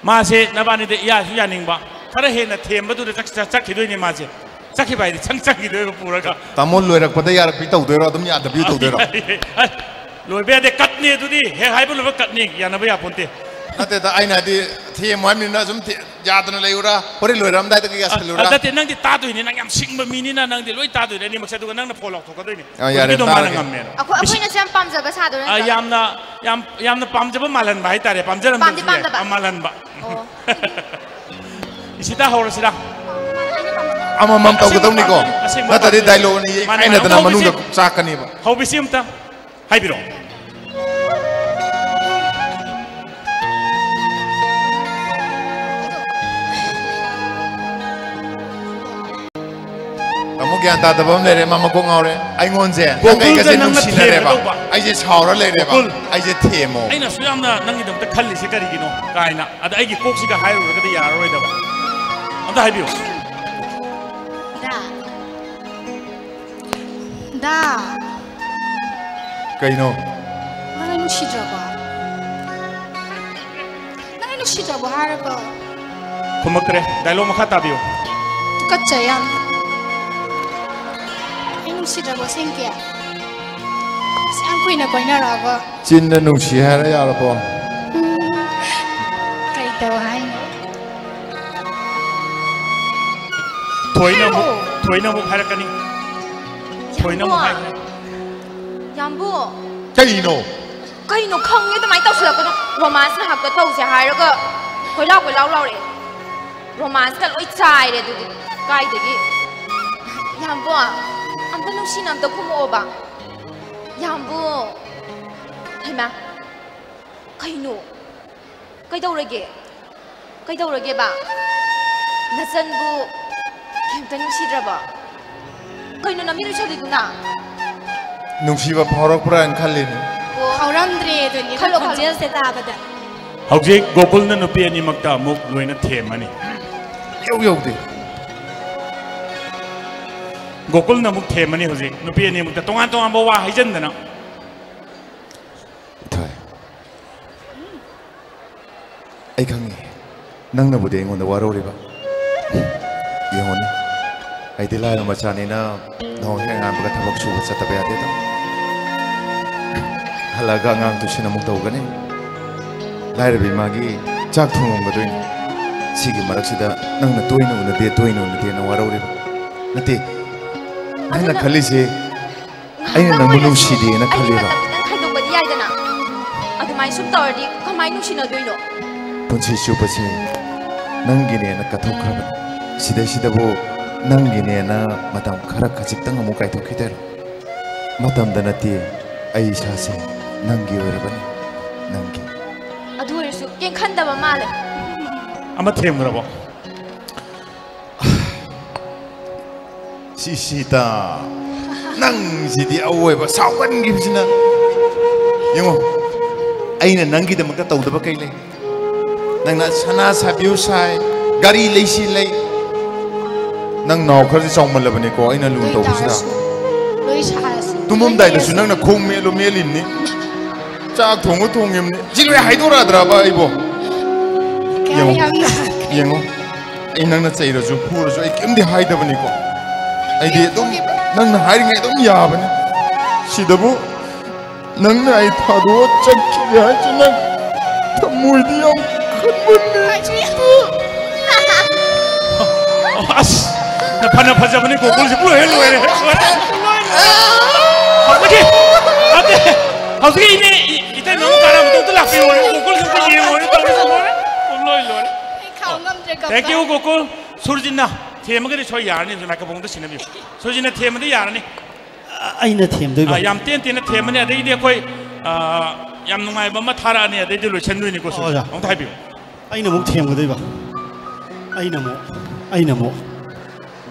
ꯃꯥꯁꯦ ꯅꯕꯥꯅꯤꯗ ꯏꯌꯥꯁꯨ ꯌꯥꯅꯤꯡꯕ, ꯈꯔ ꯍꯦꯟꯅ ꯊꯦꯝꯕꯗꯨꯗ ꯆꯠ-, ꯆꯠ-, ꯆꯠꯈꯤꯗꯣꯏꯅꯦ ꯃꯥꯁꯦ꯫ ꯆꯠꯈꯤꯕ ꯍꯥꯏꯗꯤ ꯁꯪ ꯆꯪꯈꯤꯗꯣꯏꯕ ꯄꯨꯔꯒ꯫ ꯇꯥꯃꯣ, ꯂꯣꯏꯔꯛꯄꯗ ꯌꯥꯔꯛꯄꯤ ꯇꯧꯗꯣꯏꯔꯣ, ꯑꯗꯨꯝ ꯌꯥꯗꯕꯤ ꯇꯧꯗꯣꯏꯔꯣ? ꯑꯦ, ꯂꯣꯏꯕ ꯌꯥꯗꯦ, ꯀꯠꯅꯦ ꯑꯗꯨꯗꯤ꯫ ꯍꯦꯛ ꯍꯥꯏꯕ ꯂꯣꯏꯕ ꯀꯠꯅꯤ, ꯌꯥꯅꯕ ꯌꯥꯄꯣꯟꯇꯦ꯫ ꯅꯠꯇꯦꯗ, ꯑꯩꯅ ꯍꯥꯏꯗꯤ ꯊꯦꯝꯃꯨ ꯍꯥꯏꯕꯅꯤꯅ ꯁꯨꯝ ꯊꯦ-, ꯌꯥꯗꯅ ꯂꯩꯌꯨꯔꯥ? ꯍꯣꯔꯦꯟ ꯂꯣꯏꯔꯝꯗꯥꯏꯗ ꯀꯩꯀꯥ ꯑ, ꯁꯤꯜꯂꯨꯔꯥ? ꯑ, ꯅꯠꯇꯦ, ꯅꯪꯗꯤ ꯇꯥꯗꯣꯏꯅꯤ, ꯅꯪ ꯌꯥꯝ ꯁꯤꯡꯕ ꯃꯤꯅꯤꯅ ꯅꯪꯗꯤ ꯂꯣꯏ ꯇꯥꯗꯣꯏꯅꯤ ꯑꯅꯤꯃꯛꯁꯦ, ꯑꯗꯨꯒ ꯅꯪꯅ ꯐꯣꯟ ꯂꯥꯎꯊꯣꯛꯀꯗꯣꯏꯅꯤ꯫ ꯑ, ꯌꯥꯔꯦ, ꯍꯧꯖꯤꯛꯀꯤꯗꯣ ꯃꯥꯅ ꯇꯥꯔꯒꯦ꯫ ꯉꯝꯃꯦꯅ꯫ ꯑꯩꯈꯣꯏ, ꯏꯁ-, ꯑꯩꯈꯣꯏꯅꯁꯨ ꯌꯥꯝ ꯄꯥꯝꯖꯕ ꯁꯥꯗꯣꯏꯔꯥ ꯑ, ꯅꯠꯇ꯭ꯔꯒ? ꯌꯥꯝꯅ, ꯌꯥꯝ, ꯌꯥꯝꯅ ꯄꯥꯝꯖꯕ ꯃꯥꯜꯍꯟꯕ ꯍꯥꯏꯇꯥꯔꯦ, ꯄꯥꯝꯖꯔꯝꯗ꯭ꯔꯁꯨ ꯄꯥꯝꯗꯤ ꯌꯥꯏ꯫ ꯄꯥꯝꯗꯕ? ꯑ, ꯃꯥꯜꯍꯟꯕ꯫ ꯑꯣ꯫ ꯏꯁꯤꯇꯥ ꯍꯧꯔꯁꯤꯔꯥ? ꯑꯃꯃꯝ ꯇꯧꯒꯗꯧꯅꯤꯀꯣ꯫ ꯑꯁꯦꯡꯕ ꯅꯠꯇ꯭ꯔꯗꯤ ꯄꯥꯝꯖꯕ꯫ ꯗꯥꯏꯂꯣꯒ ꯑꯅꯤ ꯃꯥꯅꯦ, ꯃꯥꯅꯦ꯫ ꯌꯦꯛꯈꯥꯏꯅꯗꯅ ꯑꯝꯇ ꯍꯧꯕꯤꯁꯤ꯫ ꯃꯅꯨꯡꯗ ꯆꯥꯛꯀꯅꯤꯕ꯫ ꯍꯧꯕꯤꯁꯤ ꯑꯝꯇ꯫ ꯍꯥꯏꯕꯤꯔꯛꯑꯣ꯫ ꯇꯥꯃꯣ, ꯒ꯭ꯌꯥꯟ ꯇꯥꯗꯕ ꯑꯃ ꯂꯩꯔꯦ, ꯃꯥ ꯃꯀꯣꯛ ꯉꯥꯎꯔꯦ꯫ ꯑꯩꯉꯣꯟꯁꯦ, ꯅꯪꯒ ꯒꯣꯀꯨꯜꯗ ꯑꯩꯒꯁꯦ ꯅꯪꯅ ꯅꯨꯡꯁꯤꯅꯔꯦꯕ꯫ ꯊꯦꯝꯒꯗꯧꯕ꯫ ꯑꯩꯁꯦ ꯁꯥꯎꯔ ꯂꯩꯔꯦꯕ꯫ ꯒꯣꯀꯨꯜ꯫ ꯑꯩꯁꯦ ꯊꯦꯝꯃꯣ꯫ ꯑꯩꯅ ꯑꯁꯨꯛ ꯌꯥꯝꯅ ꯅꯪꯒꯤꯗꯃꯛꯇ ꯈꯜꯂꯤꯁꯦ ꯀꯔꯤꯒꯤꯅꯣ ꯀꯥꯏꯅ꯫ ꯑꯗ ꯑꯩꯒꯤ ꯀꯣꯛꯁꯤꯒ ꯍꯥꯏꯔꯨꯔꯒꯗꯤ ꯌꯥꯔꯔꯣꯏꯗꯕ꯫ ꯑꯝꯇ ꯍꯥꯏꯕꯤꯌꯨ꯫ ꯗꯥ꯫ ꯗꯥ꯫ ꯀꯩꯅꯣ? ꯅꯪ ꯑꯩ ꯅꯨꯡꯁꯤꯗ꯭ꯔꯕꯣ? ꯅꯪ ꯑꯩ ꯅꯨꯡꯁꯤꯗ꯭ꯔꯕꯣ ꯍꯥꯏꯔꯒ? ꯈꯨꯝꯃꯛꯇ꯭ꯔꯦ꯫ ꯗꯥꯏꯂꯣꯒ ꯃꯈꯥ ꯇꯥꯕꯤꯌꯨ꯫ ꯇꯨꯀꯠꯆꯩ ꯌꯥꯝ꯫ ꯁꯤꯗ꯭ꯔꯕꯣ ꯁꯤꯡꯀꯤ? ꯑꯁ, ꯌꯥꯝ ꯀꯨꯏꯅ ꯀꯣꯏꯅꯔꯛꯑꯒ꯫ ꯆꯤꯟꯗ ꯅꯨꯡꯁꯤ ꯍꯥꯏꯔ ꯌꯥꯔꯕꯣ? ꯀꯩ ꯇꯧ ꯍꯥꯏꯅꯣ? ꯊꯣꯏꯅ ꯑꯃꯨꯛ, ꯊꯣꯏꯅ ꯑꯃꯨꯛ ꯍꯥꯏꯔꯛꯀꯅꯤ꯫ ꯊꯣꯏꯅ ꯑꯃꯨꯛ ꯍꯥꯏꯔꯛꯀꯅꯤ꯫ ꯌꯥꯝꯕꯨ꯫ ꯀꯩꯅꯣ? ꯀꯩꯅꯣ ꯈꯪꯉꯦ ꯑꯗꯨꯃꯥꯏꯅ ꯇꯧꯁꯤꯜꯂꯛꯀꯅꯣ꯫ ꯔꯣꯃꯥꯟꯁ ꯉꯥꯏꯍꯥꯛꯇ ꯇꯧꯁꯦ ꯍꯥꯏꯔꯒ ꯀꯣꯏꯂꯥꯎ ꯀꯣꯏꯂꯥꯎ ꯂꯥꯎꯔꯛꯑꯦ꯫ ꯔꯣꯃꯥꯟꯁꯀ ꯂꯣꯏ ꯆꯥꯏꯔꯦ ꯑꯗꯨꯗꯤ꯫ ꯀꯥꯏꯗꯒꯤ? ꯌꯥꯝꯕꯣ, ꯑꯝꯇ ꯅꯨꯡꯁꯤꯅ ꯑꯝꯇ ꯈꯨꯝꯃꯛꯑꯣꯕ꯫ ꯌꯥꯝꯕꯣ꯫ ꯍꯩꯃꯥ꯫ ꯀꯩꯅꯣ? ꯀꯩꯗꯧꯔꯒꯦ? ꯀꯩꯗꯧꯔꯒꯦꯕ? ꯅꯆꯟꯕꯨ ꯀꯩꯝꯇ ꯅꯨꯡꯁꯤꯗ꯭ꯔꯕꯣ? ꯀꯩꯅꯣ ꯅꯃꯤꯠ ꯎꯏꯁꯜꯂꯤꯗꯨꯅ? ꯅꯨꯡꯁꯤꯕ ꯐꯥꯎꯔꯛꯄ꯭ꯔꯥꯅ ꯈꯜꯂꯤꯅꯦ꯫ ꯑꯣ꯫ ꯐꯥꯎꯔꯝꯗ꯭ꯔꯦ ꯑꯗꯨꯅꯤ ꯈꯜꯂꯣ, ꯈꯜꯂꯣ꯫ ꯈꯣꯟꯖꯦꯜꯁꯦ ꯇꯥꯕꯗ꯫ ꯍꯧꯖꯤꯛ ꯒꯣꯀꯨꯜꯅ ꯅꯨꯄꯤ ꯑꯅꯤꯃꯛꯇ ꯑꯃꯨꯛ ꯂꯣꯏꯅ ꯊꯦꯝꯃꯅꯤ꯫ ꯌꯧ ꯌꯧꯗꯦ꯫ ꯒꯣꯀꯨꯜꯅ ꯑꯃꯨꯛ ꯊꯦꯝꯃꯅꯤ ꯍꯧꯖꯤꯛ꯫ ꯅꯨꯄꯤ ꯑꯅꯤꯃꯛꯇ ꯇꯣꯉꯥꯟ ꯇꯣꯉꯥꯟꯕ ꯋꯥ ꯍꯥꯏꯖꯟꯗꯅ꯫ ꯏꯊꯣꯏ꯫ ꯑꯩ ꯈꯪꯉꯤ, ꯅꯪꯅꯕꯨꯗꯤ ꯑꯩꯉꯣꯟꯗ ꯋꯥꯔꯧꯔꯤꯕ꯫ ꯌꯦꯡꯉꯨꯅꯦ, ꯑꯩꯗꯤ ꯂꯥꯏꯔꯕ ꯃꯆꯥꯅꯤꯅ ꯅꯣꯡ ꯍꯦꯛ ꯉꯥꯟꯕꯒ ꯊꯕꯛ ꯁꯨꯕ ꯆꯠꯇꯕ ꯌꯥꯗꯦꯗꯣ꯫ ꯍꯜꯂꯛꯑꯒ ꯑꯉꯥꯡ ꯇꯨꯏꯁꯟ ꯑꯃꯨꯛ ꯇꯧꯒꯅꯤ, ꯂꯥꯏꯔꯕ ꯏꯃꯥꯒꯤ ꯆꯥꯛ ꯊꯣꯡꯉꯝꯒꯗꯣꯏꯅꯤ꯫ ꯁꯤꯒꯤ ꯃꯔꯛꯁꯤꯗ ꯅꯪꯅ ꯇꯣꯏꯅ ꯎꯅꯗꯦ, ꯇꯣꯏꯅ ꯎꯅꯗꯦꯅ ꯋꯥꯔꯧꯔꯤꯕ꯫ ꯅꯠꯇꯦ, ꯅꯪꯅ ꯑꯗꯨꯅ ꯈꯜꯂꯤꯁꯦ ꯑꯩꯅ ꯅꯪꯕꯨ ꯅꯨꯡꯁꯤꯗꯦꯅ ꯈꯜꯂꯤꯔꯣ? ꯃꯇꯝ ꯈꯤꯇꯪ ꯈꯥꯏꯗꯣꯛꯄꯗꯤ ꯌꯥꯏꯗꯅ꯫ ꯑꯗꯨꯃꯥꯏꯅ ꯁꯨꯝ ꯇꯧꯔꯗꯤ ꯀꯃꯥꯏꯅ ꯅꯨꯡꯁꯤꯅꯗꯣꯏꯅꯣ? ꯄꯨꯟꯁꯤ ꯆꯨꯞꯄꯁꯦ ꯅꯪꯒꯤꯅꯦꯅ ꯀꯠꯊꯣꯛꯈ꯭ꯔꯕꯅꯤ꯫ ꯁꯤꯗꯩꯁꯤꯗꯕꯨ ꯅꯪꯒꯤꯅꯦꯅ ꯃꯇꯝ ꯈꯔ ꯈꯖꯤꯛꯇꯪ ꯑꯃꯨꯛ ꯀꯥꯏꯊꯣꯛꯈꯤꯗꯣꯏꯔꯣ? ꯃꯇꯝꯗ ꯅꯠꯇꯦ, ꯑꯩ ꯏꯁꯥꯁꯦ ꯅꯪꯒꯤ ꯑꯣꯏꯔꯕꯅꯤ, ꯅꯪꯒꯤ꯫ ꯑꯗꯨ ꯑꯣꯏꯔꯁꯨ ꯀꯩꯝ ꯈꯟꯗꯕ ꯃꯥꯜꯂꯦ꯫ ꯑꯃ ꯊꯦꯝꯈ꯭ꯔꯕꯣ? ꯁꯤꯁꯤꯇ, ꯅꯪꯁꯤꯗꯤ ꯑꯋꯣꯏꯕ ꯁꯥꯎꯒꯟꯈꯤꯕꯁꯤꯅ꯫ ꯌꯦꯡꯉꯣ, ꯑꯩꯅ ꯅꯪꯒꯤꯗꯃꯛꯇ ꯇꯧꯗꯕ ꯀꯩ ꯂꯩ? ꯅꯪꯅ ꯁꯅꯥ ꯁꯥꯕꯤꯌꯨ ꯁꯥꯏ, ꯒꯥꯔꯤ ꯂꯩꯁꯤ ꯂꯩ꯫ ꯅꯪ ꯅꯥꯎ ꯈꯔꯗꯤ ꯆꯥꯎꯃꯜꯂꯕꯅꯤꯀꯣ, ꯑꯩꯅ ꯂꯨꯅ ꯇꯧꯕꯁꯤꯗ꯫ ꯂꯣꯏ ꯁꯥꯔꯁꯨ꯫ ꯇꯨꯝꯃꯝꯗꯥꯏꯗꯁꯨ ꯅꯪꯅ ꯈꯣꯡ ꯃꯦꯠꯂꯨ ꯃꯦꯠꯂꯤꯕꯅꯤ꯫ ꯆꯥꯛ ꯊꯣꯡꯉꯨ ꯊꯣꯡꯉꯤꯕꯅꯤ꯫ ꯁꯤ ꯂꯣꯏ ꯍꯥꯏꯗꯣꯔꯛꯑꯗ꯭ꯔꯕ ꯑꯩꯕꯣ? ꯌꯦꯡꯉꯣ꯫ ꯌꯥꯝꯅ꯫ ꯌꯦꯡꯉꯣ꯫ ꯑꯩ ꯅꯪꯅ ꯆꯩꯔꯁꯨ ꯐꯨꯔꯁꯨ ꯑꯩ ꯀꯩꯝꯗꯤ ꯍꯥꯏꯗꯕꯅꯤꯀꯣ꯫ ꯑꯩꯗꯤ ꯑꯗꯨꯝ ꯅꯪꯅ ꯍꯥꯏꯔꯤꯉꯩ ꯑꯗꯨꯝ ꯌꯥꯕꯅꯤ꯫ ꯁꯤꯗꯕꯨ ꯅꯪꯅ ꯑꯩ ꯊꯥꯗꯣꯛꯑ ꯆꯠꯈꯤꯒꯦ ꯍꯥꯏꯁꯦ ꯅꯪ ꯊꯃꯣꯏꯗꯤ ꯌꯥꯝ ꯈꯟꯃꯟꯂꯦ꯫ ꯑꯁ, ꯐꯅ ꯐꯖꯕꯅꯤ ꯒꯣꯀꯨꯜꯁꯤꯕꯨ ꯂꯣꯏꯔꯦ, ꯂꯣꯏꯔꯦ, ꯂꯣꯏꯔꯦ, ꯂꯣꯏꯔꯦ꯫ ꯍꯧꯖꯤꯛꯀꯤ, ꯅꯠꯇꯦ, ꯍꯧꯖꯤꯛꯀꯤ ꯏꯅꯦ, ꯏ-, ꯏꯇꯩꯃ ꯑꯃ ꯀꯥꯔꯛ ꯃꯇꯣꯝꯇ ꯂꯥꯛꯄꯤꯌꯣ, ꯒꯣꯀꯨꯜꯁꯤꯕꯨ ꯌꯦꯡꯉꯣ, ꯇꯧꯔꯤꯁꯦ ꯂꯣꯏꯔꯦ, ꯂꯣꯏ ꯂꯣꯏꯔꯦ꯫ ꯑꯩ ꯈꯥꯡ ꯉꯝꯗ꯭ꯔꯦ ꯀꯞꯄ꯫ Thank you Gokul. ꯁꯨꯔꯖꯤꯠꯅ ꯊꯦꯝꯃꯒꯗꯤ ꯁꯣꯏ ꯌꯥꯔꯅꯤ, ꯃꯥꯏꯀ꯭ꯔꯣꯐꯣꯟꯗ ꯁꯤꯟꯅꯕꯤꯌꯨ꯫ ꯁꯨꯔꯖꯤꯠꯅ ꯊꯦꯝꯃꯗꯤ ꯌꯥꯔꯅꯤ꯫ ꯑꯩꯅ ꯊꯦꯝꯗꯣꯏꯕ꯫ ꯑꯥ, ꯌꯥꯝ ꯇꯦꯟ ꯇꯦꯟꯅ ꯊꯦꯝꯃꯅꯤ, ꯑꯗꯩꯗꯤ ꯑꯩꯈꯣꯏ, ꯑꯥ, ꯌꯥꯝ ꯅꯨꯡꯉꯥꯏꯕ ꯑꯃ ꯊꯥꯔꯛꯑꯅꯤ, ꯑꯗꯩꯗꯤ ꯂꯣꯏꯁꯟꯗꯣꯏꯅꯤꯀꯣ꯫ ꯁꯨꯔꯖꯤꯠ, ꯑꯣꯖꯥ꯫ ꯑꯃꯨꯛꯇ ꯍꯥꯏꯕꯤꯌꯨ꯫ ꯑꯩꯅ ꯑꯃꯨꯛ ꯊꯦꯝꯒꯗꯣꯏꯕ꯫ ꯑꯩꯅ ꯑꯃꯨꯛ, ꯑꯩꯅ ꯑꯃꯨꯛ꯫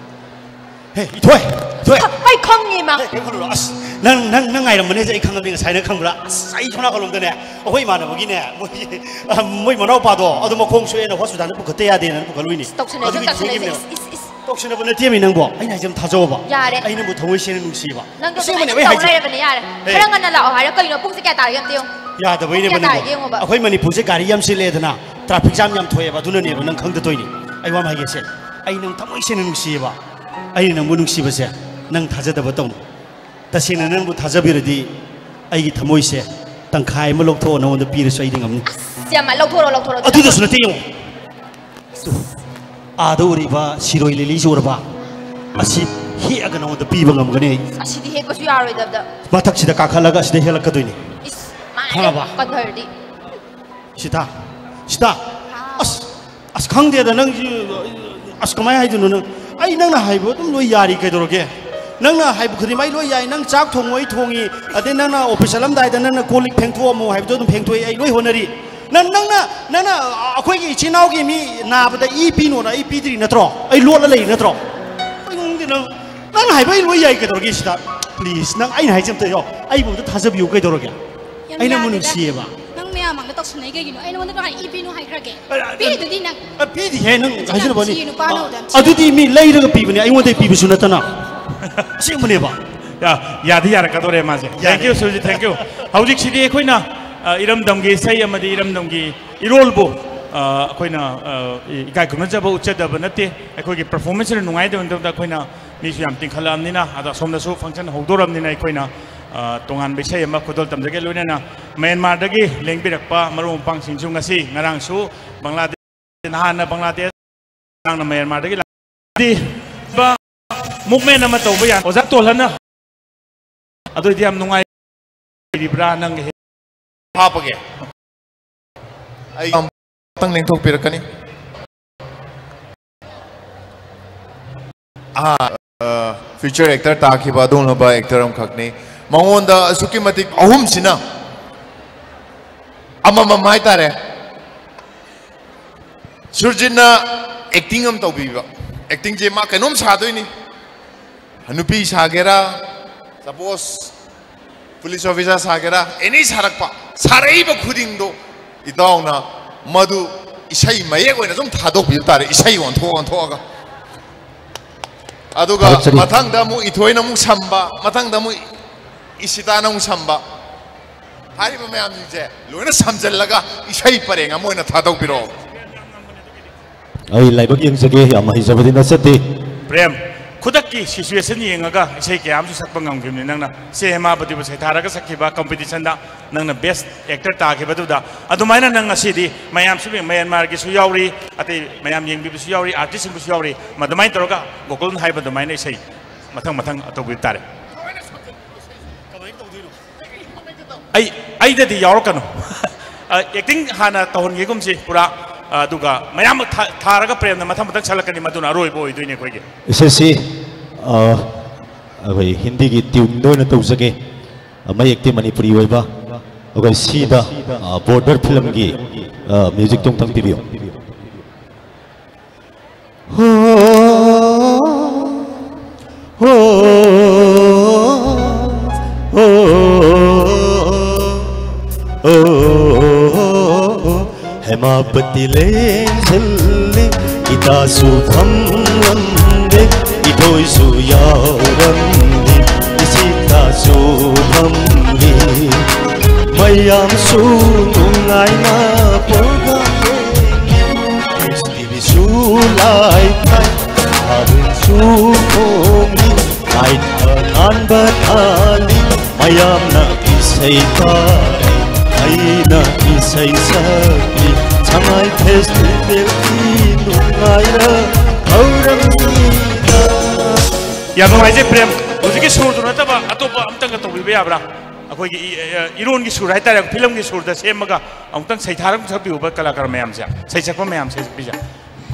ꯍꯦ, ꯏꯊꯣꯏ, ꯏꯊꯣꯏ꯫ ꯑꯩ ꯈꯪꯉꯦ ꯏꯃꯥ꯫ ꯍꯦ, ꯀꯩꯝ ꯈꯜꯂꯨꯅꯨ꯫ ꯑꯁ, ꯅꯪ, ꯅꯪ, ꯅꯪ ꯉꯥꯏꯔꯝꯕꯅꯦꯁꯦ ꯑꯩ ꯈꯪꯉꯕꯅꯤ ꯉꯁꯥꯏꯅ, ꯈꯪꯕ꯭ꯔꯥ? ꯑꯁ, ꯑꯩ ꯁꯣꯝ ꯅꯥꯀꯜꯂꯣꯝꯗꯅꯦ, ꯑꯩꯈꯣꯏ ꯏꯃꯥꯟꯅꯕꯒꯤꯅꯦ, ꯃꯣꯏꯒꯤ, ꯑ, ꯃꯣꯏ ꯃꯅꯥꯎꯄꯥꯗꯣ ꯑꯗꯨ ꯃꯈꯣꯡ ꯁꯣꯛꯑꯦꯅ ꯍꯣꯁꯄꯤꯇꯥꯜꯗ ꯄꯨꯈꯠꯇ ꯌꯥꯗꯦꯅ ꯄꯨꯈꯠꯂꯨꯏꯅꯦ꯫ ꯇꯧꯁꯟꯅꯩ, ꯑꯗꯨꯒꯤ ꯇꯧꯁꯟꯅꯩ, ꯊꯦꯡꯉꯤꯕꯅꯦꯕ꯫ ꯏꯁ, ꯏꯁ, ꯏꯁ꯫ ꯇꯧꯁꯤꯟꯅꯕ ꯅꯠꯇꯦꯃꯤ ꯅꯪꯕꯣ꯫ ꯑꯩꯅ ꯍꯥꯏꯁꯦ ꯑꯝ ꯊꯥꯖꯧꯕ꯫ ꯌꯥꯔꯦ꯫ ꯑꯩꯅꯕꯨ ꯊꯃꯣꯏ ꯁꯦꯡꯅ ꯅꯨꯡꯁꯤꯕ꯫ ꯅꯪꯗꯣ ꯑꯁꯦꯡꯕꯅꯦ ꯑꯗꯨꯃꯥꯏꯅ ꯑꯩ ꯇꯧ ꯍꯥꯏꯁꯦ꯫ ꯂꯩꯔꯕꯅꯦ, ꯌꯥꯔꯦ꯫ ꯍꯦ꯫ ꯈꯔ ꯉꯟꯅ ꯂꯥꯛꯑꯣ ꯍꯥꯏꯔ ꯀꯩꯅꯣ? ꯄꯨꯡꯁꯦ ꯀꯌꯥ ꯇꯥꯔꯒꯦ ꯑꯝꯇ ꯌꯦꯡꯉꯣ꯫ ꯌꯥꯗꯕꯩꯅꯦꯕ ꯄꯨꯡ ꯀꯌꯥ ꯅꯪꯕꯣ꯫ ꯇꯥꯔꯒꯦ ꯌꯦꯡꯉꯣꯕ꯫ ꯑꯩꯈꯣꯏ ꯃꯅꯤꯄꯨꯔꯁꯦ ꯒꯥꯔꯤ ꯌꯥꯝ ꯆꯤꯜꯂꯦꯗꯅ, traffic jam ꯌꯥꯝ ꯊꯣꯛꯑꯦꯕ, ꯑꯗꯨꯅꯅꯦꯕ ꯅꯪ ꯈꯪꯗ ꯇꯧꯔꯤꯅꯦ꯫ ꯑꯩ ꯋꯥ ꯑꯃ ꯍꯥꯏꯒꯦꯁꯦ, ꯑꯩ ꯅꯪ ꯊꯃꯣꯏ ꯁꯦꯡꯅ ꯅꯨꯡꯁꯤꯌꯦꯕ꯫ ꯑꯩꯅ ꯅꯪꯕꯨ ꯅꯨꯡꯁꯤꯕꯁꯦ ꯅꯪ ꯊꯥꯖꯗꯕ ꯇꯧꯅꯨ꯫ ꯇꯁꯦꯡꯅ ꯅꯪꯕꯨ ꯊꯥꯖꯕꯤꯔꯗꯤ ꯑꯩꯒꯤ ꯊꯃꯣꯏꯁꯦ ꯇꯪꯈꯥꯏ ꯑꯃ ꯂꯧꯊꯣꯛꯑ ꯅꯉꯣꯟꯗ ꯄꯤꯔꯁꯨ ꯑꯩꯗꯤ ꯉꯝꯅꯤ꯫ ꯁꯤ ꯌꯥꯝ ꯂꯧꯊꯣꯔꯣ, ꯂꯧꯊꯣꯔꯣ, ꯑꯗꯨ ꯑꯗꯨꯗꯁꯨ ꯅꯠꯇꯦ, ꯌꯦꯡꯉꯣ꯫ ꯇꯨ, ꯑꯥꯗ ꯎꯔꯤꯕ ꯁꯤꯔꯣꯏ ꯂꯤꯂꯤ ꯆꯨꯔꯕ ꯑꯁꯤ ꯍꯦꯛꯑꯒ ꯅꯉꯣꯟꯗ ꯄꯤꯕ ꯉꯝꯒꯅꯤ ꯑꯩ꯫ ꯑꯁꯤꯗꯤ ꯍꯦꯛꯄꯁꯨ ꯌꯥꯔꯣꯏꯗꯕꯗ꯫ ꯃꯊꯛꯁꯤꯗ ꯀꯥꯈꯠꯂꯒ ꯑꯁꯤꯗ ꯍꯦꯜꯂꯛꯀꯗꯣꯏꯅꯤ꯫ ꯏꯁ, ꯃꯥꯅꯦ, ꯈꯪꯉꯕ? ꯀꯟꯊꯔꯗꯤ꯫ ꯁꯤꯇꯥ, ꯁꯤꯇꯥ꯫ ꯑꯁ, ꯑꯁ, ꯈꯪꯗꯦꯗ ꯅꯪꯁꯤ꯫ ꯑꯁ, ꯀꯃꯥꯏꯅ ꯍꯥꯏꯗꯣꯏꯅꯣ ꯅꯪ? ꯑꯩ ꯅꯪꯅ ꯍꯥꯏꯕ ꯑꯗꯨꯝ ꯂꯣꯏ ꯌꯥꯔꯤ, ꯀꯩꯗꯧꯔꯒꯦ? ꯅꯪꯅ ꯍꯥꯏꯕ ꯈꯨꯗꯤꯡꯃꯛ ꯑꯩ ꯂꯣꯏ ꯌꯥꯏ꯫ ꯅꯪ ꯆꯥꯛ ꯊꯣꯡꯉꯣ ꯑꯩ ꯊꯣꯡꯉꯤ, ꯑꯗꯩ ꯅꯪꯅ office ꯆꯠꯂꯝꯗꯥꯏꯗ ꯅꯪꯅ ꯀꯣꯜ ꯂꯤꯛ ꯐꯦꯡꯊꯣꯛꯑꯝꯃꯣ ꯍꯥꯏꯕꯗꯣ ꯑꯗꯨꯝ ꯐꯦꯡꯊꯣꯛꯏ, ꯑꯩ ꯂꯣꯏ ꯍꯣꯠꯅꯔꯤ꯫ ꯅꯪ, ꯅꯪꯅ, ꯅꯪꯅ ꯑꯩꯈꯣꯏꯒꯤ ꯏꯆꯤꯟ ꯏꯅꯥꯎꯒꯤ ꯃꯤ ꯅꯥꯕꯗ ꯏ ꯄꯤꯅꯣꯅ ꯑꯩ ꯄꯤꯗ꯭ꯔꯤ ꯅꯠꯇ꯭ꯔꯣ? ꯑꯩ ꯂꯣꯠꯂ ꯂꯩꯔꯤ ꯅꯠꯇ꯭ꯔꯣ? ꯑꯩ ꯈꯪꯗꯦ ꯅꯪ, ꯅꯪꯅ ꯍꯥꯏꯕ ꯑꯩ ꯂꯣꯏ ꯌꯥꯏ, ꯀꯩꯗꯧꯔꯒꯦ ꯁꯤꯗ? Please, ꯅꯪ ꯑꯩꯅ ꯍꯥꯏꯁꯦ ꯑꯝꯇ ꯌꯥꯎ, ꯑꯩꯕꯨ ꯑꯝꯇ ꯊꯥꯖꯕꯤꯌꯨ, ꯀꯩꯗꯧꯔꯒꯦ? ꯌꯥꯝ ꯑꯩ ꯅꯪꯕꯨ ꯌꯥꯗꯦꯗ꯫ ꯅꯨꯡꯁꯤꯌꯦꯕ꯫ ꯅꯪ ꯃꯌꯥꯝ ꯃꯥꯡꯗ ꯇꯧꯁꯟꯅꯩ ꯀꯩꯒꯤꯅꯣ? ꯑꯩ ꯅꯉꯣꯟꯗ ꯅꯍꯥꯟ ꯏ ꯄꯤꯅꯣ ꯍꯥꯏꯈ꯭ꯔꯒꯦ? ꯑ, ꯑ, ꯄꯤꯔꯤꯗꯨꯗꯤ ꯅꯪ꯫ ꯑ, ꯄꯤꯗꯤꯍꯦ, ꯅꯪ ꯌꯥꯝ ꯍꯥꯏꯖꯤꯟꯅꯕꯅꯤ꯫ ꯊꯤ, ꯅꯨꯄꯥꯅ ꯎꯕꯗ ꯌꯥꯝ ꯊꯤ꯫ ꯑꯗꯨꯗꯤ ꯃꯤ ꯂꯩꯔꯒ ꯄꯤꯕꯅꯦ, ꯑꯩꯉꯣꯟꯗꯒꯤ ꯄꯤꯕꯁꯨ ꯅꯠꯇꯅ꯫ ꯑꯁꯦꯡꯕꯅꯦꯕ꯫ ꯌꯥ, ꯌꯥꯗꯤ ꯌꯥꯔꯛꯀꯗꯧꯔꯦ ꯃꯥꯁꯦ꯫ Thank you Surjit, thank you꯫ ꯍꯧꯖꯤꯛꯁꯤꯗꯤ ꯑꯩꯈꯣꯏꯅ, ꯑ, ꯏꯔꯝꯗꯝꯒꯤ ꯏꯁꯩ ꯑꯃꯗꯤ ꯏꯔꯝꯗꯝꯒꯤ ꯏꯔꯣꯜꯕꯨ, ꯑ, ꯑꯩꯈꯣꯏꯅ, ꯑ, ꯏꯀꯥꯏ ꯈꯨꯝꯅꯖꯕ ꯎꯠꯆꯗꯕ ꯅꯠꯇꯦ꯫ ꯑꯩꯈꯣꯏꯒꯤ performanceꯅ ꯅꯨꯡꯉꯥꯏꯗꯕ ꯃꯇꯝꯗ ꯑꯩꯈꯣꯏꯅ ꯃꯤꯁꯨ ꯌꯥꯝ ꯇꯤꯡꯈꯠꯂꯛꯑꯕꯅꯤꯅ, ꯑꯗ ꯑꯁꯣꯝꯗꯁꯨ function ꯍꯧꯗꯣꯔꯕꯅꯤꯅ ꯑꯩꯈꯣꯏꯅ, ꯑ, ꯇꯣꯉꯥꯟꯕ ꯏꯁꯩ ꯑꯃ ꯈꯨꯗꯣꯜ ꯇꯝꯖꯒꯦ꯫ ꯂꯣꯏꯅꯅ ꯃ꯭ꯌꯥꯟꯃꯥꯔꯗꯒꯤ ꯂꯦꯡꯕꯤꯔꯛꯄ ꯃꯔꯨꯞ ꯃꯄꯥꯡꯁꯤꯡꯁꯨ ꯉꯁꯤ, ꯉꯔꯥꯡꯁꯨ ꯕꯪꯒ꯭ꯂꯥꯗꯦꯁ, ꯅꯍꯥꯟꯅ ꯕꯪꯒ꯭ꯂꯥꯗꯦꯁ, ꯉꯔꯥꯡꯅ ꯃ꯭ꯌꯥꯟꯃꯥꯔꯗꯒꯤ ꯂꯥꯛ-, ꯗꯤ ꯕ-, movement ꯑꯃ ꯇꯧꯕ ꯌꯥ-, ꯑꯣꯖꯥ ꯇꯣꯜꯍꯟꯅ꯫ ꯑꯗꯨꯑꯣꯏꯗꯤ ꯌꯥꯝ ꯅꯨꯡꯉꯥꯏꯔꯤꯕ꯭ꯔꯥ ꯅꯪꯒꯤ ꯍꯦ-, ꯍꯥꯞꯄꯒꯦ꯫ ꯑꯩ ꯑꯃꯇꯪ ꯂꯦꯡꯊꯣꯛꯄꯤꯔꯛꯀꯅꯤ꯫ ꯑꯍꯥ, ꯑ, future actor ꯇꯥꯈꯤꯕ ꯑꯗꯨꯒꯨꯝꯂꯕ actor ꯑꯃꯈꯛꯅꯤ꯫ ꯃꯉꯣꯟꯗ ꯑꯁꯨꯛꯀꯤ ꯃꯇꯤꯛ ꯑꯍꯨꯝꯁꯤꯅ ꯑꯃꯃꯝ ꯍꯥꯏꯇꯥꯔꯦ꯫ ꯁꯨꯔꯖꯤꯠꯅ acting ꯑꯃ ꯇꯧꯕꯤꯕ꯫ Actingꯁꯦ ꯃꯥ ꯀꯩꯅꯣꯝ ꯁꯥꯗꯣꯏꯅꯤ꯫ ꯅꯨꯄꯤ ꯁꯥꯒꯦꯔꯥ, suppose police officer ꯁꯥꯒꯦꯔꯥ, any ꯁꯥꯔꯛꯄ, ꯁꯥꯔꯛꯏꯕ ꯈꯨꯗꯤꯡꯗꯣ ꯏꯇꯥꯎꯅ ꯃꯗꯨ ꯏꯁꯩ ꯃꯌꯦꯛ ꯑꯣꯏꯅ ꯑꯗꯨꯝ ꯊꯥꯗꯣꯛꯄꯤꯕ ꯇꯥꯔꯦ, ꯏꯁꯩ ꯑꯣꯟꯊꯣꯛ ꯑꯣꯟꯊꯣꯛꯑꯒ꯫ ꯑꯗꯨꯒ ꯊꯥꯒꯠꯆꯔꯤ꯫ ꯃꯊꯪꯗ ꯑꯃꯨꯛ ꯏꯊꯣꯏꯅ ꯑꯃꯨꯛ ꯁꯝꯕ, ꯃꯊꯪꯗ ꯑꯃꯨꯛ ꯏꯁꯤꯇꯥꯅ ꯑꯃꯨꯛ ꯁꯝꯕ꯫ ꯍꯥꯏꯔꯤꯕ ꯃꯌꯥꯝꯁꯤꯡꯁꯦ ꯂꯣꯏꯅ ꯁꯝꯖꯜꯂꯒ ꯏꯁꯩ ꯄꯔꯦꯡ ꯑꯃ ꯑꯣꯏꯅ ꯊꯥꯗꯣꯛꯄꯤꯔꯛꯑꯣ꯫ ꯑꯩ ꯂꯥꯏꯕꯛ ꯌꯦꯡꯖꯒꯦ, ꯌꯥꯝ ꯍꯩꯖꯕꯗꯤ ꯅꯠꯆꯗꯦ꯫ ꯄ꯭ꯔꯦꯝ, ꯈꯨꯗꯛꯀꯤ situation ꯌꯦꯡꯉꯒ ꯏꯁꯩ ꯀꯌꯥ ꯑꯃꯁꯨ ꯁꯛꯄ ꯉꯝꯈꯤꯕꯅꯤ ꯅꯪꯅ꯫ ꯁꯦ ꯍꯦꯃꯥꯕꯇꯤꯕꯨ ꯁꯩꯊꯥꯔꯒ ꯁꯛꯈꯤꯕ competitionꯗ ꯅꯪꯅ best actor ꯇꯥꯈꯤꯕꯗꯨꯗ, ꯑꯗꯨꯃꯥꯏꯅ ꯅꯪ ꯉꯁꯤꯗꯤ ꯃꯌꯥꯝꯁꯨ, ꯃ꯭ꯌꯥꯟꯃꯥꯔꯒꯤꯁꯨ ꯌꯥꯎꯔꯤ, ꯑꯇꯩ ꯃꯌꯥꯝ ꯌꯦꯡꯕꯤꯕꯁꯨ ꯌꯥꯎꯔꯤ, artistꯁꯤꯡꯕꯨꯁꯨ ꯌꯥꯎꯔꯤ, ꯃꯗꯨꯃꯥꯏꯅ ꯇꯧꯔꯒ ꯒꯣꯀꯨꯜꯅ ꯍꯥꯏꯕ ꯑꯗꯨꯃꯥꯏꯅ ꯏꯁꯩ ꯃꯊꯪ ꯃꯊꯪ ꯇꯧꯕꯤꯕ ꯇꯥꯔꯦ꯫ ꯑꯩ, ꯑꯩꯗꯗꯤ ꯌꯥꯎꯔꯛꯀꯅꯨ꯫ ꯑ, acting ꯍꯥꯟꯅ ꯇꯧꯍꯟꯒꯦꯒꯨꯝꯁꯤ ꯄꯨꯔꯥ, ꯑ, ꯑꯗꯨꯒ ꯃꯌꯥꯝ ꯊꯥ-, ꯊꯥꯔꯒ ꯄ꯭ꯔꯦꯝꯅ ꯃꯊꯪ ꯃꯊꯪ ꯁꯛꯂꯛꯀꯅꯤ, ꯃꯗꯨꯅ ꯑꯔꯣꯏꯕ ꯑꯣꯏꯗꯣꯏꯅꯤ ꯑꯩꯈꯣꯏꯒꯤ꯫ ꯏꯁꯩꯁꯤ, ꯑ, ꯑꯩꯈꯣꯏ ꯍꯤꯟꯗꯤꯒꯤ tuneꯗ ꯑꯣꯏꯅ ꯇꯧꯖꯒꯦ꯫ ꯑ, ꯃꯌꯦꯛꯇꯤ ꯃꯅꯤꯄꯨꯔꯤ ꯑꯣꯏꯕ, ꯑꯩꯈꯣꯏ ꯁꯤꯗ, ꯑ, Border filmꯒꯤ, ꯑ, musicꯇꯣ ꯑꯃꯨꯛꯇꯪ ꯄꯤꯕꯤꯌꯨ꯫ ꯍꯣ, ꯍꯣ, ꯍꯣ, ꯍꯣ, ꯍꯣ, ꯍꯦꯃꯥꯄꯇꯤ ꯂꯦꯡꯁꯤꯜꯂꯤ, ꯏꯇꯥꯁꯨ ꯐꯝꯂꯝꯂꯦ, ꯏꯊꯣꯏꯁꯨ ꯌꯥꯎꯔꯝꯂꯤ, ꯏꯁꯤꯇꯥꯁꯨ ꯐꯝꯂꯤ꯫ ꯃꯌꯥꯝꯁꯨ ꯅꯨꯡꯉꯥꯏꯅ program ꯌꯦꯡꯉꯤ꯫ ꯇꯤꯚꯤꯁꯨ ꯂꯥꯏ ꯊꯥꯏ, ꯊꯥꯕꯜꯁꯨ ꯈꯣꯡ ꯃꯌꯥꯝꯅ ꯏꯁꯩ ꯇꯥꯔꯤ, ꯑꯩꯅ ꯏꯁꯩ ꯁꯛꯂꯤ, ꯁꯉꯥꯏ ꯐꯦꯁꯇꯤꯚꯦꯜꯒꯤ ꯅꯨꯡꯉꯥꯏꯔ ꯊꯧꯔꯝꯁꯤꯗ꯫ ꯌꯥꯝ ꯅꯨꯡꯉꯥꯏꯖꯩ ꯄ꯭ꯔꯦꯝ꯫ ꯍꯧꯖꯤꯛꯀꯤ ꯁꯨꯔꯗꯨ ꯅꯠꯇꯕ ꯑꯇꯣꯞꯄ ꯑꯝꯇꯪꯒ ꯇꯧꯕꯤꯕ ꯌꯥꯕ꯭ꯔꯥ? ꯑꯩꯈꯣꯏꯒꯤ ꯏ-, ꯑ, ꯏꯔꯣꯟꯒꯤ ꯁꯨꯔ ꯍꯥꯏꯇꯥꯔꯦ, ꯐꯤꯂꯝꯒꯤ ꯁꯨꯔꯗ ꯁꯦꯝꯃꯒ ꯑꯃꯨꯛꯇꯪ ꯁꯩꯊꯥꯔꯒ ꯁꯛꯄꯤꯌꯨꯕ ꯀꯂꯥꯀꯥꯔ ꯃꯌꯥꯝꯁꯦ, ꯁꯩꯁꯛꯄ ꯃꯌꯥꯝ ꯁꯩꯁꯛꯄꯤꯁꯦ꯫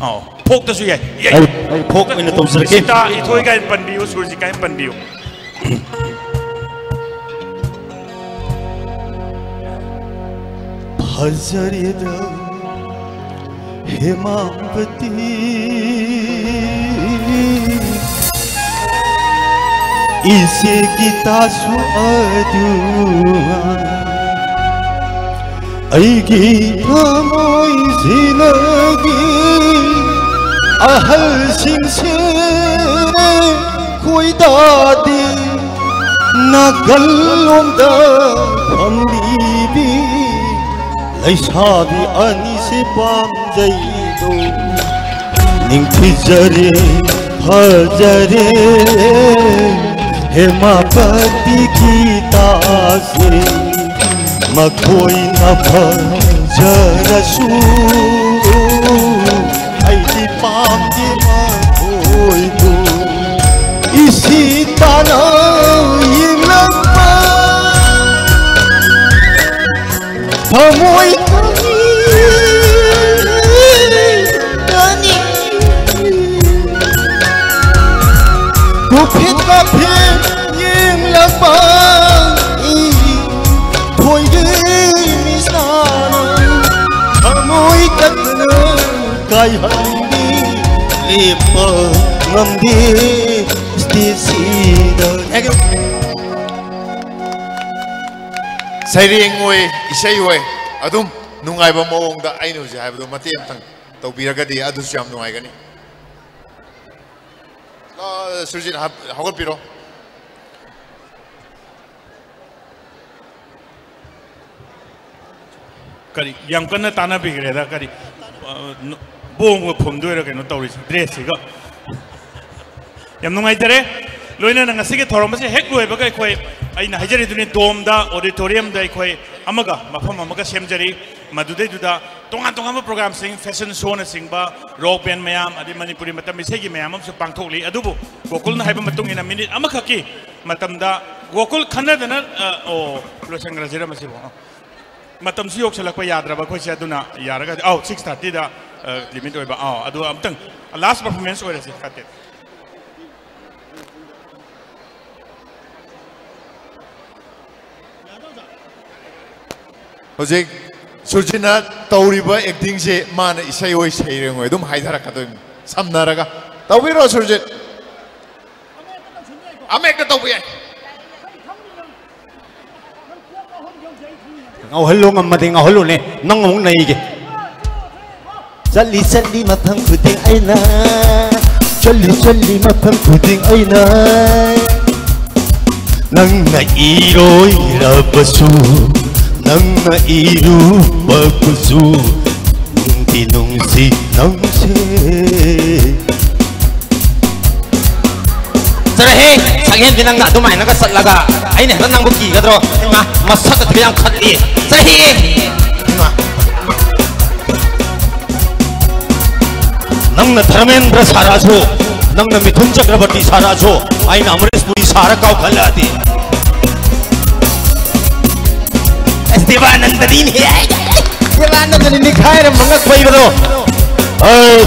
ꯑꯧ, ꯐꯣꯛꯇꯁꯨ ꯌꯥꯏ, ꯌꯥꯏ꯫ ꯑꯩ, ꯑꯩ ꯐꯣꯛ ꯑꯣꯏꯅ ꯇꯧꯖꯔꯛꯀꯦ꯫ ꯁꯤꯇꯥ ꯏꯊꯣꯏ ꯀꯥꯏꯅ ꯄꯟꯕꯤꯌꯨ, ꯁꯨꯔꯁꯤ ꯀꯥꯏꯅ ꯄꯟꯕꯤꯌꯨ꯫ ꯐꯖꯔꯦꯗ ꯍꯦꯃꯥꯄꯇꯤ, ꯏꯆꯦꯒꯤ ꯇꯥꯁꯨ ꯑꯗꯨ꯫ ꯑꯩꯒꯤ ꯊꯃꯣꯏꯁꯤꯅꯗꯤ ꯑꯍꯜꯁꯤꯡꯁꯦ ꯈꯣꯏꯗꯥꯗꯦ꯫ ꯅꯥꯀꯜꯂꯣꯝꯗ ꯐꯝꯂꯤꯕꯤ ꯂꯩꯁꯥꯕꯤ ꯑꯅꯤꯁꯦ ꯄꯥꯝꯖꯩꯗꯣ꯫ ꯅꯤꯡꯊꯤꯖꯔꯦ, ꯐꯖꯔꯦ ꯍꯦꯃꯥꯄꯇꯤꯒꯤ ꯇꯥꯁꯦ꯫ ꯃꯈꯣꯏꯅ ꯐꯖꯔꯁꯨ ꯑꯩꯗꯤ ꯄꯥꯝꯗꯦ ꯃꯈꯣꯏꯕꯨ꯫ ꯏꯁꯤ ꯇꯥꯅ ꯌꯦꯡꯂꯛꯄ ꯊꯃꯣꯏ ꯀꯅꯤ, ꯀꯅꯤ꯫ ꯀꯨꯐꯦꯠ ꯀꯥꯐꯦꯠ ꯌꯦꯡꯂꯛꯄ ꯏ ꯊꯣꯏꯒꯤ ꯃꯤꯁꯥꯅ ꯊꯃꯣꯏ ꯀꯟꯅ ꯀꯥꯏꯍꯜꯂꯤ꯫ ꯂꯦꯞꯄ ꯉꯝꯗꯦ ꯁ꯭ꯇꯦꯖꯁꯤꯗ꯫ Thank you꯫ ꯁꯩꯔꯦꯡ ꯑꯣꯏ, ꯏꯁꯩ ꯑꯣꯏ, ꯑꯗꯨꯝ ꯅꯨꯡꯉꯥꯏꯕ ꯃꯑꯣꯡꯗ ꯑꯩꯅ ꯍꯧꯖꯤꯛ ꯍꯥꯏꯕꯗꯣ ꯃꯇꯦꯛ ꯑꯃꯇꯪ ꯇꯧꯕꯤꯔꯒꯗꯤ ꯑꯗꯨꯁꯨ ꯌꯥꯝ ꯅꯨꯡꯉꯥꯏꯒꯅꯤ꯫ ꯑ, ꯁꯨꯔꯖꯤꯠ, ꯍꯥꯞ-, ꯍꯧꯒꯠꯄꯤꯔꯣ꯫ ꯀꯔꯤ ꯌꯥꯝ ꯀꯟꯅ ꯇꯥꯟꯅꯕꯤꯈ꯭ꯔꯦꯗ? ꯀꯔꯤ, ꯑ, ꯅ-, ꯕꯣꯝꯒ ꯐꯨꯝꯗꯣꯏꯔꯥ ꯀꯩꯅꯣ ꯇꯧꯔꯤꯁꯤ, ꯗ꯭ꯔꯦꯁꯁꯤꯒ? ꯌꯥꯝ ꯅꯨꯡꯉꯥꯏꯖꯔꯦ꯫ ꯂꯣꯏꯅꯅ ꯉꯁꯤꯒꯤ ꯊꯧꯔꯝ ꯑꯁꯤ ꯍꯦꯛ ꯂꯣꯏꯕꯒ ꯑꯩꯈꯣꯏ ꯑꯩꯅ ꯍꯥꯏꯖꯔꯤꯗꯨꯅꯤ, ꯗꯣꯝꯗ, ꯑꯣꯗꯤꯇꯣꯔꯤꯌꯝꯗ ꯑꯩꯈꯣꯏ ꯑꯃꯒ, ꯃꯐꯝ ꯑꯃꯒ ꯁꯦꯝꯖꯔꯤ꯫ ꯃꯗꯨꯗꯩꯗꯨꯗ ꯇꯣꯉꯥꯟ ꯇꯣꯉꯥꯟꯕ ꯄ꯭ꯔꯣꯒ꯭ꯔꯥꯝꯁꯤꯡ, ꯐꯦꯁꯟ ꯁꯣꯅꯆꯤꯡꯕ, ꯔꯣꯛ ꯕꯦꯟ ꯃꯌꯥꯝ, ꯑꯗꯩ ꯃꯅꯤꯄꯨꯔꯤ ꯃꯇꯝ ꯏꯁꯩꯒꯤ ꯃꯌꯥꯝ ꯑꯃꯁꯨ ꯄꯥꯡꯊꯣꯛꯂꯤ꯫ ꯑꯗꯨꯕꯨ ꯒꯣꯀꯨꯜꯅ ꯍꯥꯏꯕ ꯃꯇꯨꯡ ꯏꯟꯅ ꯃꯤꯅꯤꯠ ꯑꯃꯈꯛꯀꯤ ꯃꯇꯝꯗ ꯒꯣꯀꯨꯜ ꯈꯟꯅꯗꯅ, ꯑ, ꯑꯣ, ꯂꯣꯏꯁꯟꯈ꯭ꯔꯁꯤꯔ ꯃꯁꯤꯕꯨ? ꯃꯇꯝꯁꯨ ꯌꯧꯁꯤꯜꯂꯛꯄ ꯌꯥꯗ꯭ꯔꯕ ꯑꯩꯈꯣꯏꯁꯦ, ꯑꯗꯨꯅ ꯌꯥꯔꯒꯗꯤ, ꯑꯧ, ꯁꯤꯛꯁ ꯊꯥꯔꯇꯤꯗ, ꯑ, ꯂꯤꯃꯤꯠ ꯑꯣꯏꯕ, ꯑꯧ, ꯑꯗꯨ ꯑꯝꯇꯪ ꯂꯥꯁ ꯄꯔꯐꯣꯔꯃꯦꯟꯁ ꯑꯣꯏꯔꯁꯦ, ꯀꯠꯇꯦ꯫ ꯍꯧꯖꯤꯛ ꯁꯨꯔꯖꯤꯠꯅ ꯇꯧꯔꯤꯕ ꯑꯦꯛꯇꯤꯡꯁꯦ ꯃꯥꯅ ꯏꯁꯩ ꯑꯣꯏ ꯁꯩꯔꯦꯡ ꯑꯣꯏ ꯑꯗꯨꯝ ꯍꯥꯏꯊꯔꯛꯀꯗꯣꯏꯅꯤ ꯁꯝꯅꯔꯒ꯫ ꯇꯧꯕꯤꯔꯣ ꯁꯨꯔꯖꯤꯠ꯫ ꯑꯃ ꯍꯦꯛꯇ ꯇꯧꯕ ꯌꯥꯏ꯫ ꯉꯥꯎꯍꯜꯂꯣ, ꯉꯝꯃꯗꯤ ꯉꯥꯎꯍꯜꯂꯨꯅꯦ, ꯅꯪ ꯑꯃꯨꯛ ꯅꯩꯒꯦ꯫ ꯆꯠꯂꯤ ꯆꯠꯂꯤ ꯃꯐꯝ ꯈꯨꯗꯤꯡ ꯑꯩꯅ, ꯆꯠꯂꯤ ꯆꯠꯂꯤ ꯃꯐꯝ ꯈꯨꯗꯤꯡ ꯑꯩꯅ, ꯅꯪꯅ ꯏꯔꯣꯏꯔꯕꯁꯨ, ꯅꯪꯅ ꯏꯔꯨꯕ ꯀꯨꯆꯨ, ꯅꯨꯡꯗꯤ ꯅꯨꯡꯁꯤ ꯅꯪꯁꯦ꯫ ꯆꯠꯂꯍꯦ, ꯁꯛꯍꯦꯟꯕꯤ, ꯅꯪꯅ ꯑꯗꯨꯃꯥꯏꯅꯒ ꯆꯠꯂꯒ ꯑꯩꯅ ꯍꯦꯛꯇ ꯅꯪꯕꯨ ꯀꯤꯒꯗ꯭ꯔꯣ? ꯏꯃꯥ, ꯃꯁꯛ ꯑꯗꯨꯛ ꯌꯥꯝ ꯈꯜꯂꯤ꯫ ꯆꯠꯂꯍꯦ꯫ ꯏꯃꯥ꯫ ꯅꯪꯅ ꯙꯔꯃꯦꯟꯗ꯭ꯔ ꯁꯥꯔꯛꯑꯁꯨ, ꯅꯪꯅ ꯃꯤꯊꯨꯟ ꯆꯀ꯭ꯔꯕꯔꯇꯤ ꯁꯥꯔꯛꯑꯁꯨ, ꯑꯩꯅ ꯑꯃꯔꯦꯁ ꯄꯨꯔꯤ ꯁꯥꯔ ꯀꯥꯎꯈꯠꯂꯛꯑꯗꯤ꯫ ꯑꯁ, ꯗꯦꯕꯥꯅꯟꯗꯅꯤꯅꯦ꯫ ꯗꯦꯕꯥꯅꯟꯗꯅꯤ ꯅꯤꯡꯈꯥꯏꯔ ꯃꯉꯛ ꯄꯩꯕꯗꯣ꯫ ꯑꯩ,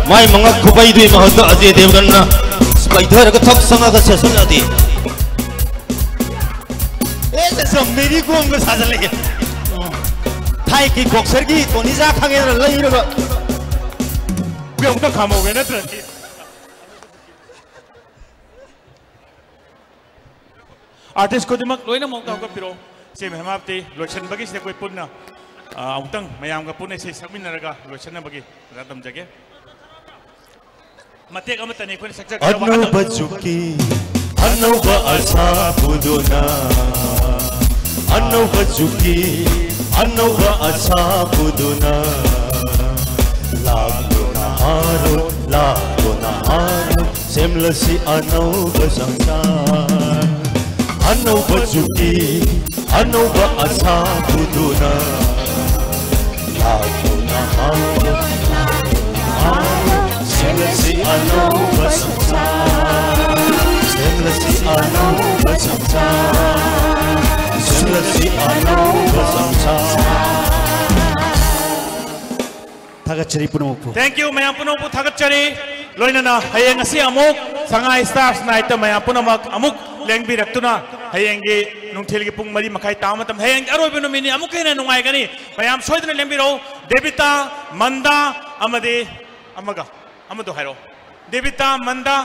ꯃꯥꯏ ꯃꯉꯛ ꯈꯨꯄꯩꯗꯨꯒꯤ ꯃꯍꯨꯠꯇ ꯑꯖꯦ ꯗꯦꯕꯒꯟꯅ ꯄꯩꯊꯔꯒ ꯊꯛ ꯆꯪꯉꯒ ꯁꯦꯠꯆꯜꯂꯛꯑꯗꯤ꯫ ꯑꯦ, ꯁꯦ, ꯁꯦ, ꯃꯦꯔꯤ ꯀꯣꯝꯒ ꯁꯥꯖꯜꯂꯛꯑꯦ꯫ ꯊꯥꯏ ꯀꯤꯛ ꯕꯣꯛꯁꯔꯒꯤ ꯇꯣꯅꯤ ꯖꯥ ꯈꯪꯉꯦꯗꯅ ꯂꯩꯔꯒ꯫ ꯑꯃꯨꯛꯇ ꯈꯥꯝꯍꯧꯒꯦ ꯅꯠꯇ꯭ꯔꯗꯤ꯫ ꯑꯥꯔꯇꯤꯁ ꯈꯨꯗꯤꯡꯃꯛ ꯂꯣꯏꯅꯃꯛ ꯑꯝꯇ ꯍꯧꯒꯠꯄꯤꯔꯛꯑꯣ꯫ ꯁꯤ ꯃꯌꯥꯝ ꯍꯥꯞꯇꯤ ꯂꯣꯏꯁꯤꯟꯕꯒꯤꯁꯤꯗ ꯑꯩꯈꯣꯏ ꯄꯨꯟꯅ, ꯑ, ꯑꯃꯨꯛꯇꯪ ꯃꯌꯥꯝꯒ ꯄꯨꯟꯅ ꯏꯁꯩ ꯁꯛꯃꯤꯟꯅꯔꯒ ꯂꯣꯏꯁꯤꯟꯅꯕꯒꯤ ꯑꯣꯖꯥ ꯇꯝꯖꯒꯦ꯫ ꯃꯇꯦꯛ ꯑꯃꯇꯅꯤ ꯑꯩꯈꯣꯏꯅ ꯁꯛꯆꯒꯗꯕ꯫ ꯑꯅꯧꯕ ꯖꯨꯒꯀꯤ ꯑꯅꯧꯕ ꯑꯁꯥ ꯄꯨꯗꯨꯅ, ꯑꯅꯧꯕ ꯖꯨꯒꯀꯤ ꯑꯅꯧꯕ ꯑꯁꯥ ꯄꯨꯗꯨꯅ, ꯂꯥꯛꯂꯣ ꯅꯍꯥꯔꯣꯜ, ꯂꯥꯛꯂꯣ ꯅꯍꯥꯔꯣꯜ, ꯁꯦꯝꯂꯁꯤ ꯑꯅꯧꯕ ꯁꯪꯁꯥꯔ꯫ ꯑꯅꯧꯕ ꯖꯨꯒꯤ ꯑꯅꯧꯕ ꯑꯁꯥ ꯄꯨꯗꯨꯅ ꯂꯥꯛꯂꯣ ꯅꯍꯥꯔꯣꯜ, ꯅꯍꯥꯔꯣꯜ, ꯁꯦꯝꯂꯁꯤ ꯑꯅꯧꯕ ꯁꯪꯁꯥꯔ, ꯁꯦꯝꯂꯁꯤ ꯑꯅꯧꯕ ꯁꯪꯁꯥꯔ, ꯁꯦꯝꯂꯁꯤ ꯑꯅꯧꯕ ꯁꯪꯁꯥꯔ꯫ ꯊꯥꯒꯠꯆꯔꯤ ꯄꯨꯝꯅꯃꯛꯄꯨ꯫ Thank you, ꯃꯌꯥꯝ ꯄꯨꯝꯅꯃꯛꯄꯨ ꯊꯥꯒꯠꯆꯔꯤ꯫ ꯂꯣꯏꯅꯅ ꯍꯌꯦꯡ ꯑꯁꯤ ꯑꯃꯨꯛ ꯁꯉꯥꯏ Stars Night ꯇ ꯃꯌꯥꯝ ꯄꯨꯝꯅꯃꯛ ꯑꯃꯨꯛ ꯂꯦꯡꯕꯤꯔꯛꯇꯨꯅ ꯍꯌꯦꯡꯒꯤ ꯅꯨꯡꯊꯤꯜꯒꯤ ꯄꯨꯡ ꯃꯔꯤ ꯃꯈꯥꯏ ꯇꯥꯕ ꯃꯇꯝꯗ ꯍꯌꯦꯡ ꯑꯔꯣꯏꯕ ꯅꯨꯃꯤꯠꯅꯤ, ꯑꯃꯨꯛꯀ ꯍꯦꯟꯅ ꯅꯨꯡꯉꯥꯏꯒꯅꯤ꯫ ꯃꯌꯥꯝ ꯁꯣꯏꯗꯅ ꯂꯦꯡꯕꯤꯔꯛꯎ꯫ ꯗꯦꯕꯤꯇꯥ, ꯃꯟꯗꯥ ꯑꯃꯗꯤ ꯑꯃꯒ, ꯑꯃꯗꯣ ꯍꯥꯏꯔꯛꯑꯣ꯫ ꯗꯦꯕꯤꯇꯥ, ꯃꯟꯗꯥ,